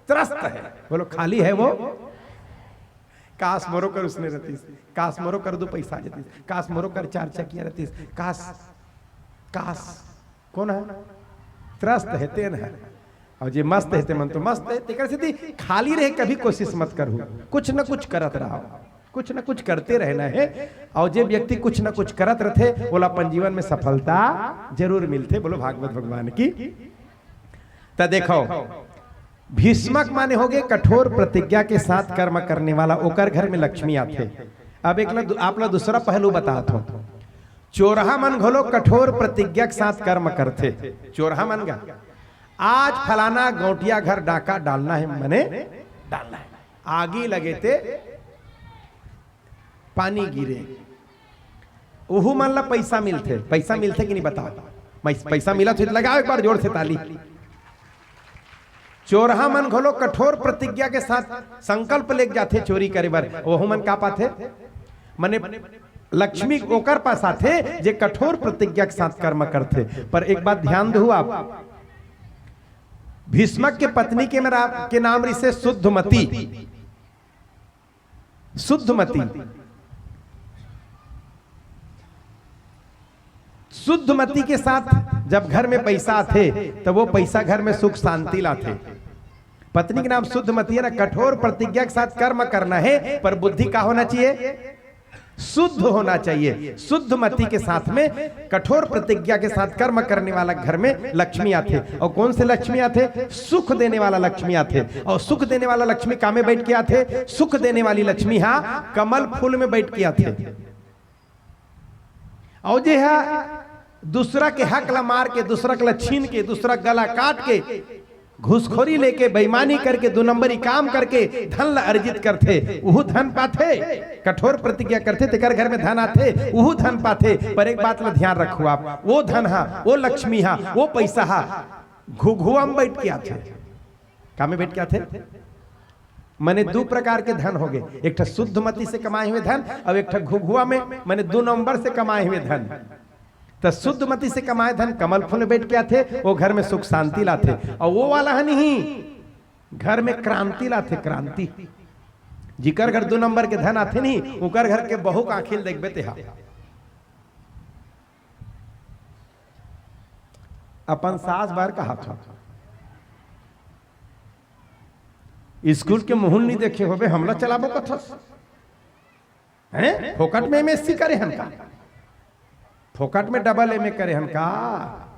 त्रस्त है।" बोलो, "खाली है वो।" काश मोरो कर उसने रहतीस, काश मोरो कर दू पैसा आ जतीस, काश मोरो कर चार चकिया रहतीस, काश, काश। कोन है? त्रस्त है, तेन है। अउ जे मस्त है, ते मन तो मस्त है। तेकर सेती खाली रहे कभी कोशिश मत करहू, कुछ न कुछ करत रहो, कुछ न कुछ करते रहना है। अउ जे व्यक्ति कुछ न कुछ करत रहथे, ओला अपन जीवन में सफलता जरूर मिलथे। बोलो भागवत भगवान की। त देखो, भीष्मक माने होगे कठोर प्रतिज्ञा के साथ कर्म करने वाला, ओकर घर में लक्ष्मी आथे। अब एक ला दु-, आप ला दूसरा पहलू बतात हूं। चोरहा मन घलो कठोर प्रतिज्ञा के साथ कर्म करथे। चोरहा मन गा, आज फलाना गौंटिया घर डाका डालना है, मने डालना है। आगी लगे ते पानी गिरे, उहू मन ला पैसा मिलथे। पैसा मिलथे कि नहीं, बताओ? मैं, पैसा मिलत हे त लगाओ एक बार जोर से ताली। चोरहा मन घलो कठोर प्रतिज्ञा के साथ संकल्प लेके जाथे चोरी करे बर, ओहू मन का पाथे? मने लक्ष्मी ओकर पास आथे जे कठोर प्रतिज्ञा के साथ कर्म करथे। पर एक बात ध्यान दहू आप, भीष्मक के पत्नी के मेरा, के नाम रिसे शुद्धमती। शुद्धमती, शुद्धमती के साथ जब घर में पैसा आथे, तब वो पैसा घर में सुख शांति लाथे। पत्नी के नाम शुद्धमती है ना, कठोर प्रतिज्ञा के साथ कर्म करना है, पर बुद्धि का होना चाहिए? शुद्ध होना चाहिए। शुद्ध मति के साथ में कठोर प्रतिज्ञा के साथ कर्म करने वाला घर में लक्ष्मी आथे। और कौन से लक्ष्मी आथे? सुख देने वाला लक्ष्मी आथे। और सुख देने वाला लक्ष्मी कामे बैठ के आथे? सुख देने वाली लक्ष्मी हा कमल फूल में बैठ के आथे। और जे हा दूसरा के हक ला मार के, दूसरा के ला छीन के, दूसरा गला काट के, घुसखोरी लेके, बेईमानी करके, दू नंबरी काम करके धन ला अर्जित करथे, उहू धन पाथे। कठोर प्रतिज्ञा करथे, तेकर घर में धन आथे, उहू धन पाथे। पर एक बात ला ध्यान रखू आप, वो धन हा, वो लक्ष्मी हा, वो पैसा हा घुघुआ में बैठ के आथे। का में बैठ के आथे? मने दू प्रकार के धन होगे, एक ठा शुद्ध मति से कमाए हुए धन और एक ठा घुघुआ में, मने दू नंबर से कमाए हुए धन। त शुद्ध मति से कमाए धन कमल फूल में बैठ के आथे, वो घर में सुख शांति लाथे। और वो वाला है नहीं, घर में क्रांति लाथे, क्रांति। जिकर घर दू नंबर के धन आथे नहीं, उकर घर के बहू के आँखी ल देखबे तेहा। अपन सास बार कहा था, स्कूल के मुहून नहीं देखे होबे, हमला चलाबो कथस। हैं? फोकट में एमएससी करे हन का? फोकट में डबल एमए करे हन का?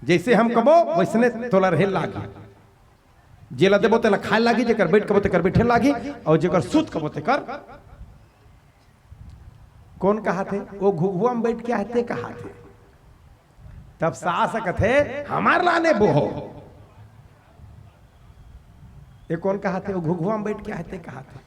जैसे हम कबो, वैसने तोला रहे लागी। जेला देबो, तेला खाए लागी, जेकर बैठ कबो, तेकर बैठे लागी, और जेकर सूत कबो, तेकर। कौन कहा थे? वो घुघुआ में बैठ के आते कहा थे। तब सास कथे, "हमार लाने बोहो।" ये कौन कहा थे? वो घुघुआ में बैठ के आते कहा थे।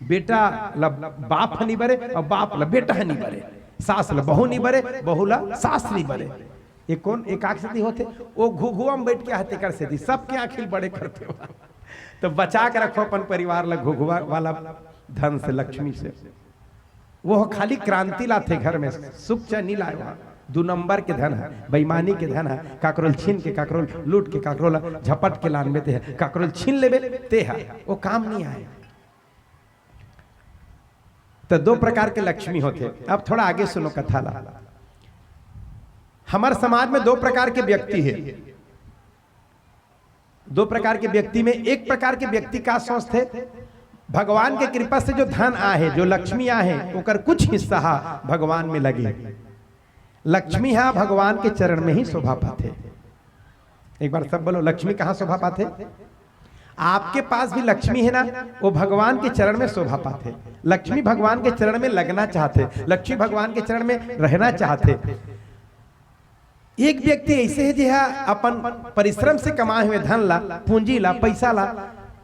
बेटा ला बाप ह नहीं बरे और बाप ला बेटा ह नहीं बरे, सास ला बहू नहीं बरे, बहू ला सास नहीं बरे। ये कौन एकाक सेती होथे? वो घुघुआ में बैठ के आते कर सेती सबके आँखी बड़े करथे। तो बचा के रखो अपन परिवार ला घुघुआ वाला धन से, लक्ष्मी से। वो खाली क्रांति लाथे घर में, सुख चैन नहीं लाए। वहाँ दू नंबर के धन है, बेईमानी के धन है, काकरोल छीन के, काकरोल लूट के, काकरोल झपट के लान में ते है, काकरोल छीन लेबे ते है, वो काम नहीं आए। तो दो प्रकार के लक्ष्मी होथे। अब थोड़ा आगे सुनो कथा ला। हमारे समाज में दो प्रकार के व्यक्ति है। दो प्रकार के व्यक्ति में एक प्रकार के व्यक्ति का सोचथे, भगवान के कृपा से जो धन आहे, जो लक्ष्मी आहे, ओकर कुछ हिस्सा हा भगवान में लगे। लक्ष्मी हा भगवान के चरण में ही शोभा पाथे। एक बार सब बोलो, लक्ष्मी कहाँ शोभा पाथे? आपके पास भी लक्ष्मी है ना, वो भगवान के चरण में शोभा पाथे। लक्ष्मी भगवान के चरण में लगना चाहथे, लक्ष्मी भगवान के चरण में रहना चाहथे। एक व्यक्ति ऐसे हे, जेहा अपन परिश्रम से कमाए हुए धन ला, पूंजी ला, पैसा ला,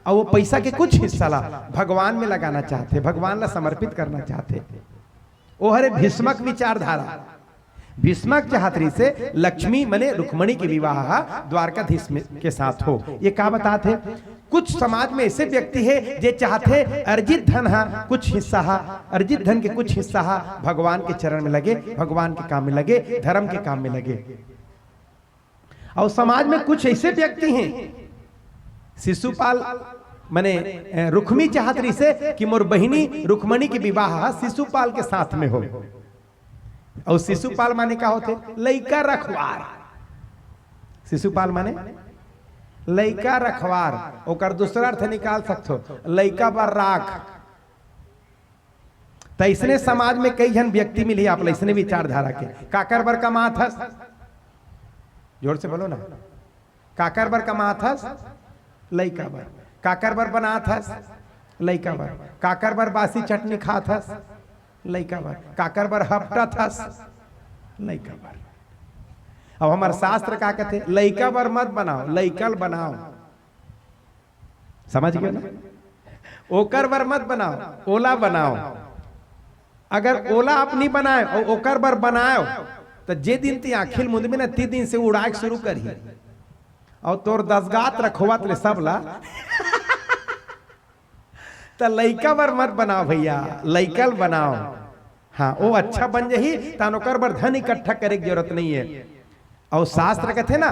अउ वो पैसा के कुछ हिस्सा ला भगवान में लगाना चाहथे, भगवान ला समर्पित करना चाहथे। ओ हरे भीष्मक विचारधारा। भीष्मक चाहत रहिसे लक्ष्मी मने रुक्मणी के विवाह ह द्वारकाधीश में, के साथ हो। ये का बतात हे? कुछ समाज में ऐसे व्यक्ति हे, जे चाहथे अर्जित धन ह कुछ हिस्सा ह, अर्जित धन के कुछ हिस्सा ह भगवान के चरण में लगे, भगवान के काम में लगे, धर्म के काम में लगे। अउ समाज में कुछ ऐसे व्यक्ति हे, शिशुपाल मने, अ, रुक्मी चाहत रहिसे कि मोर बहिनी रुक्मणी के विवाह ह शिशुपाल के साथ में हो। अउ शिशुपाल माने का होथे? लइका रखवार। शिशुपाल माने लइका रखवार। ओकर दूसरा अर्थ निकाल सकथो, लइका बर राख। त अइसने समाज में कई झन व्यक्ति मिलही आप ला, अइसने विचारधारा के। काकर बर कमात हस? जोर से बोलो ना। काकर बर कमात हस? लइका बर। काकर बर बनात हस? लइका बर। काकर बर बासी चटनी खात हस? लइका बर। काकर बर हपटत हस? लइका बर। अब हमर शास्त्र का कथे? लइका बर मत बनाओ, लइका ल बनाओ। समझ गए ना? ओकर बर मत बनाओ, ओला बनाओ। अगर ओला आप नहीं बनाए अउ ओकर बर बनाओ, त जे दिन ते आँखी ल मुंदबे ना, ते दिन से उड़ाए के शुरू करही। अउ तोर दसगात रखोवत ले सब ला। त लइका बर मत बनाओ भैया, लइका ल बनाओ। हाँ, वो अच्छा बन जाही, तान ओकर बर धन इकट्ठा करे के जरूरत नहीं है। अउ शास्त्र कथे ना,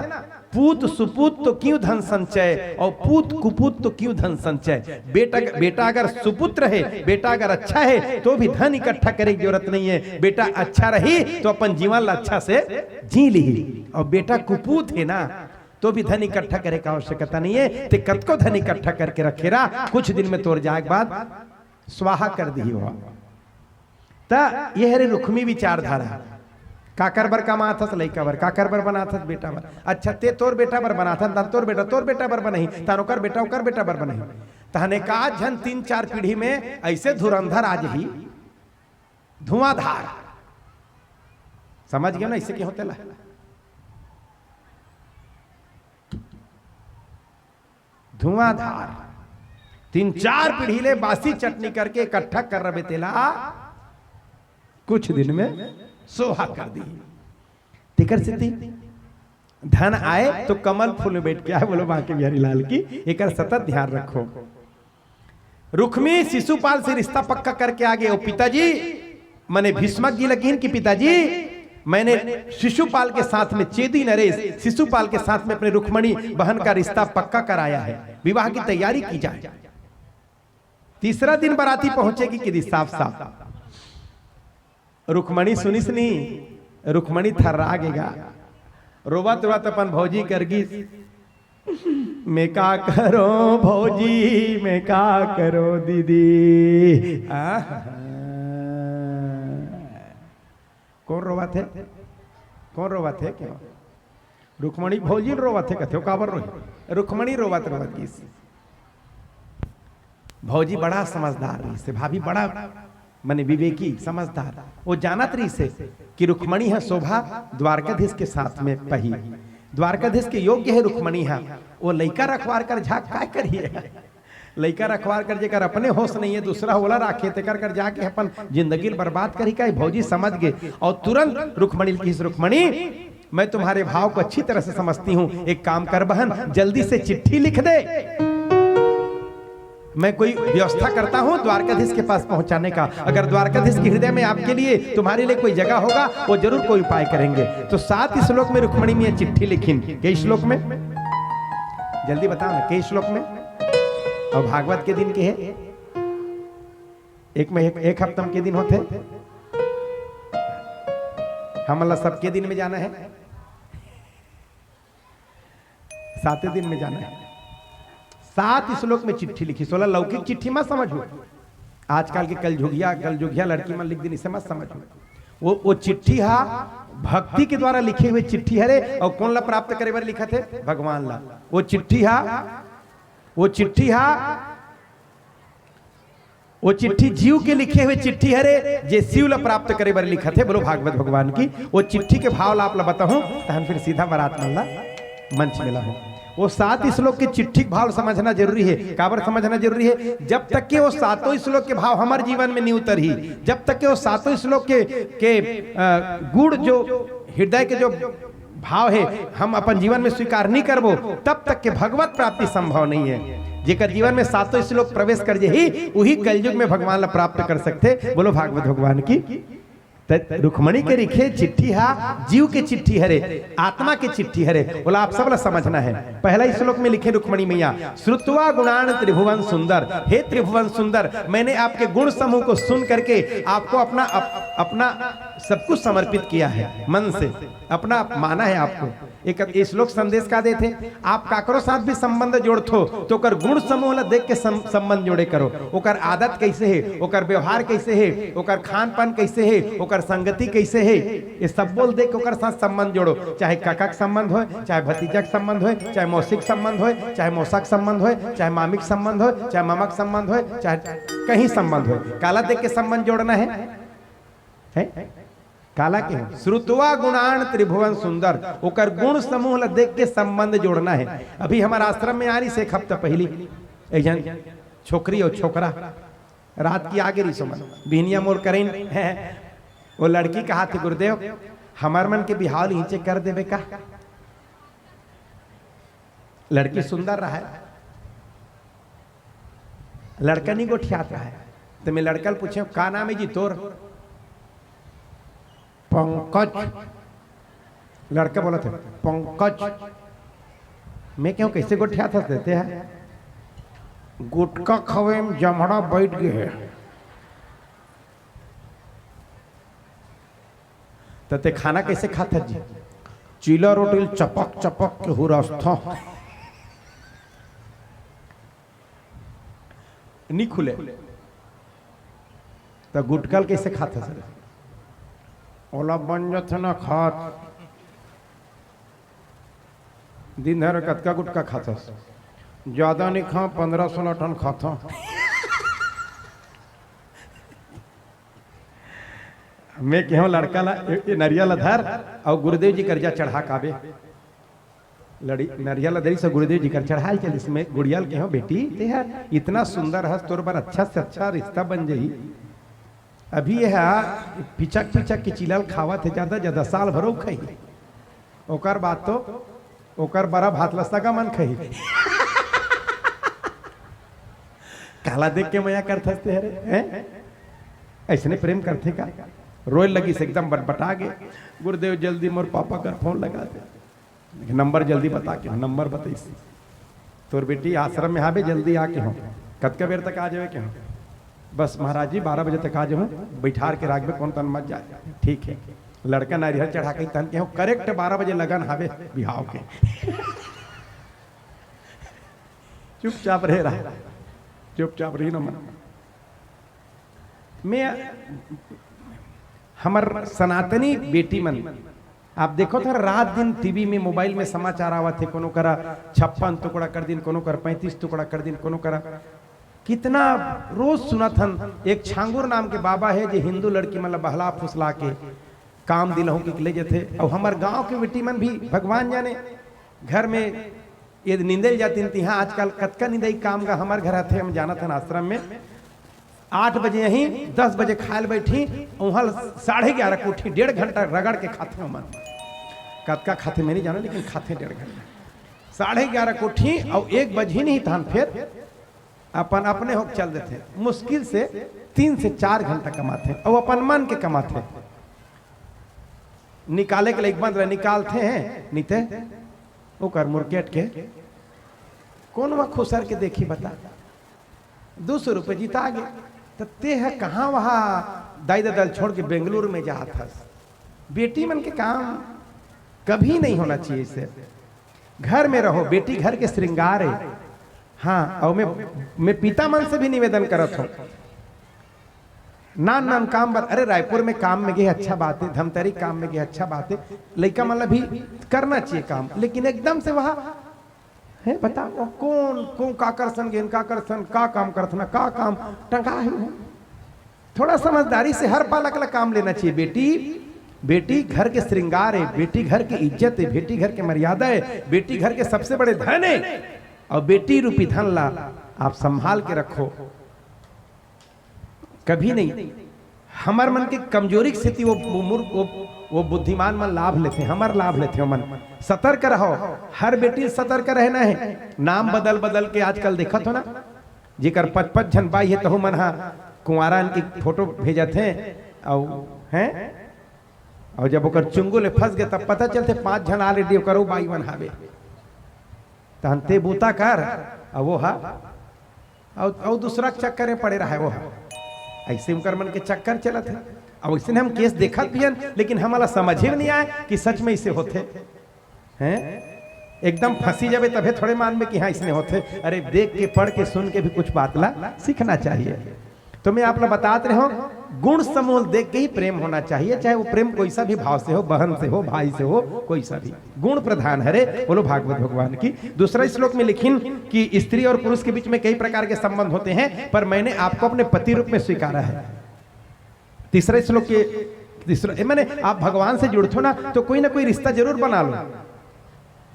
पूत सुपूत तो क्यों धन संचय, अउ पूत कुपूत तो क्यों धन संचय। बेटा, बेटा अगर सुपुत्र है, बेटा अगर अच्छा है, तो भी धन इकट्ठा करे के जरूरत नहीं है। बेटा अच्छा रही तो अपन जीवन ला अच्छा से जी लिही, अउ बेटा कुपूत है ना, तो भी धन इकट्ठा करे के आवश्यकता नहीं है। ते कतको धन इकट्ठा करके रखे रहा, कुछ दिन में तोर जाए के बाद स्वाहा कर दिही हो। त ये हरे रुक्मी विचारधारा। काकर बर कमात हस? लइका बर। काकर बर बनात हस? बेटा बर। अच्छा, ते तोर बेटा बर बनात हस, त तोर बेटा तोर बेटा बर बनही, त ओकर बेटा ओकर बेटा बर बनही। तहने का झन तीन चार पीढ़ी में ऐसे धुरंधर आ जही, धुआंधार। समझ गए ना, ऐसे के होते ला धुआंधार। तीन चार पीढ़ी ले बासी चटनी करके इकट्ठा कर रहे तेला, कुछ दिन में सोहा कर दी। तेकर सेती धन आए तो कमल फूल में बैठ के आए, बोलो बांके बिहारी लाल की। एकर सतत ध्यान रखो। रुक्मी शिशुपाल से रिश्ता पक्का करके आ गे। ओ पिताजी, मने भीष्मक जी ल किहिन कि पिताजी, मैंने शिशुपाल के साथ में, चेदी नरेश शिशुपाल के साथ में अपने रुक्मणी बहन का रिश्ता पक्का कराया है, विवाह की तैयारी की जाए। तीसरा दिन बाराती पहुंचेगी कि साफ साफ। रुक्मणी सुनिस नी, रुक्मणी थर्रा गेगा, रोवत रोवत अपन भौजी कर गिस, मैं का करो भौजी, मैं का करो दीदी। आहा। कौन रोवत हे? कौन रोवत हे? क्यों? रुक्मणी भौजी रोवत हे, कथे, "काबर रोही?" रुक्मणी रोवत रोवत गिस। भौजी बड़ा समझदार रहिसे, भाभी बड़ा मने विवेकी, समझदार। वो जानत रहिसे कि रुक्मणी ह शोभा द्वारकाधीश के साथ में पही, द्वारकाधीश के योग्य है रुक्मणी ह। वो लइका रखवार कर झाक काय करिए? लइका रखवार कर जेकर अपने होश नहीं है, दूसरा ओला राखे, तेकर कर जाके अपन जिंदगी ल बर्बाद करही काय? भौजी समझ गे और तुरंत रुक्मणी ल किहिस, "रुक्मणी, मैं तुम्हारे भाव को अच्छी तरह से समझती हूँ, एक काम कर बहन, जल्दी से चिट्ठी लिख दे, मैं कोई व्यवस्था करता हूँ द्वारकाधीश के पास पहुंचाने का। अगर द्वारकाधीश के हृदय में आपके लिए, तुम्हारे लिए कोई जगह होगा, वो जरूर कोई उपाय करेंगे।" तो सात श्लोक में रुक्मणी मैया चिट्ठी लिखिन। कई श्लोक में? जल्दी बताओ ना, कई श्लोक में? और भागवत के दिन के है, एक में एक, एक हफ्ता में के दिन होते, हमला सबके दिन में जाना है। साते दिन में जाना है। सात श्लोक में चिट्ठी लिखिस, ओला लौकिक चिट्ठी मत समझो। आजकल के कलजुगिया, कलजुगिया लड़की मन लिख दिन, इसे मत समझो। वो, वो चिट्ठी हा भक्ति के द्वारा लिखे हुए चिट्ठी हरे, और कौन ला प्राप्त करे बर लिखत हे? भगवान ला। वो चिट्ठी हा, वो चिट्ठी हा वो चिट्ठी जीव के लिखे हुए चिट्ठी हरे, जे शिव ला प्राप्त करे बर लिखत हे। बोलो भागवत भगवान की। वो चिट्ठी के भाव ला आप ला बताहूं, तहन फिर सीधा बरात मन ला मंच में लाहूं। वो सात श्लोक के चिट्ठी के भाव समझना जरूरी है। काबर समझना जरूरी है? जब तक के वो सातों श्लोक के भाव हमर जीवन में नहीं उतरही, जब तक के वो सातों श्लोक के, के, अ, गुण जो हृदय के जो भाव है, हम अपन जीवन में स्वीकार नहीं करबो, तब तक के भगवत प्राप्ति संभव नहीं है। जेकर जीवन में सातों श्लोक प्रवेश कर जेही, वही कलयुग में भगवान ला प्राप्त कर सकथे। बोलो भागवत भगवान की। त रुक्मणी के लिखे चिट्ठी हा जीव के चिट्ठी हरे, आत्मा के चिट्ठी हरे, बोला आप सब ला समझना है। पहला श्लोक में लिखे रुक्मणी मैया, श्रुत्वा गुणान त्रिभुवन सुंदर, हे त्रिभुवन सुंदर, मैंने आपके गुण समूह को सुन करके आपको अपना अप, अपना सब कुछ समर्पित किया है मन से, अपना माना है आपको। एक ये श्लोक संदेश का देथे, आप काकरो साथ भी संबंध जोड़थो तो ओकर गुण समूह ला देख के सम, संबंध जोड़े करो। ओकर आदत कैसे है, ओकर व्यवहार कैसे है, ओकर खान पान कैसे है, ओकर संगति कैसे है, ये सब बोल देख के ओकर साथ संबंध जोड़ो। चाहे काका के संबंध होय, चाहे भतीजा के संबंध होय, चाहे मौसी के संबंध होय, चाहे मौसा के संबंध होय, चाहे मामी के संबंध होय, चाहे मामा के संबंध होय, चाहे कहीं संबंध होय, काला देख के संबंध जोड़ना है, है? काला के श्रुत्वा गुणान त्रिभुवन सुंदर, ओकर गुण समूह ला देख के संबंध जोड़ना है। अभी हमर आश्रम में आ रही से एक हफ्ता पहली एक झन छोकरी और छोकरा रात की आगे रही सोमन बिहनिया मोर करेन है। वो लड़की कहा थे, गुरुदेव, हमर मन के बिहाव ल इहिंचे कर देवे का? लड़की सुंदर रहा है, लड़का नहीं गोठियात रहा है। तो मैं लड़का ल पूछे, का नाम है जी तोर? पंकज। लड़का बोला था, पंकज। मैं कहूँ, कैसे गोठियात हस? देते हैं, गुटका खवे में जमड़ा बैठ गए है। तो ते खाना कैसे खात हस जी? चीला रोटी ल चपक चपक के हुरसथों। नी खुले। तो गुटका ल कैसे खात हस? ओला बन जथे ना खात। दिन भर कतका गुटका खाथस? ज्यादा नहीं खाओ, पन्द्रह सोलह ठन खाथो। मैं कहूँ लड़का ला, ए, ए, नरिया ला धर और गुरुदेव जी कर्जा चढ़ा काबे। लड़ी, नरिया ला धरी से गुरुदेव जी कर चढ़ाई चलिस। मैं गुड़िया ल कहूँ, बेटी, ते हर इतना सुंदर हस, तोर बर अच्छा से अच्छा रिश्ता बन जाही। अभी ये हा पिचक पिचक के चीला ल खावत हे, ज्यादा ज्यादा साल भरो खाही। ओकर बाद तो ओकर बरा भात ल सगा मन खाही। काला देख के मया करथस ते हरे, हैं? ऐसने प्रेम करथे का? रोए लगिस, एकदम बटबटा गे। गुरुदेव, जल्दी मोर पापा कर फोन लगा दे। नंबर जल्दी बता के, नंबर बताइस, तोर बेटी आश्रम में हावे, जल्दी आके हो। कतका बेर तक आ जावे के हो? बस महाराज जी, बारह बजे तक आ जाहूँ, बैठार के राखबे, कोनो तन मत जाए। ठीक है। लड़का नारियल चढ़ा के तन के हो, करेक्ट बारह बजे लगन हावे बिहाव के। चुपचाप रहे रहा, चुपचाप रही ना मन। मैं, हमर सनातनी बेटी मन, आप देखो तो रात दिन टीवी में, मोबाइल में समाचार आवत हे, कोनो करा छप्पन टुकड़ा कर दिन, कोनो कर पैंतीस टुकड़ा कर दिन, कोनो करा कितना रोज सुनत हन। एक छांगुर नाम के बाबा हे, जे हिंदू लड़की मन ला बहला फुसला के काम दिलाहूं के ले जथे। अउ हमर गांव के बेटी मन भी भगवान जाने घर में ये निंदे ल जातिन, तिहां आजकल कतका निंदई काम गा हमर घर आथे, हम जानत हन आश्रम में आठ बजे यहीं, दस बजे खाए ल बैठी, उहाँ ल साढ़े ग्यारह कोठी डेढ़ घंटा रगड़ के खाथे हमन। कतका खाथे मैं नहीं जाना, लेकिन खाथे डेढ़ घंटा। साढ़े ग्यारह कोठी अउ एक बजही नहीं तहन फिर अपन अपने होके चल देथे। मुश्किल से तीन से चार घंटा कमाथे अउ अपन मन के कमाथे। निकाले के लइक बंद रहे, निकालथे हैं, निते ओकर मुरकेट के कौन वह खुसर के देखी बता, दो सौ रुपये जीता गे। त ते ह कहाँ वहाँ दाई ददा ल छोड़ के बेंगलुरु में जात हस? बेटी मन के काम कभी नहीं होना चाहिए। इसे घर में रहो, बेटी घर के श्रृंगार है। हाँ, और मैं, मैं पिता मन से भी निवेदन करत हूँ, नान नान काम बर, अरे रायपुर में काम में गे, अच्छा बात है, धमतरी काम में गे, अच्छा बात है, लइका मन ला भी करना चाहिए काम, लेकिन एकदम से वहाँ हे बताओ, कौन कौन का करसन गेन, का करसन, का काम करथन, का काम टंगा है वो। थोड़ा समझदारी से हर बालक ला काम लेना चाहिए। बेटी, बेटी घर के श्रृंगार है, बेटी घर की इज्जत है, बेटी घर के मर्यादा है, बेटी घर के सबसे बड़े धन है। और बेटी रूपी धन ला आप संभाल के रखो। कभी नहीं। हमर मन के कमजोरी के सेती वो, वो मूर्ख, वो, वो बुद्धिमान मन लाभ लेथे, हमर लाभ लेथे। ओमन सतर्क रहो, हर बेटी सतर्क रहना है। नाम बदल बदल के आजकल देखत हो ना, जेकर पच पच झन बाई है, तहू मन हा कुंवारा के फोटो भेजत हे, अउ हैं, अउ जब ओकर चुंगुल ले फंस गे, तब पता चलथे पांच झन already ओकर बाई मन हावे। तहन ते बूता कर, अउ वो हा, अउ, अउ दूसरा के चक्कर में पड़े रहे वो हा। ऐसे उनकर मन के चक्कर चलत है। अब वैसे हम केस देखत भी हन, लेकिन हमला समझे में नहीं आए कि सच में ऐसे होथे। हैं? एकदम फंसी जाबे तभे थोड़े मानबे कि हाँ, इसने होथे। अरे, देख के, पढ़ के, सुन के भी कुछ बात ला सीखना चाहिए। तो मैं आप ला बतात रहे हूँ, गुण समूह देख के ही प्रेम होना चाहिए, चाहे वो प्रेम कोई सा भी भाव से हो, बहन से हो, भाई से हो, कोई सा भी। गुण प्रधान हरे। बोलो भागवत भगवान की। दूसरा श्लोक में लिखिन कि स्त्री और पुरुष के बीच में कई प्रकार के संबंध होते हैं, पर मैंने आपको अपने पति रूप में स्वीकारा है। तीसरा श्लोक के तीसरा, ए, माने आप भगवान से जुड़थो ना, तो कोई ना कोई रिश्ता जरूर बना लो।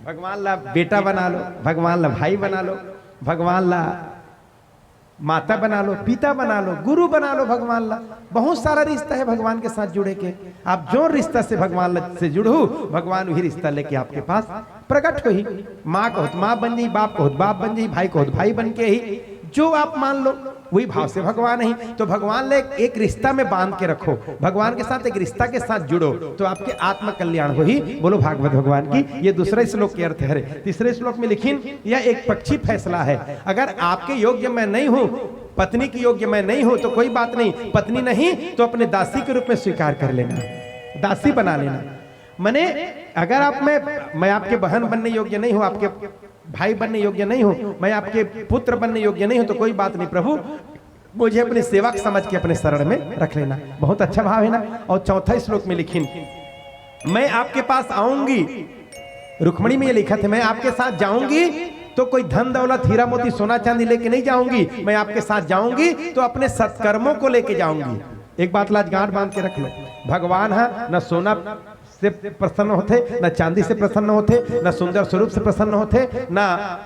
भगवान ला बेटा बना लो, भगवान ला भाई बना लो, भगवान ला माता बना लो, पिता बना लो, गुरु बना लो भगवान ला। बहुत सारा रिश्ता है भगवान के साथ जुड़े के। आप जो रिश्ता से भगवान ल-, से जुड़हू, भगवान वही रिश्ता लेके आपके पास प्रकट होही। माँ कहो त माँ बन जाही, बाप कहो त बाप बन जाही, भाई कहो त भाई बन के ही, जो आप मान लो, वही भाव से भगवान ही। तो भगवान ले एक, एक रिश्ता में बांध के रखो, भगवान के साथ एक रिश्ता के साथ जुड़ो, तो आपके आत्म कल्याण होही। बोलो भागवत भगवान की। ये दूसरा श्लोक के अर्थ है। तीसरे श्लोक में लिखिन, यह एक पक्षी फैसला है। अगर आपके योग्य मैं नहीं हूँ, पत्नी के योग्य मैं नहीं हूँ, तो कोई बात नहीं, पत्नी नहीं तो अपने दासी के रूप में स्वीकार कर लेना, दासी बना लेना। मने अगर आप, मैं, मैं आपके बहन बनने योग्य नहीं हूँ, आपके भाई बनने योग्य नहीं हूँ, मैं आपके पुत्र बनने योग्य नहीं हूँ, तो कोई बात नहीं प्रभु, मुझे अपनी सेवक समझ के अपने शरण में रख लेना। बहुत अच्छा भाव है ना। और चौथा श्लोक में लिखिन, मैं आपके पास आऊंगी, रुक्मणी में ये लिखा था, मैं आपके साथ जाऊंगी तो कोई धन दौलत, हीरा मोती, सोना चांदी लेके नहीं जाऊंगी। मैं आपके साथ जाऊंगी तो अपने सत्कर्मों को लेके जाऊंगी। एक बात लाज गांठ बांध के रख लो, भगवान हा न सोना से प्रसन्न होथे, न चांदी से प्रसन्न होथे, न सुंदर स्वरूप से प्रसन्न होथे, न,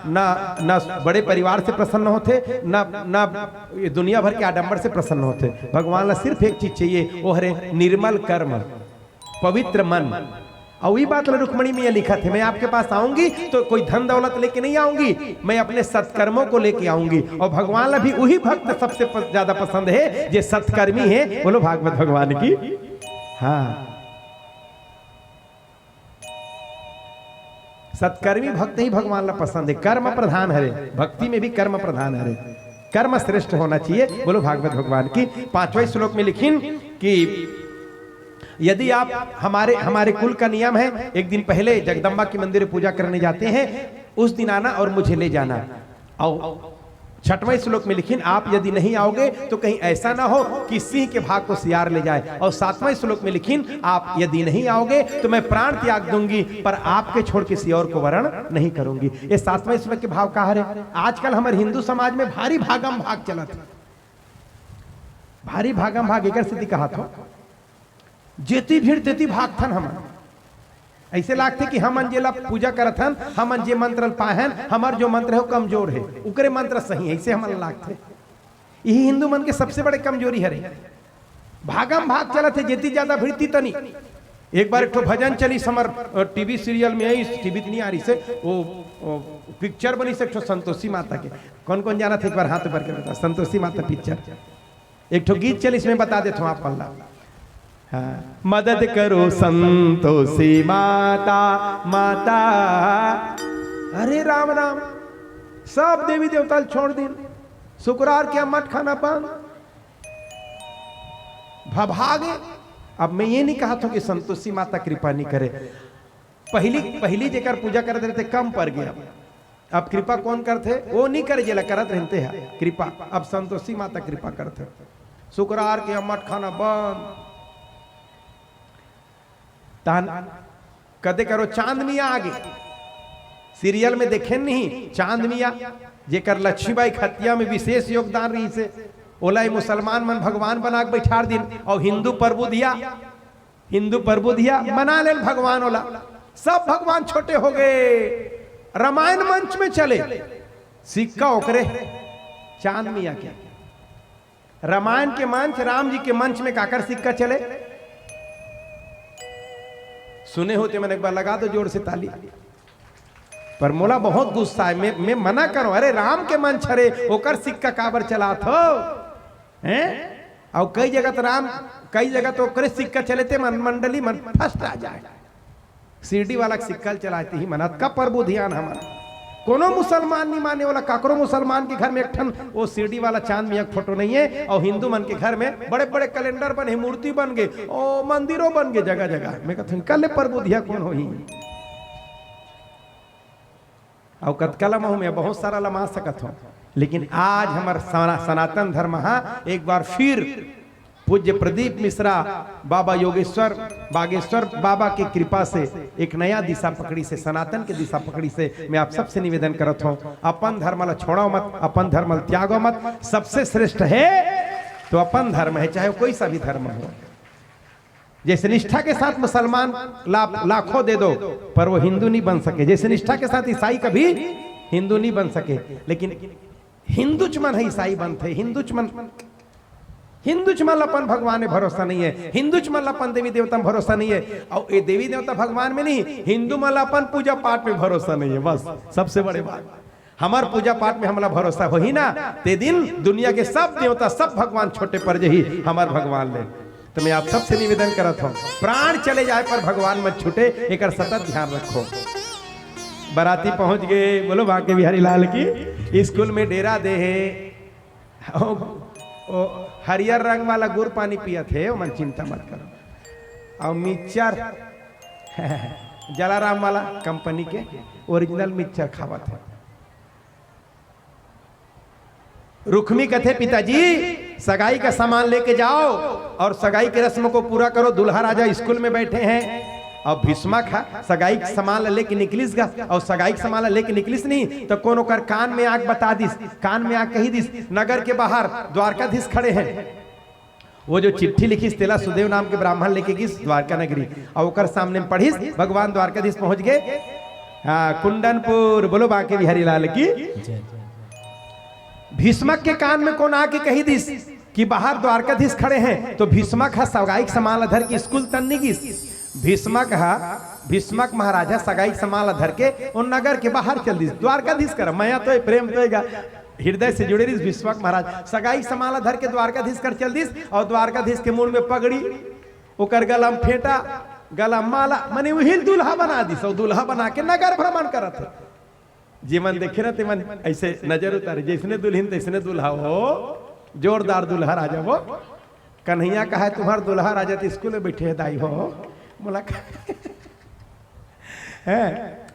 न, न बड़े परिवार से प्रसन्न होथे, न, न ये दुनिया भर के आडंबर से प्रसन्न होथे। भगवान ला सिर्फ एक चीज चाहिए, वो हरे निर्मल कर्म, पवित्र मन। और ये बात ला रुक्मणी मैया लिखा थे, मैं आपके पास आऊंगी तो कोई धन दौलत लेके नहीं आऊंगी, मैं अपने सत्कर्मों को लेके आऊंगी। और भगवान ला भी वही भक्त सबसे प-, ज्यादा पसंद है, जे सत्कर्मी है। बोलो भागवत भगवान की। हाँ, सत्कर्मी भक्त ही भगवान ला पसंद है। कर्म प्रधान हरे, भक्ति में भी कर्म प्रधान हरे, कर्म श्रेष्ठ होना चाहिए। बोलो भागवत भगवान की। पांचवें श्लोक में लिखिन कि यदि आप, हमारे, हमारे कुल का नियम है, एक दिन पहले जगदम्बा के मंदिर में पूजा करने जाते हैं, उस दिन आना और मुझे ले जाना। और छठवें श्लोक में लिखिन, आप यदि नहीं आओगे तो कहीं ऐसा ना हो कि सिंह के भाग को सियार ले जाए। और सातवें श्लोक में लिखिन, आप यदि नहीं आओगे तो मैं प्राण त्याग दूंगी, पर आपके छोड़ किसी और को वरण नहीं करूंगी। ये सातवें श्लोक के भाव का हरे। आजकल हमारे हिंदू समाज में भारी भागम भाग चलत है, भारी भागम भाग। एकर सेती कहा थो, जेती भीड़ तेती भागथन हमन। ऐसे लागथे कि हमन जेला पूजा करथन, हमन जे मंत्र ल पाहन, हमर जो मंत्र है वो कमजोर है, उकरे मंत्र सही है, ऐसे हमन लागथे। यही हिंदू मन के सबसे बड़े कमजोरी हरे। भागम भाग चलत है, जेती ज्यादा भीड़ ती तनी। एक बार एक ठो भजन चलिस हमर, अ, टीवी सीरियल में आइस, टीवी त नहीं आ रही से, वो, वो पिक्चर बनिस एक ठो संतोषी माता के। कौन कौन जानत है, एक बार हाथ ऊपर के बता, संतोषी माता पिक्चर। एक ठो गीत चलिस, मैं बता देता हूँ आप मन ला। हाँ। मदद करो संतोषी माता, माता। अरे राम राम, सब देवी देवता ल छोड़ दिन, शुक्रवार के मट खाना बंद, भभागे। अब मैं ये नहीं कहा था कि संतोषी माता कृपा नहीं करे, पहली, पहली जेकर पूजा करत रहिथे, कम पर गया। अब कृपा कौन करथे? वो नहीं करे जेला करत रहिथे है कृपा। अब संतोषी माता कृपा करथे। शुक्रवार के अम्मट खाना बंद। तहन कदे करो चांदनी आगे, सीरियल में देखेन नहीं, चांद मियाँ, जेकर लक्ष्मीबाई खतिया में विशेष योगदान रहिसे, ओला ये मुसलमान मन भगवान बना के बैठार दिन, अउ हिंदू परबुधिया, हिंदू परबुधिया मना लेन भगवान ओला। सब भगवान छोटे हो गए। रामायण मंच में चले, सिक्का ओकरे, चांद मियाँ के। रामायण के मंच, राम जी के मंच में काकर सिक्का चले? सुने हो ते मन एक बार लगा दो जोर से ताली। पर मोला बहुत गुस्सा है, मैं, मैं मना करो, अरे राम के मंच हरे, ओकर सिक्का काबर चलात हो? हैं? अउ कई जगह तो राम, कई जगह तो ओकरे सिक्का चले ते मन, मंडली मन फर्स्ट आ जाए। शिरडी वाला के सिक्का ल चलाते ही मन, अतका परबुधियान हमन। कोनो मुसलमान नहीं माने वाला, काकरो मुसलमान के घर में एक ठन वो शिरडी वाला चांद मियाँ के फोटो नहीं है, अउ हिंदू मन के घर में बड़े बड़े कैलेंडर बने, मूर्ति बन गए, ओ मंदिरों बन गए जगह जगह। मैं कहत हूँ, "कल परबुधिया कौन होही?" अउ कतका लमा हूँ मैं, बहुत सारा लमा सकत हूँ, लेकिन आज हमर सना-, सनातन धर्म हा एक बार फिर पूज्य प्रदीप मिश्रा, बाबा योगेश्वर, बागेश्वर बाबा के कृपा से एक नया दिशा पकड़िसे, सनातन के दिशा पकड़िसे। मैं आप सबसे निवेदन करत हूँ, अपन धर्म ला छोड़ो मत, अपन धर्म ला त्यागो मत। सबसे श्रेष्ठ है तो अपन धर्म है, चाहे वो कोई सा भी धर्म हो। जैसे निष्ठा के साथ मुसलमान ला-, लाखों दे दो, पर वो हिंदू नहीं बन सके। जैसे निष्ठा के साथ ईसाई कभी हिंदू नहीं बन सके, लेकिन हिंदूच मन ह ईसाई बनथे। हिंदूच मन, हिंदूच मन ल अपन भगवान में भरोसा नहीं है, हिंदूच मन ल अपन देवी देवता में भरोसा नहीं है। अउ ये देवी देवता भगवान में नहीं, हिंदू मन ल अपन पूजा पाठ में भरोसा नहीं है। बस सबसे बड़े बात, हमर पूजा पाठ में हमला भरोसा होही ना, ते दिन दुनिया के सब देवता, सब भगवान छोटे पड़ जही हमर भगवान ले। तो मैं आप सबसे निवेदन करत हूँ, प्राण चले जाए पर भगवान मत छूटे, एकर सतत ध्यान रखो। बराती पहुंच गए, बोलो बांके बिहारी लाल की। स्कूल में डेरा दे हे, ओ, ओ, हरियर रंग वाला गुड़ पानी पियत हे, ओमन चिंता मत करो। अउ मिक्सचर जलाराम वाला कंपनी के ओरिजिनल मिक्सचर खावत हे। रुक्मी कथे, "पिताजी, सगाई का सामान लेके जाओ और सगाई की रस्म को पूरा करो, दूल्हा राजा स्कूल में बैठे हैं।" अब भीष्मक ह सगाई के सामान ला लेके निकलिस गा, अउ सगाई के सामान ला लेके निकलिस नहीं, तो कोनो कर कान में आके बता दिस, कान में आके कही दिस, "नगर के बाहर द्वारकाधीश खड़े हैं।" वो जो चिट्ठी लिखिस, तेला सुदेव नाम के ब्राह्मण लेके गिस द्वारका नगरी, अउ ओकर सामने में पढ़िस, भगवान द्वारकाधीश पहुंच गए। हाँ, कुंडनपुर, बोलो बांके बिहारी लाल की। जय। भीष्मक के कान में कोन आके कही दिस कि बाहर द्वारकाधीश खड़े हैं, तो भीष्मक ह सगाई के सामान ला धर के स्कूल तन नहीं गिस। भीष्मक ह, भीष्मक महाराज ह सगाई के सामान ला धर के ओ नगर के बाहर चल दिस। द्वारकाधीश कर मया तो हे, प्रेम तो हे गा, हृदय से जुड़े रहिस भीष्मक महाराज। सगाई के सामान ला धर के द्वारकाधीश कर चल दिस, अउ द्वारकाधीश के मुड़ में पगड़ी, ओकर गला में फेंटा, गला में माला, मने उही ल दूल्हा बना दिस, अउ दूल्हा बना के नगर भ्रमण करत हे। जेमन देखे ना, तेमन ऐसे नजर उतारे, "जैसने दुल्हिन तैसने दूल्हा हो, जोरदार दूल्हा राजा हो।" कन्हैया कहा है, "तुम्हार दूल्हा राजा तो स्कूल में बैठे हैं दाई हो।" मोला कहा है,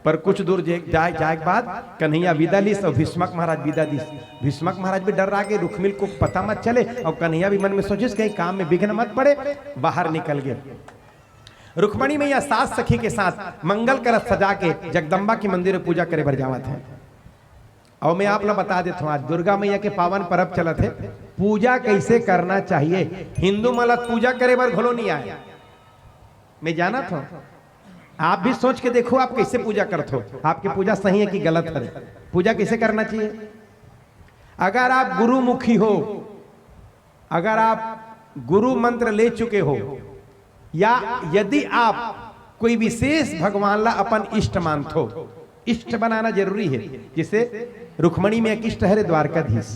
पर कुछ दूर जे-, जाए, जाए के बाद कन्हैया विदा लिस अउ भीष्मक महाराज विदा दिस। भीष्मक महाराज भी डर्रा गे, रुक्मिणी को पता मत चले, अउ कन्हैया भी मन में सोचिस, "कहीं काम में विघ्न मत पड़े।" बाहर निकल गए। रुक्मणी मैया सात सखी के साथ मंगल कलश सजा के जगदम्बा के मंदिर में पूजा करे बर जावत हे। अउ मैं आप ला बता देत हूँ, आज दुर्गा मैया के पावन परब चलत हे। पूजा कैसे करना चाहिए, हिंदू मन ला पूजा करे बर घलो नहीं आए। मैं जानत हूँ, आप भी सोच के देखो, आप कैसे पूजा करत हो, आपके पूजा सही है कि गलत है, पूजा कैसे करना चाहिए। अगर आप गुरुमुखी हो, अगर आप गुरु मंत्र ले चुके हो, या यदि आप कोई विशेष भगवान ला अपन इष्ट मानथो, इष्ट बनाना जरूरी है। जैसे रुक्मणी में एक इष्ट हरे द्वारकाधीश,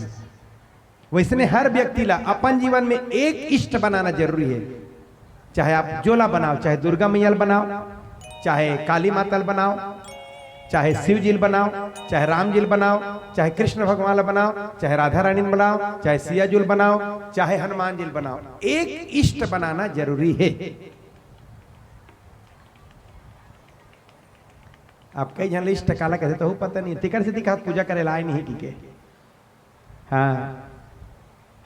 वैसने हर व्यक्ति ला अपन जीवन में एक इष्ट बनाना जरूरी है। चाहे आप जोला बनाओ, चाहे दुर्गा मैया ल बनाओ, चाहे काली माता ल बनाओ, चाहे शिव जी ल बनाओ, चाहे राम जी ल बनाओ, चाहे कृष्ण भगवान ल बनाओ, चाहे राधा रानी ल बनाओ, चाहे सिया जी ल बनाओ, चाहे हनुमान जी ल बनाओ, एक इष्ट बनाना जरूरी है। आप कई झन ल इष्ट काला कहते तो पता नहीं, तेकर से दिखात पूजा करे ला आए नहीं की के। हाँ,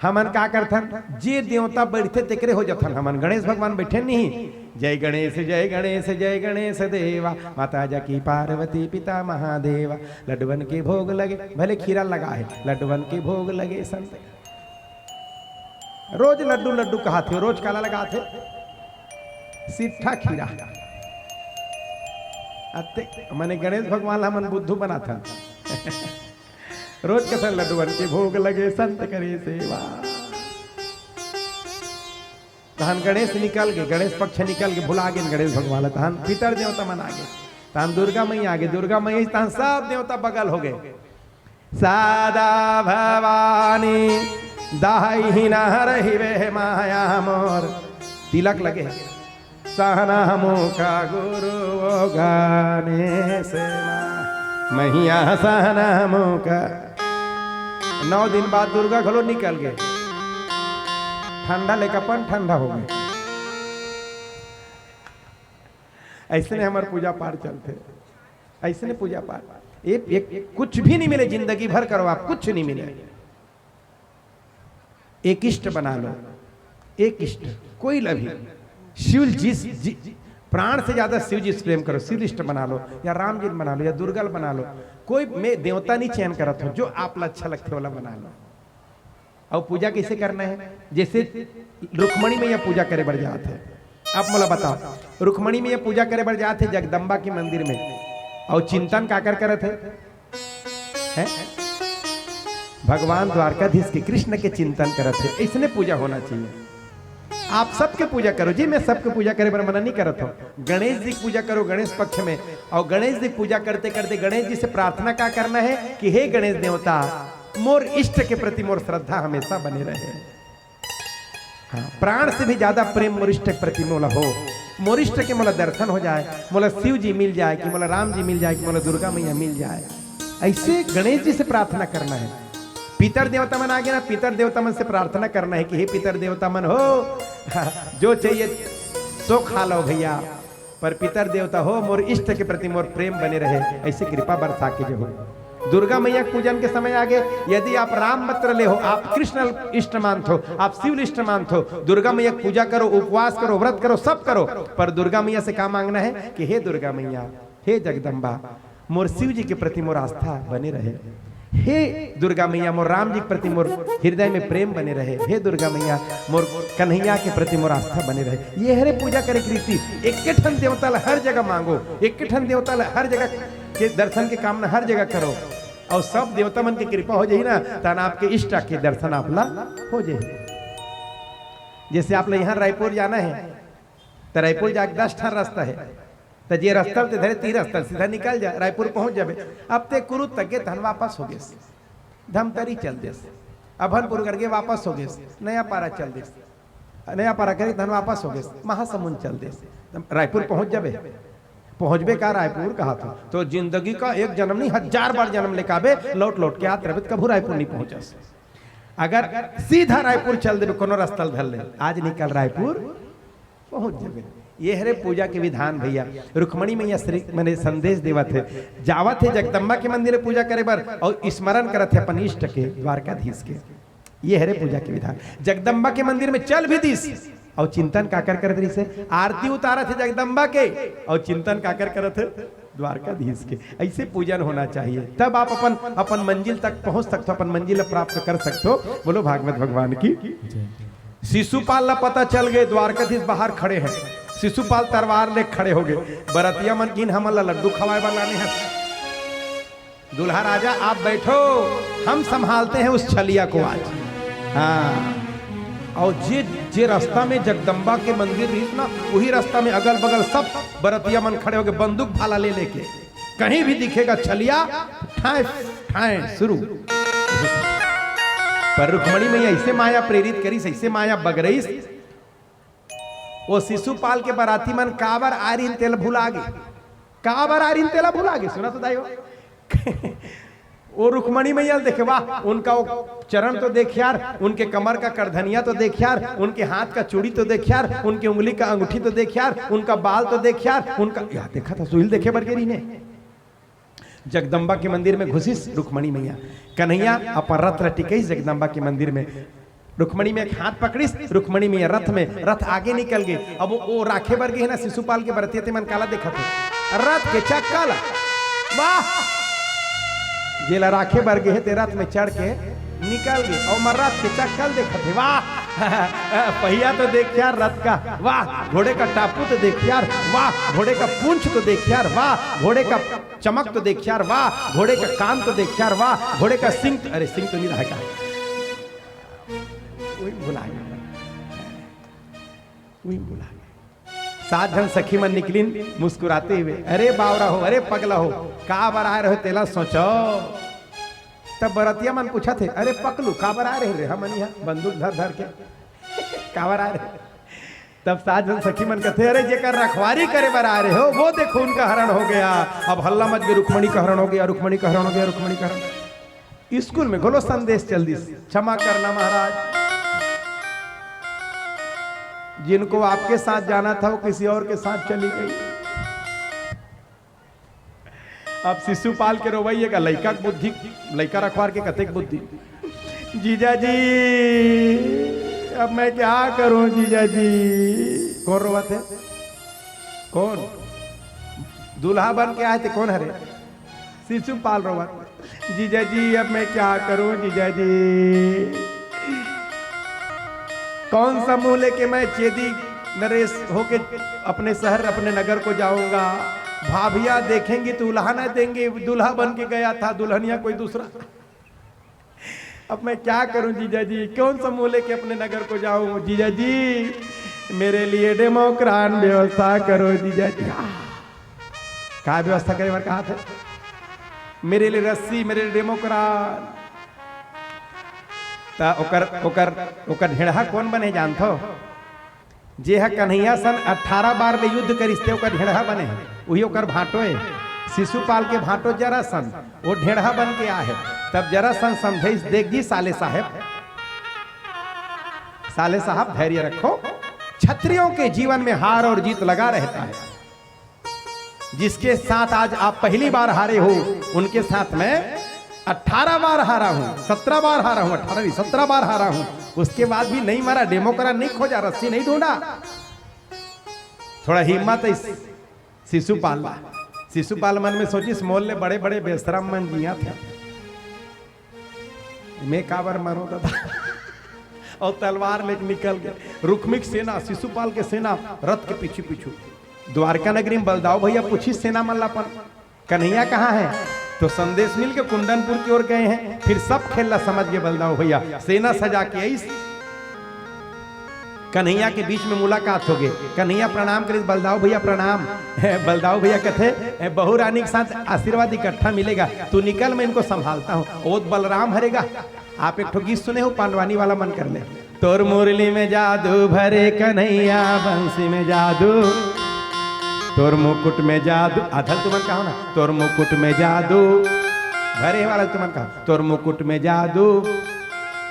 हमन का करथन, जे देवता बैठथे तेकरे हो जाथन हमन। गणेश भगवान बैठे नहीं, जय गणेश, जय गणेश, जय गणेश देवा, माता जाकी पार्वती, पिता महादेवा, लड्डुवन के भोग लगे, भले खीरा लगा है, लड्डुवन के भोग लगे संत। रोज लड्डू लड्डू कहाथे, रोज काला लगाथे, सिट्ठा खीरा। अते मने गणेश भगवान ला हमन बुद्धू बनाथन। रोज कसन लड्डुवन के भोग लगे, संत करे सेवा। तहन गणेश निकल गे, गणेश पक्ष निकल गे, भुला गे गणेश भगवान ला। तहन पितर देवता मन आगे, तहन दुर्गा मैया आगे, दुर्गा मैया, तहन सब देवता बगल हो गए। सदा भवानी दाहिना रहिबे माया मोर। तिलक लगे। सहना मुख गुरु ओ गणेश मा-, मैया सहना मुख। नौ दिन बाद दुर्गा घलो निकल गए, ठंडा लेकर अपन ठंडा हो गए। ऐसने हमर पूजा पाठ चलथे, ऐसने पूजा पाठ। एक, एक कुछ भी नहीं मिले, जिंदगी भर करो आप, कुछ नहीं मिले। एक इष्ट बना लो, एक इष्ट, कोई ला भी। शिव जी, जी, प्राण से ज्यादा शिव जी से प्रेम करो, शिव इष्ट बना लो, या राम जी बना लो, या दुर्गा बना लो। कोई, मैं देवता नहीं चयन करत हूँ, जो आप ला अच्छा लगथे वाला बना लो। और पूजा कैसे करना है? जैसे रुक्मणी मैया पूजा करे बर जात है, आप मोला बताओ, रुक्मणी मैया पूजा करे बर जात है जगदम्बा के मंदिर में, और चिंतन काकर करत है? हैं? भगवान द्वारकाधीश के, कृष्ण के चिंतन करत है। ऐसने पूजा होना चाहिए। आप सबके पूजा करो जी, मैं सबके पूजा करे बर मना नहीं करत हूँ। गणेश जी की पूजा करो गणेश पक्ष में, और गणेश जी की पूजा करते करते गणेश जी से प्रार्थना का करना है कि हे गणेश देवता, मोर इष्ट के प्रति मोर श्रद्धा हमेशा बने रहे। हाँ, प्राण से भी ज्यादा प्रेम मोर इष्ट के प्रति मोला हो, मोर इष्ट के मोला दर्शन हो जाए, मोला शिव जी मिल जाए, कि मोला राम जी मिल जाए, कि मोला दुर्गा मैया मिल जाए। ऐसे गणेश जी से प्रार्थना करना है। पितर देवता मन आगे ना, पितर देवता मन से प्रार्थना करना है कि हे पितर देवता मन हो, जो चाहिए सो खा लो भैया, पर पितर देवता हो, मोर इष्ट के प्रति मोर प्रेम बने रहे, ऐसे कृपा बरसा के जो हो। दुर्गा मैया के पूजन के समय आगे, यदि आप राम मंत्र ले हो, आप कृष्ण इष्ट मानत हो, आप शिव इष्ट मानत हो, दुर्गा मैया के पूजा करो, उपवास करो, व्रत करो, सब करो, पर दुर्गा मैया से का मांगना है कि हे दुर्गा मैया, हे जगदम्बा, मोर शिव जी के प्रति मोर आस्था बने रहे। हे दुर्गा मैया, मोर राम जी के प्रति मोर हृदय में प्रेम बने रहे। हे दुर्गा मैया, मोर कन्हैया के प्रति मोर आस्था बने रहे। ये हरे पूजा करे के रीति। एक ठन देवता ला हर जगह मांगो, एक ठन देवता ला हर जगह के दर्शन के कामना हर जगह करो, और सब देवता मन के कृपा हो जाही ना, तहन आपके इष्ट के दर्शन आप ला हो जाही। जैसे आप ला यहाँ रायपुर जाना है, तो रायपुर जाके दस ठन रास्ता है, तो जे रास्ता ते धरे, तीन रास्ता सीधा निकल जा, रायपुर पहुंच जाबे। अब ते कुरुद तक गे, तहन वापस हो गेस, धमतरी चल देस, अभनपुर करके वापस हो गेस, नया पारा चल देस, नया पारा करे तहन वापस हो गेस, महासमुंद चल देस, रायपुर पहुंच जाबे। पहुंचबे का रायपुर कहा था, तो जिंदगी का एक जन्म नहीं, हजार बार जन्म लेके आबे, लौट लौट के आत रहबे, तो कभू रायपुर नहीं पहुंचस। अगर सीधा रायपुर चल देबे, कोनो रास्ता ल धर ले, आज निकल रायपुर पहुंच जाबे। ये हरे पूजा के विधान भैया। रुक्मणी मैया श्री मने संदेश देवत है, जावत है जगदम्बा के मंदिर में पूजा करे बर और स्मरण करत है अपन इष्ट के, द्वारकाधीश के। ये हरे पूजा के विधान। जगदम्बा के मंदिर में चल भी दिस और चिंतन काकर करत रहिस है, आरती उतारत है जगदम्बा के और चिंतन काकर करत है, द्वारकाधीश के। ऐसे पूजन होना चाहिए, तब आप अपन, अपन मंजिल तक पहुंच सकते हो, अपन मंजिल प्राप्त कर सकते हो। बोलो भागवत भगवान की। शिशुपाल ला पता चल गए, द्वारकाधीश बाहर खड़े हैं। शिशुपाल तरवार ले खड़े हो गए। बरतिया मन किन हमन ला लड्डू खवाए बर लाने हैं। दूल्हा राजा आप बैठो, हम संभालते हैं उस छलिया को आज। हाँ, और जे, जे रास्ता में जगदम्बा के मंदिर रहिस ना, वही रास्ता में अगल बगल सब बरतिया मन खड़े हो गए, बंदूक भाला ले लेके। कहीं भी दिखेगा छलिया, ठाए ठाए शुरू। पर रुक्मणी मैया ऐसे माया प्रेरित करिस, ऐसे माया बगरइस, वो शिशुपाल के बराती मन काबर आरिन तेला भुला गे, काबर आरिन तेला भुला गे। सुना तो दाई हो। वो रुक्मणी मैया ल देखे, वाह, उनका वो चरण तो देख यार, उनके कमर का करधनिया तो देख यार, उनके हाथ का चूड़ी तो देख यार, उनके उंगली का अंगूठी तो देख यार, उनका बाल तो देख यार, उनका, या देखा था, सुहिल देखे बर गे रहिने। जगदम्बा के मंदिर में घुसिस रुक्मणी मैया, कन्हैया अपन रथ ल टिकइस जगदम्बा के मंदिर में। रुक्मणी में एक हाथ पकड़िस, रुक्मणी में रथ में, रथ आगे निकल गे। अब वो, वो राखे बर गे हे ना, शिशुपाल के बरतिया, ते मन काला देखत हे? रथ के चक्का ला। वाह! जेला राखे बर गे हे, ते रथ में चढ़ के निकल गे। अउ मैं रथ के चक्का ल देखत हे। वाह! पहिया तो देख यार रथ का, वाह! घोड़े का टापू तो देख यार, वाह! घोड़े का पूंछ तो देख यार, वाह! घोड़े का चमक तो देख यार, वाह! घोड़े का कान तो देख यार, वाह! घोड़े का सिंग तो, अरे सिंग तो नहीं रहा का? वही भुला गया, वही भुला गया। सात झन सखी मन निकलिन मुस्कुराते हुए, "अरे बावरा हो, अरे पगला हो, का बर आए रहो तेला सोचो।" तब बरतिया मन पूछत हे, "अरे पकलू, का बर आए रहे रे हमन यहाँ बंदूक धर धर के? का बर आए रहे?" तब सात झन सखी मन कथे, "अरे जेकर रखवारी करे बर आए रहे हो, वो देखो उनका हरण हो गया।" अब हल्ला मच गया, "रुक्मणी का हरण हो गया, रुक्मणी का हरण हो गया, रुक्मणी का हरण।" स्कूल में घलो संदेश चल दिस, क्षमा करना महाराज, जिनको आपके साथ जाना था वो किसी और के साथ चली गई। अब शिशुपाल के रोवई हे का, लइका के बुद्धि, लइका रखवार के कतेक बुद्धि। जीजा जी, अब मैं क्या करूं जीजा जी? कौन रोवत हे? कौन? दूल्हा बन के आए थे, कौन हरे? शिशुपाल रोवत, "जीजा जी, अब मैं क्या करूं जीजा जी? कौन सा मुंह लेके मैं चेदी नरेश होके अपने शहर, अपने नगर को जाऊंगा? भाभिया देखेंगी तो उल्हाना देंगी, दूल्हा बन के गया था, दुल्हनिया कोई दूसरा। अब मैं क्या करूं जीजा जी, कौन सा मुंह लेके अपने नगर को जाऊं जीजा जी? मेरे लिए डेमोक्रान व्यवस्था करो जीजा जी।" का व्यवस्था करे बर कहा थे? मेरे लिए रस्सी, मेरे लिए डेमोक्रान। त ओकर, ओकर, ओकर ढेड़हा कौन बने जानथो? जे ह कन्हैया सन अठारह बार ले युद्ध करिस ते ओकर ढेड़हा बने हे, उही ओकर भांटो हे। शिशुपाल के भांटो जरासन, वो ढेड़हा बन के आहे। तब जरासन समझाइस, "देख जी साले साहेब, साले साहब धैर्य रखो, क्षत्रियों के जीवन में हार और जीत लगा रहता है।" जिसके साथ आज आप पहली बार हारे हो, उनके साथ मैं अठारह बार हारा हूं, सत्रह बार हारा हूं, अठारह नहीं, सत्रह बार हारा हूं। उसके बाद भी नहीं मरा, डेमोक्रान नहीं खोजा, रस्सी नहीं ढूंढा। थोड़ा हिम्मत हे शिशुपाल ला। शिशुपाल मन में सोचिस, "मोर ले बड़े बड़े बेशरम मन जियत हे, मैं काबर मरो दादा?" अउ तलवार लेके निकल गे। रुक्मी के सेना, शिशुपाल के सेना रथ के पीछू पीछू। द्वारका नगरी में बलदाऊ भैया पूछिस सेना मन ला अपन, "कन्हैया कहाँ हे?" तो संदेश मिल के कुंदनपुर की ओर गए हैं। फिर सब खेल ला समझ गे बलदाऊ भैया, सेना सजा के आइस। कन्हैया के बीच में मुलाकात हो गे। कन्हैया प्रणाम करिस, "बलदाऊ भैया प्रणाम।" बलदाऊ भैया कथे, "ए, बहू रानी के साथ आशीर्वाद इकट्ठा मिलेगा, तू निकल, मैं इनको संभालता हूँ।" वो बलराम हरे गा। आप एक ठो गीत सुने हो, पांडवानी वाला, मन कर ले। "तोर मुरली में जादू भरे कन्हैया, बंसी में जादू, तोर मुकुट में जादू।" आधा तुमन कहो ना, "तोर मुकुट में जादू भरे" वाला तुमन कहो, "तोर मुकुट में जादू,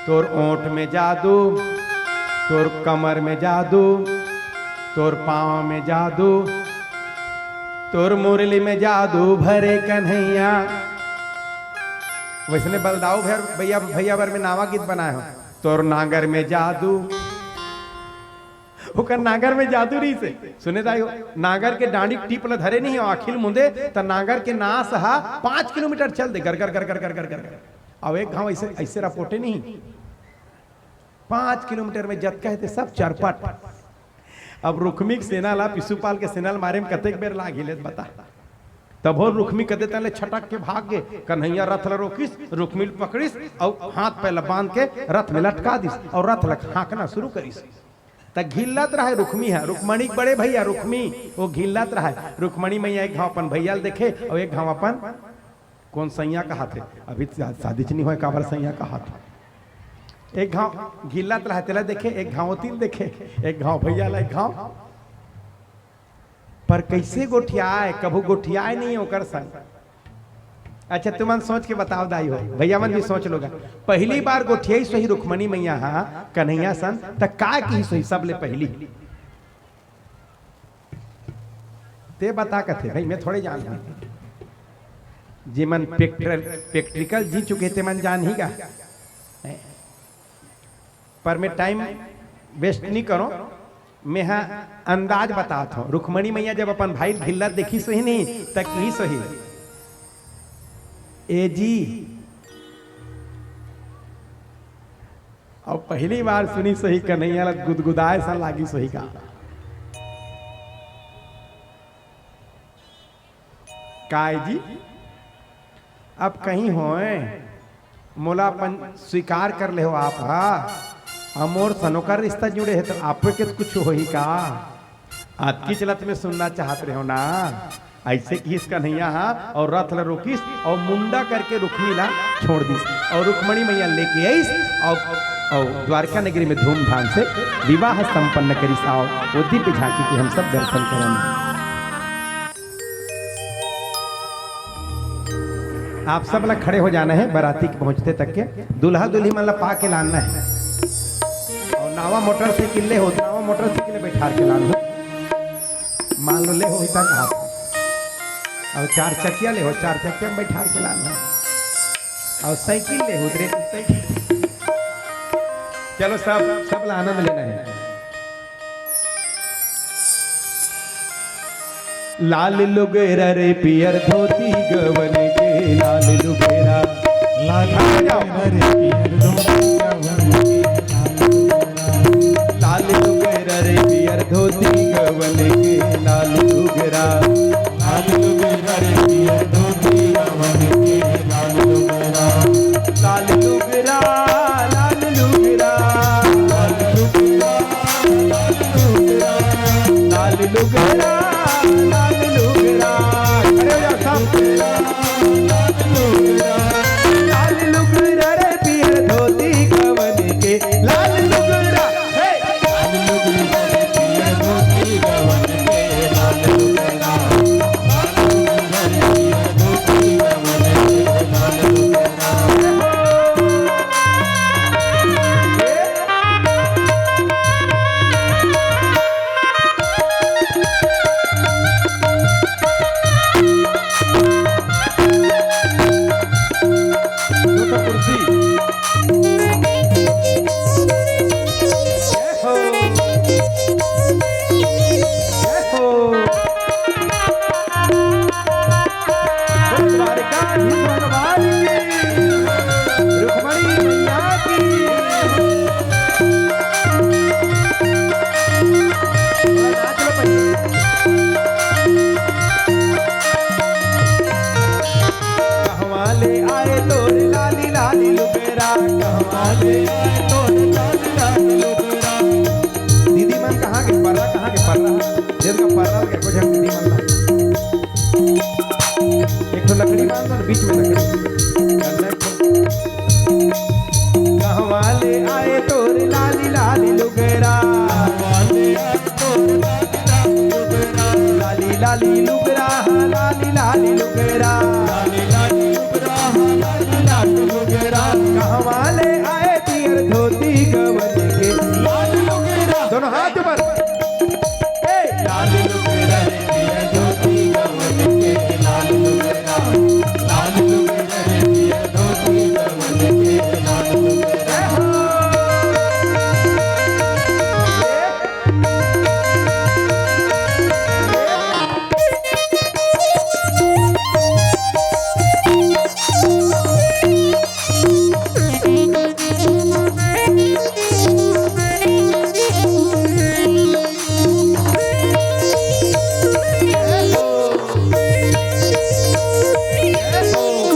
तोर ओंठ में जादू, तोर कमर में जादू, तोर पाँव में जादू, तोर मुरली में जादू भरे कन्हैया।" वैसने बलदाऊ भैया, भैया बर में नावा गीत बनाए हो, "तोर नांगर में जादू।" ओकर नांगर में जादू रहिस हे। सुने दाई हो, नांगर के डांड़ी के टीप ल धरे नहीं हो, आँखी ल मुंदे, त नांगर के नास ह पाँच किलोमीटर चल दे, गर, गर, गर, गर, गर, गर, गर, गर। अब एक घाव ऐसे, ऐसे रपोटे नहीं, पाँच किलोमीटर में जतका हे ते सब चरपट। अब रुक्मी के सेना ला, शिशुपाल के सेना ला मारे में कतेक बेर लाग हिले, बता। तभो रुक्मी कदे तले छटक के भाग गे, कन्हैया रथ ला रोकिस, रुक्मी ल पकड़िस, अउ हाथ पैर ला बांध के रथ में लटका दिस, अउ रथ ला हाँकना शुरू करिस। त घिल्लत रहे रुक्मी ह, रुक्मणी के बड़े भैया रुक्मी, वो घिल्लत रहे। रुक्मणी मैया एक घाव अपन भैया ल देखे, अउ एक घाव अपन, कौन सैया कहाथे, अभी शा-, शादी च नहीं होय, काबर सैया कहाथे। एक घाव घिल्लत रहे, तेला देखे, एक घाव ओती ल देखे, एक घाव भैया ला, एक घाव। पर कैसे गोठियाए, कभू गोठियाए नहीं ओकर संग। अच्छा, तुमन सोच के बताओ दाई हो, भैया मन भी सोच लोगा। पहली बार गोठियाइस होही रुक्मणी मैया हा कन्हैया सन, त का किहिस होही सबले पहली? ते बता कथे भाई, मैं थोड़े जान हूं। जेमन पेक्ट्रल, पेक्ट्रिकल जी चुके ते मन जान ही गा। पर मैं टाइम वेस्ट नहीं करो, मैं हा अंदाज बतात हूँ। रुक्मणी मैया जब अपन भाई ढिल्ला देखी सही नहीं, त की सही, "ए जी।" और पहली बार सुनी सही, कन्हैया ला गुदगुदाए सा लागी सही का, "काय जी, अब कहीं होए, मोला अपन स्वीकार कर ले हो आप हा, अउ मोर सनोकर रिश्ता जुड़े हे, तो आपके कुछ होही का?" अतकी चलत में सुनना चाहत रहे हो ना। ऐसे किस कन्हैया हा और रथ ल रोकिस और मुंडा करके रुक्मी ला छोड़ दिस और रुक्मणी मैया लेके आइस और, और द्वारका नगरी में धूमधाम से विवाह संपन्न करिस। आओ, वो दिव्य झांकी के हम सब दर्शन करन। आप सब ला खड़े हो जाना है, बराती के पहुंचते तक के दूल्हा दुल्ही मन ला पा के लाना है। और नावा मोटरसाइकिल ले हो, नावा मोटरसाइकिल में बैठार के लान हो। मान लो ले हो इतना कहा था। और चार चकिया ले हो, चार चकिया में बैठार के लान हो। और साइकिल ले हो, रे साइकिल। चलो सब, सब ला आनंद लेना है। लाल लुगरा रे पियर धोती गवन के, लाल लुगरा। लाल लुगरा रे पियर धोती गवन के, लाल लुगरा। लाल लुगरा रे पियर धोती गवन के, लाल लुगरा। लाल लुगरा रे पियर धोती गवन के, लाल लुगरा। लाल लुगरा, लाल लुगरा। लाल लुगरा, लाल लुगरा। लाल लुगरा, लाल लुगरा। खड़े हो जाओ सब। लाल लुगरा, लाल लुगरा रे पियर धोती गवन के। लाल लुगरा, हे। लाल लुगरा रे पियर धोती गवन के। लाल लुगरा, लाल लुगरा रे पियर धोती गवन के। लाल लुगरा। जय हो। जय हो। द्वारिकाधीश भगवान की, रुक्मणी मैया की। थोड़ा नाच लो पहले। कहवाँ ले आए तोर लाली लाली लुगरा, कहवाँ ले आए तोर लाली लाली लुगरा। दीदी मन कहाँ के पर्रा, कहाँ के पर्रा? जेन का पर्रा के कुछ दीदी मन ला। एक ठो लकड़ी बांध दो ना, बीच में लकड़ी। कहवाँ ले आए तोर लाली लाली लुगरा। लाली लाली लुगरा, हाँ, लाली लाली लुगरा। कहवाँ ले आए पियर धोती गवन के। दोनों हाथ ऊपर। ए!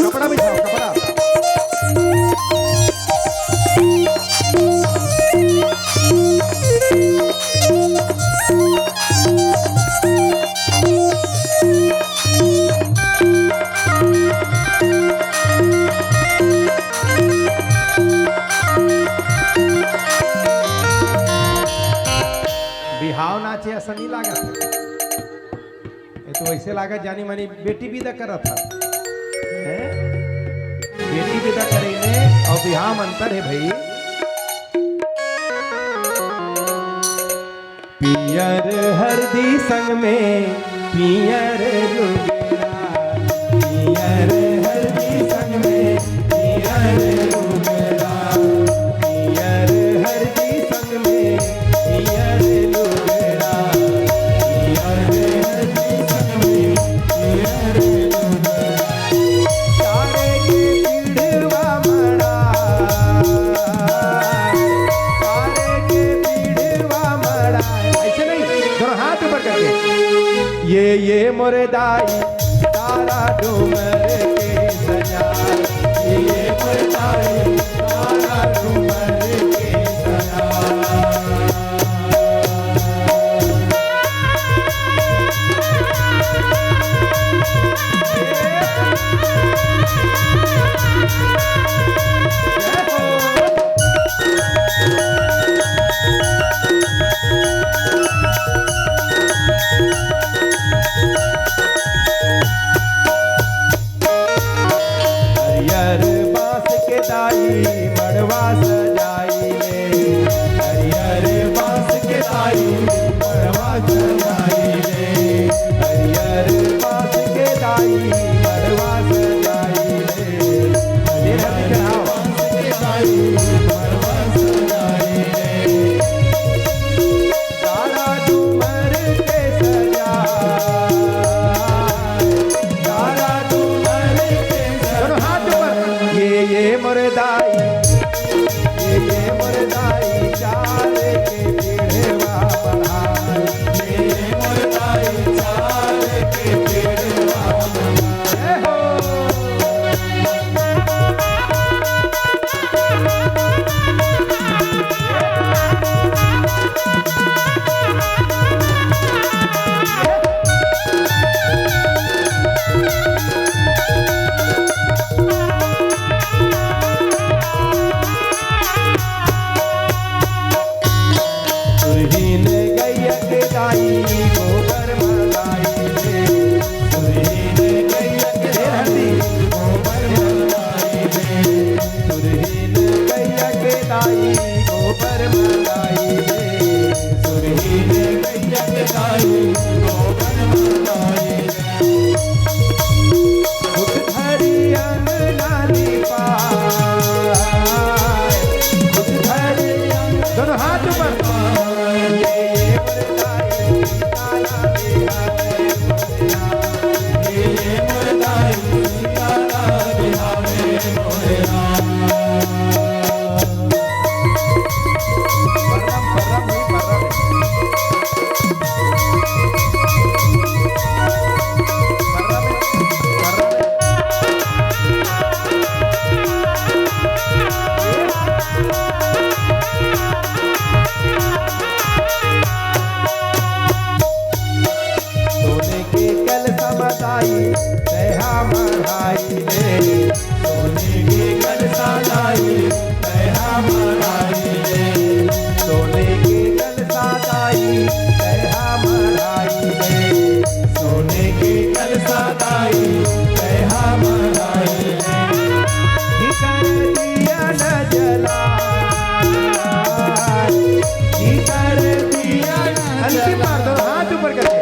कपड़ा बिछाओ, कपड़ा। बिहाव नाचे असन नइ लागत हे। ये तो ऐसे लागत जानी मानी बेटी विदा करत हे। हैं? बेटी विदा करे में अउ बिहाव में अंतर हे भाई। पियर हरदी संग में पियर लुगरा, पियर हरदी संग में पियर लुगरा, पियर हरदी ये ये मोर दाई तारा डूमर के सजा। ये ये मोर दाई तारा डूमर के सजा। हरियर बांस के दाई मड़वा सजाई ले। हरियर बांस के दाई मड़वा सजाई ले। हरियर बांस के दाई मड़वा सजाई ले। हरियर बांस के दाई मड़वा सजाई ले। तारा डूमर के सजा। तारा डूमर के सजा। दोनों हाथ ऊपर। ये ये मोर दाई, ये ये मोर दाई, चाल के पीढ़ेवा बढ़ाई। ये ये मोर दाई, चाल के पीढ़ेवा बढ़ाई। जय हो। सुरहीन गैया के दाई गोबर मलाई रे। सुरहीन गैया के दाई गोबर मलाई रे। सुरहीन गैया के दाई गोबर मलाई रे। सुरहीन गैया के दाई गोबर मलाई रे। खुद धरी अंगना लिपाए, खुद धरी अंगना दोनों हाथ ऊपर। ये, ये मोर दाई, तारा बिहावे मोरे राम। ये, ये मोर दाई, तारा बिहावे मोरे राम। बर्रम, बर्रम हुई, बर्रम। सोने के कलसा म दाई, तैहा मढ़ाई ले। सोने के कलसा दाई, तैहा मढ़ाई ले। सोने के कलसा दाई, तैहा मढ़ाई ले। सोने के कलसा दाई, तैहा मढ़ाई ले। घी कर दिया न जलाए, घी कर दिया न अंतिम बार दोनों हाथ ऊपर करके।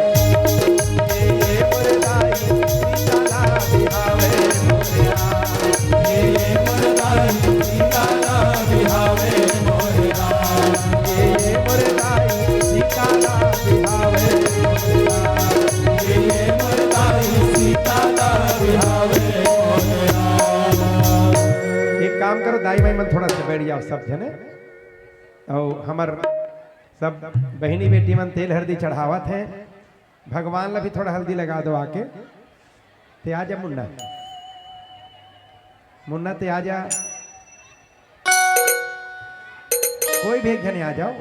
ये, ये मोर दाई, सीताला बिहावे मोरे राम। ये, ये मोर दाई, सीताला बिहावे मोरे राम। ये, ये मोर दाई, सीताला बिहावे मोरे राम। ये, ये मोर दाई, सीताला बिहावे मोरे राम। एक काम करो, दाई माई मन थोड़ा सा बैठ जाओ सब जने। अउ हमर सब बहिनी बेटी मन तेल हरदी चढ़ावत हे। भगवान ला भी थोड़ा हल्दी लगा दो आके। ते आजा मुन्ना, मुन्ना ते आजा, कोई भी एक जने आ जाओ,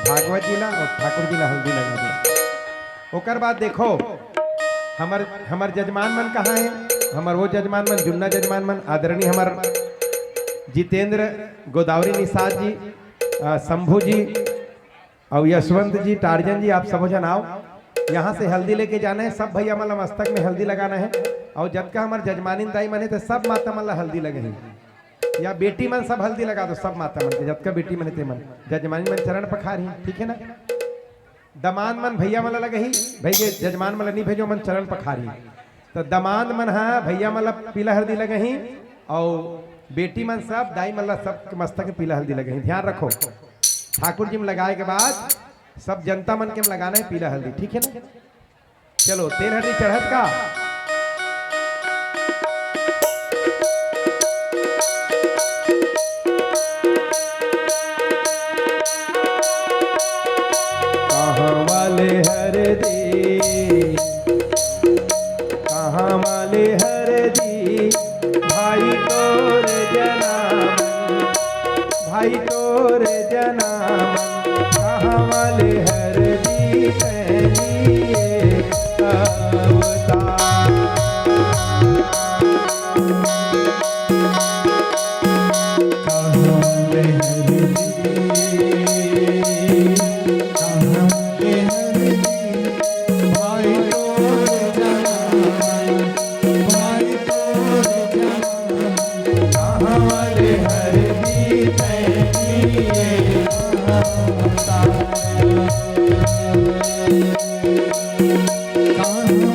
भागवत जी ला अउ ठाकुर जी ला हल्दी लगा दो। ओकर बाद देखो हमर, हमर जजमान मन कहाँ हे, हमर वो जजमान मन, जुन्ना जजमान मन, आदरणीय हमर जितेंद्र गोदावरी निषाद जी, अ, शंभू जी, अउ यशवंत जी, टार्जन जी, आप सबो झन आओ। यहाँ से हल्दी लेके जाना हे, सब भैया मन ला मस्तक में हल्दी लगाना हे। अउ जतका हमर जजमानिन दाई मन हे, ते सब माता मन ला हल्दी लगही। या बेटी मन सब हल्दी लगा दो, सब माता मन के, जतका बेटी मन हे ते मन। जजमानिन मन चरण पखारही, ठीक हे ना? दमांद मन भैया मन ला लगही, भई के जजमान मन ला नहीं भेजो, मन चरण पखारही। त दमांद मन ह भैया मन ला पीला हल्दी लगही, अउ बेटी मन सब दाई मन ला सब के मस्तक में पीला हल्दी लगही। ध्यान रखो, ठाकुर जी में लगाए के बाद सब जनता मन के में लगाना हे पीला हल्दी, ठीक हे ना? चलो, तेल हल्दी चढ़त का। कहाँ वाले हरदी,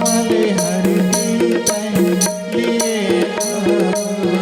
हमारे हर दिन पहलिए अवतार।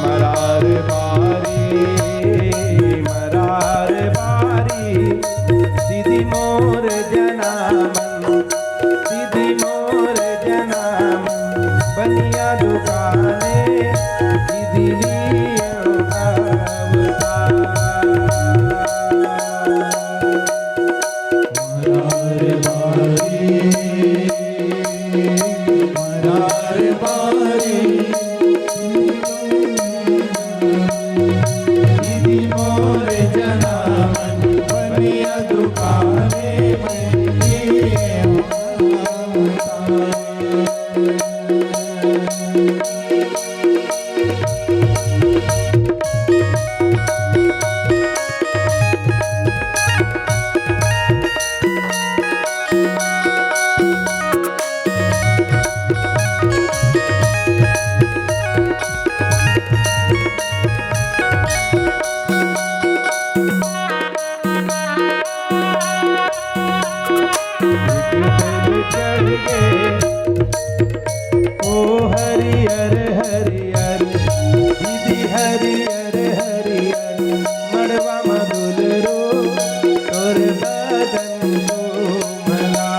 मरार बारी, मरार बारी, दीदी मोर जनामन, दीदी मोर जनामन, बनिया दुकाने, दीदी लियो अवतार। मरार बारी, मरार बारी, दीदी मोर जनामन, बनिया दुकाने बनिए। चढ़ गे ओ हरियर हरियर, दीदी हरियर हरियर, मड़वा म दुलरो तोर बदन कोमला।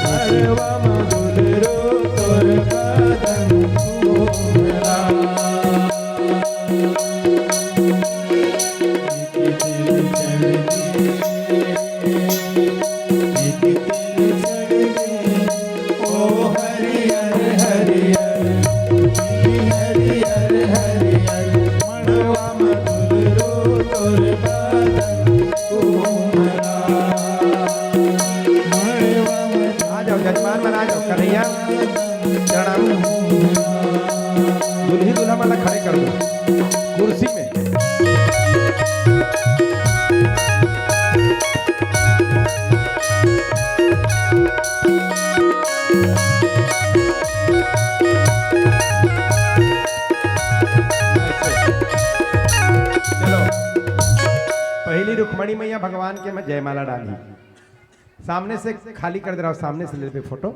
मड़वा म दुलरो तोर बदन कोमला। एक तिल चढ़ गे, एक तिल चढ़ गे, ओ हरियर हरियर, हरियर हरियर, मड़वा म दुलरो तोर बदन कोमला। मड़वा म आ जाओ जजमान मन, आ जाओ कन्हैया। प्रणाम। दूल्ही दूल्हा मन ला खड़े कर दो कुर्सी में। चलो, पहली रुक्मणी मैया भगवान के मैं जयमाला डाली। सामने से खाली कर दे रहा हूँ, सामने से ले ले फोटो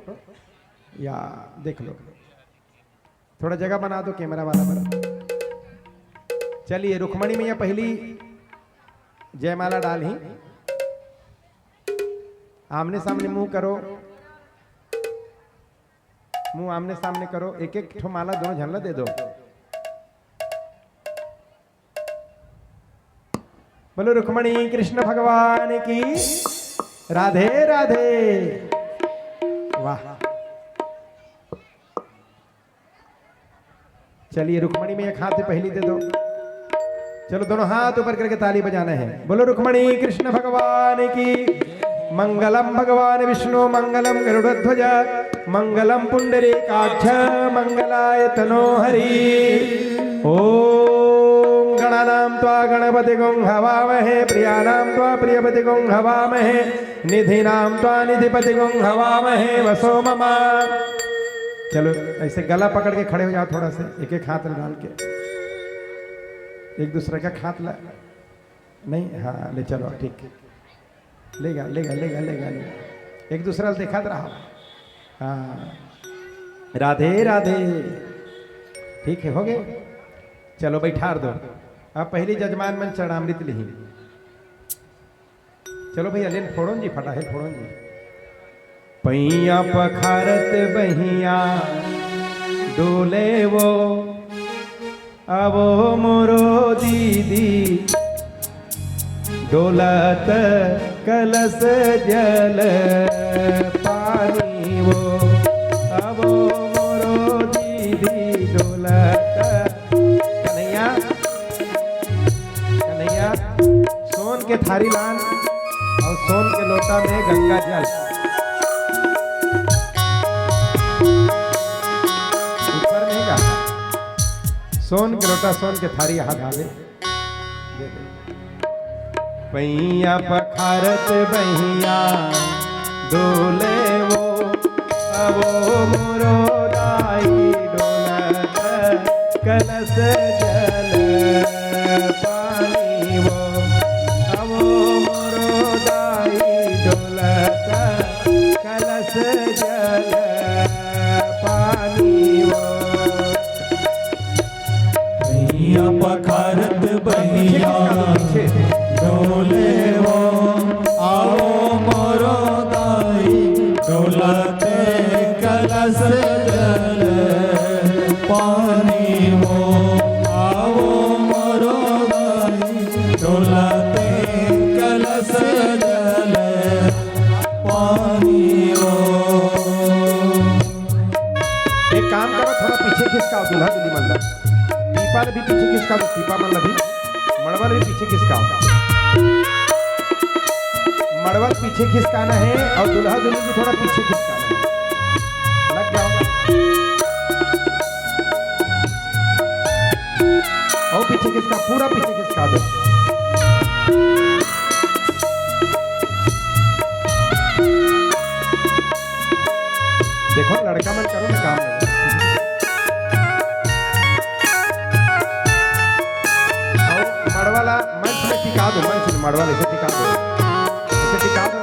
या देख लो, थोड़ा जगह बना दो कैमरा वाला पर। चलिए, रुक्मणी मैया पहली जयमाला डालही। आमने सामने मुंह करो, मुंह आमने सामने करो, एक एक ठो माला दोनों झन ला दे दो। बोलो रुक्मणी कृष्ण भगवान की राधे राधे। वाह, चलिए रुक्मणी में एक हाथ पहली दे दो। चलो दोनों हाथ ऊपर करके ताली बजाना है। बोलो रुक्मणी कृष्ण भगवान की। मंगलम भगवान विष्णु मंगलम गरुड़ध्वज मंगलम पुंडरीकाक्ष मंगलाय तनो हरि। ओम गणानां त्वा गणपतिगुं हवामहे प्रियाणां त्वा प्रियपतिगुं हवामहे निधीनां त्वा निधिपतिगुं हवामहे वसो मम। चलो ऐसे गला पकड़ के खड़े हो जाओ थोड़ा सा, एक एक हाथ डाल के एक दूसरे का हाथ ला। नहीं, हाँ ले चलो ठीक। लेगा लेगा लेगा लेगा लेगा। एक दूसरा ला देखत रहा। हाँ, राधे राधे। ठीक है, हो गए। चलो, बैठार दो। अब पहली जजमान मन चरणामृत लिही। चलो भैया, लेन फोड़ोन जी, फटाहे फोड़ोन जी। पैया पखारत बहिया डोले वो, अवो मोरो दीदी डोलत कलश जल पानी वो, अवो मोरो दीदी डोलत। कन्हैया, कन्हैया, सोन के थारी लान और सोन के लोटा में गंगा जल। ऊपर में का? सोन के लोटा, सोन के थारी हाथ आवे। पैया पखारत बहिया डोले वो, अवो मोरो दाई डोलत कलश जल पानी वो, अवो मोरो दाई डोलत कलश जल पानी वो। पैया पखारत बहिया डोले वो, आओ मोरो दाई डोलत कलश जल पानी वो, आओ मोरो दाई डोलत कलश जल पानी वो। एक काम करो, थोड़ा पीछे खिसकाओ दूल्हा दुल्ही मन ला। पीपा ला भी पीछे खिसका दो, पीपा मन ला भी, मड़वा ला भी पीछे खिसकाओ। मड़वा ला पीछे खिसकाना है और दूल्हा दुल्हन भी थोड़ा पीछे खिसकाना है। लग जाओ। और पीछे खिसका, पूरा पीछे खिसका दो। देखो, लड़का मन करो ना काम। और मड़वा ला मंच में टिका दो, मंच में मड़वा ला ऐसे टिका दो, ऐसे टिका दो।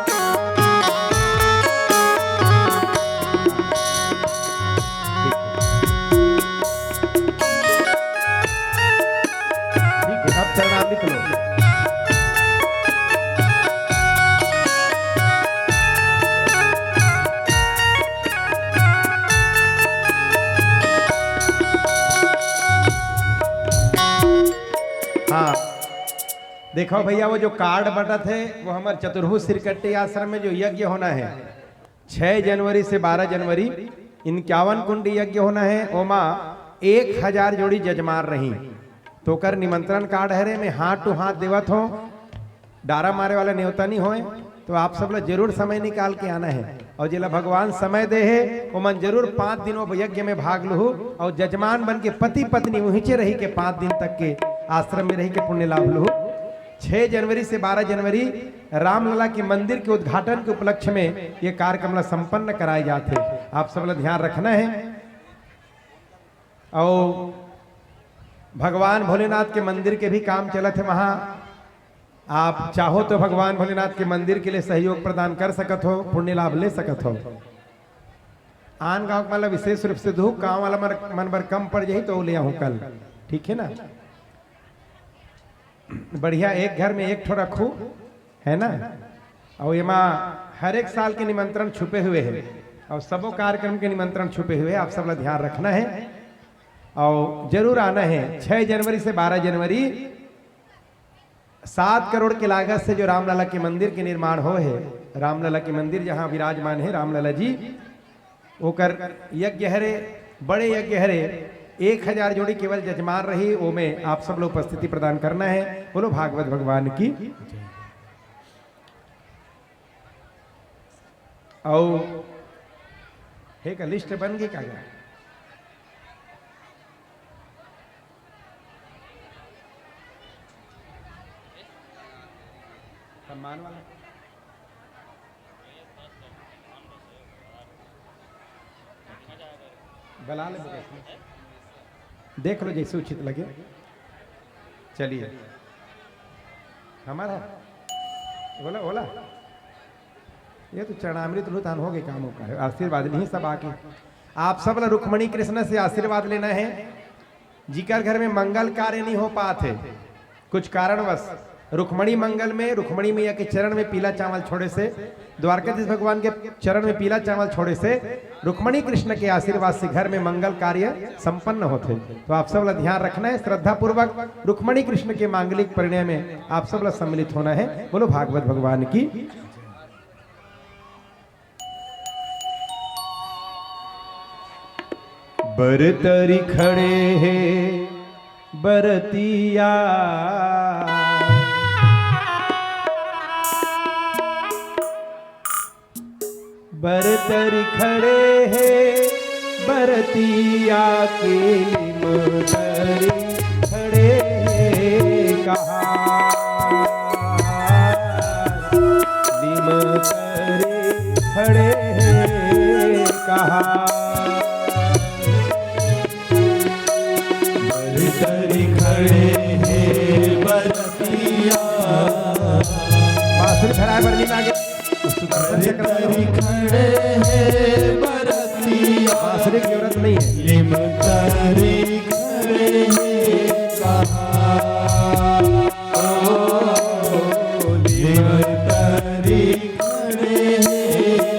ठीक है, अब चरणामृत लो। हाँ, देखो भैया, वो जो कार्ड बंटत हे, वो हमर चतुर्भुज सिरकट्टी आश्रम में जो यज्ञ होना है, छह जनवरी से बारह जनवरी, इक्यावन कुंड यज्ञ होना है। ओमा एक हजार जोड़ी जजमान रही, तो ओकर निमंत्रण कार्ड हरे, मैं हाथ टू हाथ देवत हों। डारा मारे वाला नेवता नहीं होए, तो आप सब ला जरूर समय निकाल के आना है। और जेला भगवान समय दे हे, ओमन जरूर पाँच दिन वो यज्ञ में भाग लुहू और जजमान बन के पति पत्नी उहिचे रही के पाँच दिन तक के आश्रम में रही के पुण्य लाभ लुहू। छह जनवरी से बारह जनवरी रामलला के मंदिर के उद्घाटन के उपलक्ष्य में ये कार्यक्रम ला संपन्न कराए जात हे। आप सब ला ध्यान रखना है। और भगवान भोलेनाथ के मंदिर के भी काम चलत हे वहाँ। आप चाहो तो भगवान भोलेनाथ के मंदिर के लिए सहयोग प्रदान कर सकत हो, पुण्य लाभ ले सकत हो। आन गांव वाला विशेष रूप से दू गांव वाला मन, मन बर कम पड़ जाही तो ले आहूं कल, ठीक है ना? बढ़िया, एक घर में एक ठो रखू, है ना? और एमा हर एक साल के निमंत्रण छुपे हुए है और सबो कार्यक्रम के निमंत्रण छुपे हुए है। आप सब ला ध्यान रखना है और जरूर आना है। छह जनवरी से बारह जनवरी सात करोड़ के लागत से जो रामलला के मंदिर के निर्माण होए हे, रामलला के मंदिर जहाँ विराजमान है रामलला जी, ओकर यज्ञ हरे, बड़े यज्ञ हरे, एक हजार जोड़ी केवल जजमान रही, ओमे आप सब लोग उपस्थिति प्रदान करना है। बोलो भागवत भगवान की। अउ हे का लिस्ट बन गई का गा? सम्मान वाला बला ले बबे। देख लो जैसे उचित लगे। चलिए, हमारा बोला, बोला। ये तो चरणामृत लुटान हो गए, काम होगा, आशीर्वाद नहीं सब आके। आप सब ला रुक्मणी कृष्ण से आशीर्वाद लेना है। जिकर घर में मंगल कार्य नहीं हो पात हे कुछ कारणवश, रुक्मणी मंगल में रुक्मणी मैया के चरण में पीला चावल छोड़े से, द्वारकाधीश भगवान के चरण में पीला चावल छोड़े से रुक्मणी कृष्ण के आशीर्वाद से घर में मंगल कार्य संपन्न होथे। तो आप सब ला ध्यान रखना है, श्रद्धा पूर्वक रुक्मणी कृष्ण के मांगलिक परिणय में आप सब ला सम्मिलित होना है। बोलो भागवत भगवान की। बरतरी खड़े हे बरतिया, बरतरी खड़े हे बरतिया के लिमतरी खड़े हे कहा, लिमतरी खड़े हे कहा। बरतरी खड़े हे बरतिया। बांसुरी धराए बर नहीं लागे। सुदर्शन चक्र बरतरी खड़े हे बरतिया। बांसुरी की जरूरत नहीं है। लिमतरी खड़े हे कहा। ओ, लिमतरी खड़े हे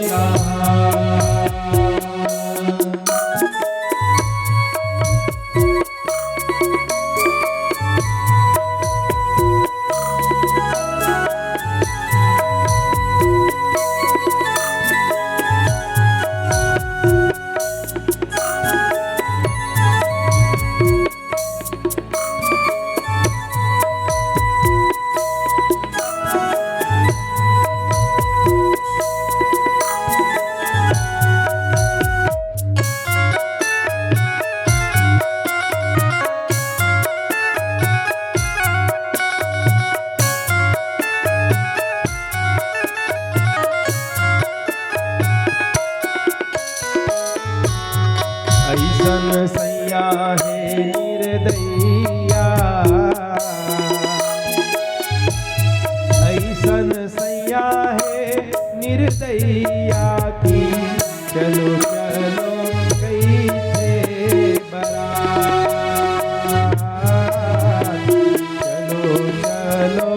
कहा। अइसन सैया हे निर्दइया, अइसन सैया हे निर्दइया की चलो चलो कइथे बरात, चलो चलो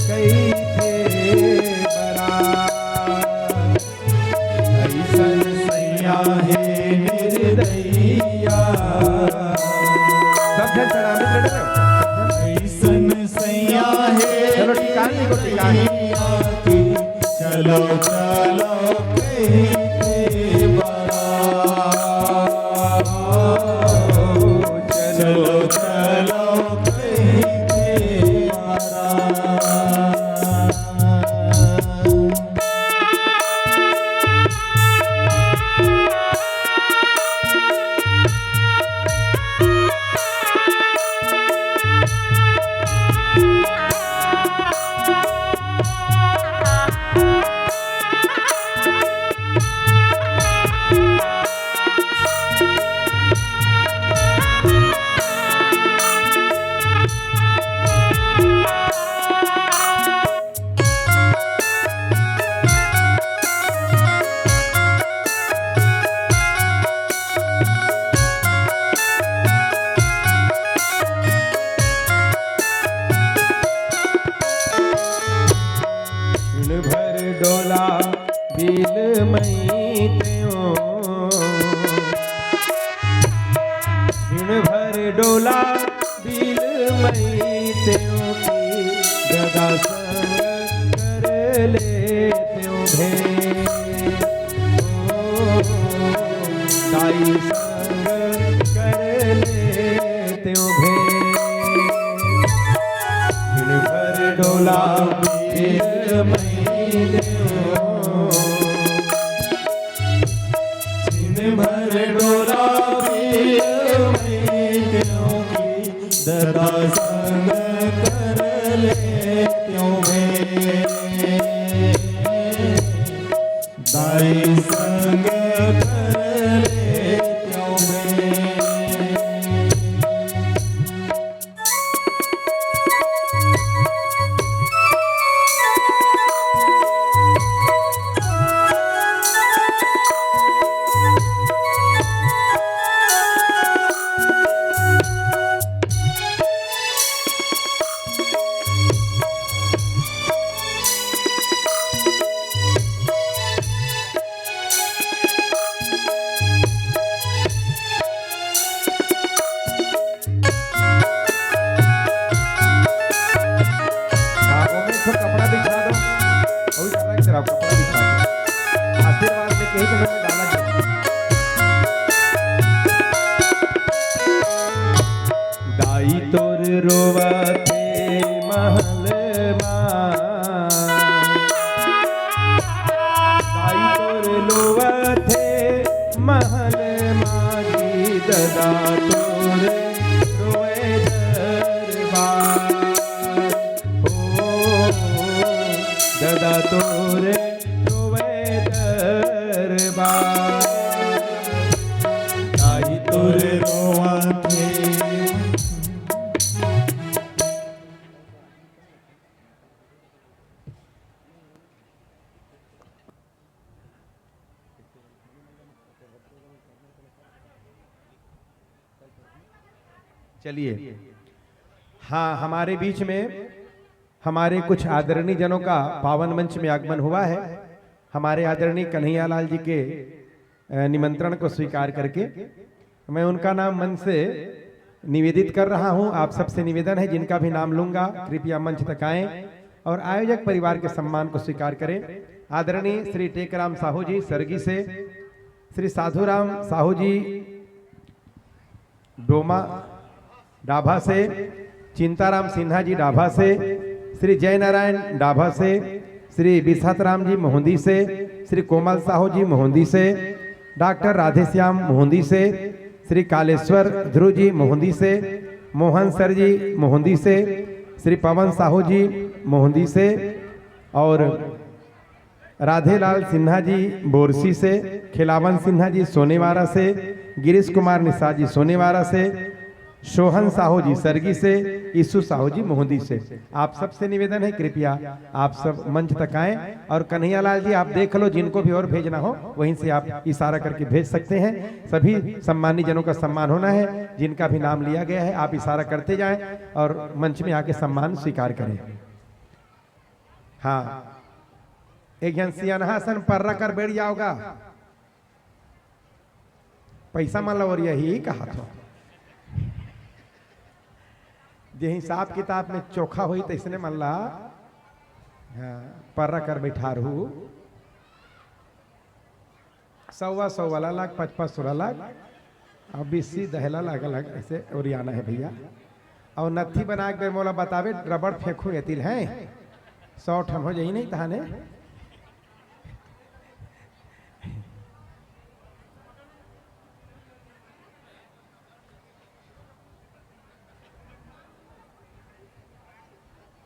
कइथे बरात। अइसन सैया हे निर्दइया। सब झन प्रणाम करे रहो। अइसन सैया हे चलो ठिकान नहीं को ठिकान। निर्दइया की चलो चलो कइथे बरात। चलो चलो कइथे बरात। क्षण भर डोला बिलमई तें ओ, क्षण भर डोला बिलमई तें ओ की ददा संग कर लेतेंव भेंट। ओ, दाई संग कर लेतेंव भेंट। क्षण भर डोला बिलमई तें ओ, क्षण भर डोला बिलमई तें ओ की ददा संग कर लेतेंव भेंट। दाई संग कर लेतेंव भेंट। ददा तोरे रोए दरबार, ओ ददा तोरे रोए दरबार, आई तोरे रोआ थे। चलिए, हाँ, हमारे बीच में हमारे कुछ आदरणीय जनों का पावन मंच में आगमन हुआ है। हमारे आदरणीय कन्हैया लाल जी के, अ, निमंत्रण को स्वीकार करके मैं उनका नाम मन से निवेदित कर रहा हूँ। आप सबसे निवेदन है, जिनका भी नाम लूंगा, कृपया मंच तक आएं और आयोजक परिवार के सम्मान को स्वीकार करें। आदरणीय श्री टेकराम साहू जी सर्गी से, श्री साधुराम साहू जी डोमा डाभा से, चिंताराम सिन्हा जी डाभा से, श्री जयनारायण डाभा से, श्री बिसातराम जी मोहंदी से, श्री कोमल साहू जी मोहंदी से, डॉक्टर राधेश्याम मोहंदी से, श्री कालेश्वर ध्रुव जी मोहंदी से, मोहन सर जी मोहंदी से, श्री पवन साहू जी मोहंदी से और राधेलाल सिन्हा जी बोरसी से, खिलावन सिन्हा जी सोनेवारा से, गिरीश कुमार निषाद जी सोनेवारा से, सोहन साहू जी सर्गी से, यीशु साहू जी मोहंदी से। आप सबसे निवेदन है, कृपया आप सब मंच तक आएं। और कन्हैयालाल जी, आप देख लो, जिनको भी और भेजना हो, वहीं से आप इशारा करके भेज सकते हैं। सभी सम्मानित जनों का सम्मान होना है। जिनका भी नाम लिया गया है, आप इशारा करते जाएं और मंच में आके सम्मान स्वीकार करें। हाँ, एक झन सियनहा सन पर्रा कर बैठ जाओगा, पैसा मन ल ओरियाही कहत हो। जे हिसाब किताब में चोखा होही, तइसने मन ल, हाँ, पर्रा कर बैठा रहू। सौवा सौवा ला लाग, पचपन सौ ला लाग, अउ बिस्सी दहेला लाग, अलग ऐसे ओरियाना है भैया। अउ नत्थी बना के मोला बताबे, रबड़ फेंकू एतिल है, सौ ठन हो जाही नहीं तहाने।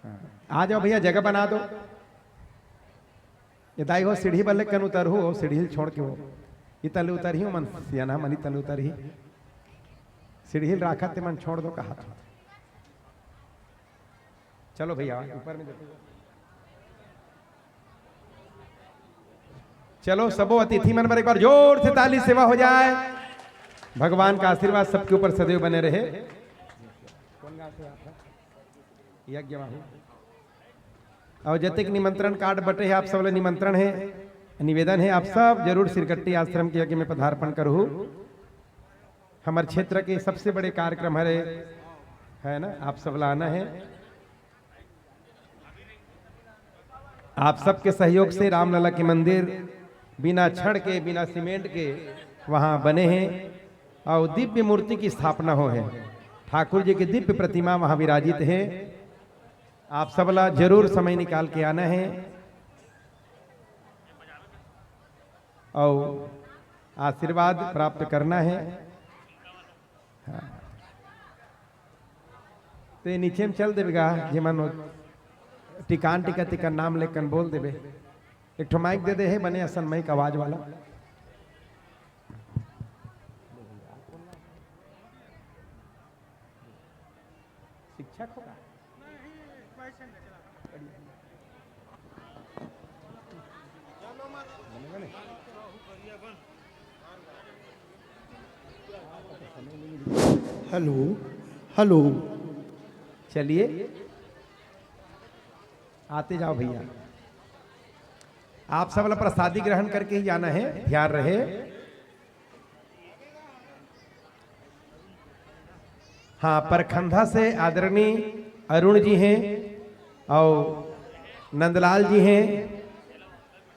हाँ। आ जाओ भैया, जगह बना दो। ये दाई हो, सीढ़ी बल्ले कन उतरहू, सीढ़ी ल छोड़ के वो। इतले उतरही, मन सियाना मन इतले उतरही। सीढ़ी ल राखत ते मन छोड़ दो, कहा था। चलो भैया, ऊपर में देखो। चलो, सबो अतिथि मन बर एक बार जोर से ताली, सेवा हो जाए। भगवान का आशीर्वाद सबके ऊपर सदैव बने रहे। यज्ञ वाहू। अउ जतेक निमंत्रण कार्ड बटे हे, आप सब ला निमंत्रण हे, निवेदन हे, आप सब जरूर सिरकट्टी आश्रम के यज्ञ में पदार्पण करहू। हमर क्षेत्र के सबसे बड़े कार्यक्रम हरे, है ना, आप सब ला आना हे। आप सबके सहयोग से रामलला के मंदिर बिना छड़ के, बिना सीमेंट के वहाँ बने हे अउ दिव्य मूर्ति की स्थापना हो हे। ठाकुर जी की दिव्य प्रतिमा वहाँ विराजित हे। आप सब ला जरूर समय निकाल के आना हे अउ आशीर्वाद प्राप्त करना हे। हाँ। ते नीचे में चल देबे गा, जेमन टिकान टिका तिका नाम लेकन बोल देबे। एक ठो माइक दे दे हे, बने असन माइक आवाज वाला। शिक्षक होगा। Hello, hello. चलिए, आते जाओ भैया, आप सब ला प्रसादी ग्रहण करके ही जाना है, ध्यान रहे। हाँ, परखंधा से आदरणीय अरुण जी हैं और नंदलाल जी हैं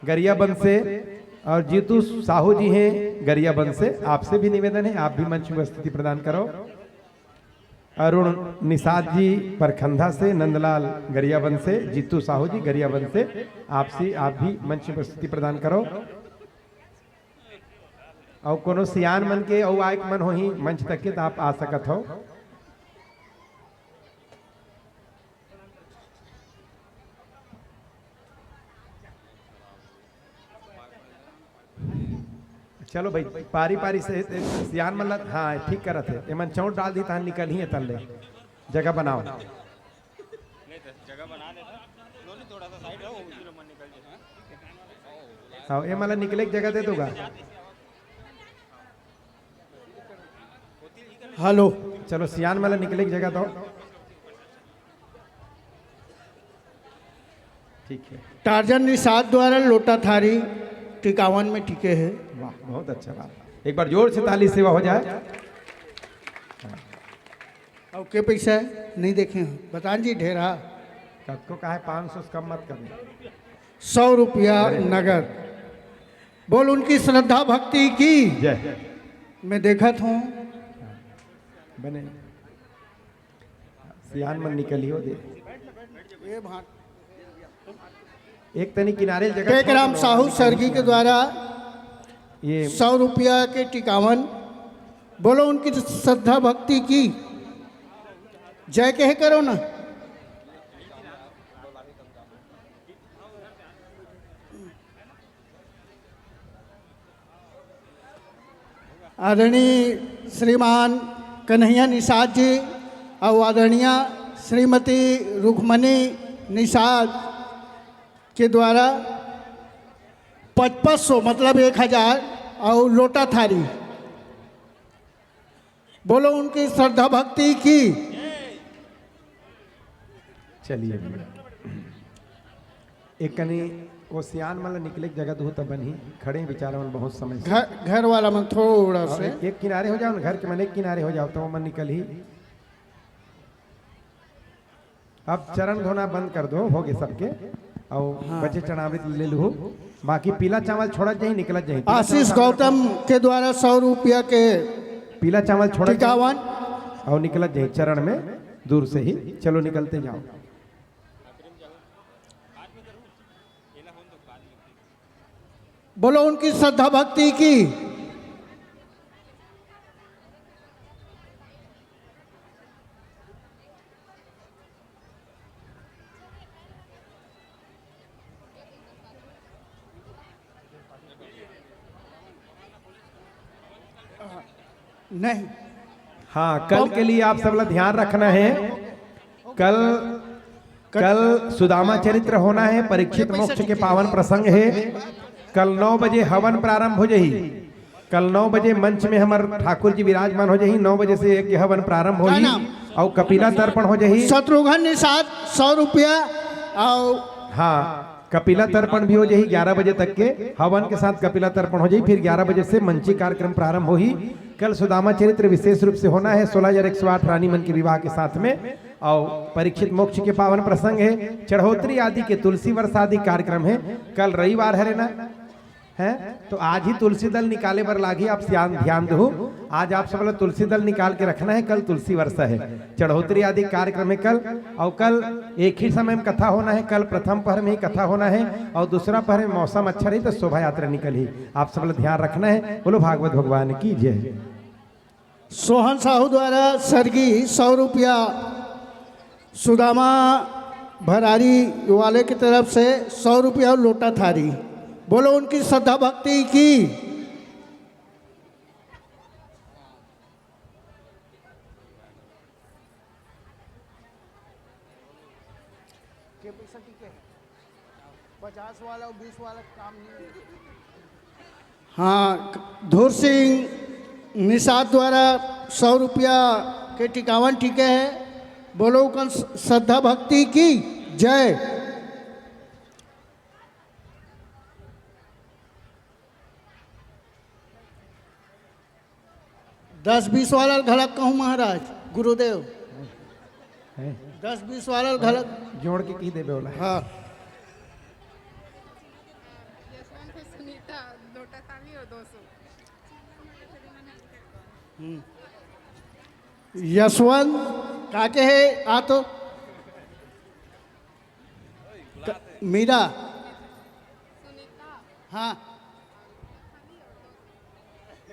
गरियाबंद से, और जीतू साहू जी हैं गरियाबंद से। आपसे भी निवेदन है, आप भी मंच में उपस्थिति प्रदान करो। अरुण निषाद जी परखंधा से, नंदलाल गरियाबंद से, जीतू साहू जी गरियाबंद से, आपसे, आप भी मंच में उपस्थिति प्रदान करो। अउ कोनो सियान मन के अउ आय के मन होही मंच तक के, त आप आ सकत हव। चलो भाई, पारी पारी से, ए, सियान मन ला, हाँ, ठीक करत हे। एमन चौंट डाल दी, तहन निकलही ए तन ले। जगह बनाओ। हाँ, एमन ला निकले के जगह दे दो गा। हेलो। चलो, सियान मन ला निकले के जगह दो। ठीक है। टार्जन निषाद द्वारा लोटा थारी टिकावन में टिके हे। वाह, बहुत अच्छा बात। एक बार जोर से ताली सेवा हो जाए। अउ के पैसा हे? नहीं देखे हँव। बतान जी, ढेर हा। कतको का हे, पाँच सौ से कम मत करना। सौ रुपया अरे। नगद। बोल उनकी श्रद्धा भक्ति की। जय। मैं देखत हँव। बने। सियान मन निकलियो दे। ये भाट। एक तनी किनारे जगह टेकराम साहू सरगी के द्वारा ये सौ रुपया के टिकावन। बोलो उनकी श्रद्धा भक्ति की जय कहे करो ना। आदरणीय श्रीमान कन्हैया निषाद जी अउ आदरणीय श्रीमती रुक्मणी निषाद के द्वारा पचपन सौ, मतलब एक हजार, अउ लोटा थारी। बोलो उनकी श्रद्धा भक्ति की। चलिए भैया, एक कनी ओ सियान मन ला निकले के जगह दुहू त बनही, खड़े विचार मन बहुत समय से। घर, घर वाला मन थोड़ा अउ से। एक, एक किनारे हो जाओ ना, घर के मन एक किनारे हो जाओ त ओमन निकलही। अब चरण धोना बंद कर दो, हो गए सबके। अउ हाँ। बचे चरणामृत ले लूहू, बाकी पीला चावल छोड़त जाही, निकलत जाही। पीला आशीष चावल गौतम के द्वारा सौ रुपया के पीला चावल छोड़त जाही टिकावन। अउ निकलत जाही चरण में दूर से ही। चलो निकलते जाओ। बोलो उनकी श्रद्धा भक्ति की। नहीं। हाँ, कल के लिए आप सब ला ध्यान रखना है। कल, कल सुदामा चरित्र होना है, परीक्षित मोक्ष के पावन प्रसंग है। कल नौ बजे हवन प्रारंभ हो जाही। कल नौ बजे मंच में हमर ठाकुर जी विराजमान हो जाही। नौ बजे से यज्ञ हवन प्रारंभ होही अउ कपिला तर्पण हो जाही। शत्रुघ्न निषाद सौ रुपया अउ हाँ, कपिला तर्पण भी हो जाही ग्यारह बजे तक के। हवन के साथ कपिला तर्पण हो जाही, फिर ग्यारह बजे से मंची कार्यक्रम प्रारंभ होही। कल सुदामा चरित्र विशेष रूप से होना है, सोलह हजार एक सौ आठ रानी मन के विवाह के साथ में। अउ परीक्षित मोक्ष के पावन प्रसंग है, चढ़ोतरी आदि के तुलसी वर्ष आदि कार्यक्रम है। कल रविवार हरे ना, हैं? तो आज ही तुलसी दल निकाले बर लागही, आप ध्यान, ध्यान दहू। आज आप सब ला तुलसी दल निकाल के रखना है, कल तुलसी वर्षा है, चढ़ोतरी आदि कार्यक्रम है कल। अउ कल एक ही समय में कथा होना है, कल प्रथम पहर में ही कथा होना है अउ दूसरा पहर में मौसम अच्छा रही तो शोभा यात्रा निकलही। आप सब ला ध्यान रखना है। बोलो भागवत भगवान की जय। सोहन साहू द्वारा सरगी सौ रुपया सुदामा भरारी वाले की तरफ से सौ रुपया अउ लोटा थारी। बोलो उनकी श्रद्धा भक्ति की। के पैसा टिके हे? पचास वाला अउ बीस वाला काम नहीं है। हाँ, धुर सिंह निषाद द्वारा सौ रुपया के टिकावन टिके हे। बोलो उनकर श्रद्धा भक्ति की जय। दस बीस वाला घलक कहूँ महाराज, गुरुदेव। हैं? दस बीस वाला घलक। जोड़ के की देबे वाला है? हाँ। यशवंत सुनीता, लोटा थाली और दो सौ। हम्म। यशवंत, का के है? आ तो। क-, मीरा। हाँ।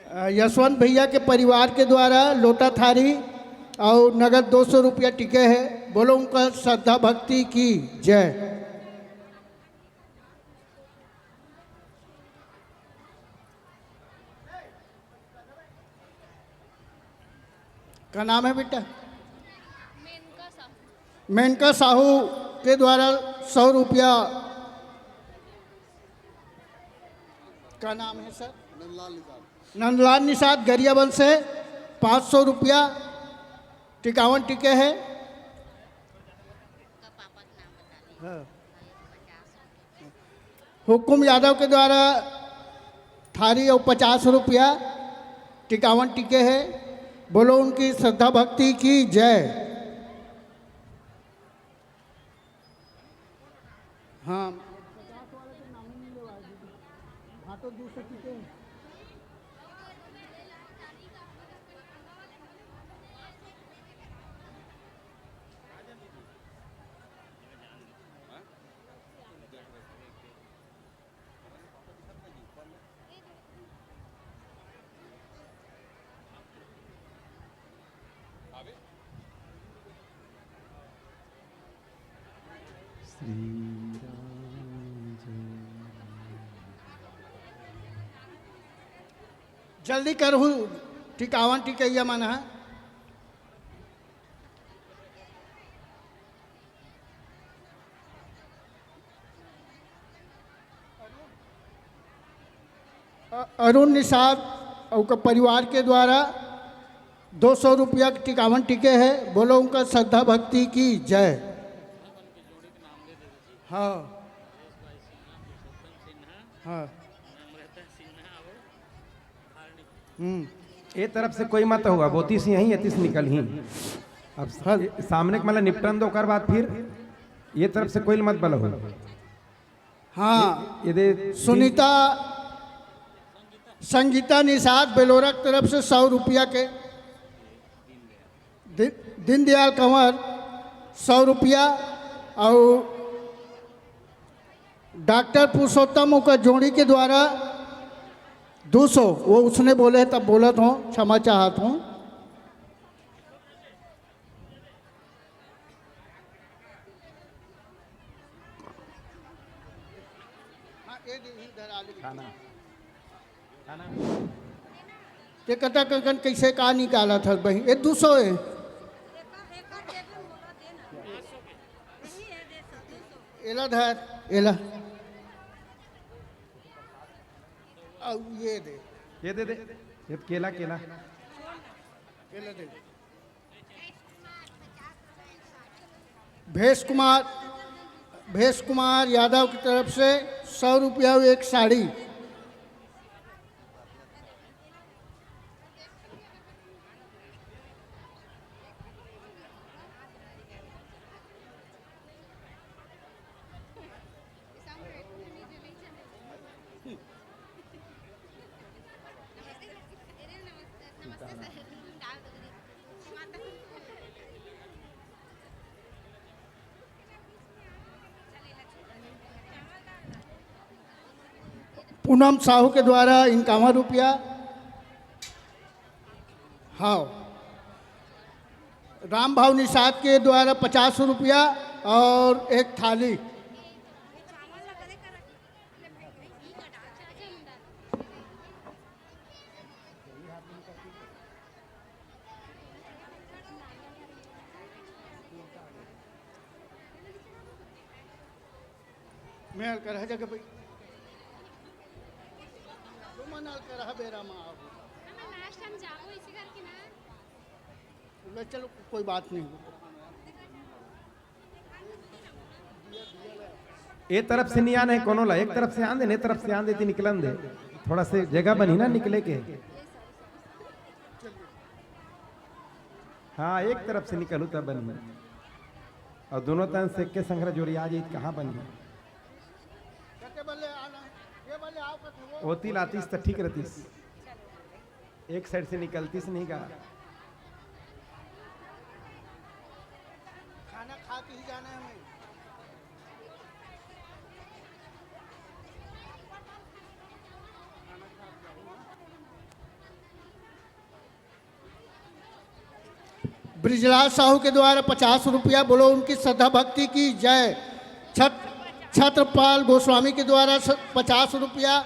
अ, यशवंत भैया के परिवार के द्वारा लोटा थारी अउ नगद दो सौ रुपया टिके हे। बोलो उनका श्रद्धा भक्ति की जय। का नाम है बेटा? मेनका साहू। मेनका साहू के द्वारा सौ रुपया। का नाम है सर? नंदलाल निषाद। नंदलाल निषाद गरियाबंद से पाँच सौ रुपया टिकावन टिके है। हाँ। हुकुम यादव के द्वारा थारी अउ पचास रुपया टिकावन टिके है। बोलो उनकी श्रद्धा भक्ति की जय। हाँ। जल्दी करहू, टिकावन टिकैया मन ह। अ-, अरुण निषाद अउ का परिवार के द्वारा दो सौ रुपया के टिकावन टिके है। बोलो उनका श्रद्धा भक्ति की जय। हाँ। हाँ। हम्म। ए तरफ से कोई मत हुआ, बोती से यहीं एतिस निकल ही। अब हाँ। सामने के मतलब निपटन दो, ओकर बाद फिर ये तरफ से कोई मत बल हो। हाँ, ये दे सुनीता, संगीता निषाद बेलोरा के तरफ से सौ रुपया के, दि-, दीनदयाल कंवर सौ रुपया अउ डॉक्टर पुरुषोत्तम ओकर जोड़ी के द्वारा दो सौ, वो उसने बोले तब बोलत हूँ, क्षमा चाहत हूँ। खाना, खाना। ते कटा ककन कैसे का निकालत हस बहिन? ए, दू सौ ए। एला धर, एला। अउ ये दे। ये दे दे। ये केला, केला। एला दे। भेष कुमार, भेष कुमार यादव की तरफ से सौ रुपया अउ एक साड़ी। पूनम साहू के द्वारा इक्यावन रुपया। हाँ, राम भाव निषाद के द्वारा पचास रुपया और एक थाली। मैं अलकर है जगह पे। तुम अलकर है बेरा में आओ। हम लास्ट टाइम जाबो इसी करके ना। ले चलो, कोई बात नहीं। ए तरफ से नहीं आना है कोनो ला, एक तरफ से आन दे, ए तरफ से आन दे, ती निकलन दे, थोड़ा से जगह बनी ना निकले के। हाँ, एक तरफ से निकलू तब बनी, और दोनों तन से के संघरा जोड़िया जाई त कहाँ बनी? ओती लातीस त ठीक रहतीस। एक साइड से निकलतीस नहीं का? खाना खा के ही जाना है हमें। खाना खा के जाओ। ब्रिजलाल साहू के द्वारा पचास रुपया। बोलो उनकी श्रद्धा भक्ति की जय। छत छत्रपाल गोस्वामी के द्वारा स- पचास रुपया।